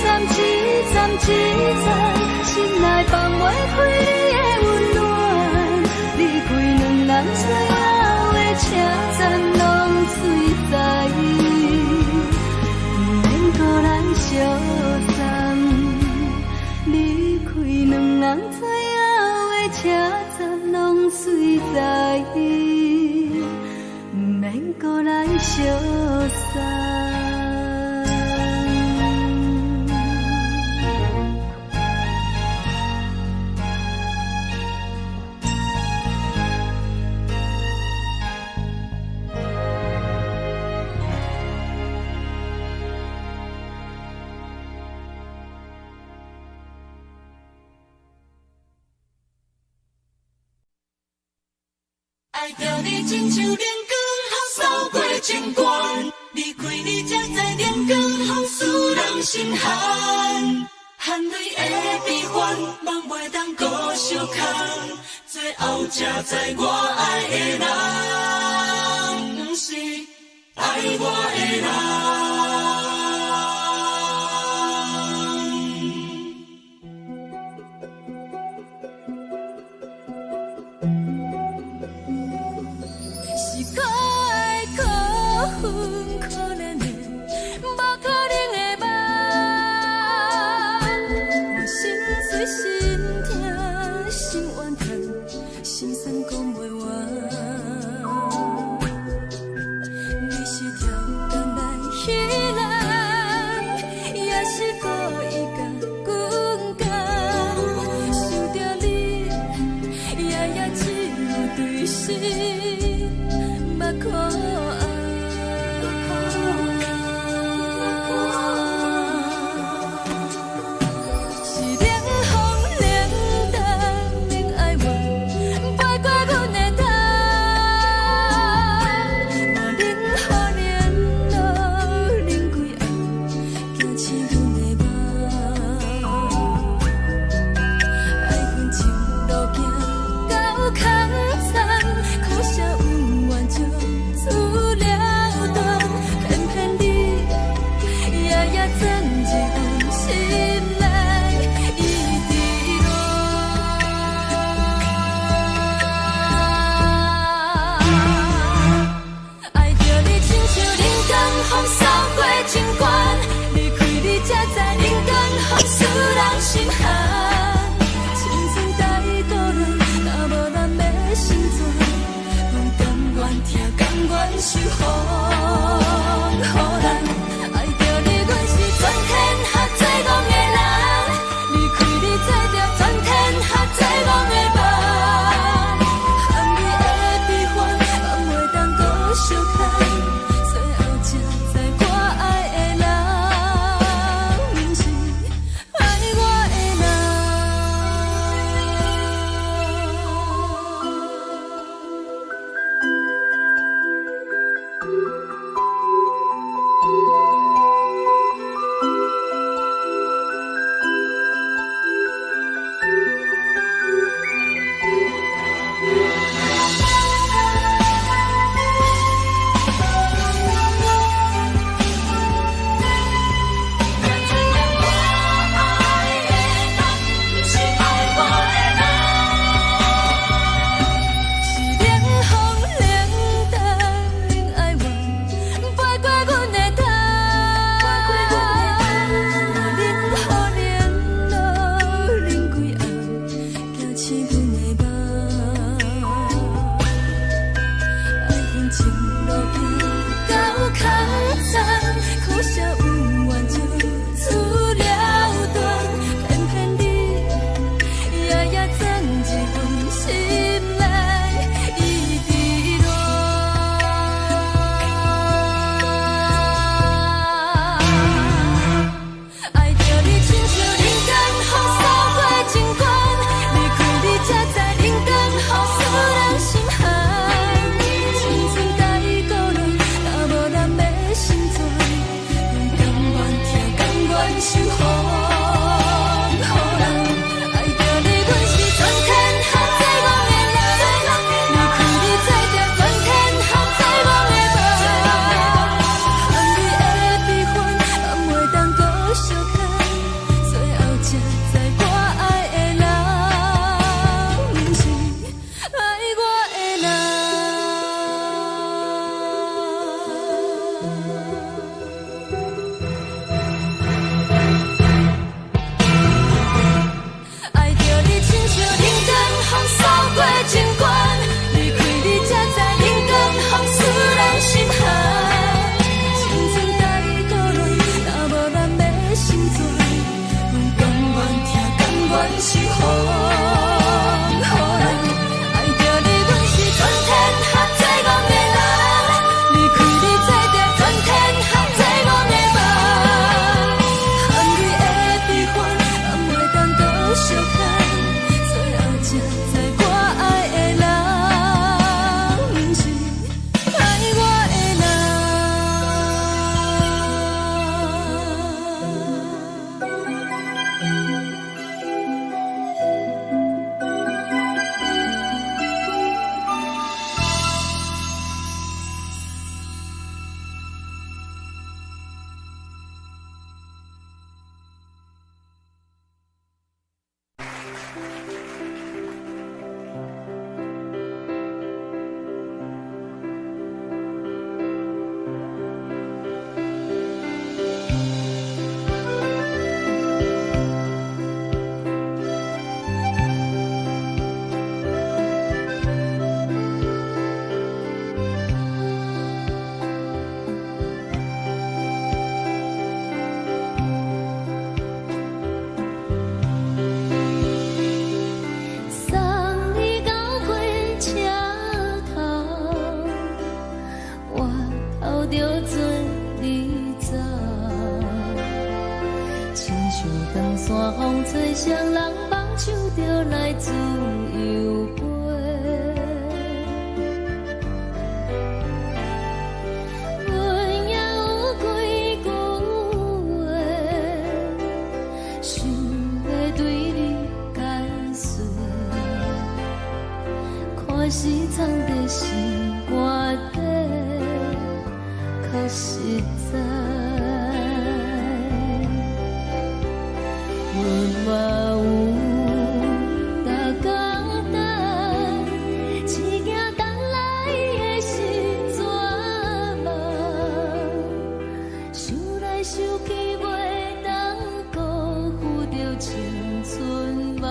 站一站一站，心內放袂開你的溫暖，離開兩人最後的車站，攏隨在意，毋免閣來相送。離開兩人最後的車站，攏隨在意，毋免閣來相送。愛著你親像冷光予掃過情關，離開你才知冷光予使人心寒，含淚的悲歡，夢袂當閣相空，最後才知我愛的人，毋是愛我的人。是可愛可恨可憐的，無可能的夢。我心碎心痛心怨嘆，心酸講袂完。你是跳江來彼是風雨人。愛著你，阮是全天下最戇的人。離開你，做著全天下最戇的夢。含淚的悲歡，敢會當閣相牽？最後才知我愛的人，毋是愛我的人。送你到火車頭，我頭著做你走。親像長山風吹，雙人放手就來自由飛。阮也有幾句話，想欲對你解釋。看是藏佇心肝底，較實在。阮嘛有逐工等，只驚等來的是绝望。想來想去，袂當辜負著青春夢，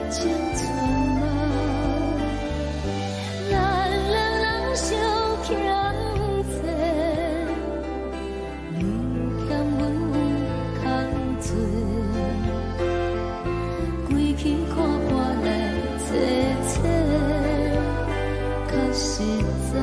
青春夢。咱兩人相欠債，你欠阮有空做，規氣看破來坐坐，較實在。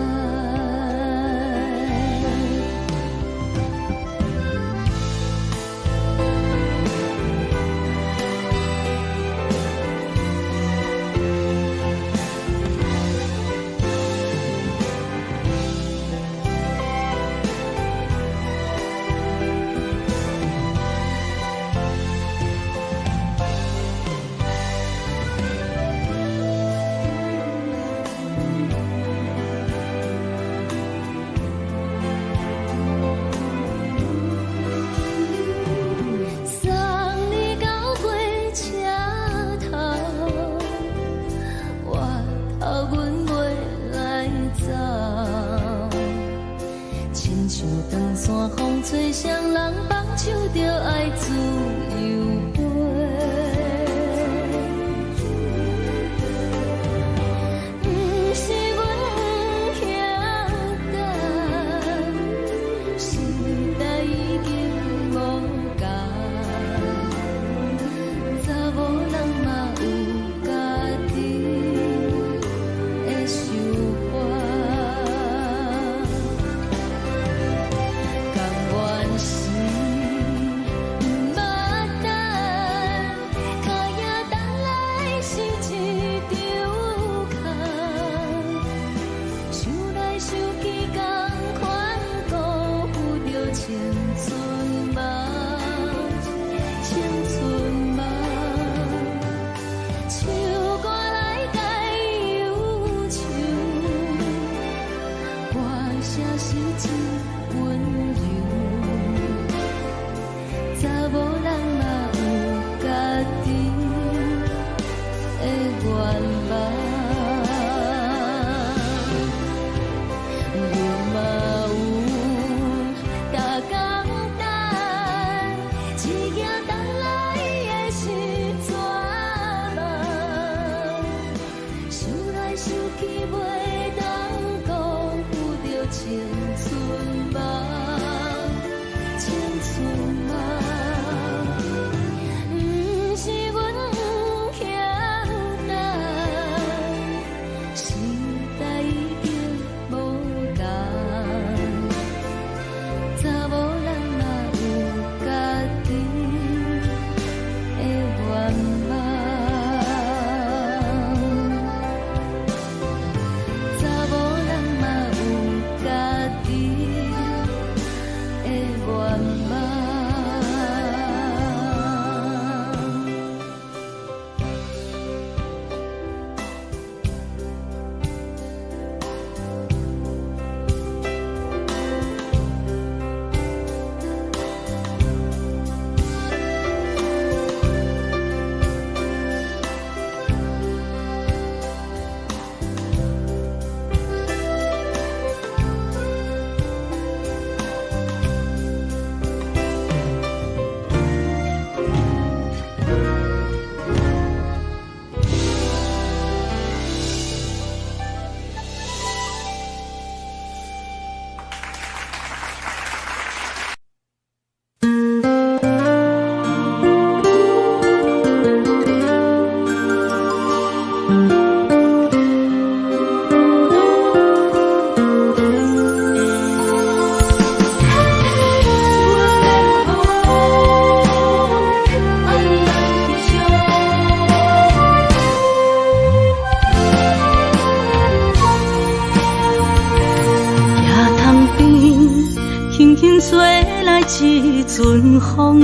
陣風，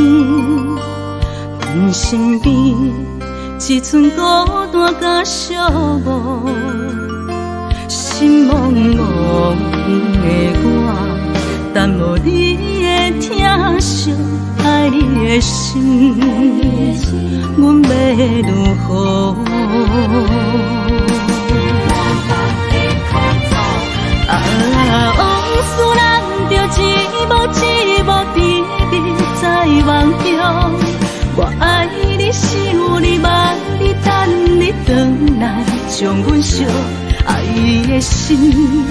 阮身邊一寸孤單佮寂寞，心茫茫的我，等無你的疼惜，愛你的心，阮欲如何？啊，往事咱著一幕一幕甜蜜在夢中。我愛你，想你，望你，等你轉來，將阮惜愛的心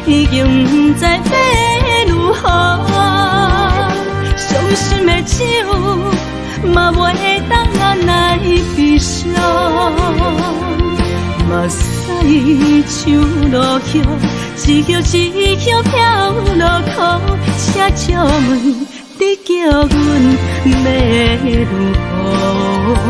已經毋知欲如何。傷心的酒嘛袂當按來悲傷，目屎像落雨，一葉一葉飄落苦，請借問你叫阮欲如何？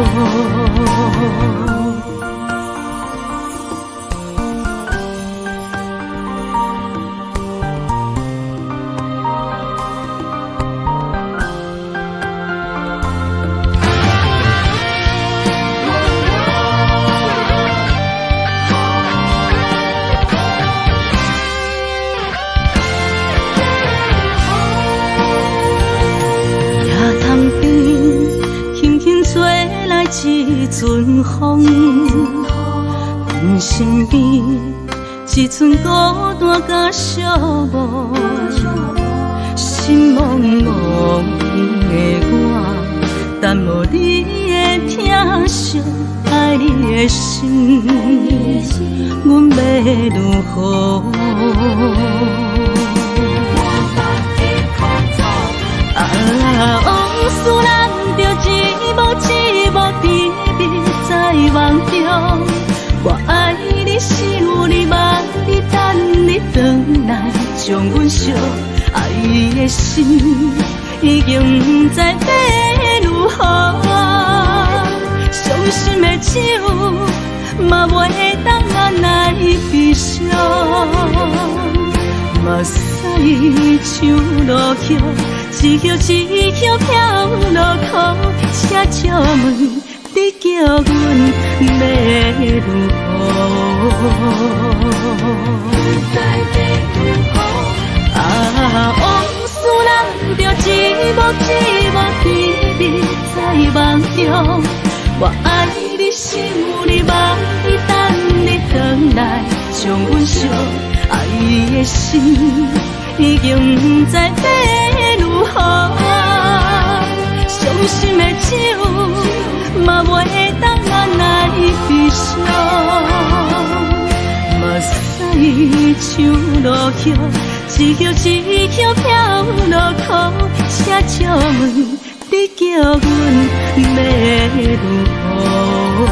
野塘邊，輕輕吹來一陣風，阮身邊一寸孤單佮寂寞，心茫茫的我，等無你的疼惜，愛你的心，阮欲如何？啊，往事咱著一幕一幕甜蜜在夢中。我愛你，想你，望你，等你轉來，將阮惜愛的心已經毋知欲如何。傷心的酒嘛袂當按來悲傷，目屎像落雨，一葉一葉飄落苦，請借問你叫阮欲如何？啊，往事咱著一幕一幕甜蜜在夢中。我愛你，想你，望你，等你轉來，將阮惜愛的心已經毋知欲如何。傷心的酒嘛袂當按來悲傷，目屎像落雨，一葉一葉飄落苦，請借問你叫阮欲如何？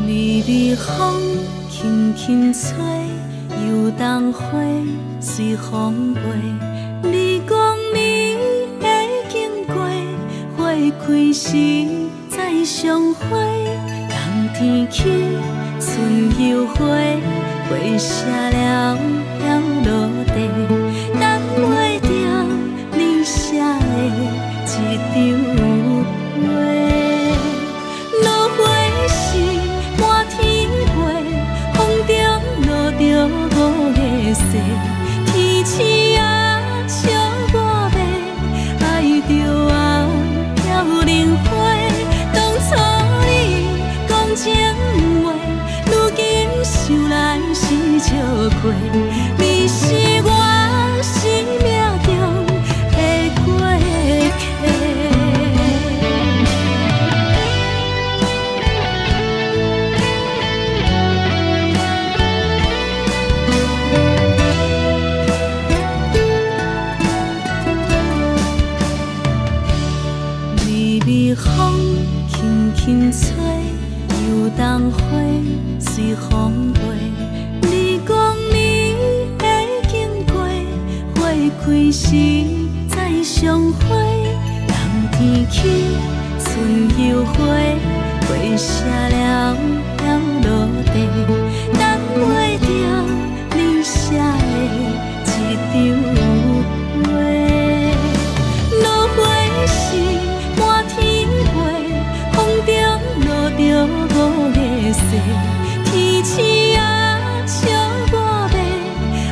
微微風輕輕吹，油桐花隨風飛。你講你會經過，花開時再相會。冬天起，春又回，花謝了飄落地，等袂著你寫的這張批。落花時滿天飛，風中落著五个雪，天星啊笑我欲愛著啊飄零花。當初你講情話，如今想來是笑虧，你是我。微風輕輕吹，油桐花隨風飛。你講你會經過，花開時再相會。冬天起，春又回，花謝了飄落地，等袂著你寫的這張批。落花時滿天飛，風中落著五个誓，天星啊笑我欲，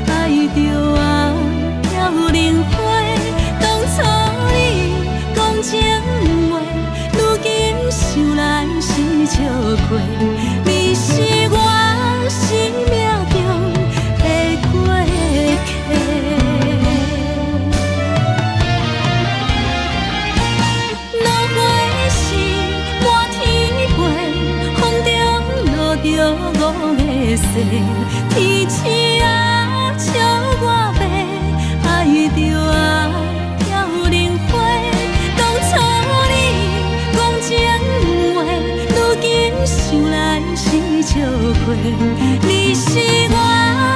愛著啊飄零花。當初你講情話，如今想來是笑話。你是我生命中的過客。落花時滿天飛，風中落著五个誓，天星啊笑我欲，愛著啊飄零花。當初你講情話，如今想來是笑話。你是我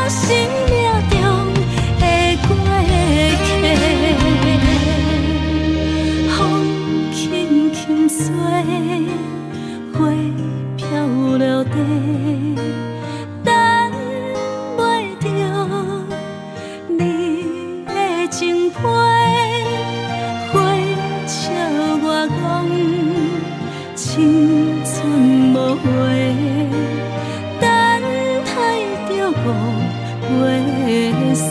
生命中的過客。風輕輕吹，花飄落地，等袂著你的情批。花笑我講青春無話，等待著五月雪。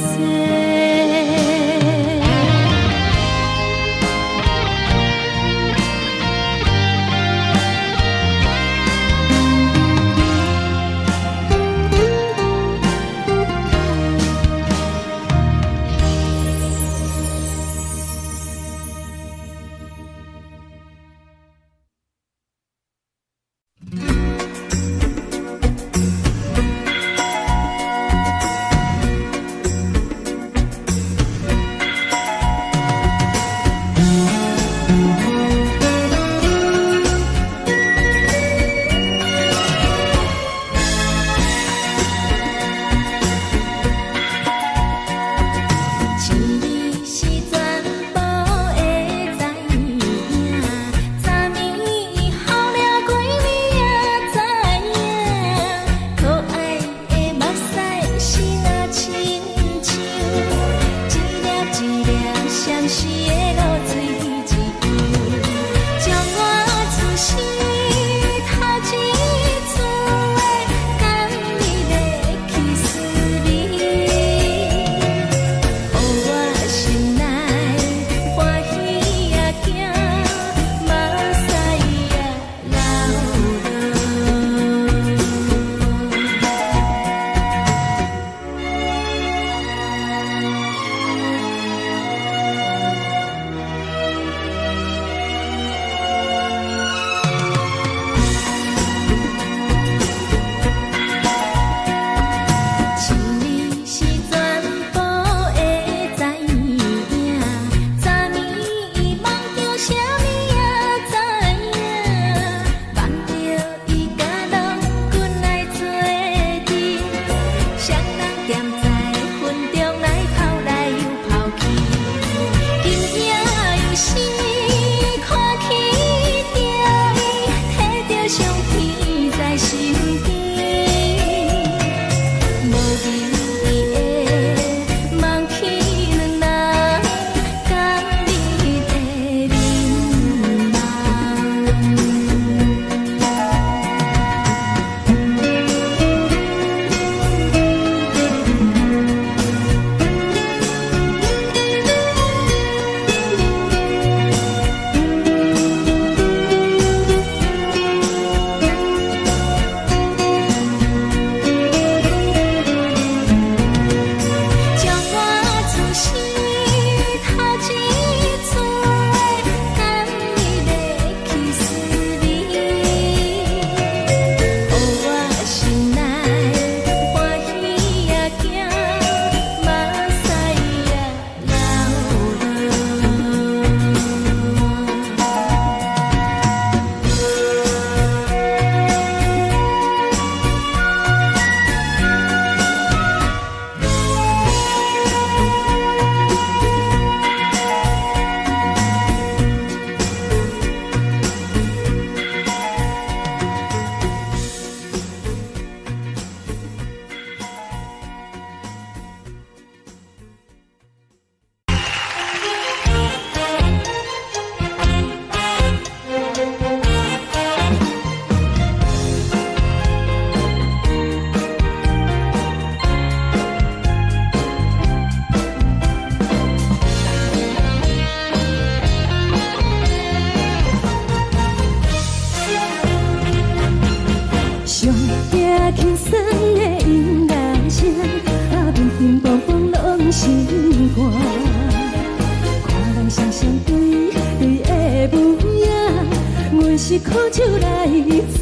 是苦酒來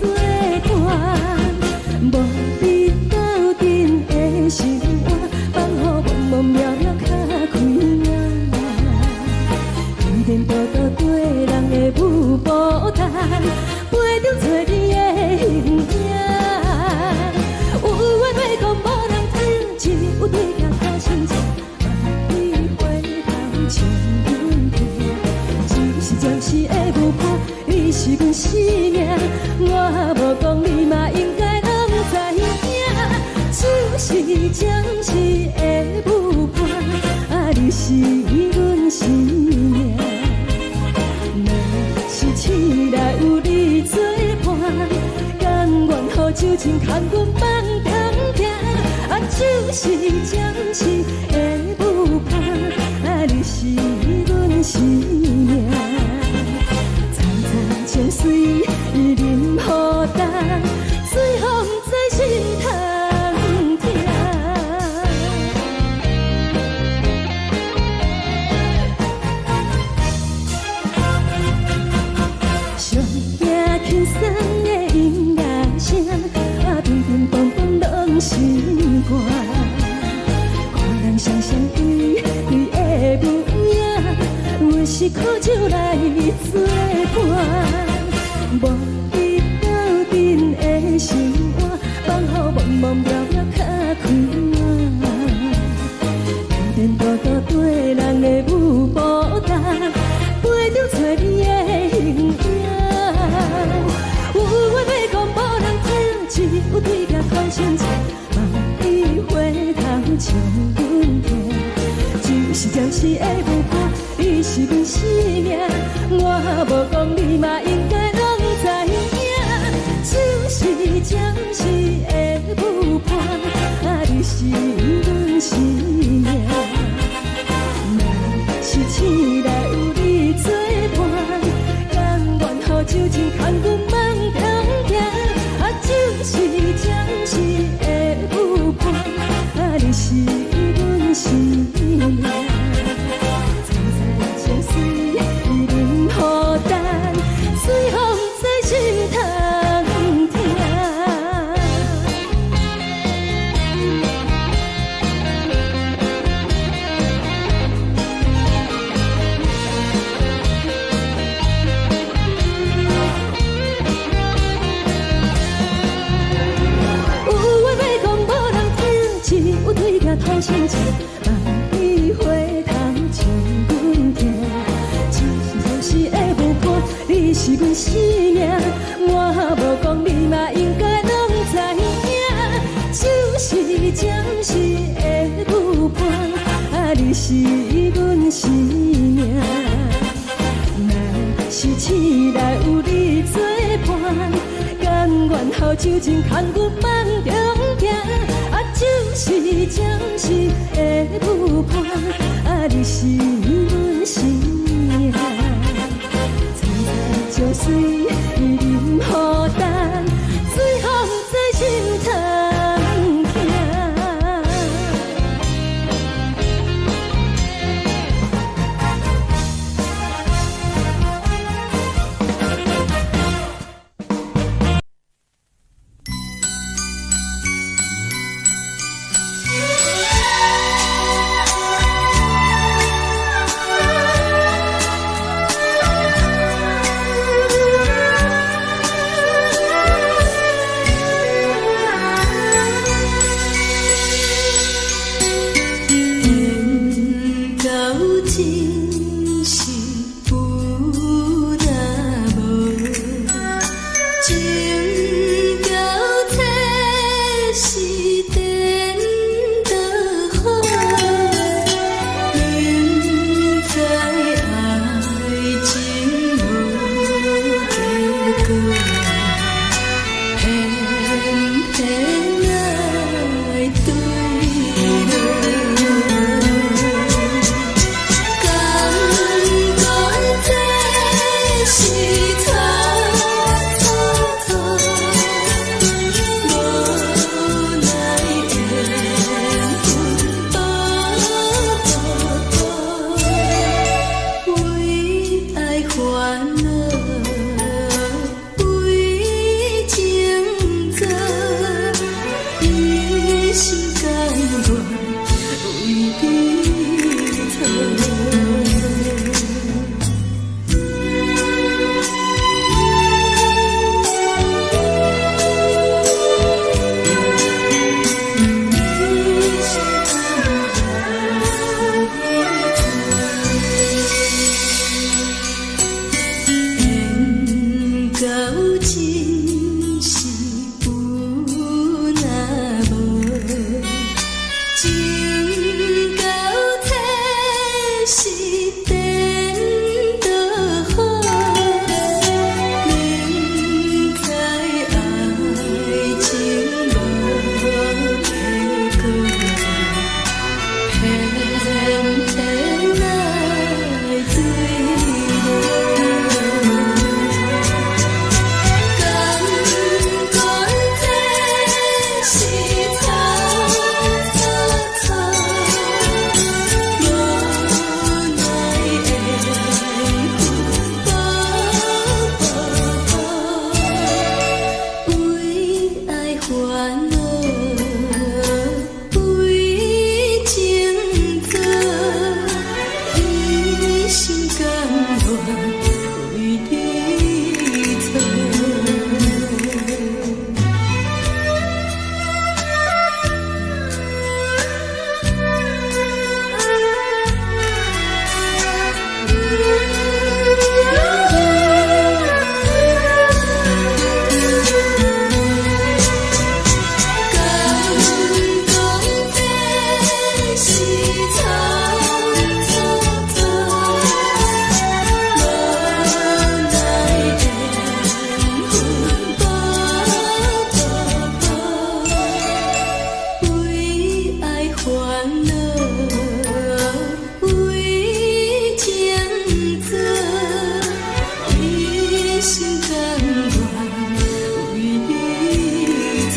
做伴，無你鬥陣的生活，放予茫茫渺渺較開朗。天天倒倒對人的舞步動，陪著找你的形影。有緣話講無人聽，只有對鏡苦心情，望你回頭笑阮聽。只是暫時的舞伴，你是阮生命，我無講你嘛應該攏知影。只是暫時的舞伴，啊，你是阮生命。若是醒來有你做伴，甘願予酒精牽阮放通行。啊，只是暫時的舞伴，啊，你是阮生命。層層情隨淋雨重，最予毋知心通疼。上驚輕鬆的音樂聲，啊，乒乒乓乓攏是歌。看人雙雙對對的舞影，阮是苦酒來做伴，無你鬥陣的生活，放予茫茫渺渺較開朗。天天倒倒對人的舞步動，陪著找你的形影。有話欲講無人聽，只有對鏡苦心情，望你回頭笑阮聽。只是暫時的舞伴，你是阮生命，我無講你嘛應該攏知影。只是暫時的舞伴，啊，你是阮生命。若是醒來有你做伴，甘願予酒精牽阮放通行。啊，只是暫時的舞伴，啊，你是阮生命。層層情隨淋雨重，最予毋知心通疼。有話欲講無人聽，只有對鏡吐心情，望你回頭笑阮聽。只是暫時的舞伴，你是阮生命，我無講你嘛應該攏知影。只是暫時的舞伴，啊，你是阮生命。若是醒來有你做伴，甘願予酒精牽阮放中行。啊，只是暫時的舞伴，啊，你是阮生命。層層情隨淋雨重，最予毋知心通疼。心甘願為你做。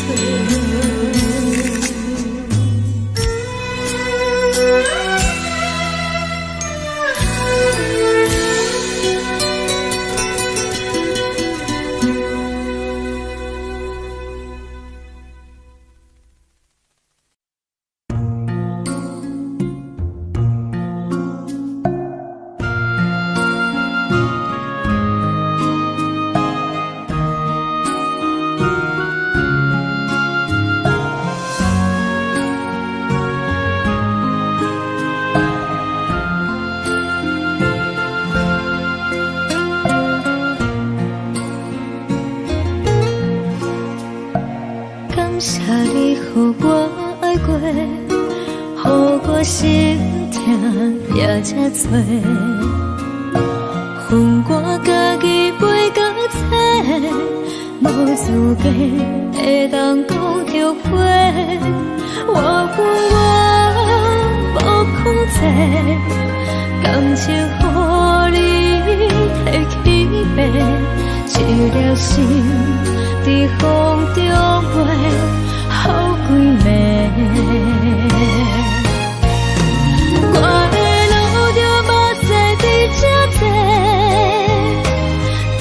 感謝你予我愛過，予我心疼也這多。分我家己飛到找，無資格會當講後悔。我有我無控制，感情予你提去爬，一粒心佇風中飛，予規暝。我會流著目屎佇這坐，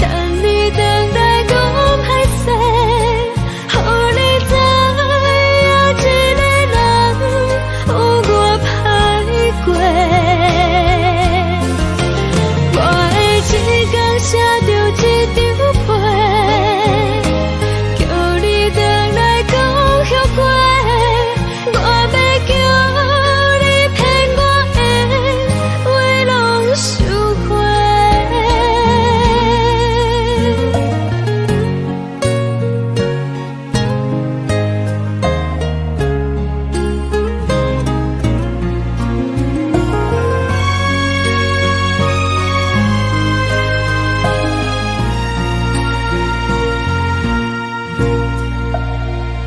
等你轉來講歹勢，予你知影一个人有偌歹過。我會一工寫著一張批，叫你轉來講後悔。我欲叫你騙我的話攏收回。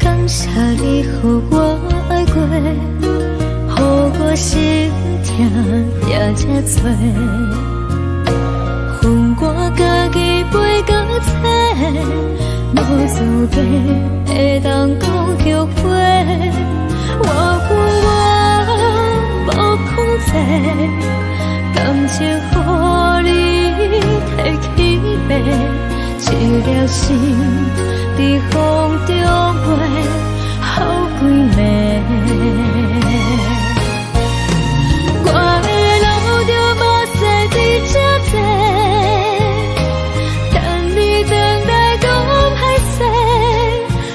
感謝你予我愛過，予我心疼也這多。分我家己飛到找，無資格會當講後悔。我有我無控制，感情予你提去爬，一粒心佇風中飛，予規暝。我會流著目屎佇這坐，等你轉來講歹勢，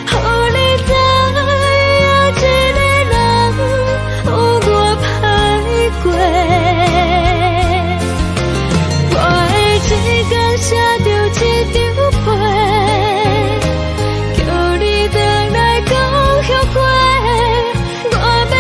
予你知影一個人有偌歹過。我會一工寫著一張批，叫你轉來講後悔。我欲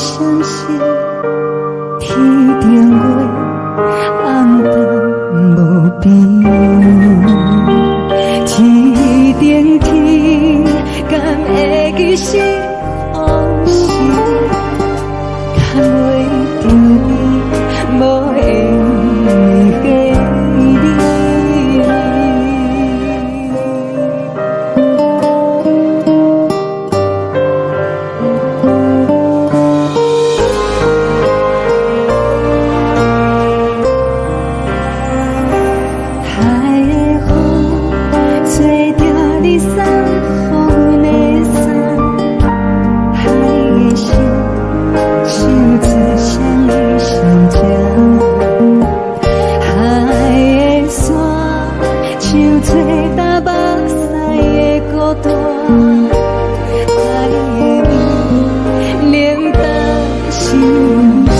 閃爍，天頂月暗淡無邊，天頂天，敢會記是予時，牽袂著你無緣的你。海的風吹著你送予阮的衫，海的聲唱出誰的心情，海的沙唱出東目屎的孤單，海的味冷淡相思。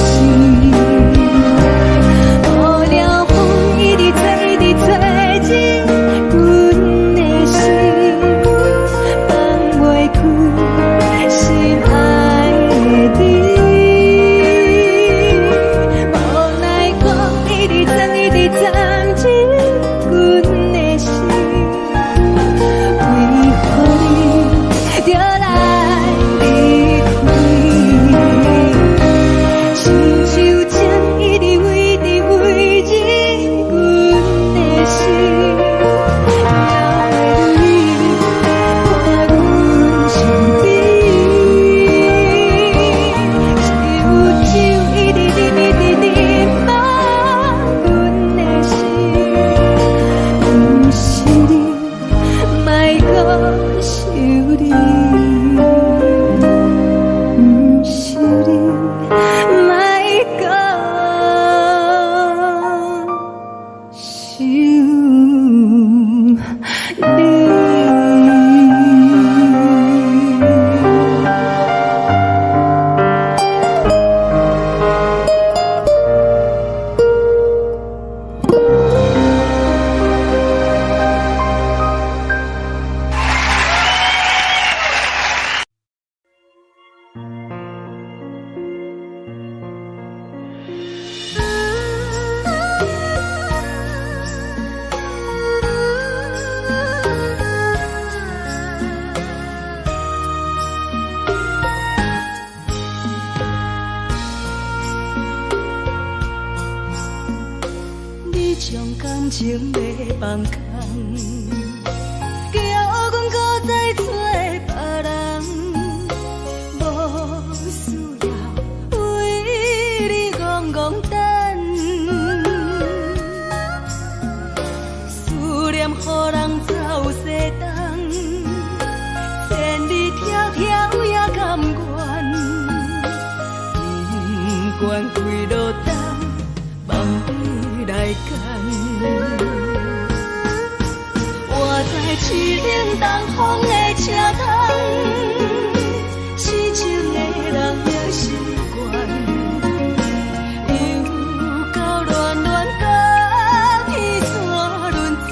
無聊風一直吹，一直吹入阮的心，放袂開心愛的你。無奈風一直鑽，一直鑽入阮的心，為何你著來離開？親像針一直飛，一直飛入阮的心，留你伴阮身邊。只有酒一直啉，一直啉，放阮的心，毋是你，莫閣想你，毋是你，莫閣想你。你將感情欲放空，叫阮閣再找別人，無需要為你戇戇等，思念予人走西東，千里迢迢也甘願，不管幾落冬，望你來牽。我知凄冷東風的車窗，痴情的人已習慣，又到暖暖甲天山轮转，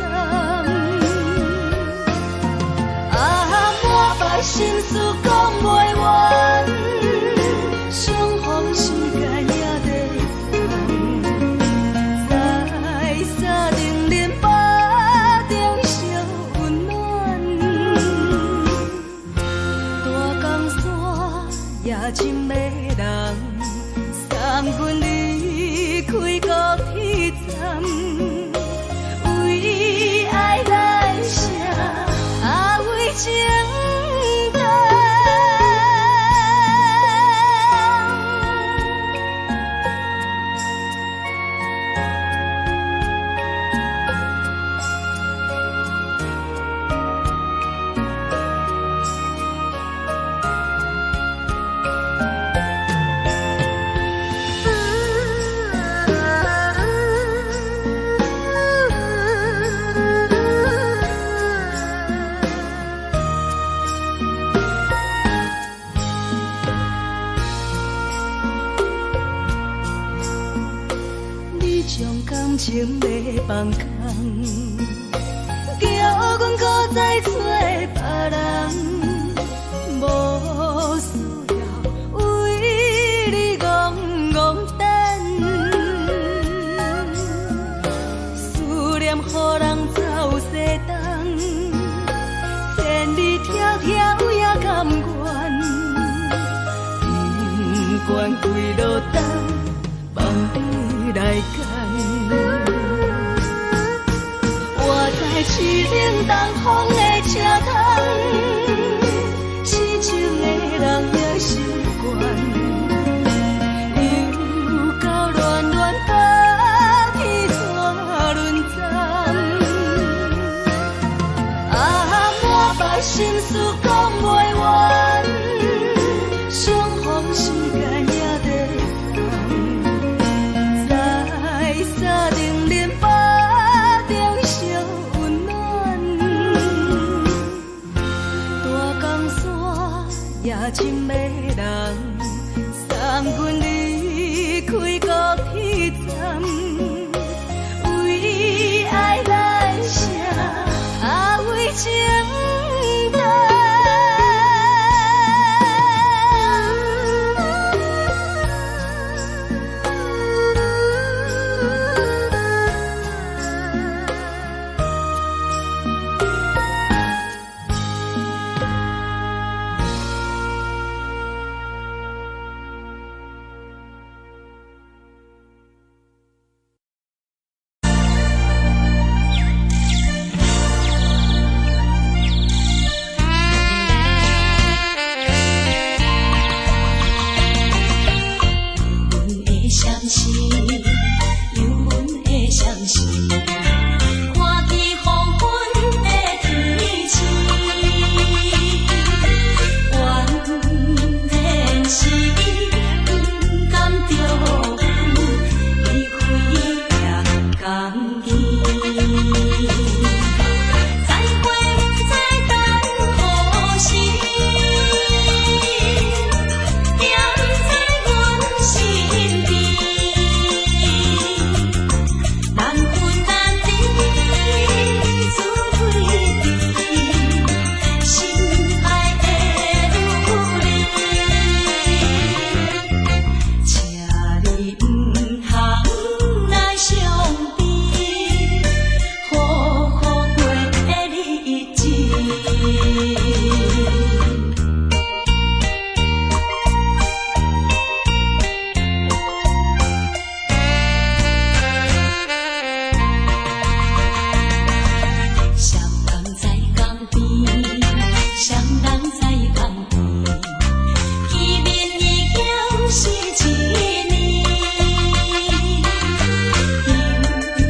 啊，满腹心事講袂完，相逢時間也短暫，在三重林腹中相溫暖，大江山也真迷人，送阮離開高鐵站，為愛來寫，啊為情等。你將感情欲放空，叫阮閣再找別人，無需要為你願跪落東，放你來揀。我知凄冷東風的車窗，痴情的人也習慣。又到暖暖冬天怎輪站？啊，满腹心事講袂完，相逢時間也短暫，在三重恁腹中相溫暖。大江山也真迷人，送阮離開高鐵站，為愛來寫，啊為情等。阮的相思，有阮的相思，看见黃昏的天星，原來是伊不甘著阮離開也甘去。再會不知等何時，惦在阮身邊。難分難離，自對甜，心愛的女兒，請你毋通來傷悲，好好過日子。雙人在江邊，雙人在江邊，見面已經是一年。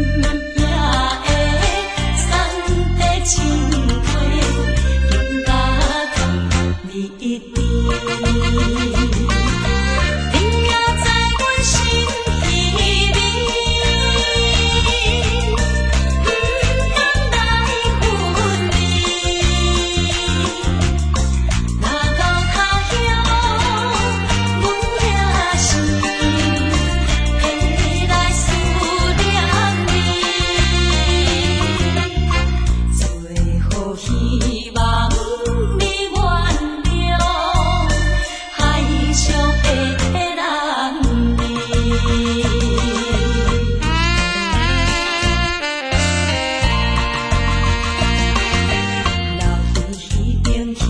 今夜的三塊青花，更加甜蜜甜。你也在阮心彼邊，不甘來分離。若到他鄉，阮也是會來思念你。最好希望你原諒海上的男兒。留伫彼邊去，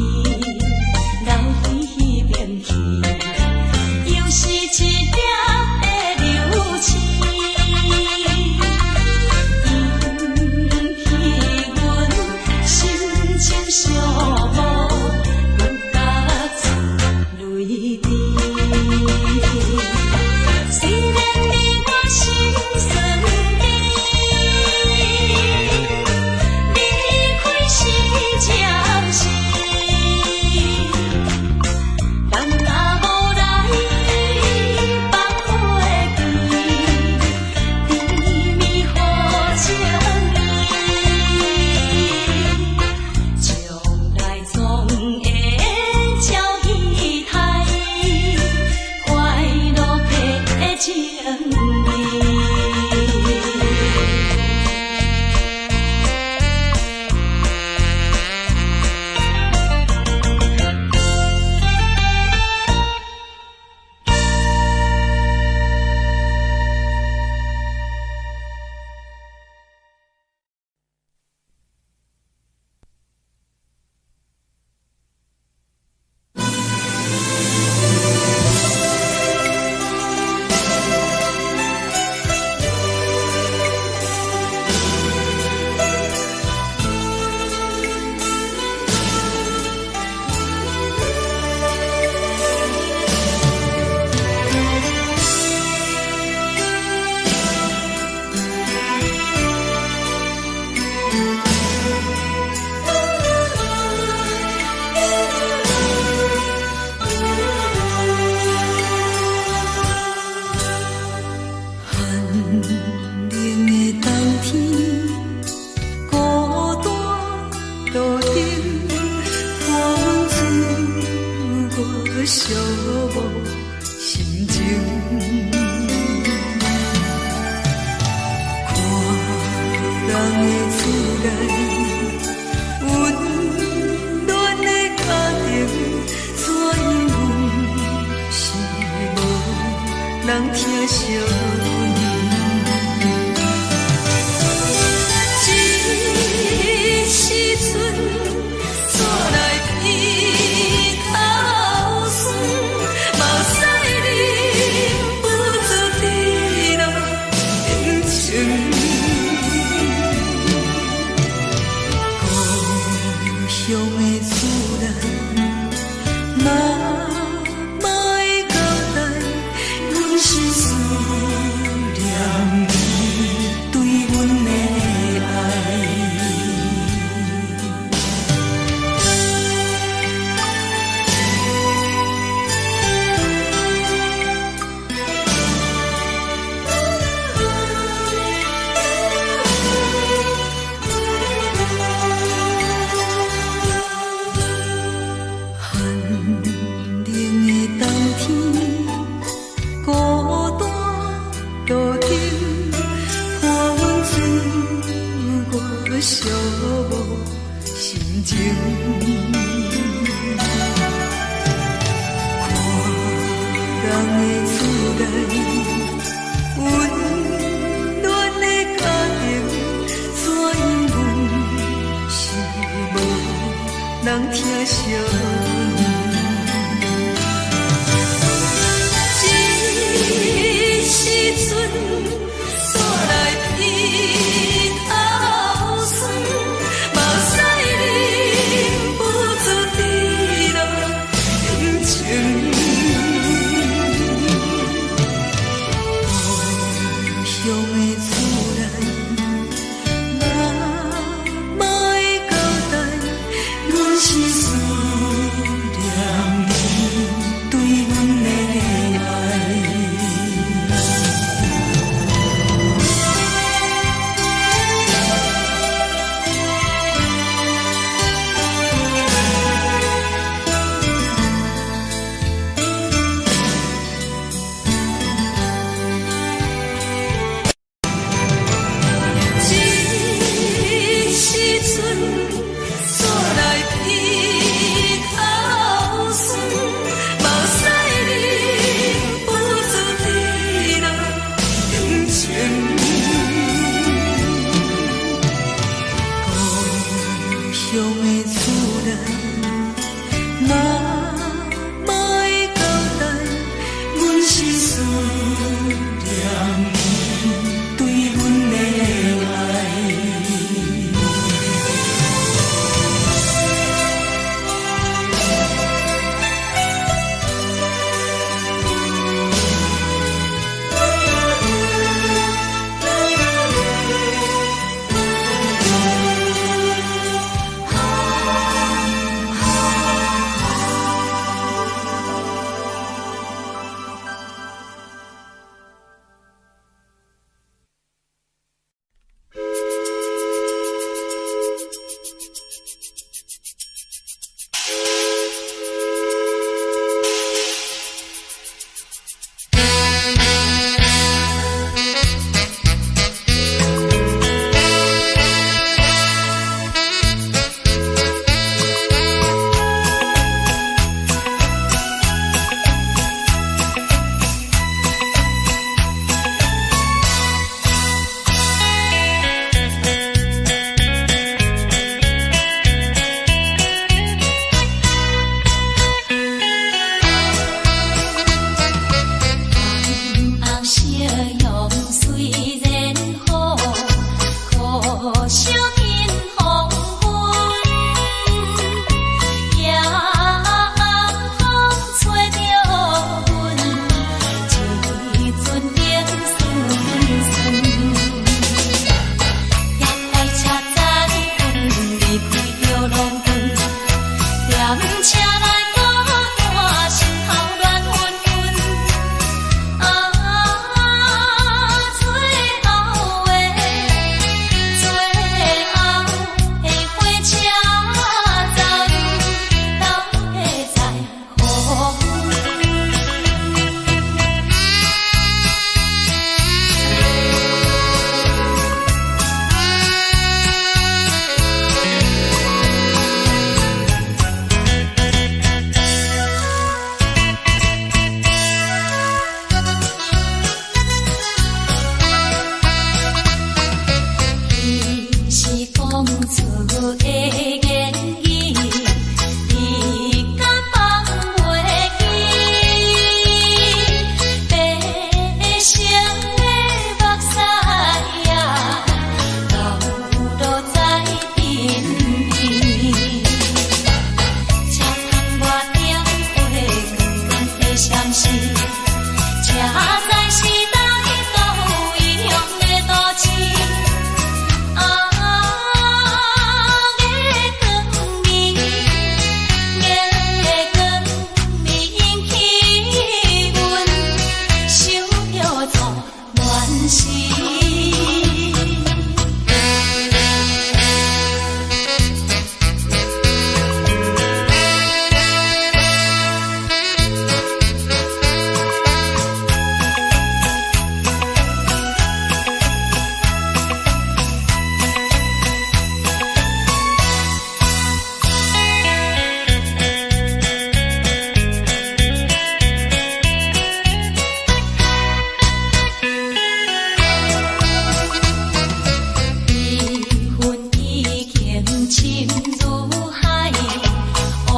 留伫彼邊去，又是一粒的流星，引起阮心情寂寞，阮甲出淚滴。雖然你我心酸甜，離開是暫時，咱若無來，無心情。看人的厝內，溫暖的家庭，怎樣阮是無人疼惜阮。這時陣，煞來鼻頭酸，目屎忍不住直流眼睛。故鄉的厝內，媽媽的交代，阮是思念你對阮的愛。寒冷的冬天，孤單路燈，看阮自我寂無心情。看人的厝內，溫暖的家庭，怎樣阮是無人疼惜阮。這時陣，煞來鼻頭酸，目屎忍不住直流眼睛。故鄉的厝內，媽媽的交代，阮是思敢是？才知是来到异乡的都市。啊，月光暝，月光暝引起阮想著做恋时。彼份已经深如海，乌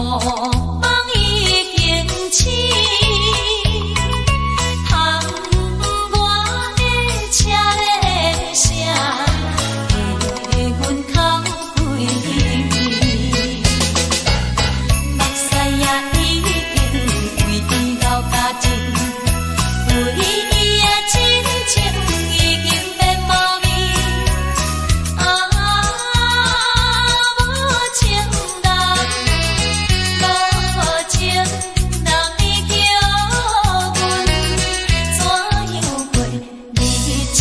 梦已经醒。窗外的车的声，替阮哭规暝。目屎也已经为伊流干净，为伊的真情已经变无味。啊，无情人，无情人，你叫阮怎样过日子？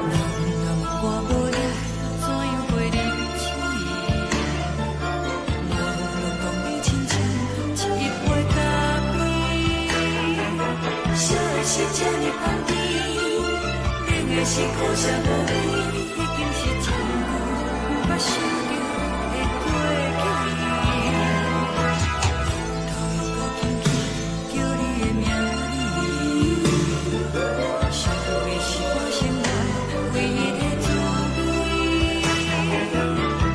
人若无我无你，怎样过日子？无论讲你亲像一杯咖啡，烧的是这呢香甜，冷的是苦涩无味，已经是真久毋捌想著的过去。头又阁轻轻叫你的名字，想的是我生活唯一的滋味。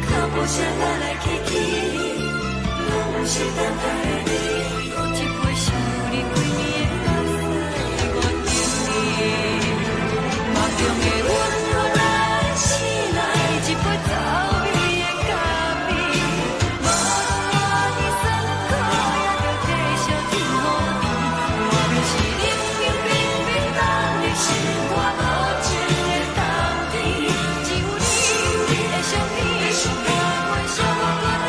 脚步声来来去去，拢是等待的你。阁一杯想你规暝的目屎，我敬你。梦中的阮予咱醒来，一杯走味的咖啡。无论偌尼酸苦，也著继续天雨甜。外面是冷冷冰冰，冬日心肝无情的冬天。只有你的相片，伴阮寂寞的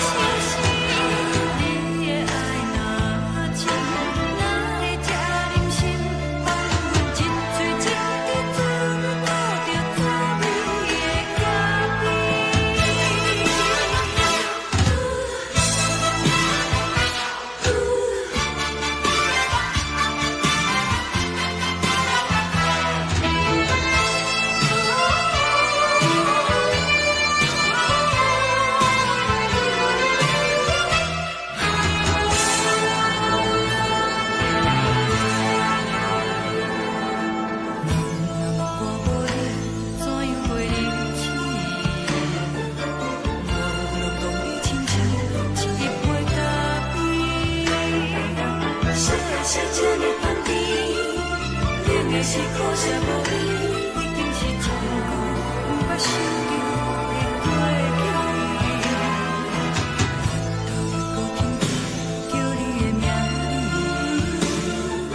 相思。你的爱若真，哪会这忍心放阮一喙一滴嘴吐著滋味的咖啡？人若无我无你，怎样过日子？无论讲你亲像一杯咖啡，烧的是这呢香甜，冷的是苦涩无味。已经是真久毋捌想著的过去。头又阁轻轻叫你的名字，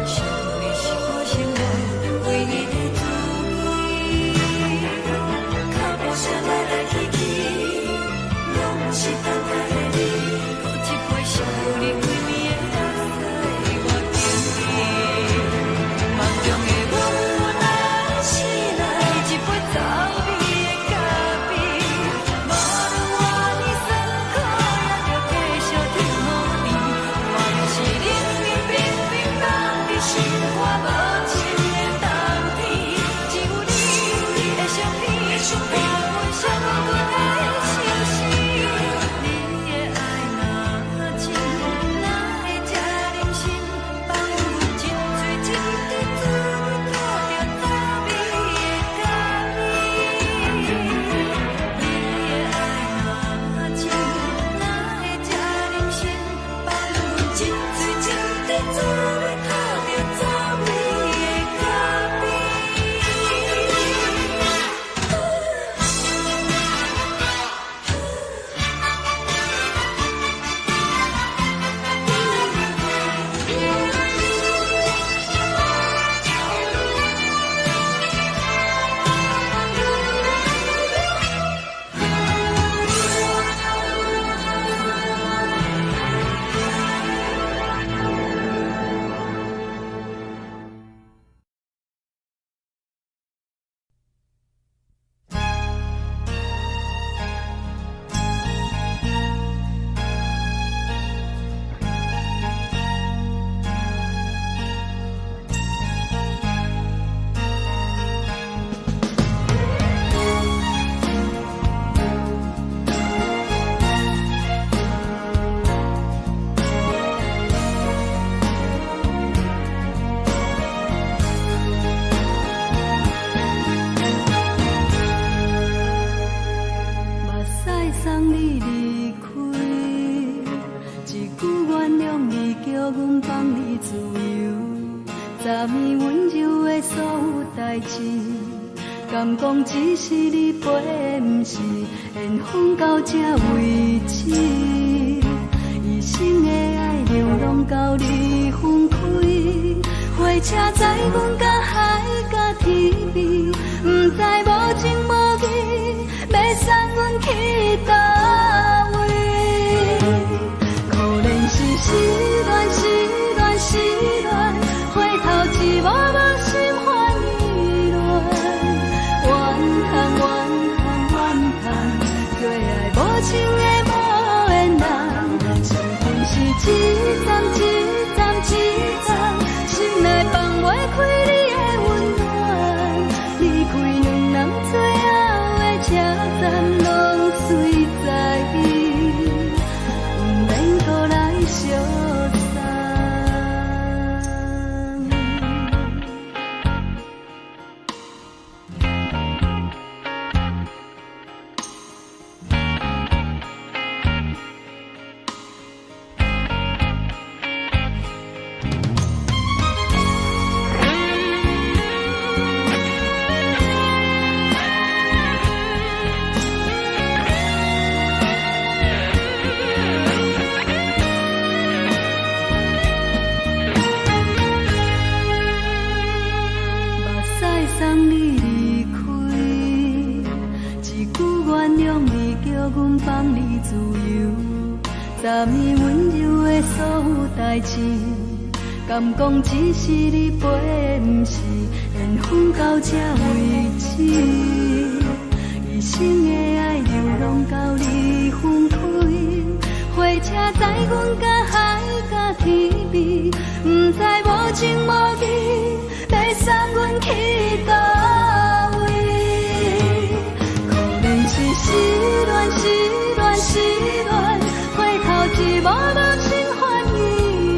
想的是我生活唯一的滋味。脚步声来来去去，拢是等待的你。阁一杯想你规暝的目屎，我敬你。梦中的阮，醒来，一杯走味的咖啡。昨暝溫柔的所有代誌，敢講只是你陪，毋是緣分到這為止。一生的愛流浪到你分開，火車載阮到海角天邊，毋知無情無義，欲送阮去佗位。可憐是失戀，失戀，失戀，回頭一幕幕心煩意亂，怨嘆怨嘆怨嘆，做愛無情的無緣人，相逢是一站一站一站，心內放袂開你的溫暖，離開兩人最後的車站，攏隨在伊，毋免閣來相送。目屎送你離開，一句原諒你，叫阮放你自由。昨暝溫柔的所有代誌，敢講只是你陪，毋是緣分到這為止。一生的愛流浪到你分開，火車載阮到海角天邊，毋知無情無義，欲送阮去佗位。可憐是失戀，失戀，失戀，回頭一幕幕心煩意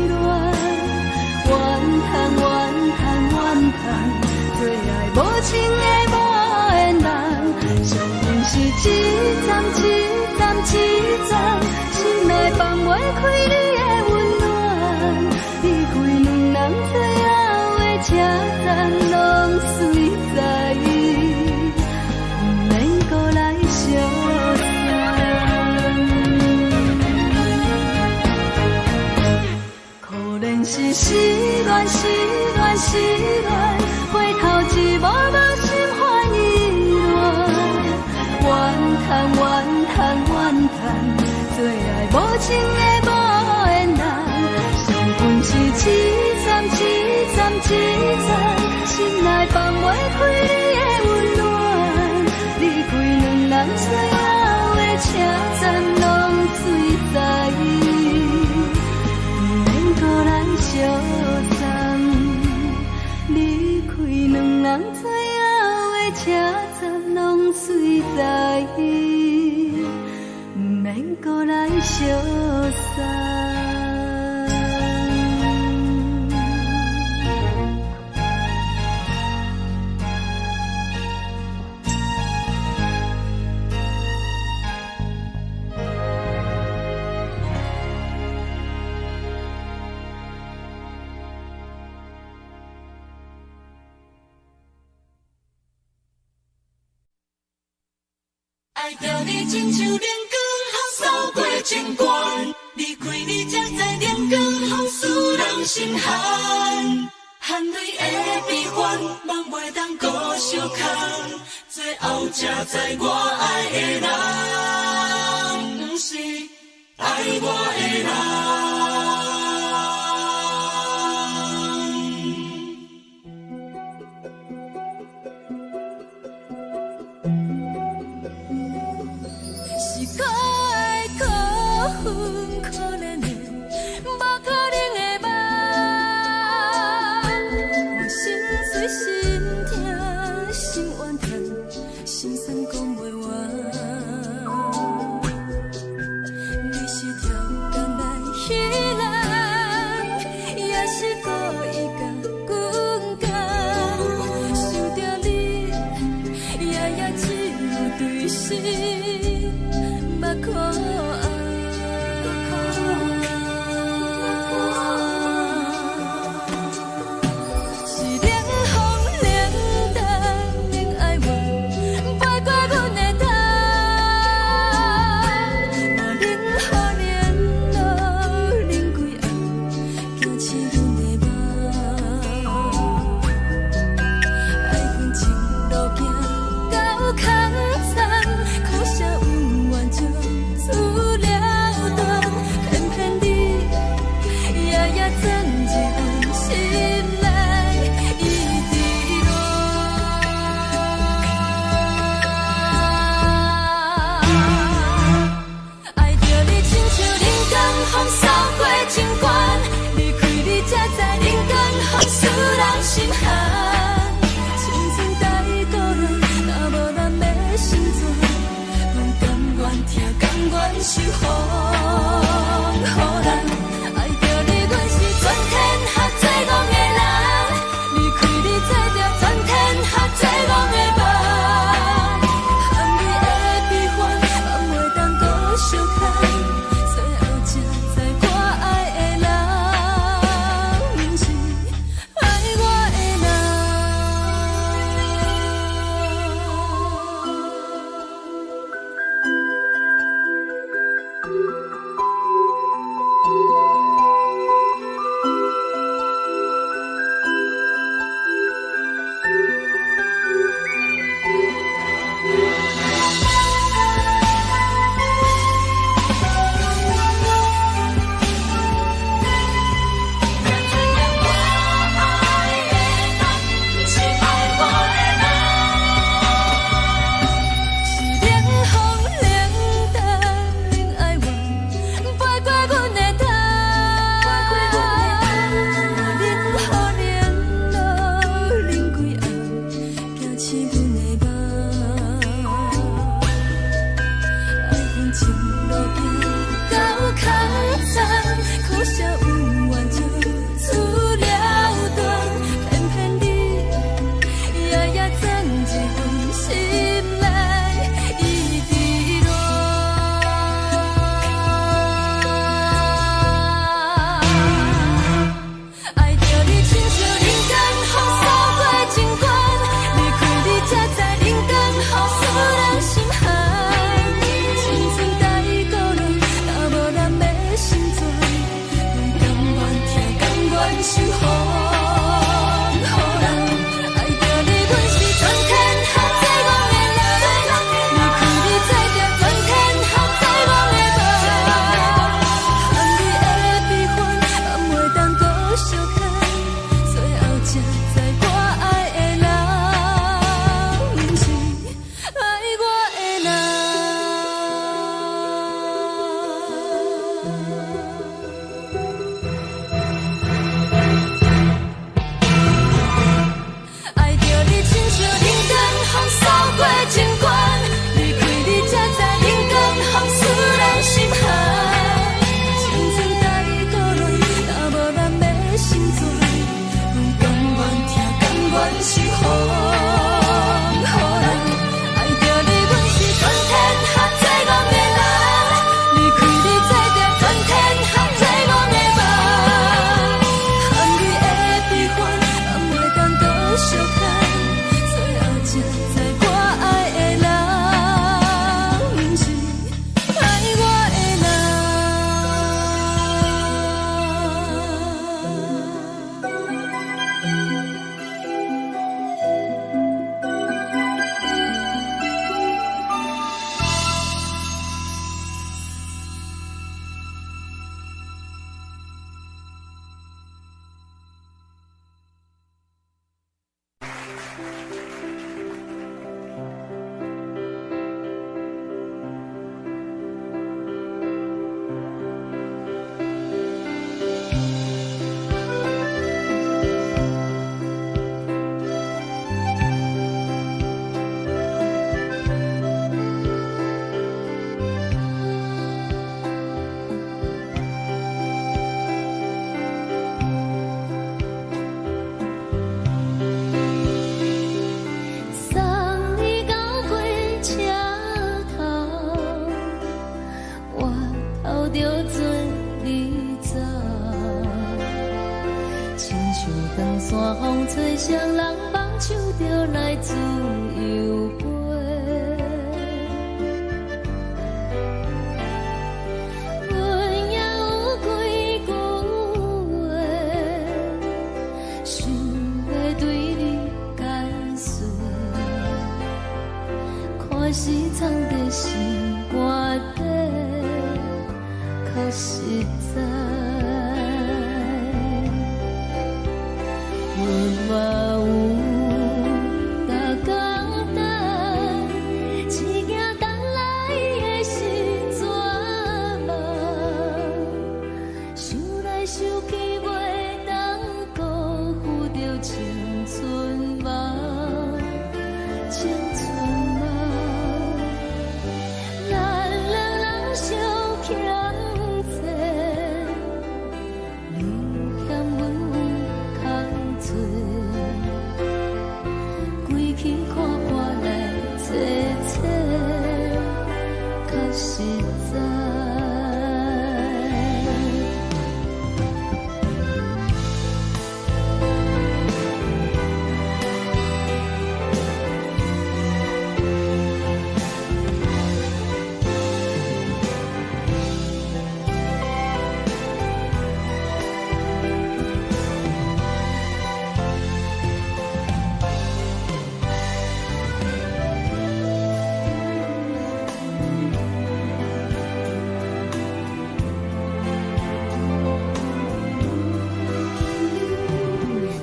亂，怨嘆怨嘆怨嘆，做愛無情的無緣人，相逢是一站一站一站，心內放袂開你的溫暖，離開兩人最後的車站，攏隨在伊，毋免閣來相送。可憐是失戀，失戀，失戀，回頭一幕幕心煩意亂，怨嘆怨嘆怨嘆，做愛無情的無緣人，相逢是一站一站一站，心內放袂開你的溫暖，離開兩人最後的車站，攏隨在伊，毋免閣來相送。離開兩人最後的車站，攏隨在伊，毋免閣來相送。愛著你親像冷光予掃過情關，離開你才知冷光予使人心寒，汗淚的悲歡，夢袂當閣相空，最後才知我愛的人，毋是愛我的人。是可愛可恨可憐的，無可能的夢。我心碎心痛心怨叹，心酸講袂完。你是超工來彼人，也是故意共阮講。想著你，夜夜只有對心目苦紅。是風雨人，愛著你，阮是全天下最戇的人。離開你，做著全天下最戇的夢。含淚的悲歡，人袂當閣相看，最後才知我愛的人，毋是愛我的人。送你到火車頭，我頭著做你走。親像長山風吹，誰人放手就來自由飛。阮也有幾句話，想欲對你解釋。看是藏佇心肝底，較實在。阮嘛有逐工等，只驚等來的是絕望。想來想去，袂當辜負著青春夢，青春夢。咱兩人相欠債，你欠阮有空做，規氣看看來找找，較實在。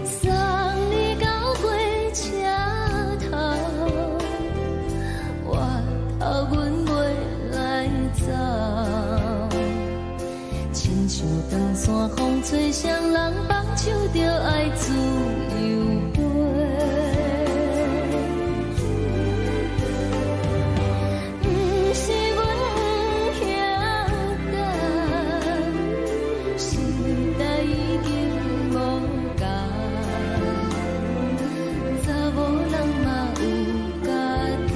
送你到火車頭，我頭阮袂來走。親像長山風吹，誰人放手就愛自由飛。毋是阮不曉等，時代已經無仝，查某人嘛有家己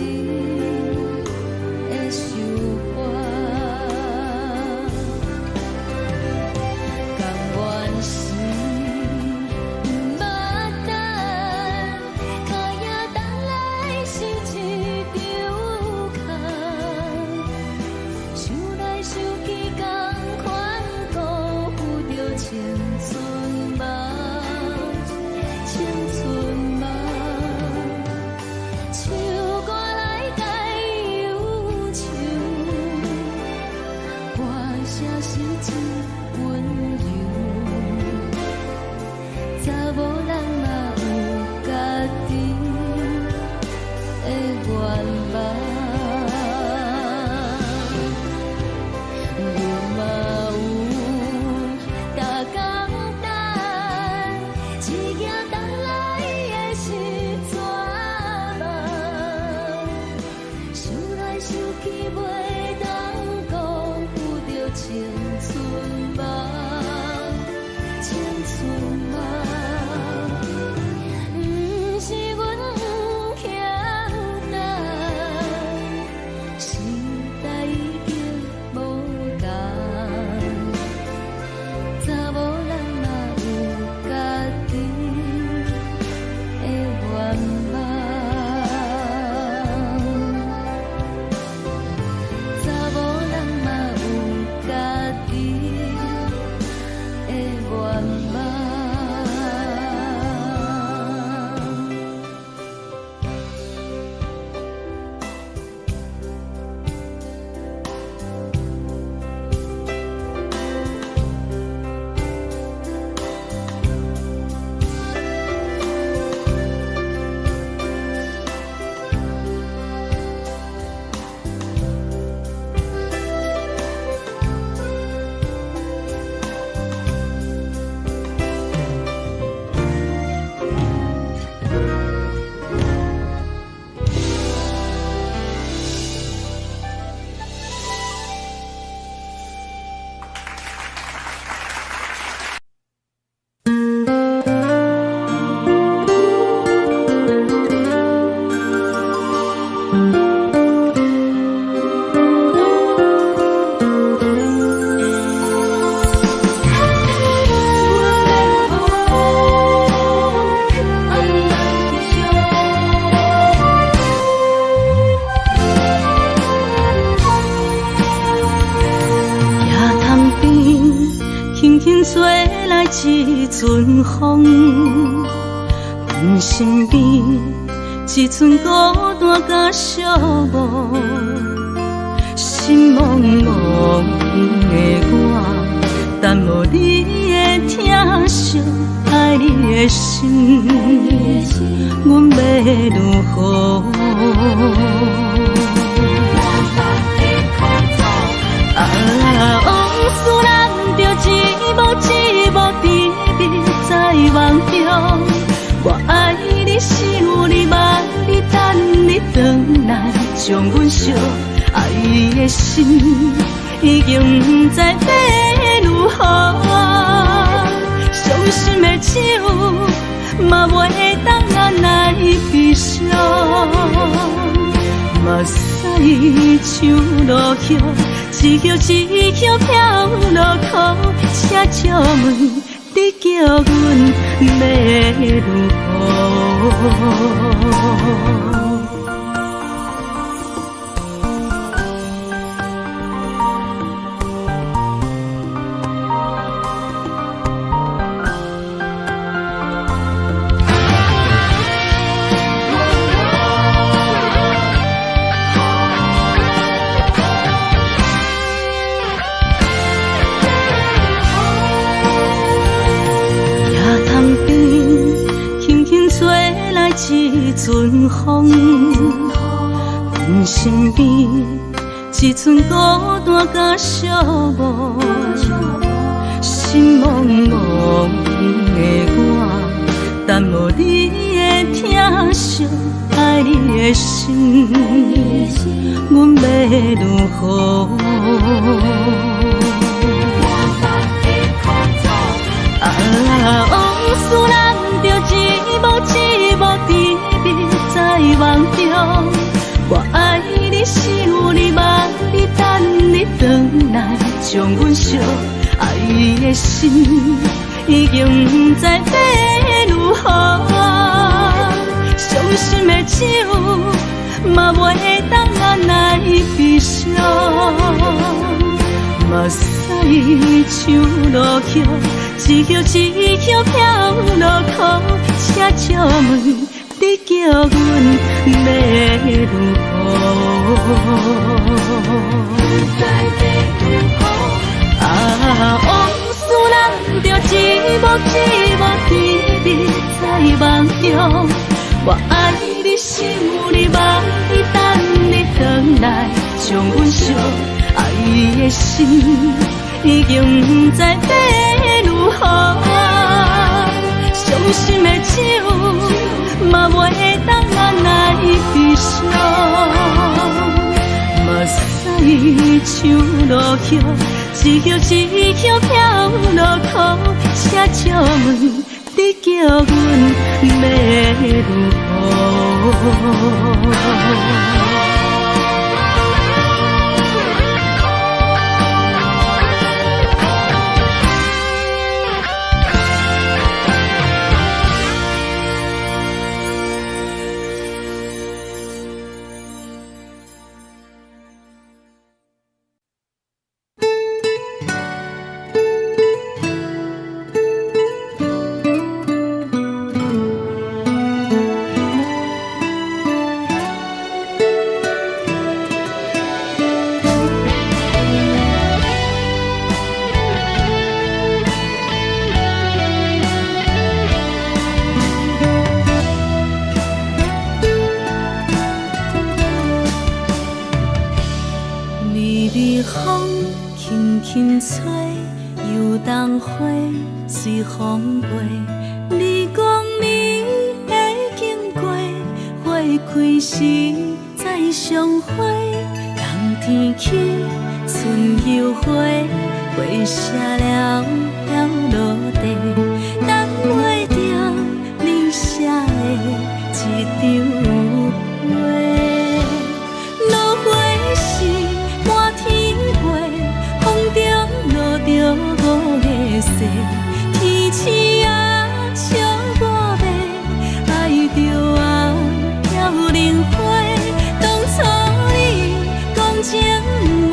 的想法。甘願是毋捌阮身邊一寸孤單佮寂寞，心茫茫的我，等無你的疼惜，愛你的心，阮欲如何？啊，往事難著一幕一幕甜蜜在夢中。我愛你，想你，望你，等你轉來，將阮惜。愛的心已經毋知欲如何，傷心的酒嘛袂當按來悲傷，目屎像落雨，一葉一葉飄落苦，請借問你叫阮欲如何？野塘邊，輕輕吹來一陣風，阮身邊一寸孤單佮寂寞，心茫茫的我，等無你的疼惜，愛你的心，阮欲如何？啊，往事難著一幕一幕甜蜜在夢中。我愛你，想你，望你，等你轉來，將阮惜。愛的心已經毋知欲如何，傷心的酒嘛袂當按來悲傷，目屎像落雨，一葉一葉飄落苦，請借問你叫阮欲如何？啊，往事難著一幕一幕甜蜜在夢中。我愛你，想你，望你，等你轉來，將阮惜。愛的心已經毋知欲如何，傷心的酒嘛袂當按來悲傷，目屎像落雨，一葉一葉飄落苦，請借問你叫阮欲如何？微微風輕輕吹，油桐花隨風飛。你講你會經過，花開時再相會。冬天起，春又回，花謝了了落地，等袂著你寫的這張批。落花是滿天飛，風中落著五个雪，天鼠仔笑我欲愛著啊飘零花。當初你講情話，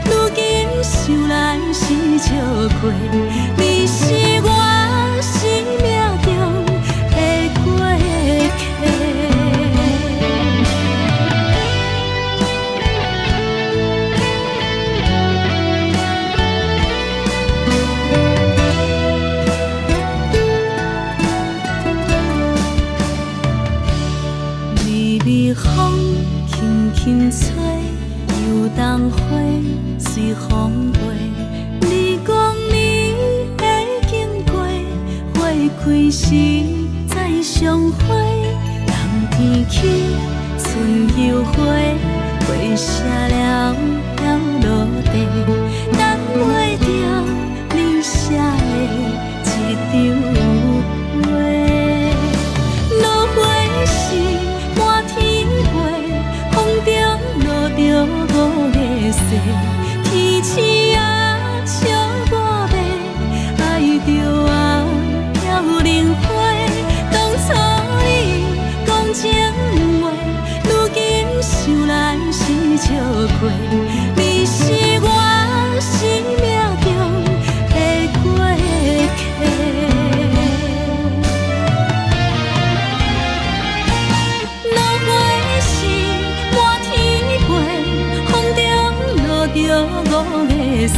如今想來是笑虧。你是我相會，冬天起春又回，花謝了飄落地，等袂著你寫的這張批。落花是滿天飛，風中落著五个誓，天星啊笑我欲，愛著啊飄零花。當初你講情話，如今想來是笑虧。你是我生命中的過客。落花是滿天飛，風中落著五个誓，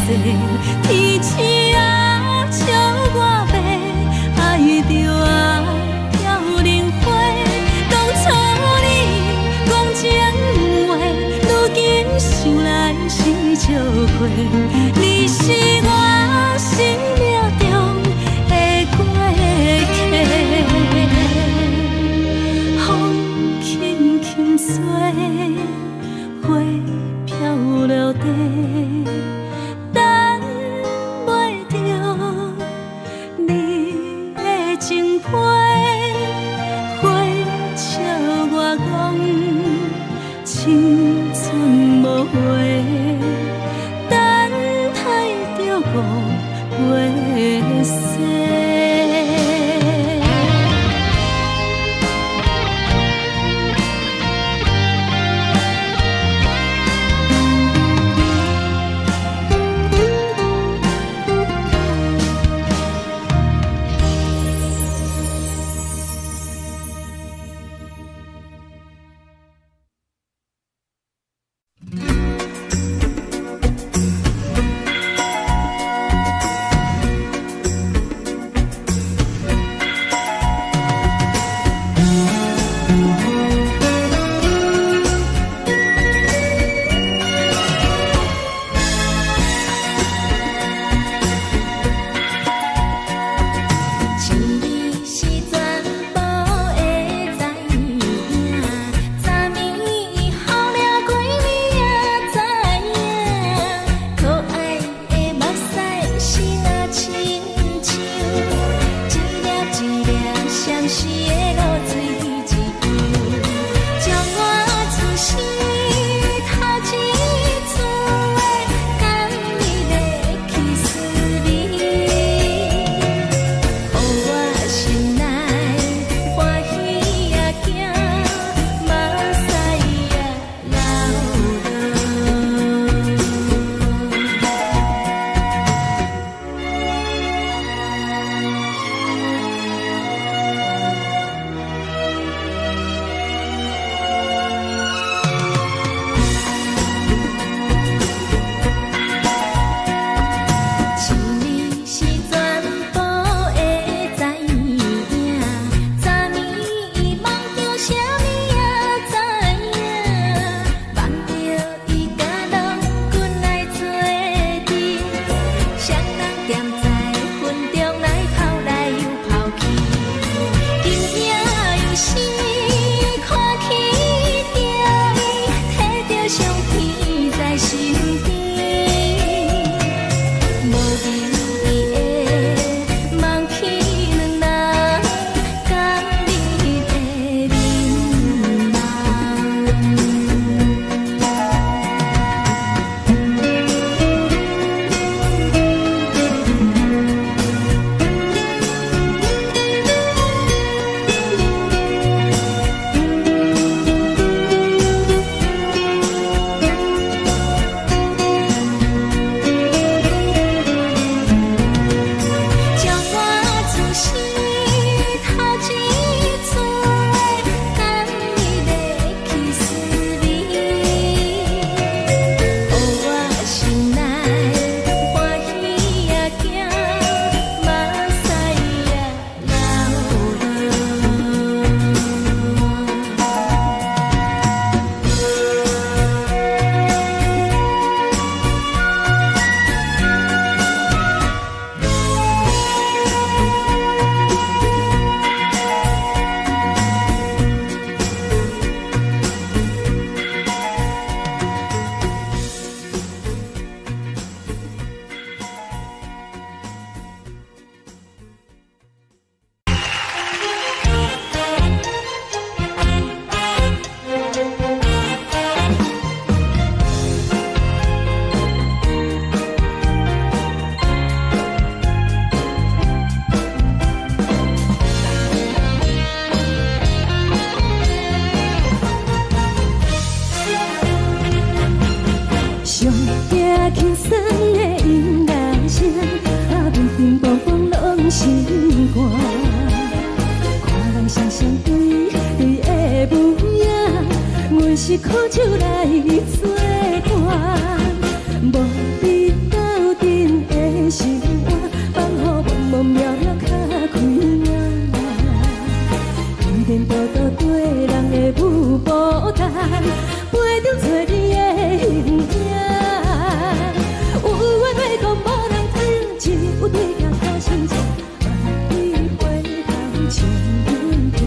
天星啊笑我欲，愛著啊飄零花。當初你講情話，如今想來是笑虧。你是我生命中的過客。風輕輕吹，花飄落地，等袂著你的情批。花笑我講青春無話，等待著五月雪。一年是全部會知影，昨暝予掠幾暝也知影，可愛的目屎是若親像一粒一粒閃爍的露水一樣，將我此生頭一次的甘蜜的去思味。予我心內歡喜也驚，目屎也流落。双對對的舞影，阮是苦酒來做伴，無你鬥陣的生活，放予茫茫渺渺較開眼。天電倒倒對人的舞步單，陪著找你的形影。有話欲講無人聽，只有對鏡苦心情，萬里回頭笑阮聽。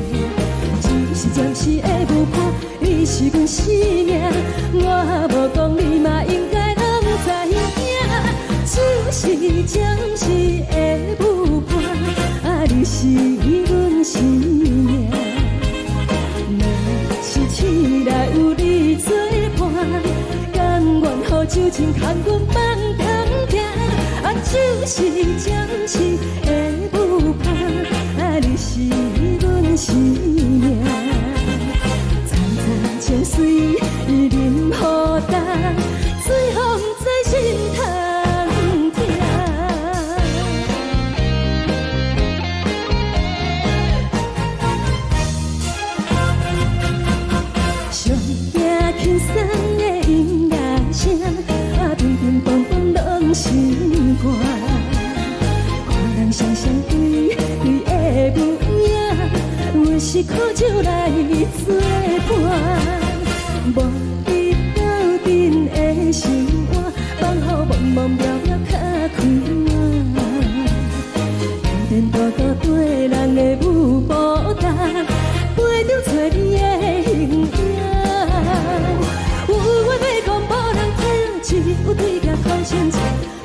只是暫時的舞伴，你是阮生命，我無講你嘛應該攏知影。只是暫時的舞伴，啊，你是阮生命。若是醒來有你做伴，甘願予酒精牽阮放通行。啊，只是暫時的舞伴，啊，你是阮生命。層層情水淋予重，最予毋知心通疼。上驚輕鬆的音樂聲，啊，乒乒乓乓攏是歌。看人雙雙對對的舞影，阮是苦酒來做伴，無你鬥陣的生活，放予茫茫渺渺較開眼。天電倒倒對人的舞步單，陪著找你的形影。有話欲講無人聽，只有對鏡苦心情，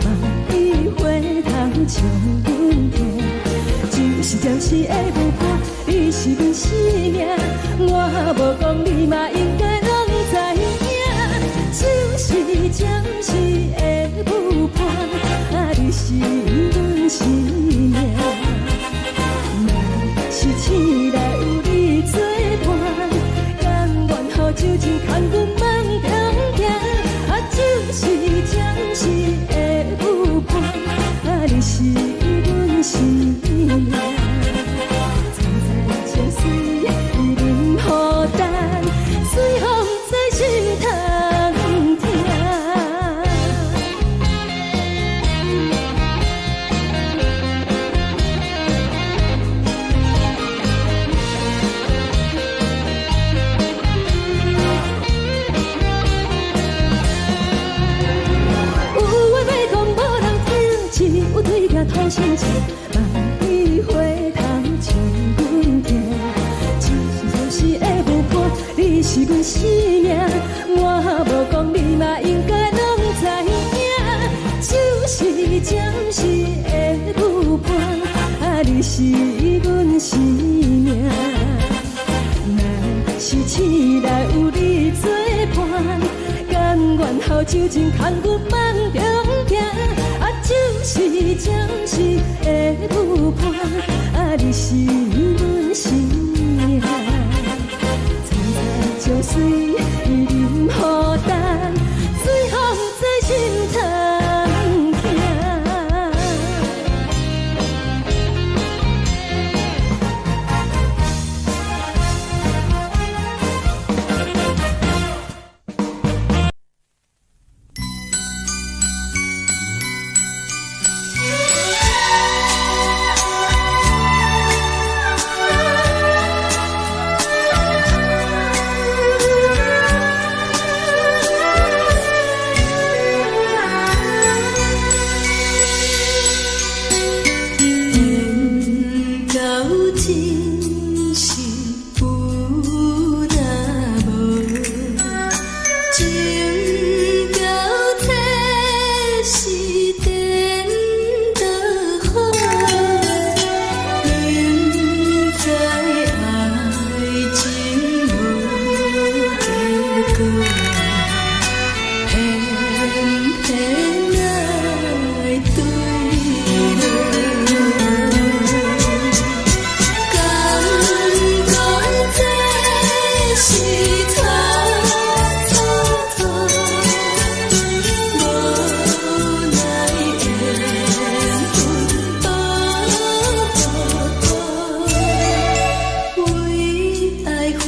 望你回頭笑阮聽。只是暫時的舞伴，你是阮生命，我無講你嘛應該攏知影。只是暫時的舞伴，啊，你是阮生命。若是醒來有你做伴，甘願予酒精牽阮放通行。啊，只是暫時的舞伴，啊，你是阮生命。層層情水淋予重，最予毋知心通疼。有話欲講無人聽，只有對鏡苦心情，望你回頭笑阮聽。只是暫時的舞伴，你是阮生命，我無講你嘛應該攏知影。只是暫時的舞伴，啊，你是阮生命。若是醒來有你做伴，甘願予酒精牽阮放中行。啊，只是暫時的舞伴，啊，你是阮生命。層層情水淋予重，最予毋知心通疼。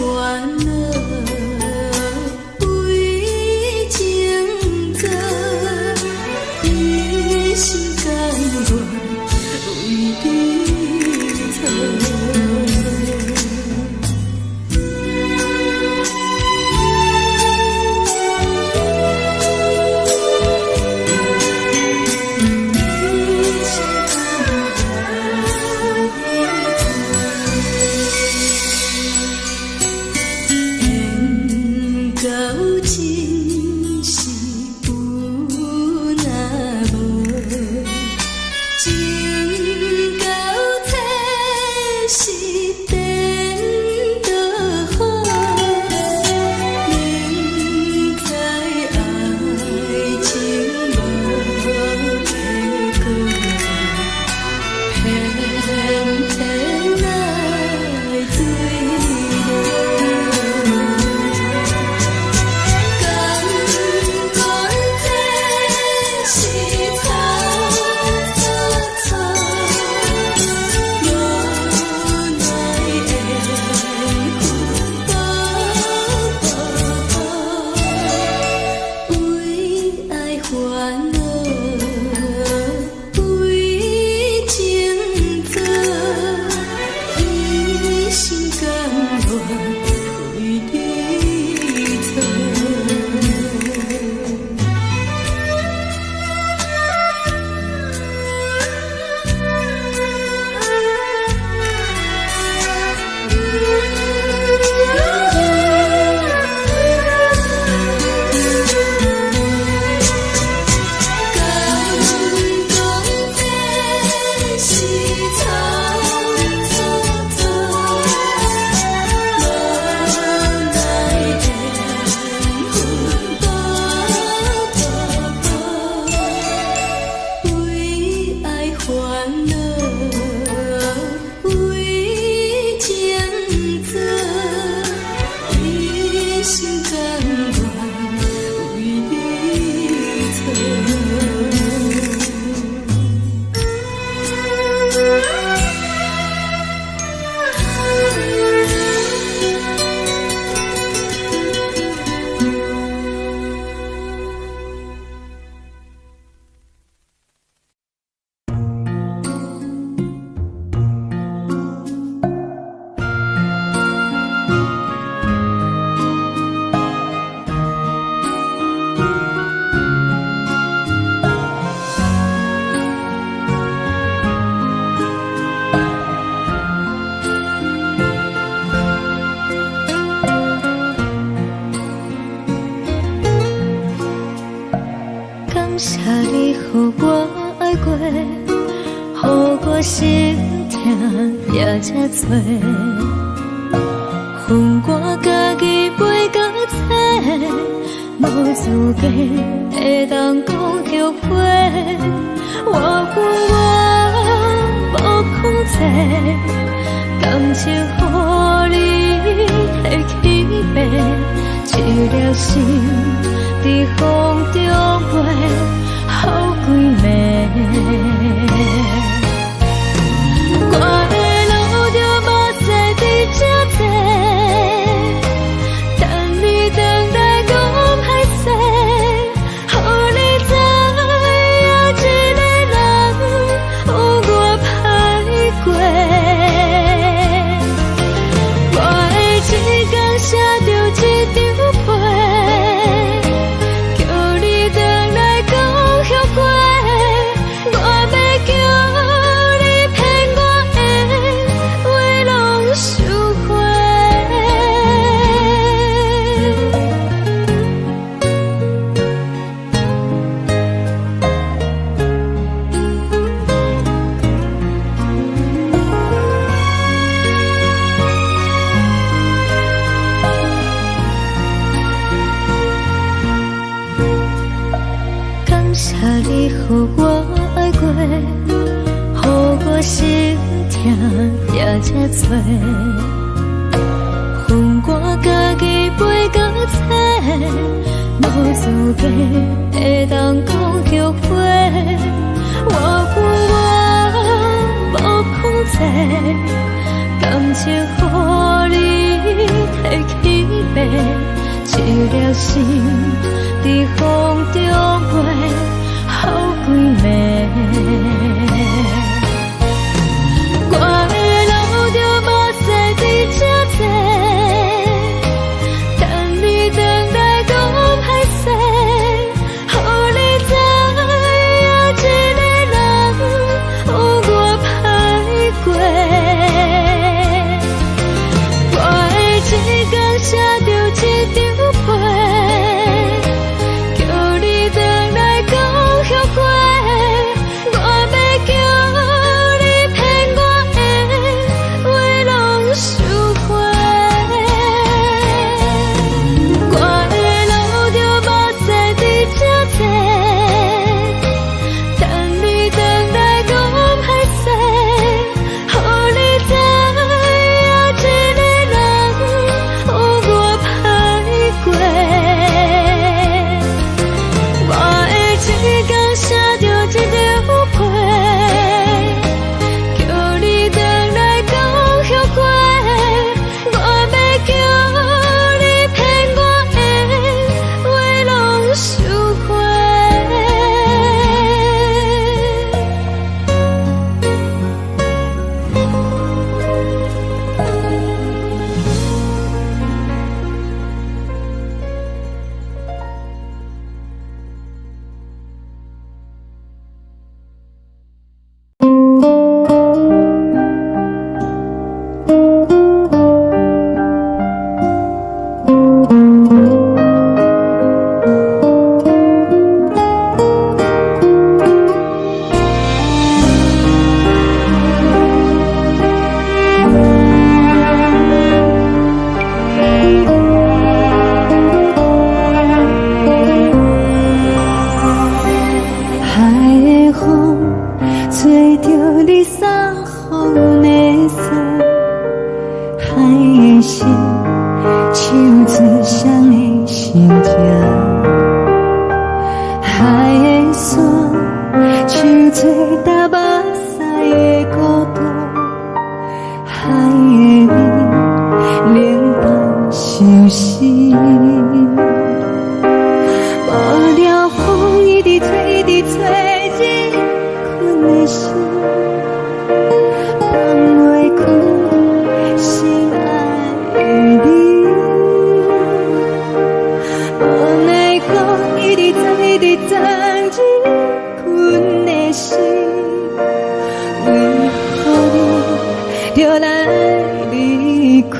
煩惱為情做，一心甘願為你做。緣到盡時有若無，情到底是顛倒好，明知愛情無結果，偏偏愛對落。甘願這是錯錯錯，無奈緣分薄薄，為愛煩惱，為情做，一心甘願為你做。甘講這是錯錯錯，無奈緣分薄薄薄，為愛煩惱，為情做，一心甘願為你做。感謝你予我愛過，予我心疼也這多。分我家己飛到找，無資格會當講後悔。我有我無控制，感情予你提去爬，一粒心佇風中飛，予規暝。我會流著目屎佇這坐，等你轉來講歹勢，予你知影一個人有偌歹過。我會一工寫著一張批，叫你轉來講後悔。我欲叫你騙我的話攏收回。感謝你予我愛過，予我心疼也這多。分我家己飛到找，無資格會當講後悔。我有我無控制，感情予你提一粒星，佇風中飛予幾暝。我會流著目屎佇這坐，等你轉來講歹勢，予你知影一个人有偌歹過。我會一工寫著一張批，叫你轉來講後悔。我欲叫你騙我的話攏收回。我會流著目屎佇這坐，等你轉來講歹勢，予你知影一個人有偌歹過。我會一工寫著一張批，叫你轉來講後悔。我欲叫你騙我的話攏收回。海的風吹著你送予阮的衫，海的心唱出誰的心情，海的山唱出踏目屎的孤單，海的味冷淡相思。無聊風一直吹，一直吹，入阮的心，放袂開心愛的你。無奈何一直鑽，一直鑽入阮的心，為何你著來離開？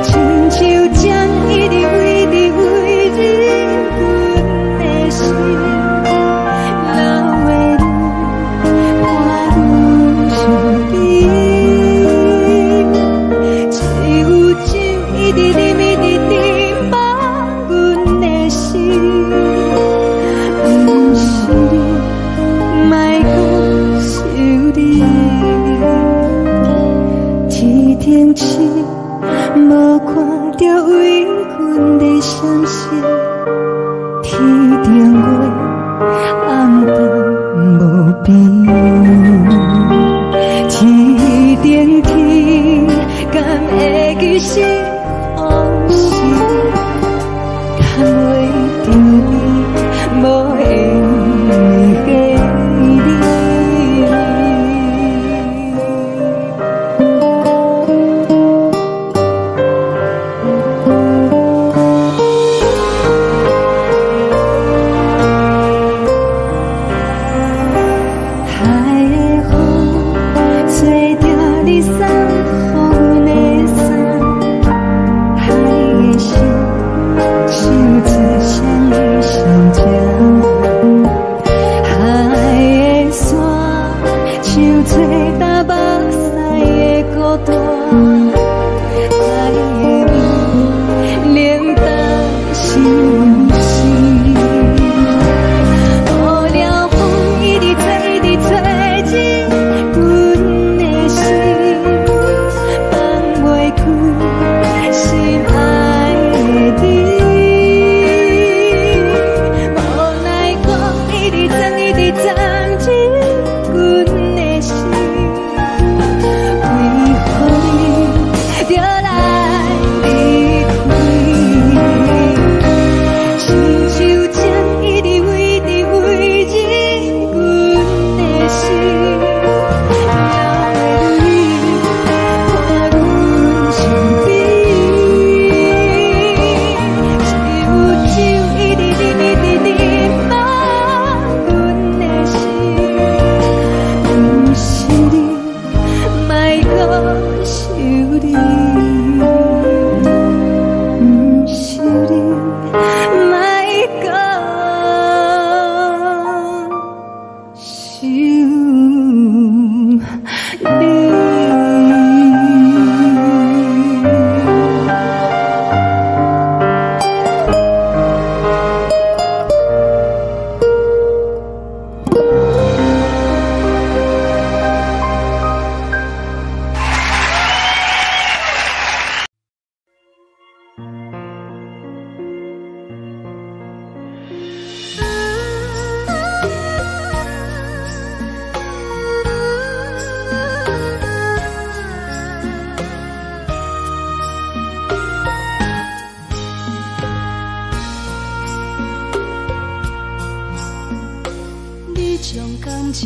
親像針一直飛，一直飛入阮的心，留的淚伴阮身邊。只有酒一直啉，一直啉，放阮的心，毋是你，莫閣想你。天頂星無看著為阮咧閃爍，天頂月暗淡無邊。天頂天敢會記是予是？趁袂著你，無緣的你。海的風吹著你送予阮的衫，海的心唱出誰的心情，海的山唱出踏目屎的孤單，海的味冷淡相思。無聊風一直吹，一直吹入阮的心，放袂開心愛的你。無奈何一直鑽，一直鑽入阮的心，為何你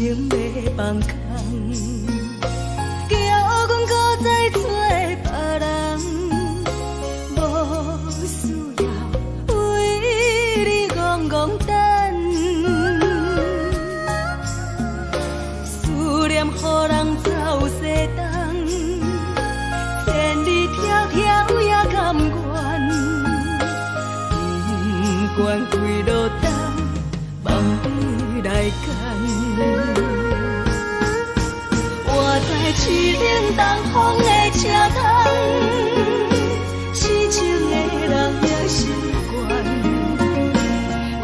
情欲放空，叫阮閣再揣別人，無需要為你戇戇等，思念予人走西東，千里迢迢也甘願，不管幾落冬，望你來牽。我知凄冷東風的車窗，痴情的人也習慣，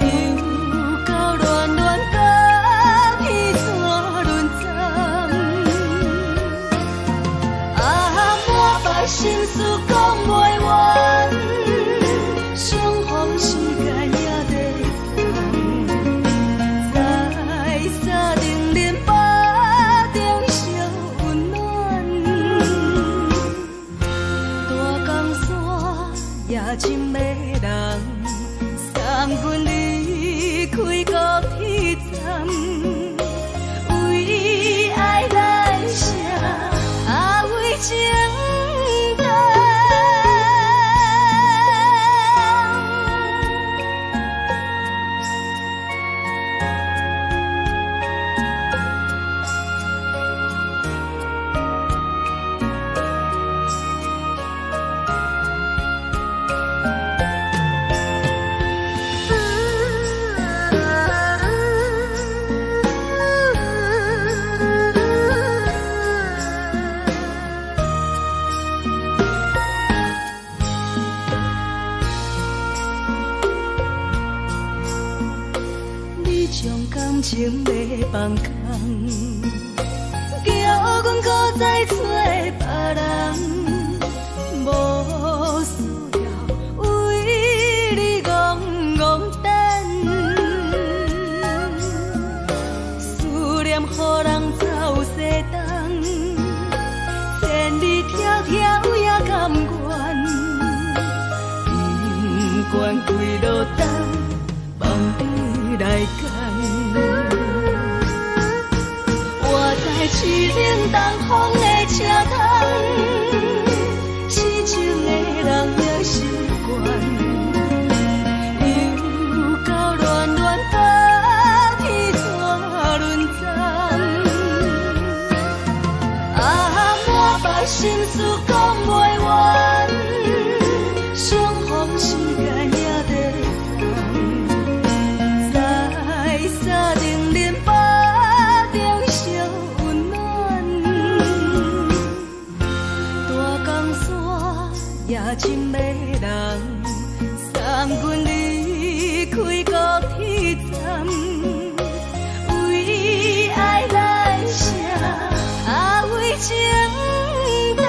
又到暖暖甲彼山轮站，啊，满腹心事講袂完，相逢時間也短暫，在三重恁腹中相溫暖，大江山也真迷人，送阮離開高鐵站，為愛來寫，啊為情等。你將感情欲放空，叫阮閣再揣別人，無需要為你戇戇等，思念予人走西東，千里迢迢也甘願，不管幾落冬，望你來牽。我知凄冷東風的車窗，痴情的人也習慣，又到暖暖甲彼山轮站，啊，滿腹心事講袂完，相逢時間也短暫，在三重恁腹中相溫暖，大江山也真迷人，送阮離開高鐵站，為愛來寫，啊為情等。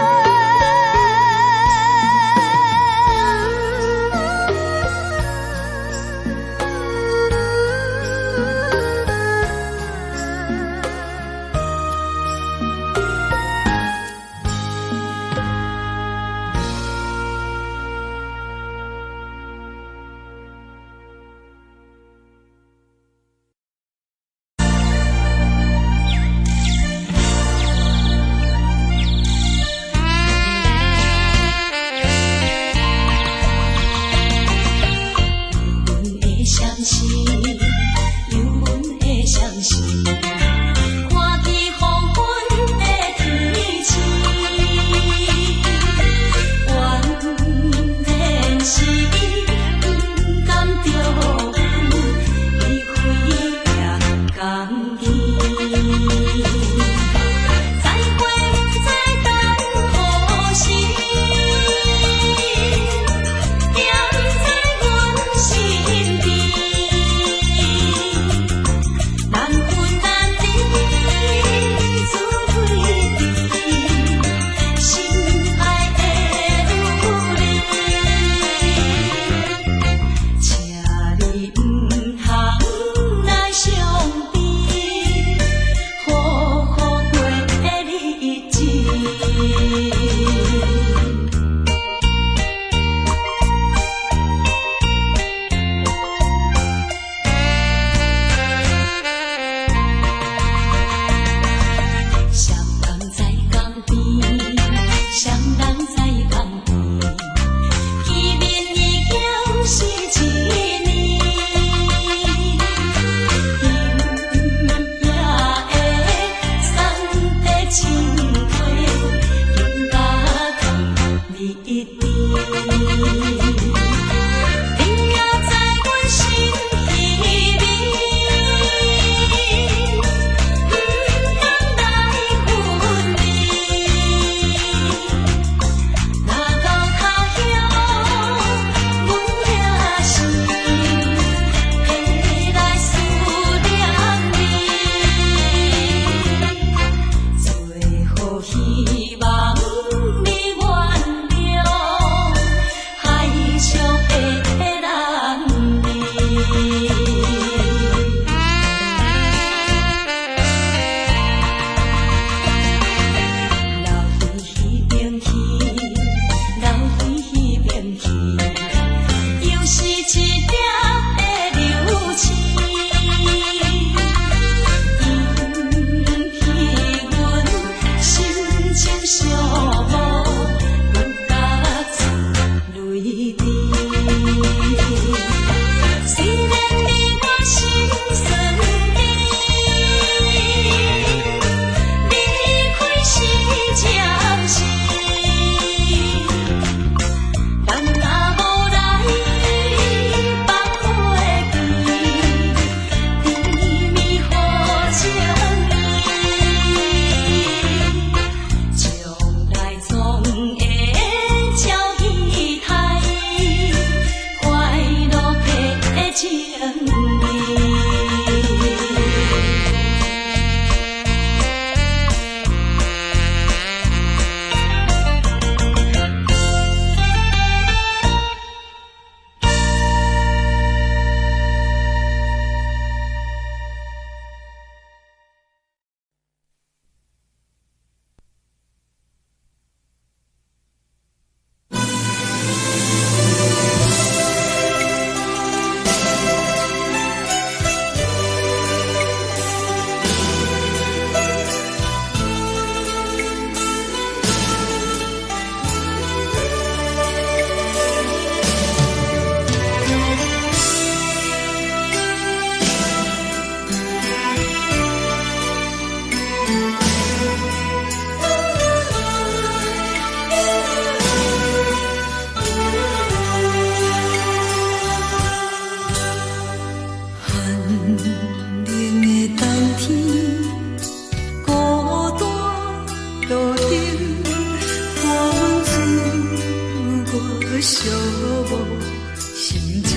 心情。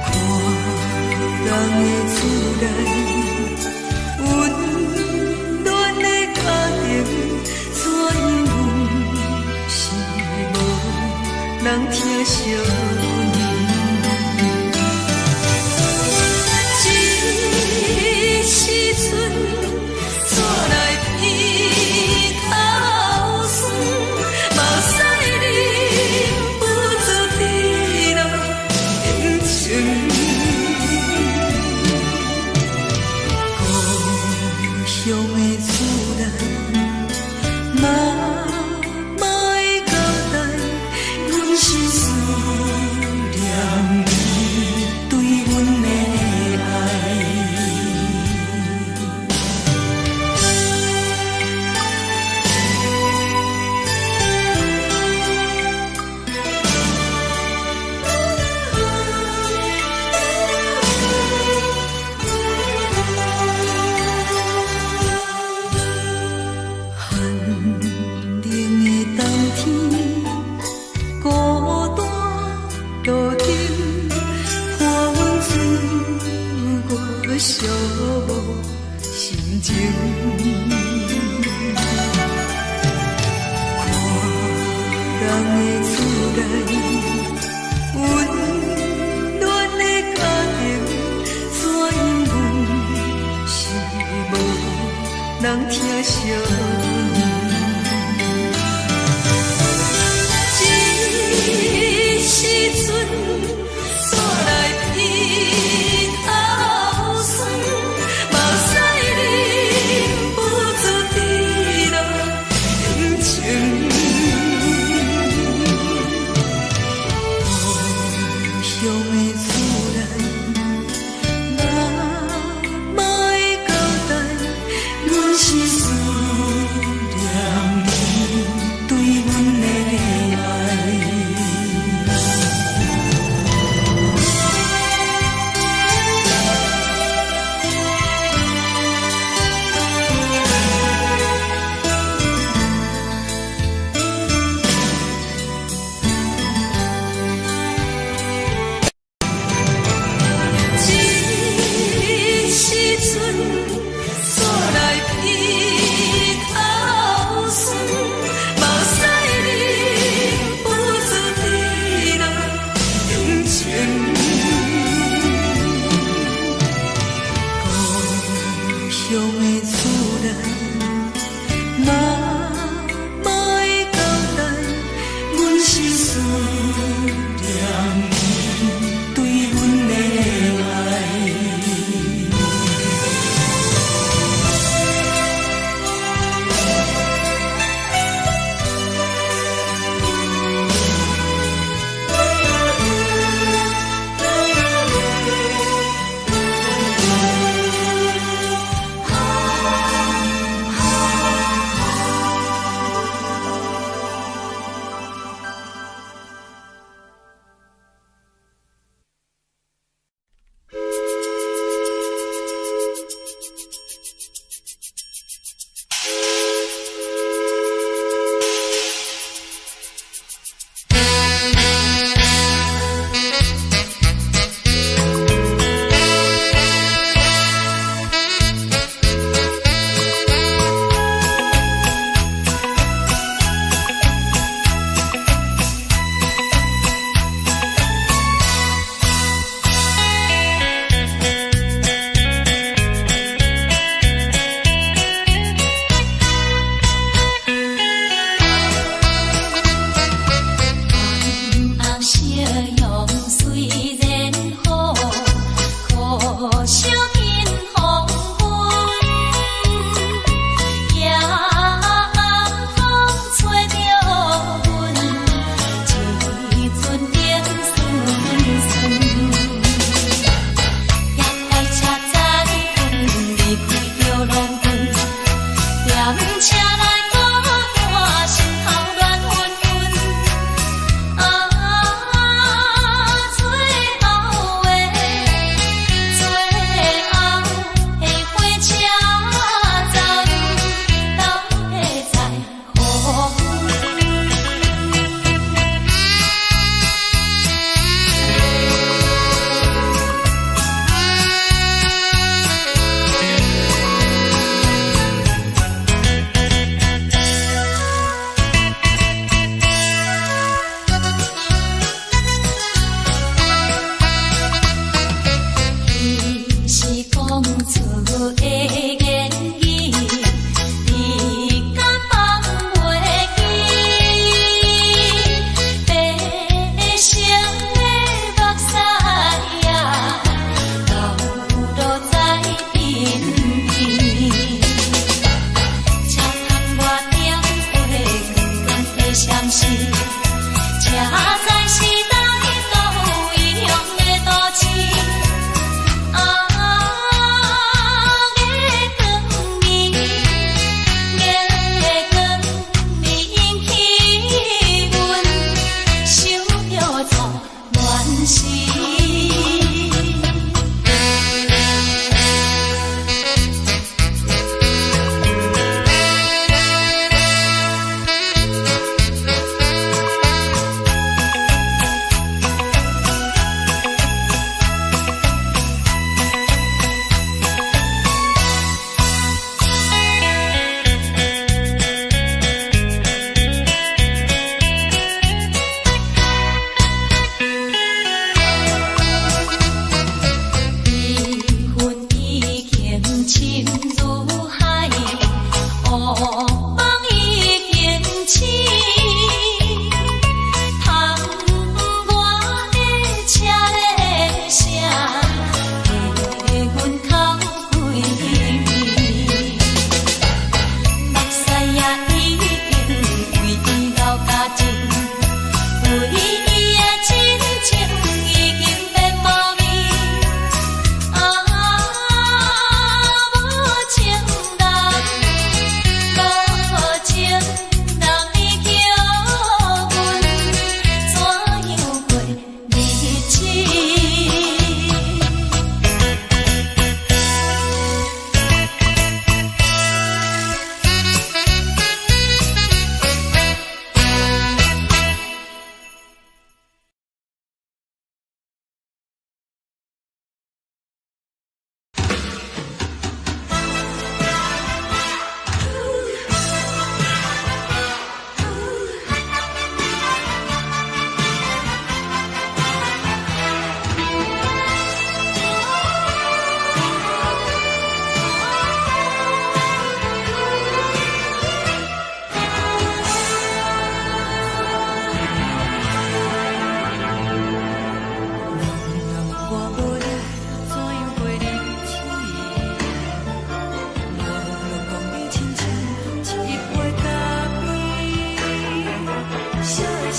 看人的厝內，溫暖的家庭，怎樣是無人疼惜阮？這時陣煞來鼻頭酸，目屎忍不住滴落眼睛。故鄉的厝內，媽媽的交代，阮是輸。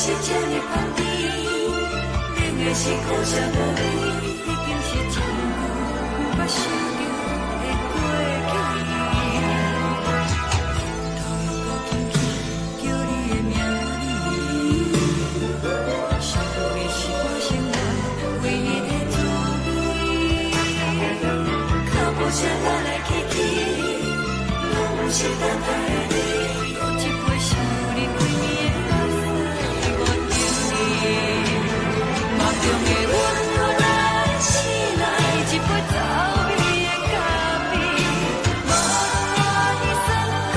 是這呢香甜，冷的是苦澀無味，已經是真久毋捌想著的過去。頭又閣輕輕叫你的名字，想你是我生活唯一的滋味。腳步聲來來去去，攏毋是等待的你。閣一杯想你規暝的目屎，我敬你。夢中的阮來醒來，一杯走味的咖啡。無論偌尼酸苦，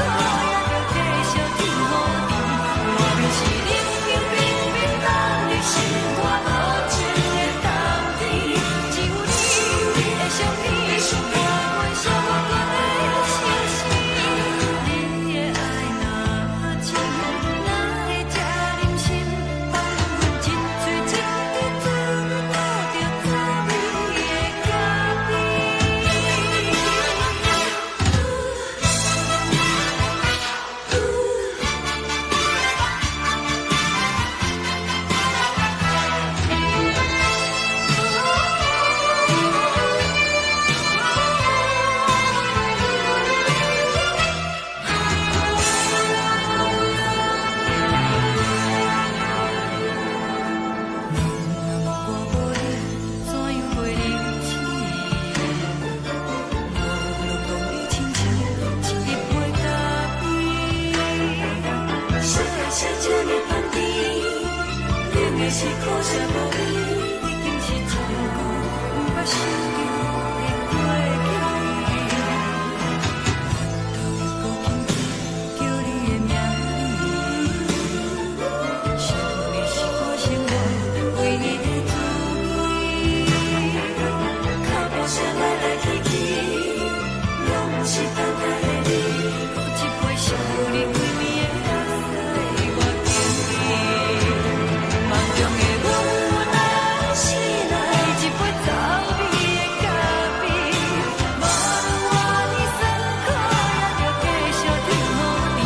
也著繼續天雨甜。外面是冷冰冰冰凍的心肝，無情的冬天。只有你的相片，伴阮寂寞的相思。你的愛若真，哪會這忍心放阮一喙一滴做你討著滋味的咖啡？若我無你，怎樣過日子？我攏當你親像一杯咖啡。啥的是這呢香甜，冷的是苦澀無味，已經是真久毋捌想著的過去。頭又閣輕輕叫你的名字，想你是我生活唯一的滋味。腳步聲來來去去，攏毋是等待的你。閣一杯想你規暝的目屎，我敬你。夢中的阮來醒來，一杯走味的咖啡。無論偌尼酸苦，也著繼續天雨甜。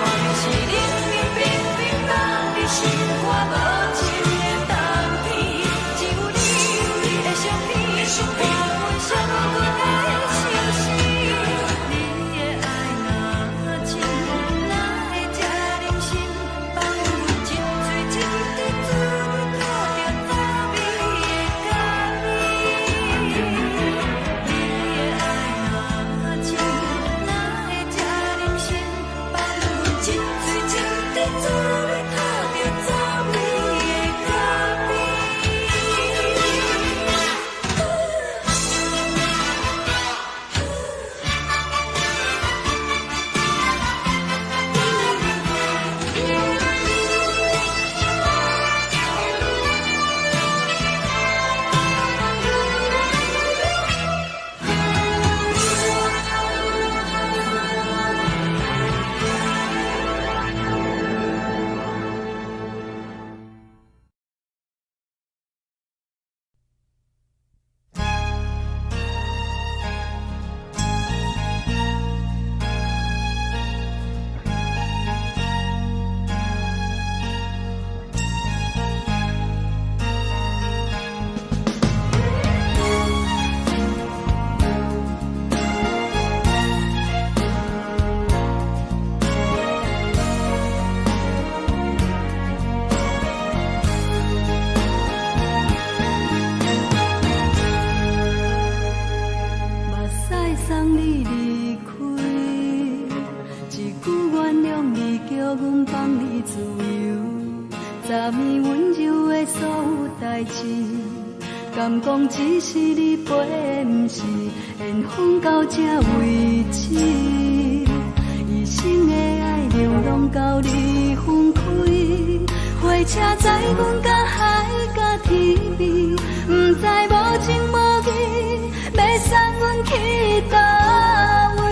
外面是冷冰冰冰凍的心肝，無情的冬天。只有你的相片，伴阮寂寞的相思。你的愛若真，哪會這忍心放阮一喙一滴做你討著滋味的咖啡？你的愛若真，哪會這忍心放阮一喙一滴做你討著滋味的咖啡？目屎送你離開，一句原諒你，叫阮放你自由。昨暝溫柔的所有代誌，敢講只是你陪的，毋是緣分到這為止。一生的愛流浪到你分開，火車載阮到海角天邊，毋知無情無義，欲送阮去佗位？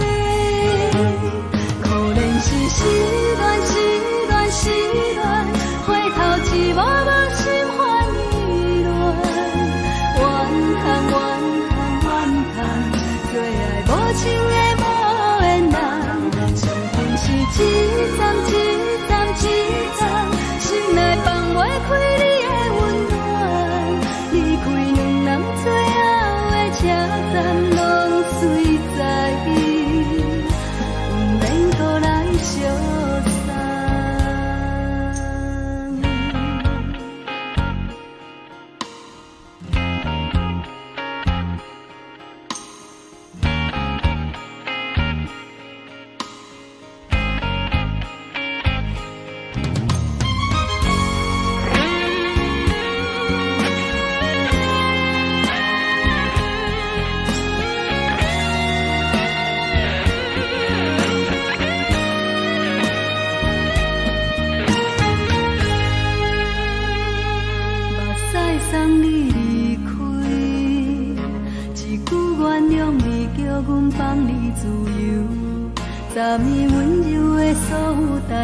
可憐是失戀，失戀，失戀，回頭一望無心煩意亂，怨恨，怨恨，怨恨，做愛無情的無緣人，傷心是一站一站一站，心內放。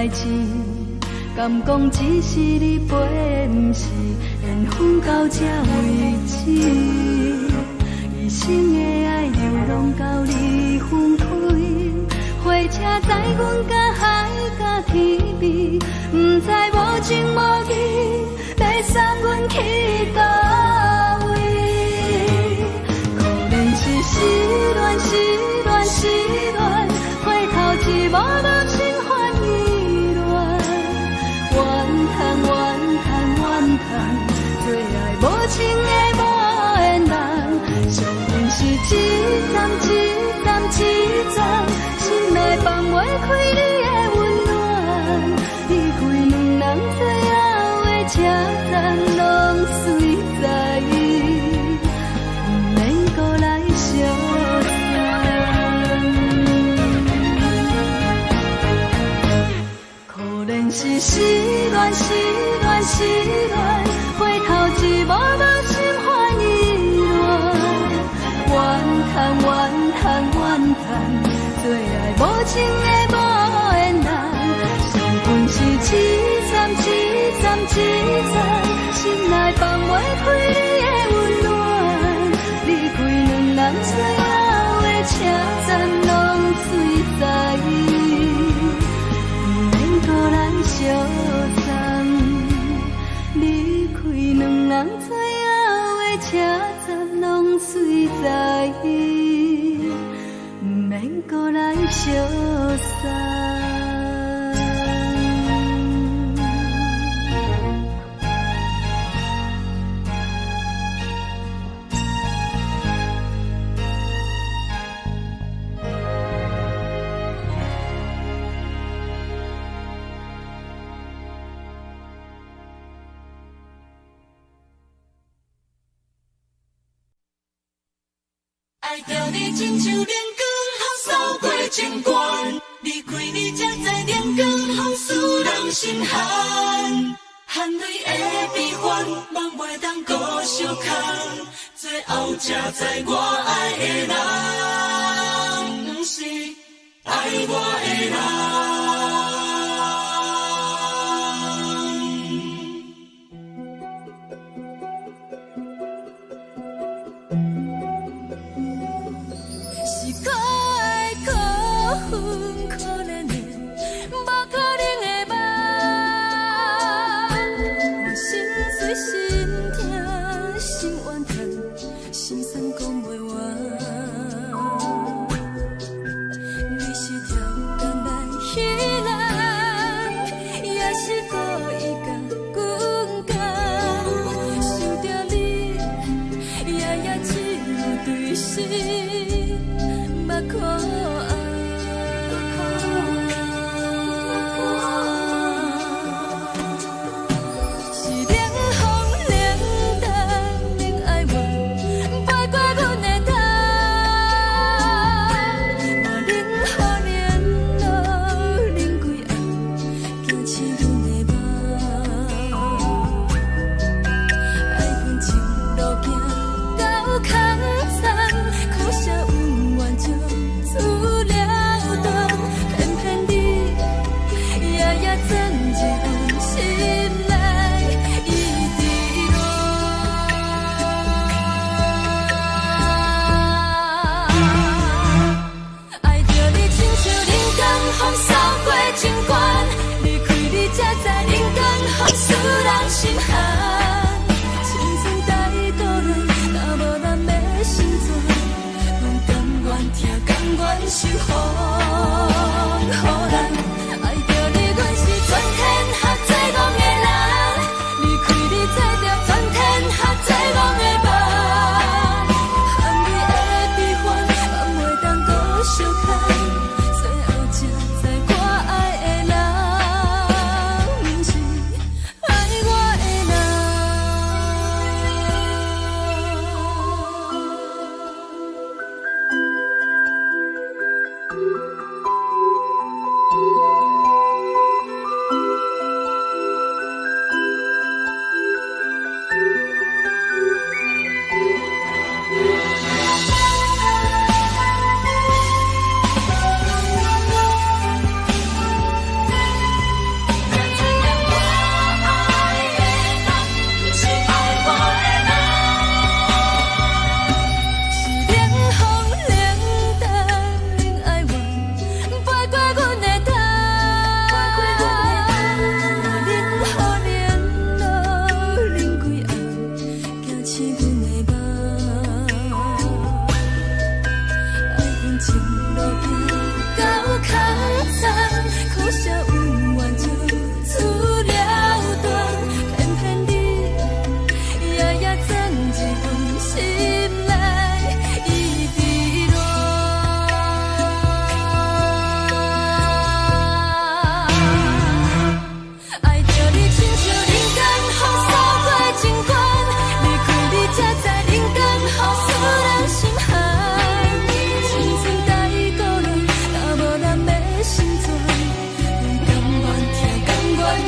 代誌，敢講只是你陪，毋是緣分到這為止。一生的愛流浪到你分開，火車載阮甲海甲天邊，毋知無情無義，欲送阮去佗位？可憐是失戀，失戀，失戀，回頭一望無心煩意亂，怨嘆怨嘆怨嘆，做愛無情的無緣人，相逢是一站一站一站，心內放袂開你的溫暖，離開兩人最後的車站，攏隨在，毋免閣來相送。可憐是失戀，失戀，失戀，回頭一望無心煩意亂，怨嘆怨嘆怨嘆，做愛無情的無緣人，相逢是一站一站一站，心內放袂開你的溫暖，離開兩人最後的車站，攏隨在，毋免閣來相送。離開兩人最後的車站，攏隨在，毋免閣來相送。愛著你親像冷光予掃過情關，離開你才知冷光予使人心寒，汗淚的悲歡，夢袂當閣相牽，最後才知我愛的人，毋是愛我的人。是可愛可恨可憐的，無可能的夢。我心碎心痛心怨嘆，心酸講袂完。你是跳江來彼人，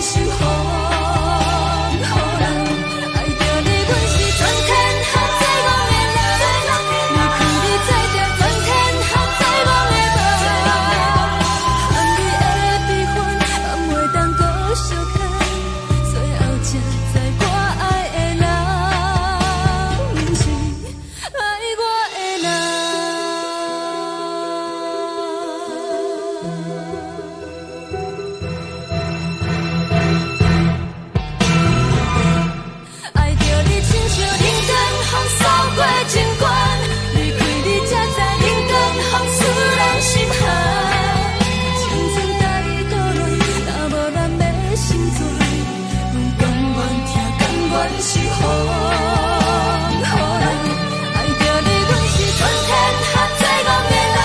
受予人。愛著你，阮是全天下最戇的人。離開你，才定全天下最戇的夢。含你的悲歡，嘛袂當閣相牽。最後才知我愛的人，毋是愛我的人。愛著你，親像冷光風掃過情關，離開你才知冷光風使人心寒。青春甲你捣亂，若無咱欲心醉，阮甘願疼，甘願受予人。愛著你，阮是全天下最戇的人，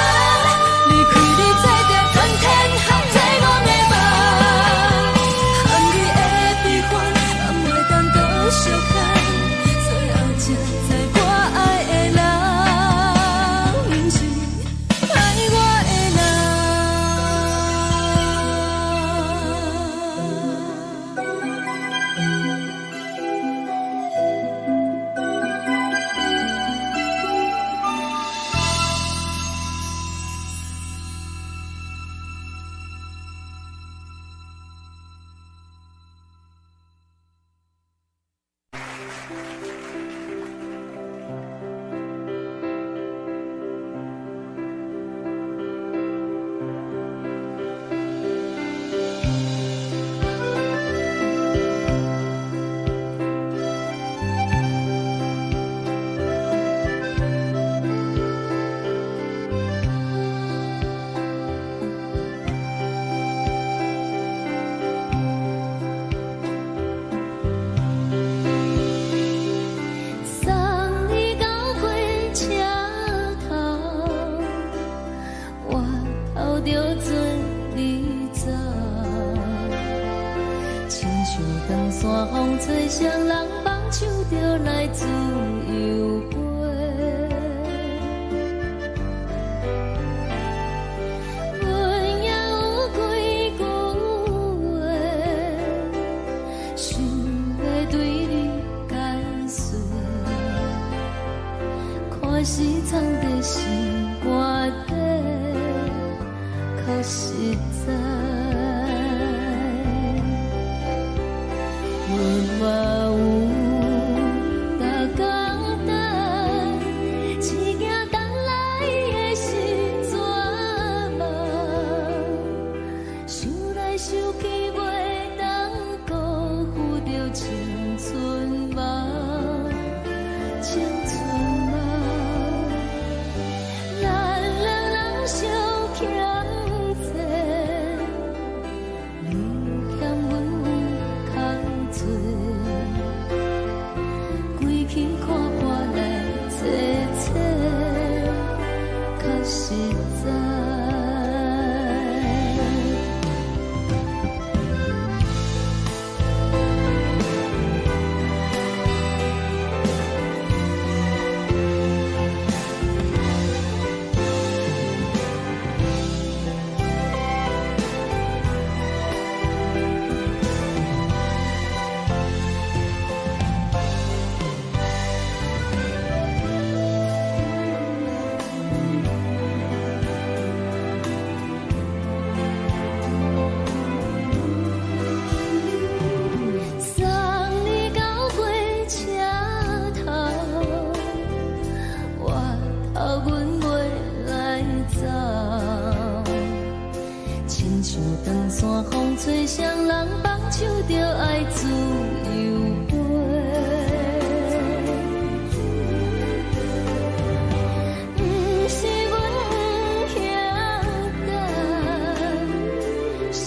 離開你才定全天下最戇的夢。含你的悲歡，嘛袂當閣相牽。最後才知我愛的人，毋是愛我的人。送你到火車頭，我頭著准你走。親像長山風吹，誰人放手就來自由飛。阮也有幾句話，想欲對你解說，看是藏佇心肝底，較實在。阮嘛有逐工等，只驚等來的是绝望。想來想去，袂當辜負著青春夢，青春夢。咱兩人相欠債，你欠阮有空做，規氣看破來坐坐，較實在。送你到火車頭，我頭阮袂來走。親像長山風吹，誰人放手就愛自由飛。毋是阮不曉等，時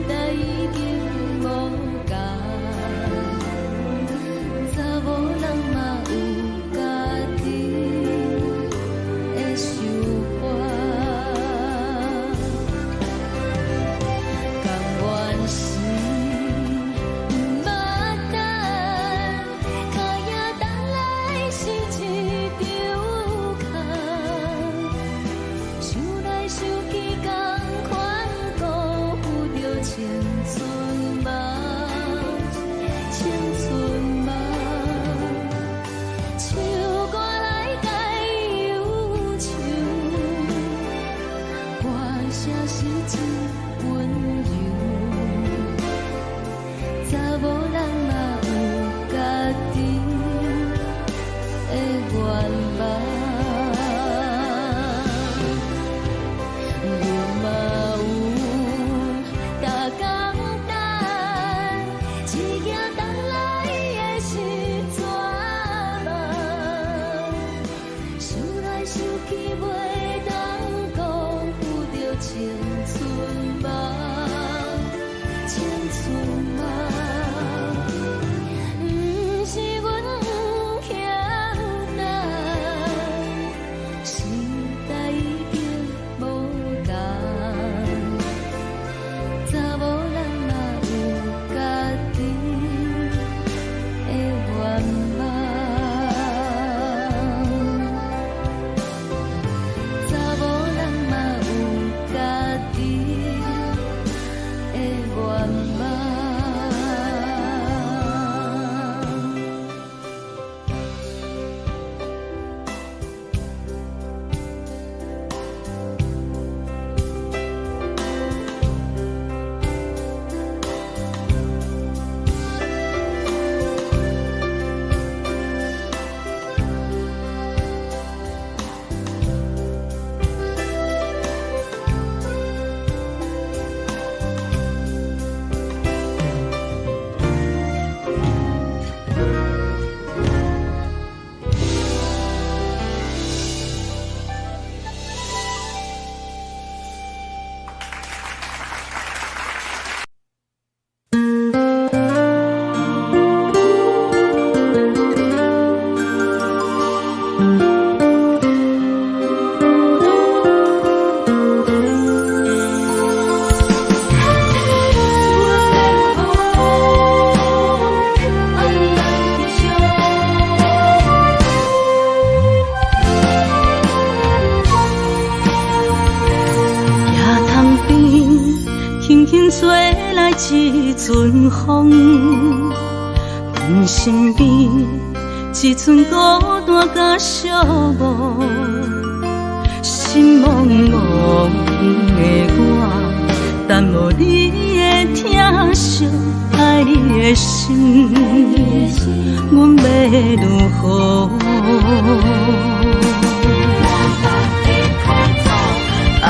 代已經無仝，查某人嘛有家己的想法。甘願是毋捌。願望。一阵風，阮身邊一陣孤單佮寂寞，心茫茫的我，等無你的疼惜，愛你的心，阮欲如何？啊，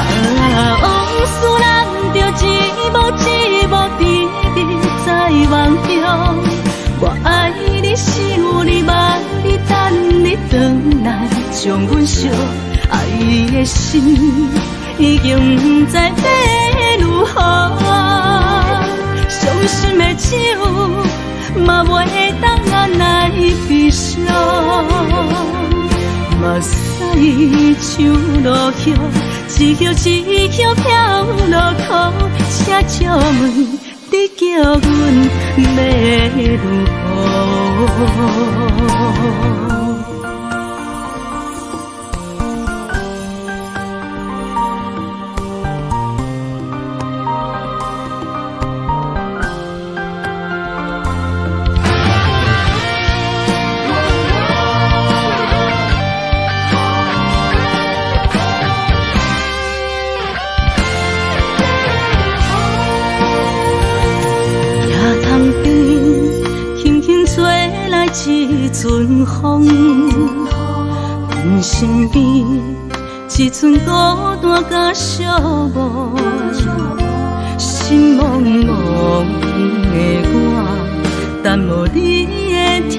往事咱著一幕一幕甜蜜在夢中，我愛你，想你，望你，等你轉來，將阮惜愛的心已經不知欲如何，傷心的酒嘛袂當按來悲傷，目屎像落雨，一葉一葉飄落苦，請借問你叫阮欲如何？一陣風，阮身邊一陣孤單佮寂寞，心茫茫的我，等無你的疼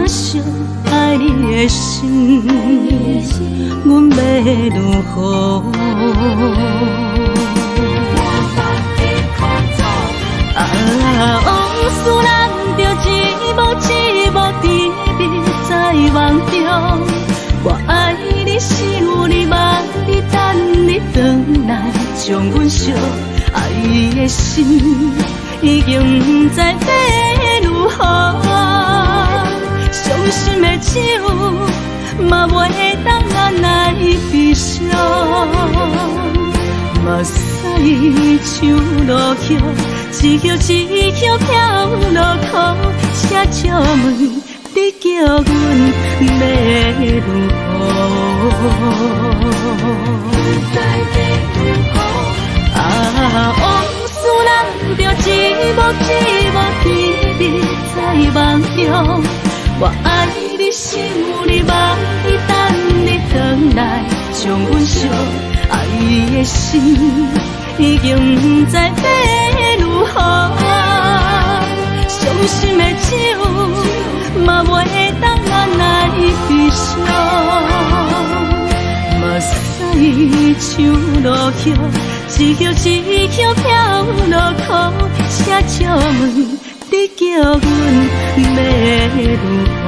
惜，愛你的心，阮欲如何？啊，往事咱著一幕一幕甜蜜在夢中，我愛你，想你，望你，等你轉來，將阮惜愛的心已經不知欲如何，傷心的酒嘛袂當按來悲傷，目屎像落雨，一葉一葉飄落苦，請借問你叫阮欲如何？啊，往事咱著一幕一幕甜蜜在夢中，我愛你，想你，望你，等你轉來，將阮惜愛的心已經不知欲如何，傷心的酒嘛袂當按來悲傷，目屎像落雨，一葉一葉飄落苦，請借問你叫阮欲如何？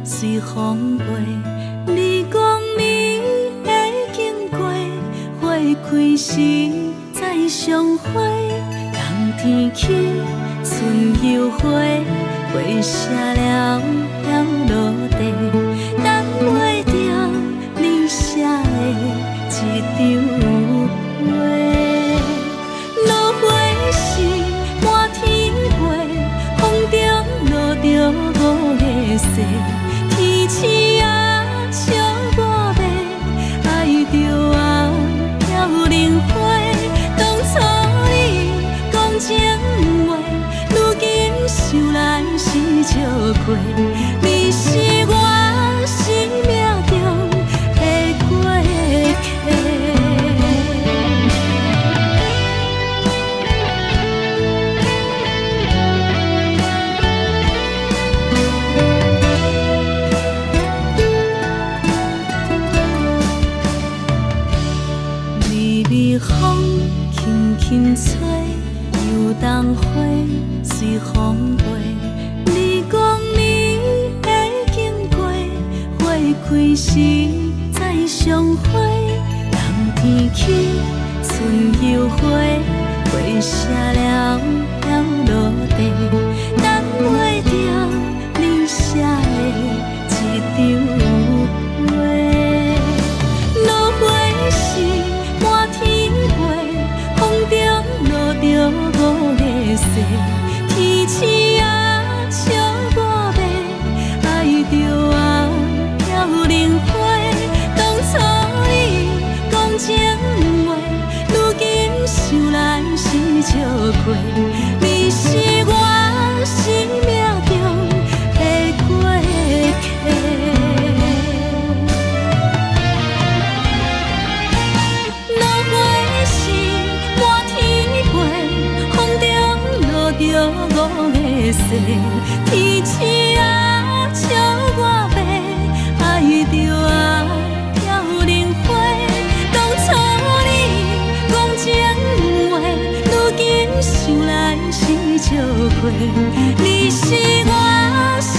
隨風飛。你講你會經過，花開時再相會。冬天起，春又回，花謝了飄落地，等袂著你寫的這張批。落花時滿天飛，風中落著五个誓，天鼠仔笑我欲，愛著我飄零花。當初你講情話，如今想來是笑話。你是我生命中的過客。微微風輕輕吹，油桐花隨風飛。你講你會經過，花開時再相會。冬天起，春又回，花謝了飄落地，等袂著你寫的這張批。落花時滿天飛，風中落著五个誓，天鼠仔笑我欲，愛著我飄零花。當初你講情話，如今想來是笑話。你是我生命中的過客。落花時滿天飛，風中落著五个誓，天鼠仔笑我欲，愛著我飄零花。當初你講情話，如今想來是笑話。你是我生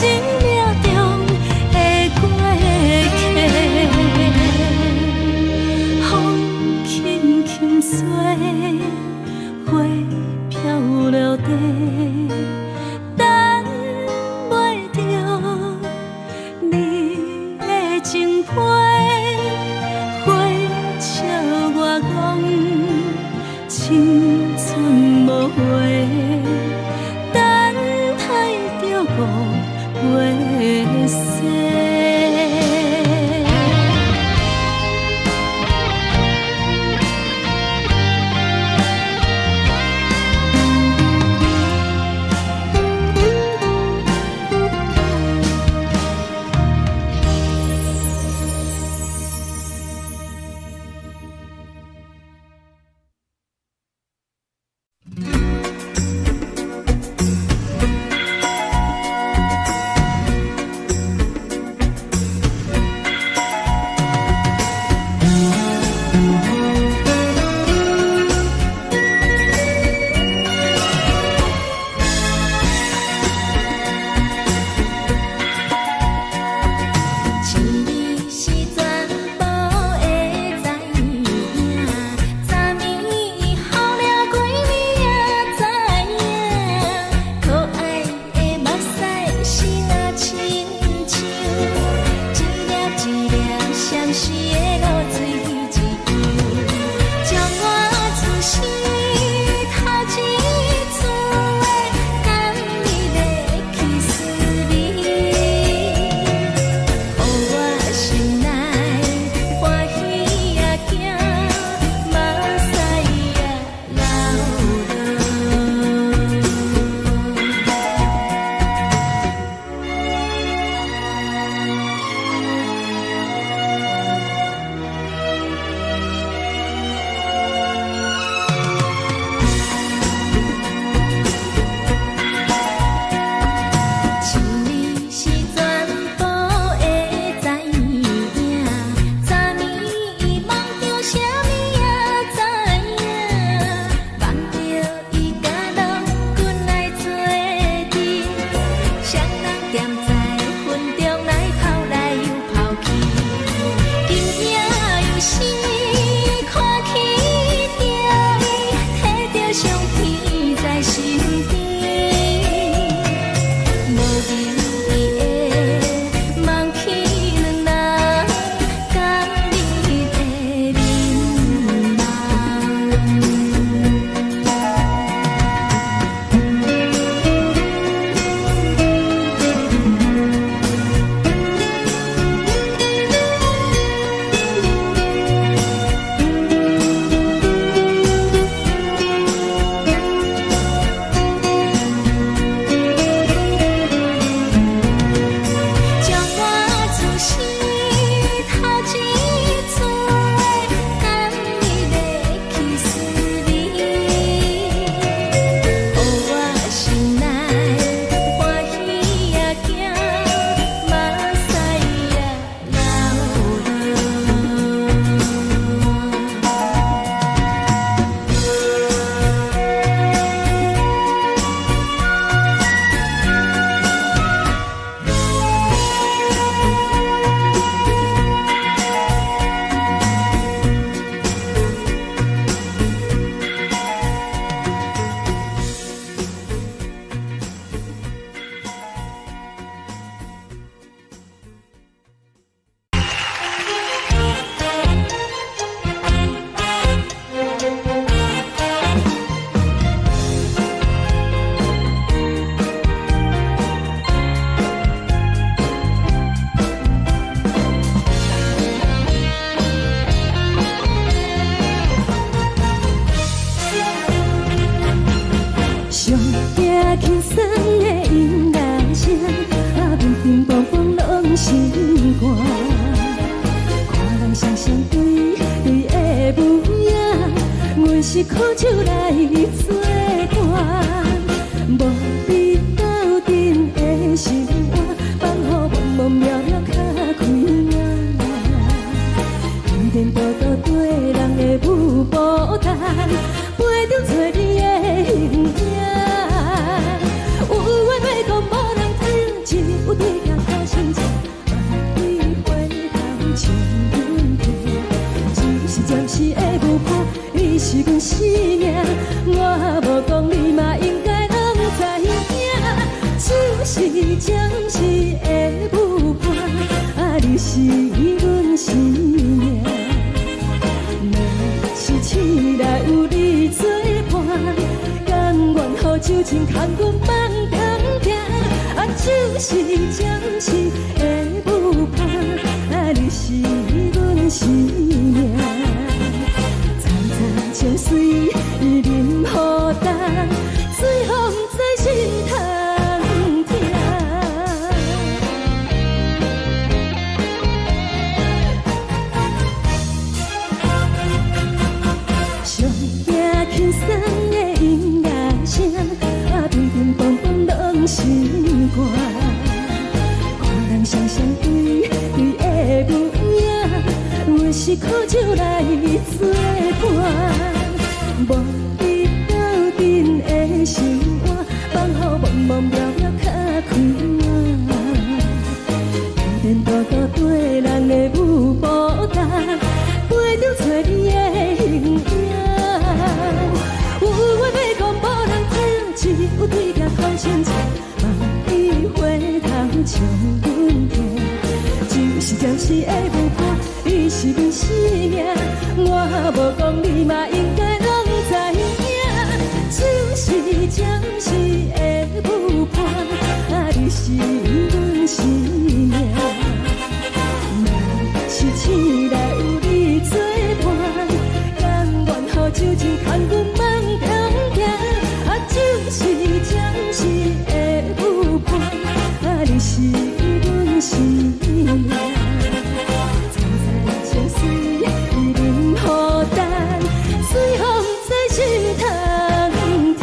命中的過客。風輕輕吹，花飄落地，等袂著你的情批。花笑我講青春無話，等待著五月雪。去。今夜又是看起著伊，提著相片在身邊，無言的望去兩人仝日的面目。將我此時頭一次仝日的去思念，予我心內歡喜也驚，目屎也流落。上驚輕鬆的音樂聲，啊，乒乒乓乓攏心肝。看人雙雙對對的舞影，阮是苦酒來做伴，無比鬥陣的心肝，放予茫茫渺渺較開眼。天天多多對人的舞步單，陪著找你的形影。有緣欲講無人知，只有對鏡苦心情，莫對回頭笑阮聽。只是暫時的舞伴，你是阮生命，我無講你嘛應該攏知影。只是暫時的舞伴，啊，你是阮生命。若是醒來有你作伴，甘願予酒精牽阮放通行。啊，只是暫時的舞伴，啊，你是阮生命。層層情隨淋雨重，水予毋知心通疼。上驚輕鬆的音樂聲，啊，乒乒乓乓攏心肝。看人雙雙對對的舞影，阮是苦酒來做伴，無比鬥陣的心肝，放予茫茫渺渺較開眼。天天多多對人的舞步重，陪著找你的形影。有緣欲講無人知，只有對鏡苦心情，莫對回頭笑阮聽。只是暫時的舞伴，你是阮生命，我無講你嘛應該攏知影。只是暫時的舞伴，啊，你是阮生命。若是醒來有你作伴，甘願予酒精牽阮放通行。啊，只是暫時的舞伴，啊，你是阮生命。層層情隨淋雨重，水予毋知心通疼。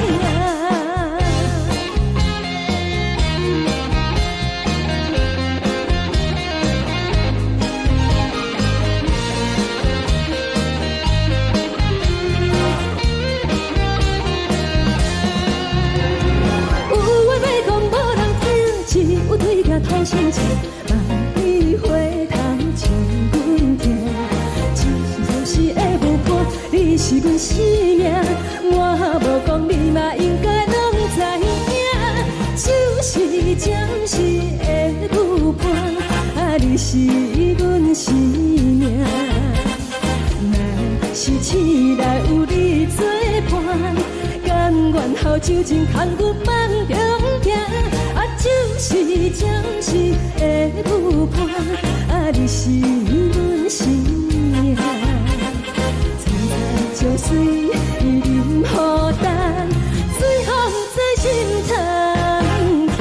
阮生命，我無講你嘛應該攏知影。酒是暫時的舞伴，啊，你是阮生命。若是醒來有你做伴，甘願予酒精牽阮夢中行。啊，酒是暫時的舞伴，啊，你是阮生命。層層江水淋雨丹，水風在心頭疼。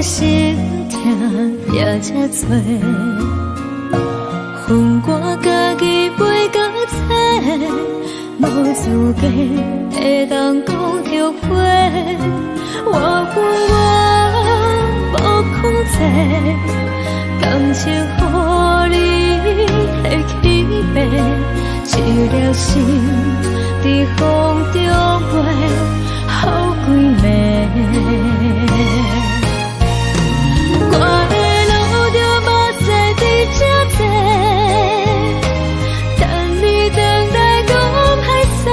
心疼也這濟。分我家己飛到找，無資格會當講後悔。我有我無控制，感情予你提去爬，一粒心佇風中飛，予幾暝。我會流著目屎佇這坐，等你轉來講歹勢，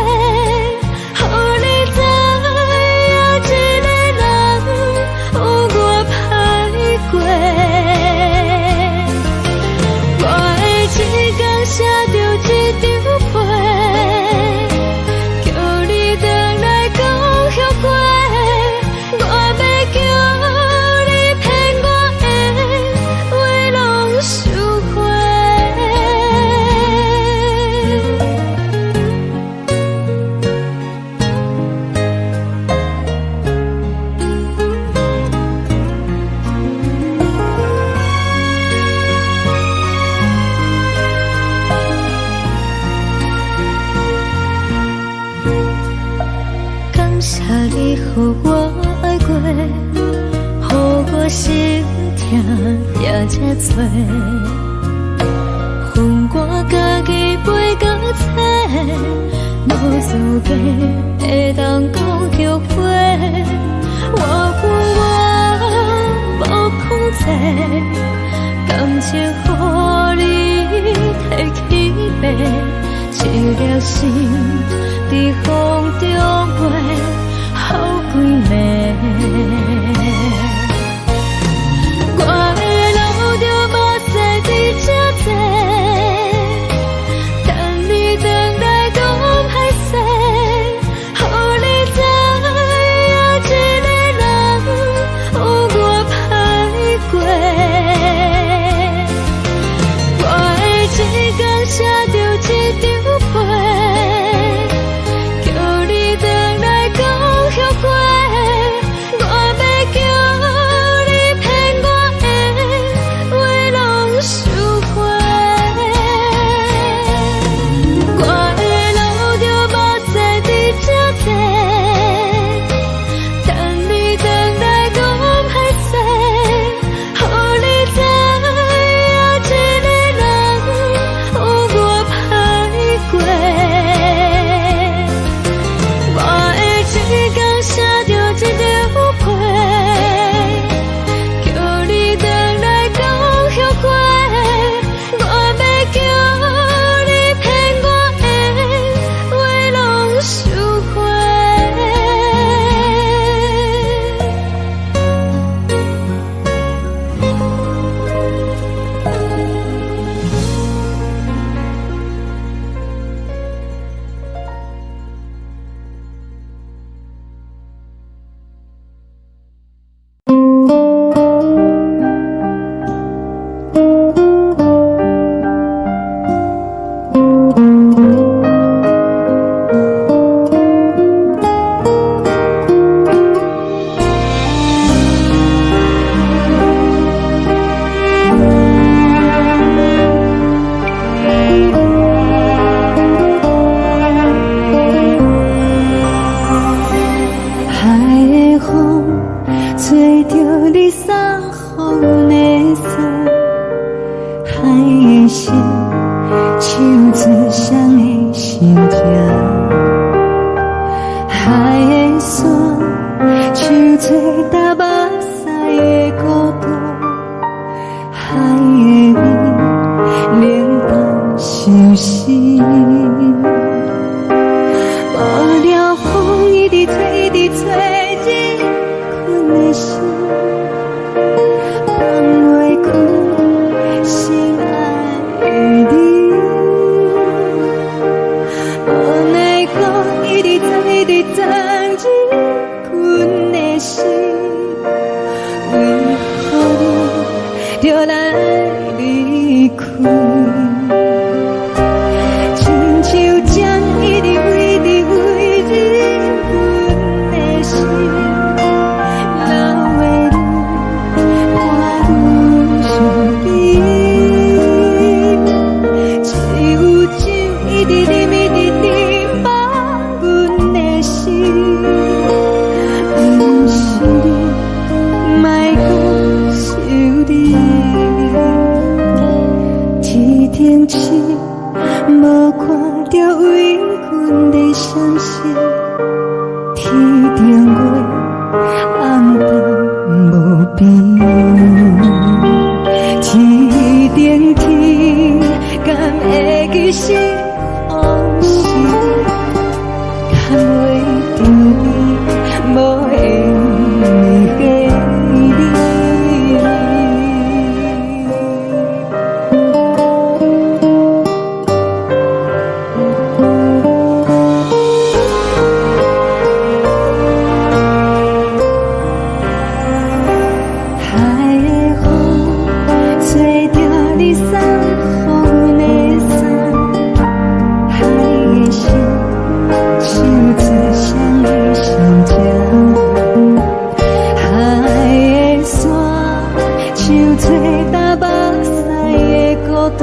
予你知影一个人有偌歹過。我會一工寫著一張批，叫你轉來講後悔。我欲叫你騙我的話攏收回。感謝你予我愛過，予我心疼也這濟。分我家己飛到找，無資格會當講後悔。我有我無控制，感情予你提去爬，一粒心佇風中飛，予幾暝。我會流著目屎佇這坐，等你轉來講歹勢，予你知影一個人有偌歹過。我會一工寫著一張批，叫你轉來講後悔。我欲叫你騙我的話攏收回。我會流著目屎佇這坐，等你轉來講歹勢，予你知影一個人有偌歹過。我會一工寫著一張批，叫你轉來講後悔。我欲叫你騙我的話攏收回。海的風吹著你送予阮的衫，海的聲唱出誰的心痛，海的沙唱出踏目屎的孤單，海的味冷淡相思。無聊風一直吹，一直吹，入阮的心，放袂開心愛的你。無奈何一直鑽，一直鑽入阮的心，為何你著來離開？親像針一直飛，一直飛入阮的心，留的你頂市，無看著微雲咧閃爍，天頂月暗淡無邊。天頂天，敢會記是予是？牽袂著你，無緣的你。海的風，吹著你送予阮的衫，海的聲，唱出誰的心情。海的沙，唱出東目屎的孤單。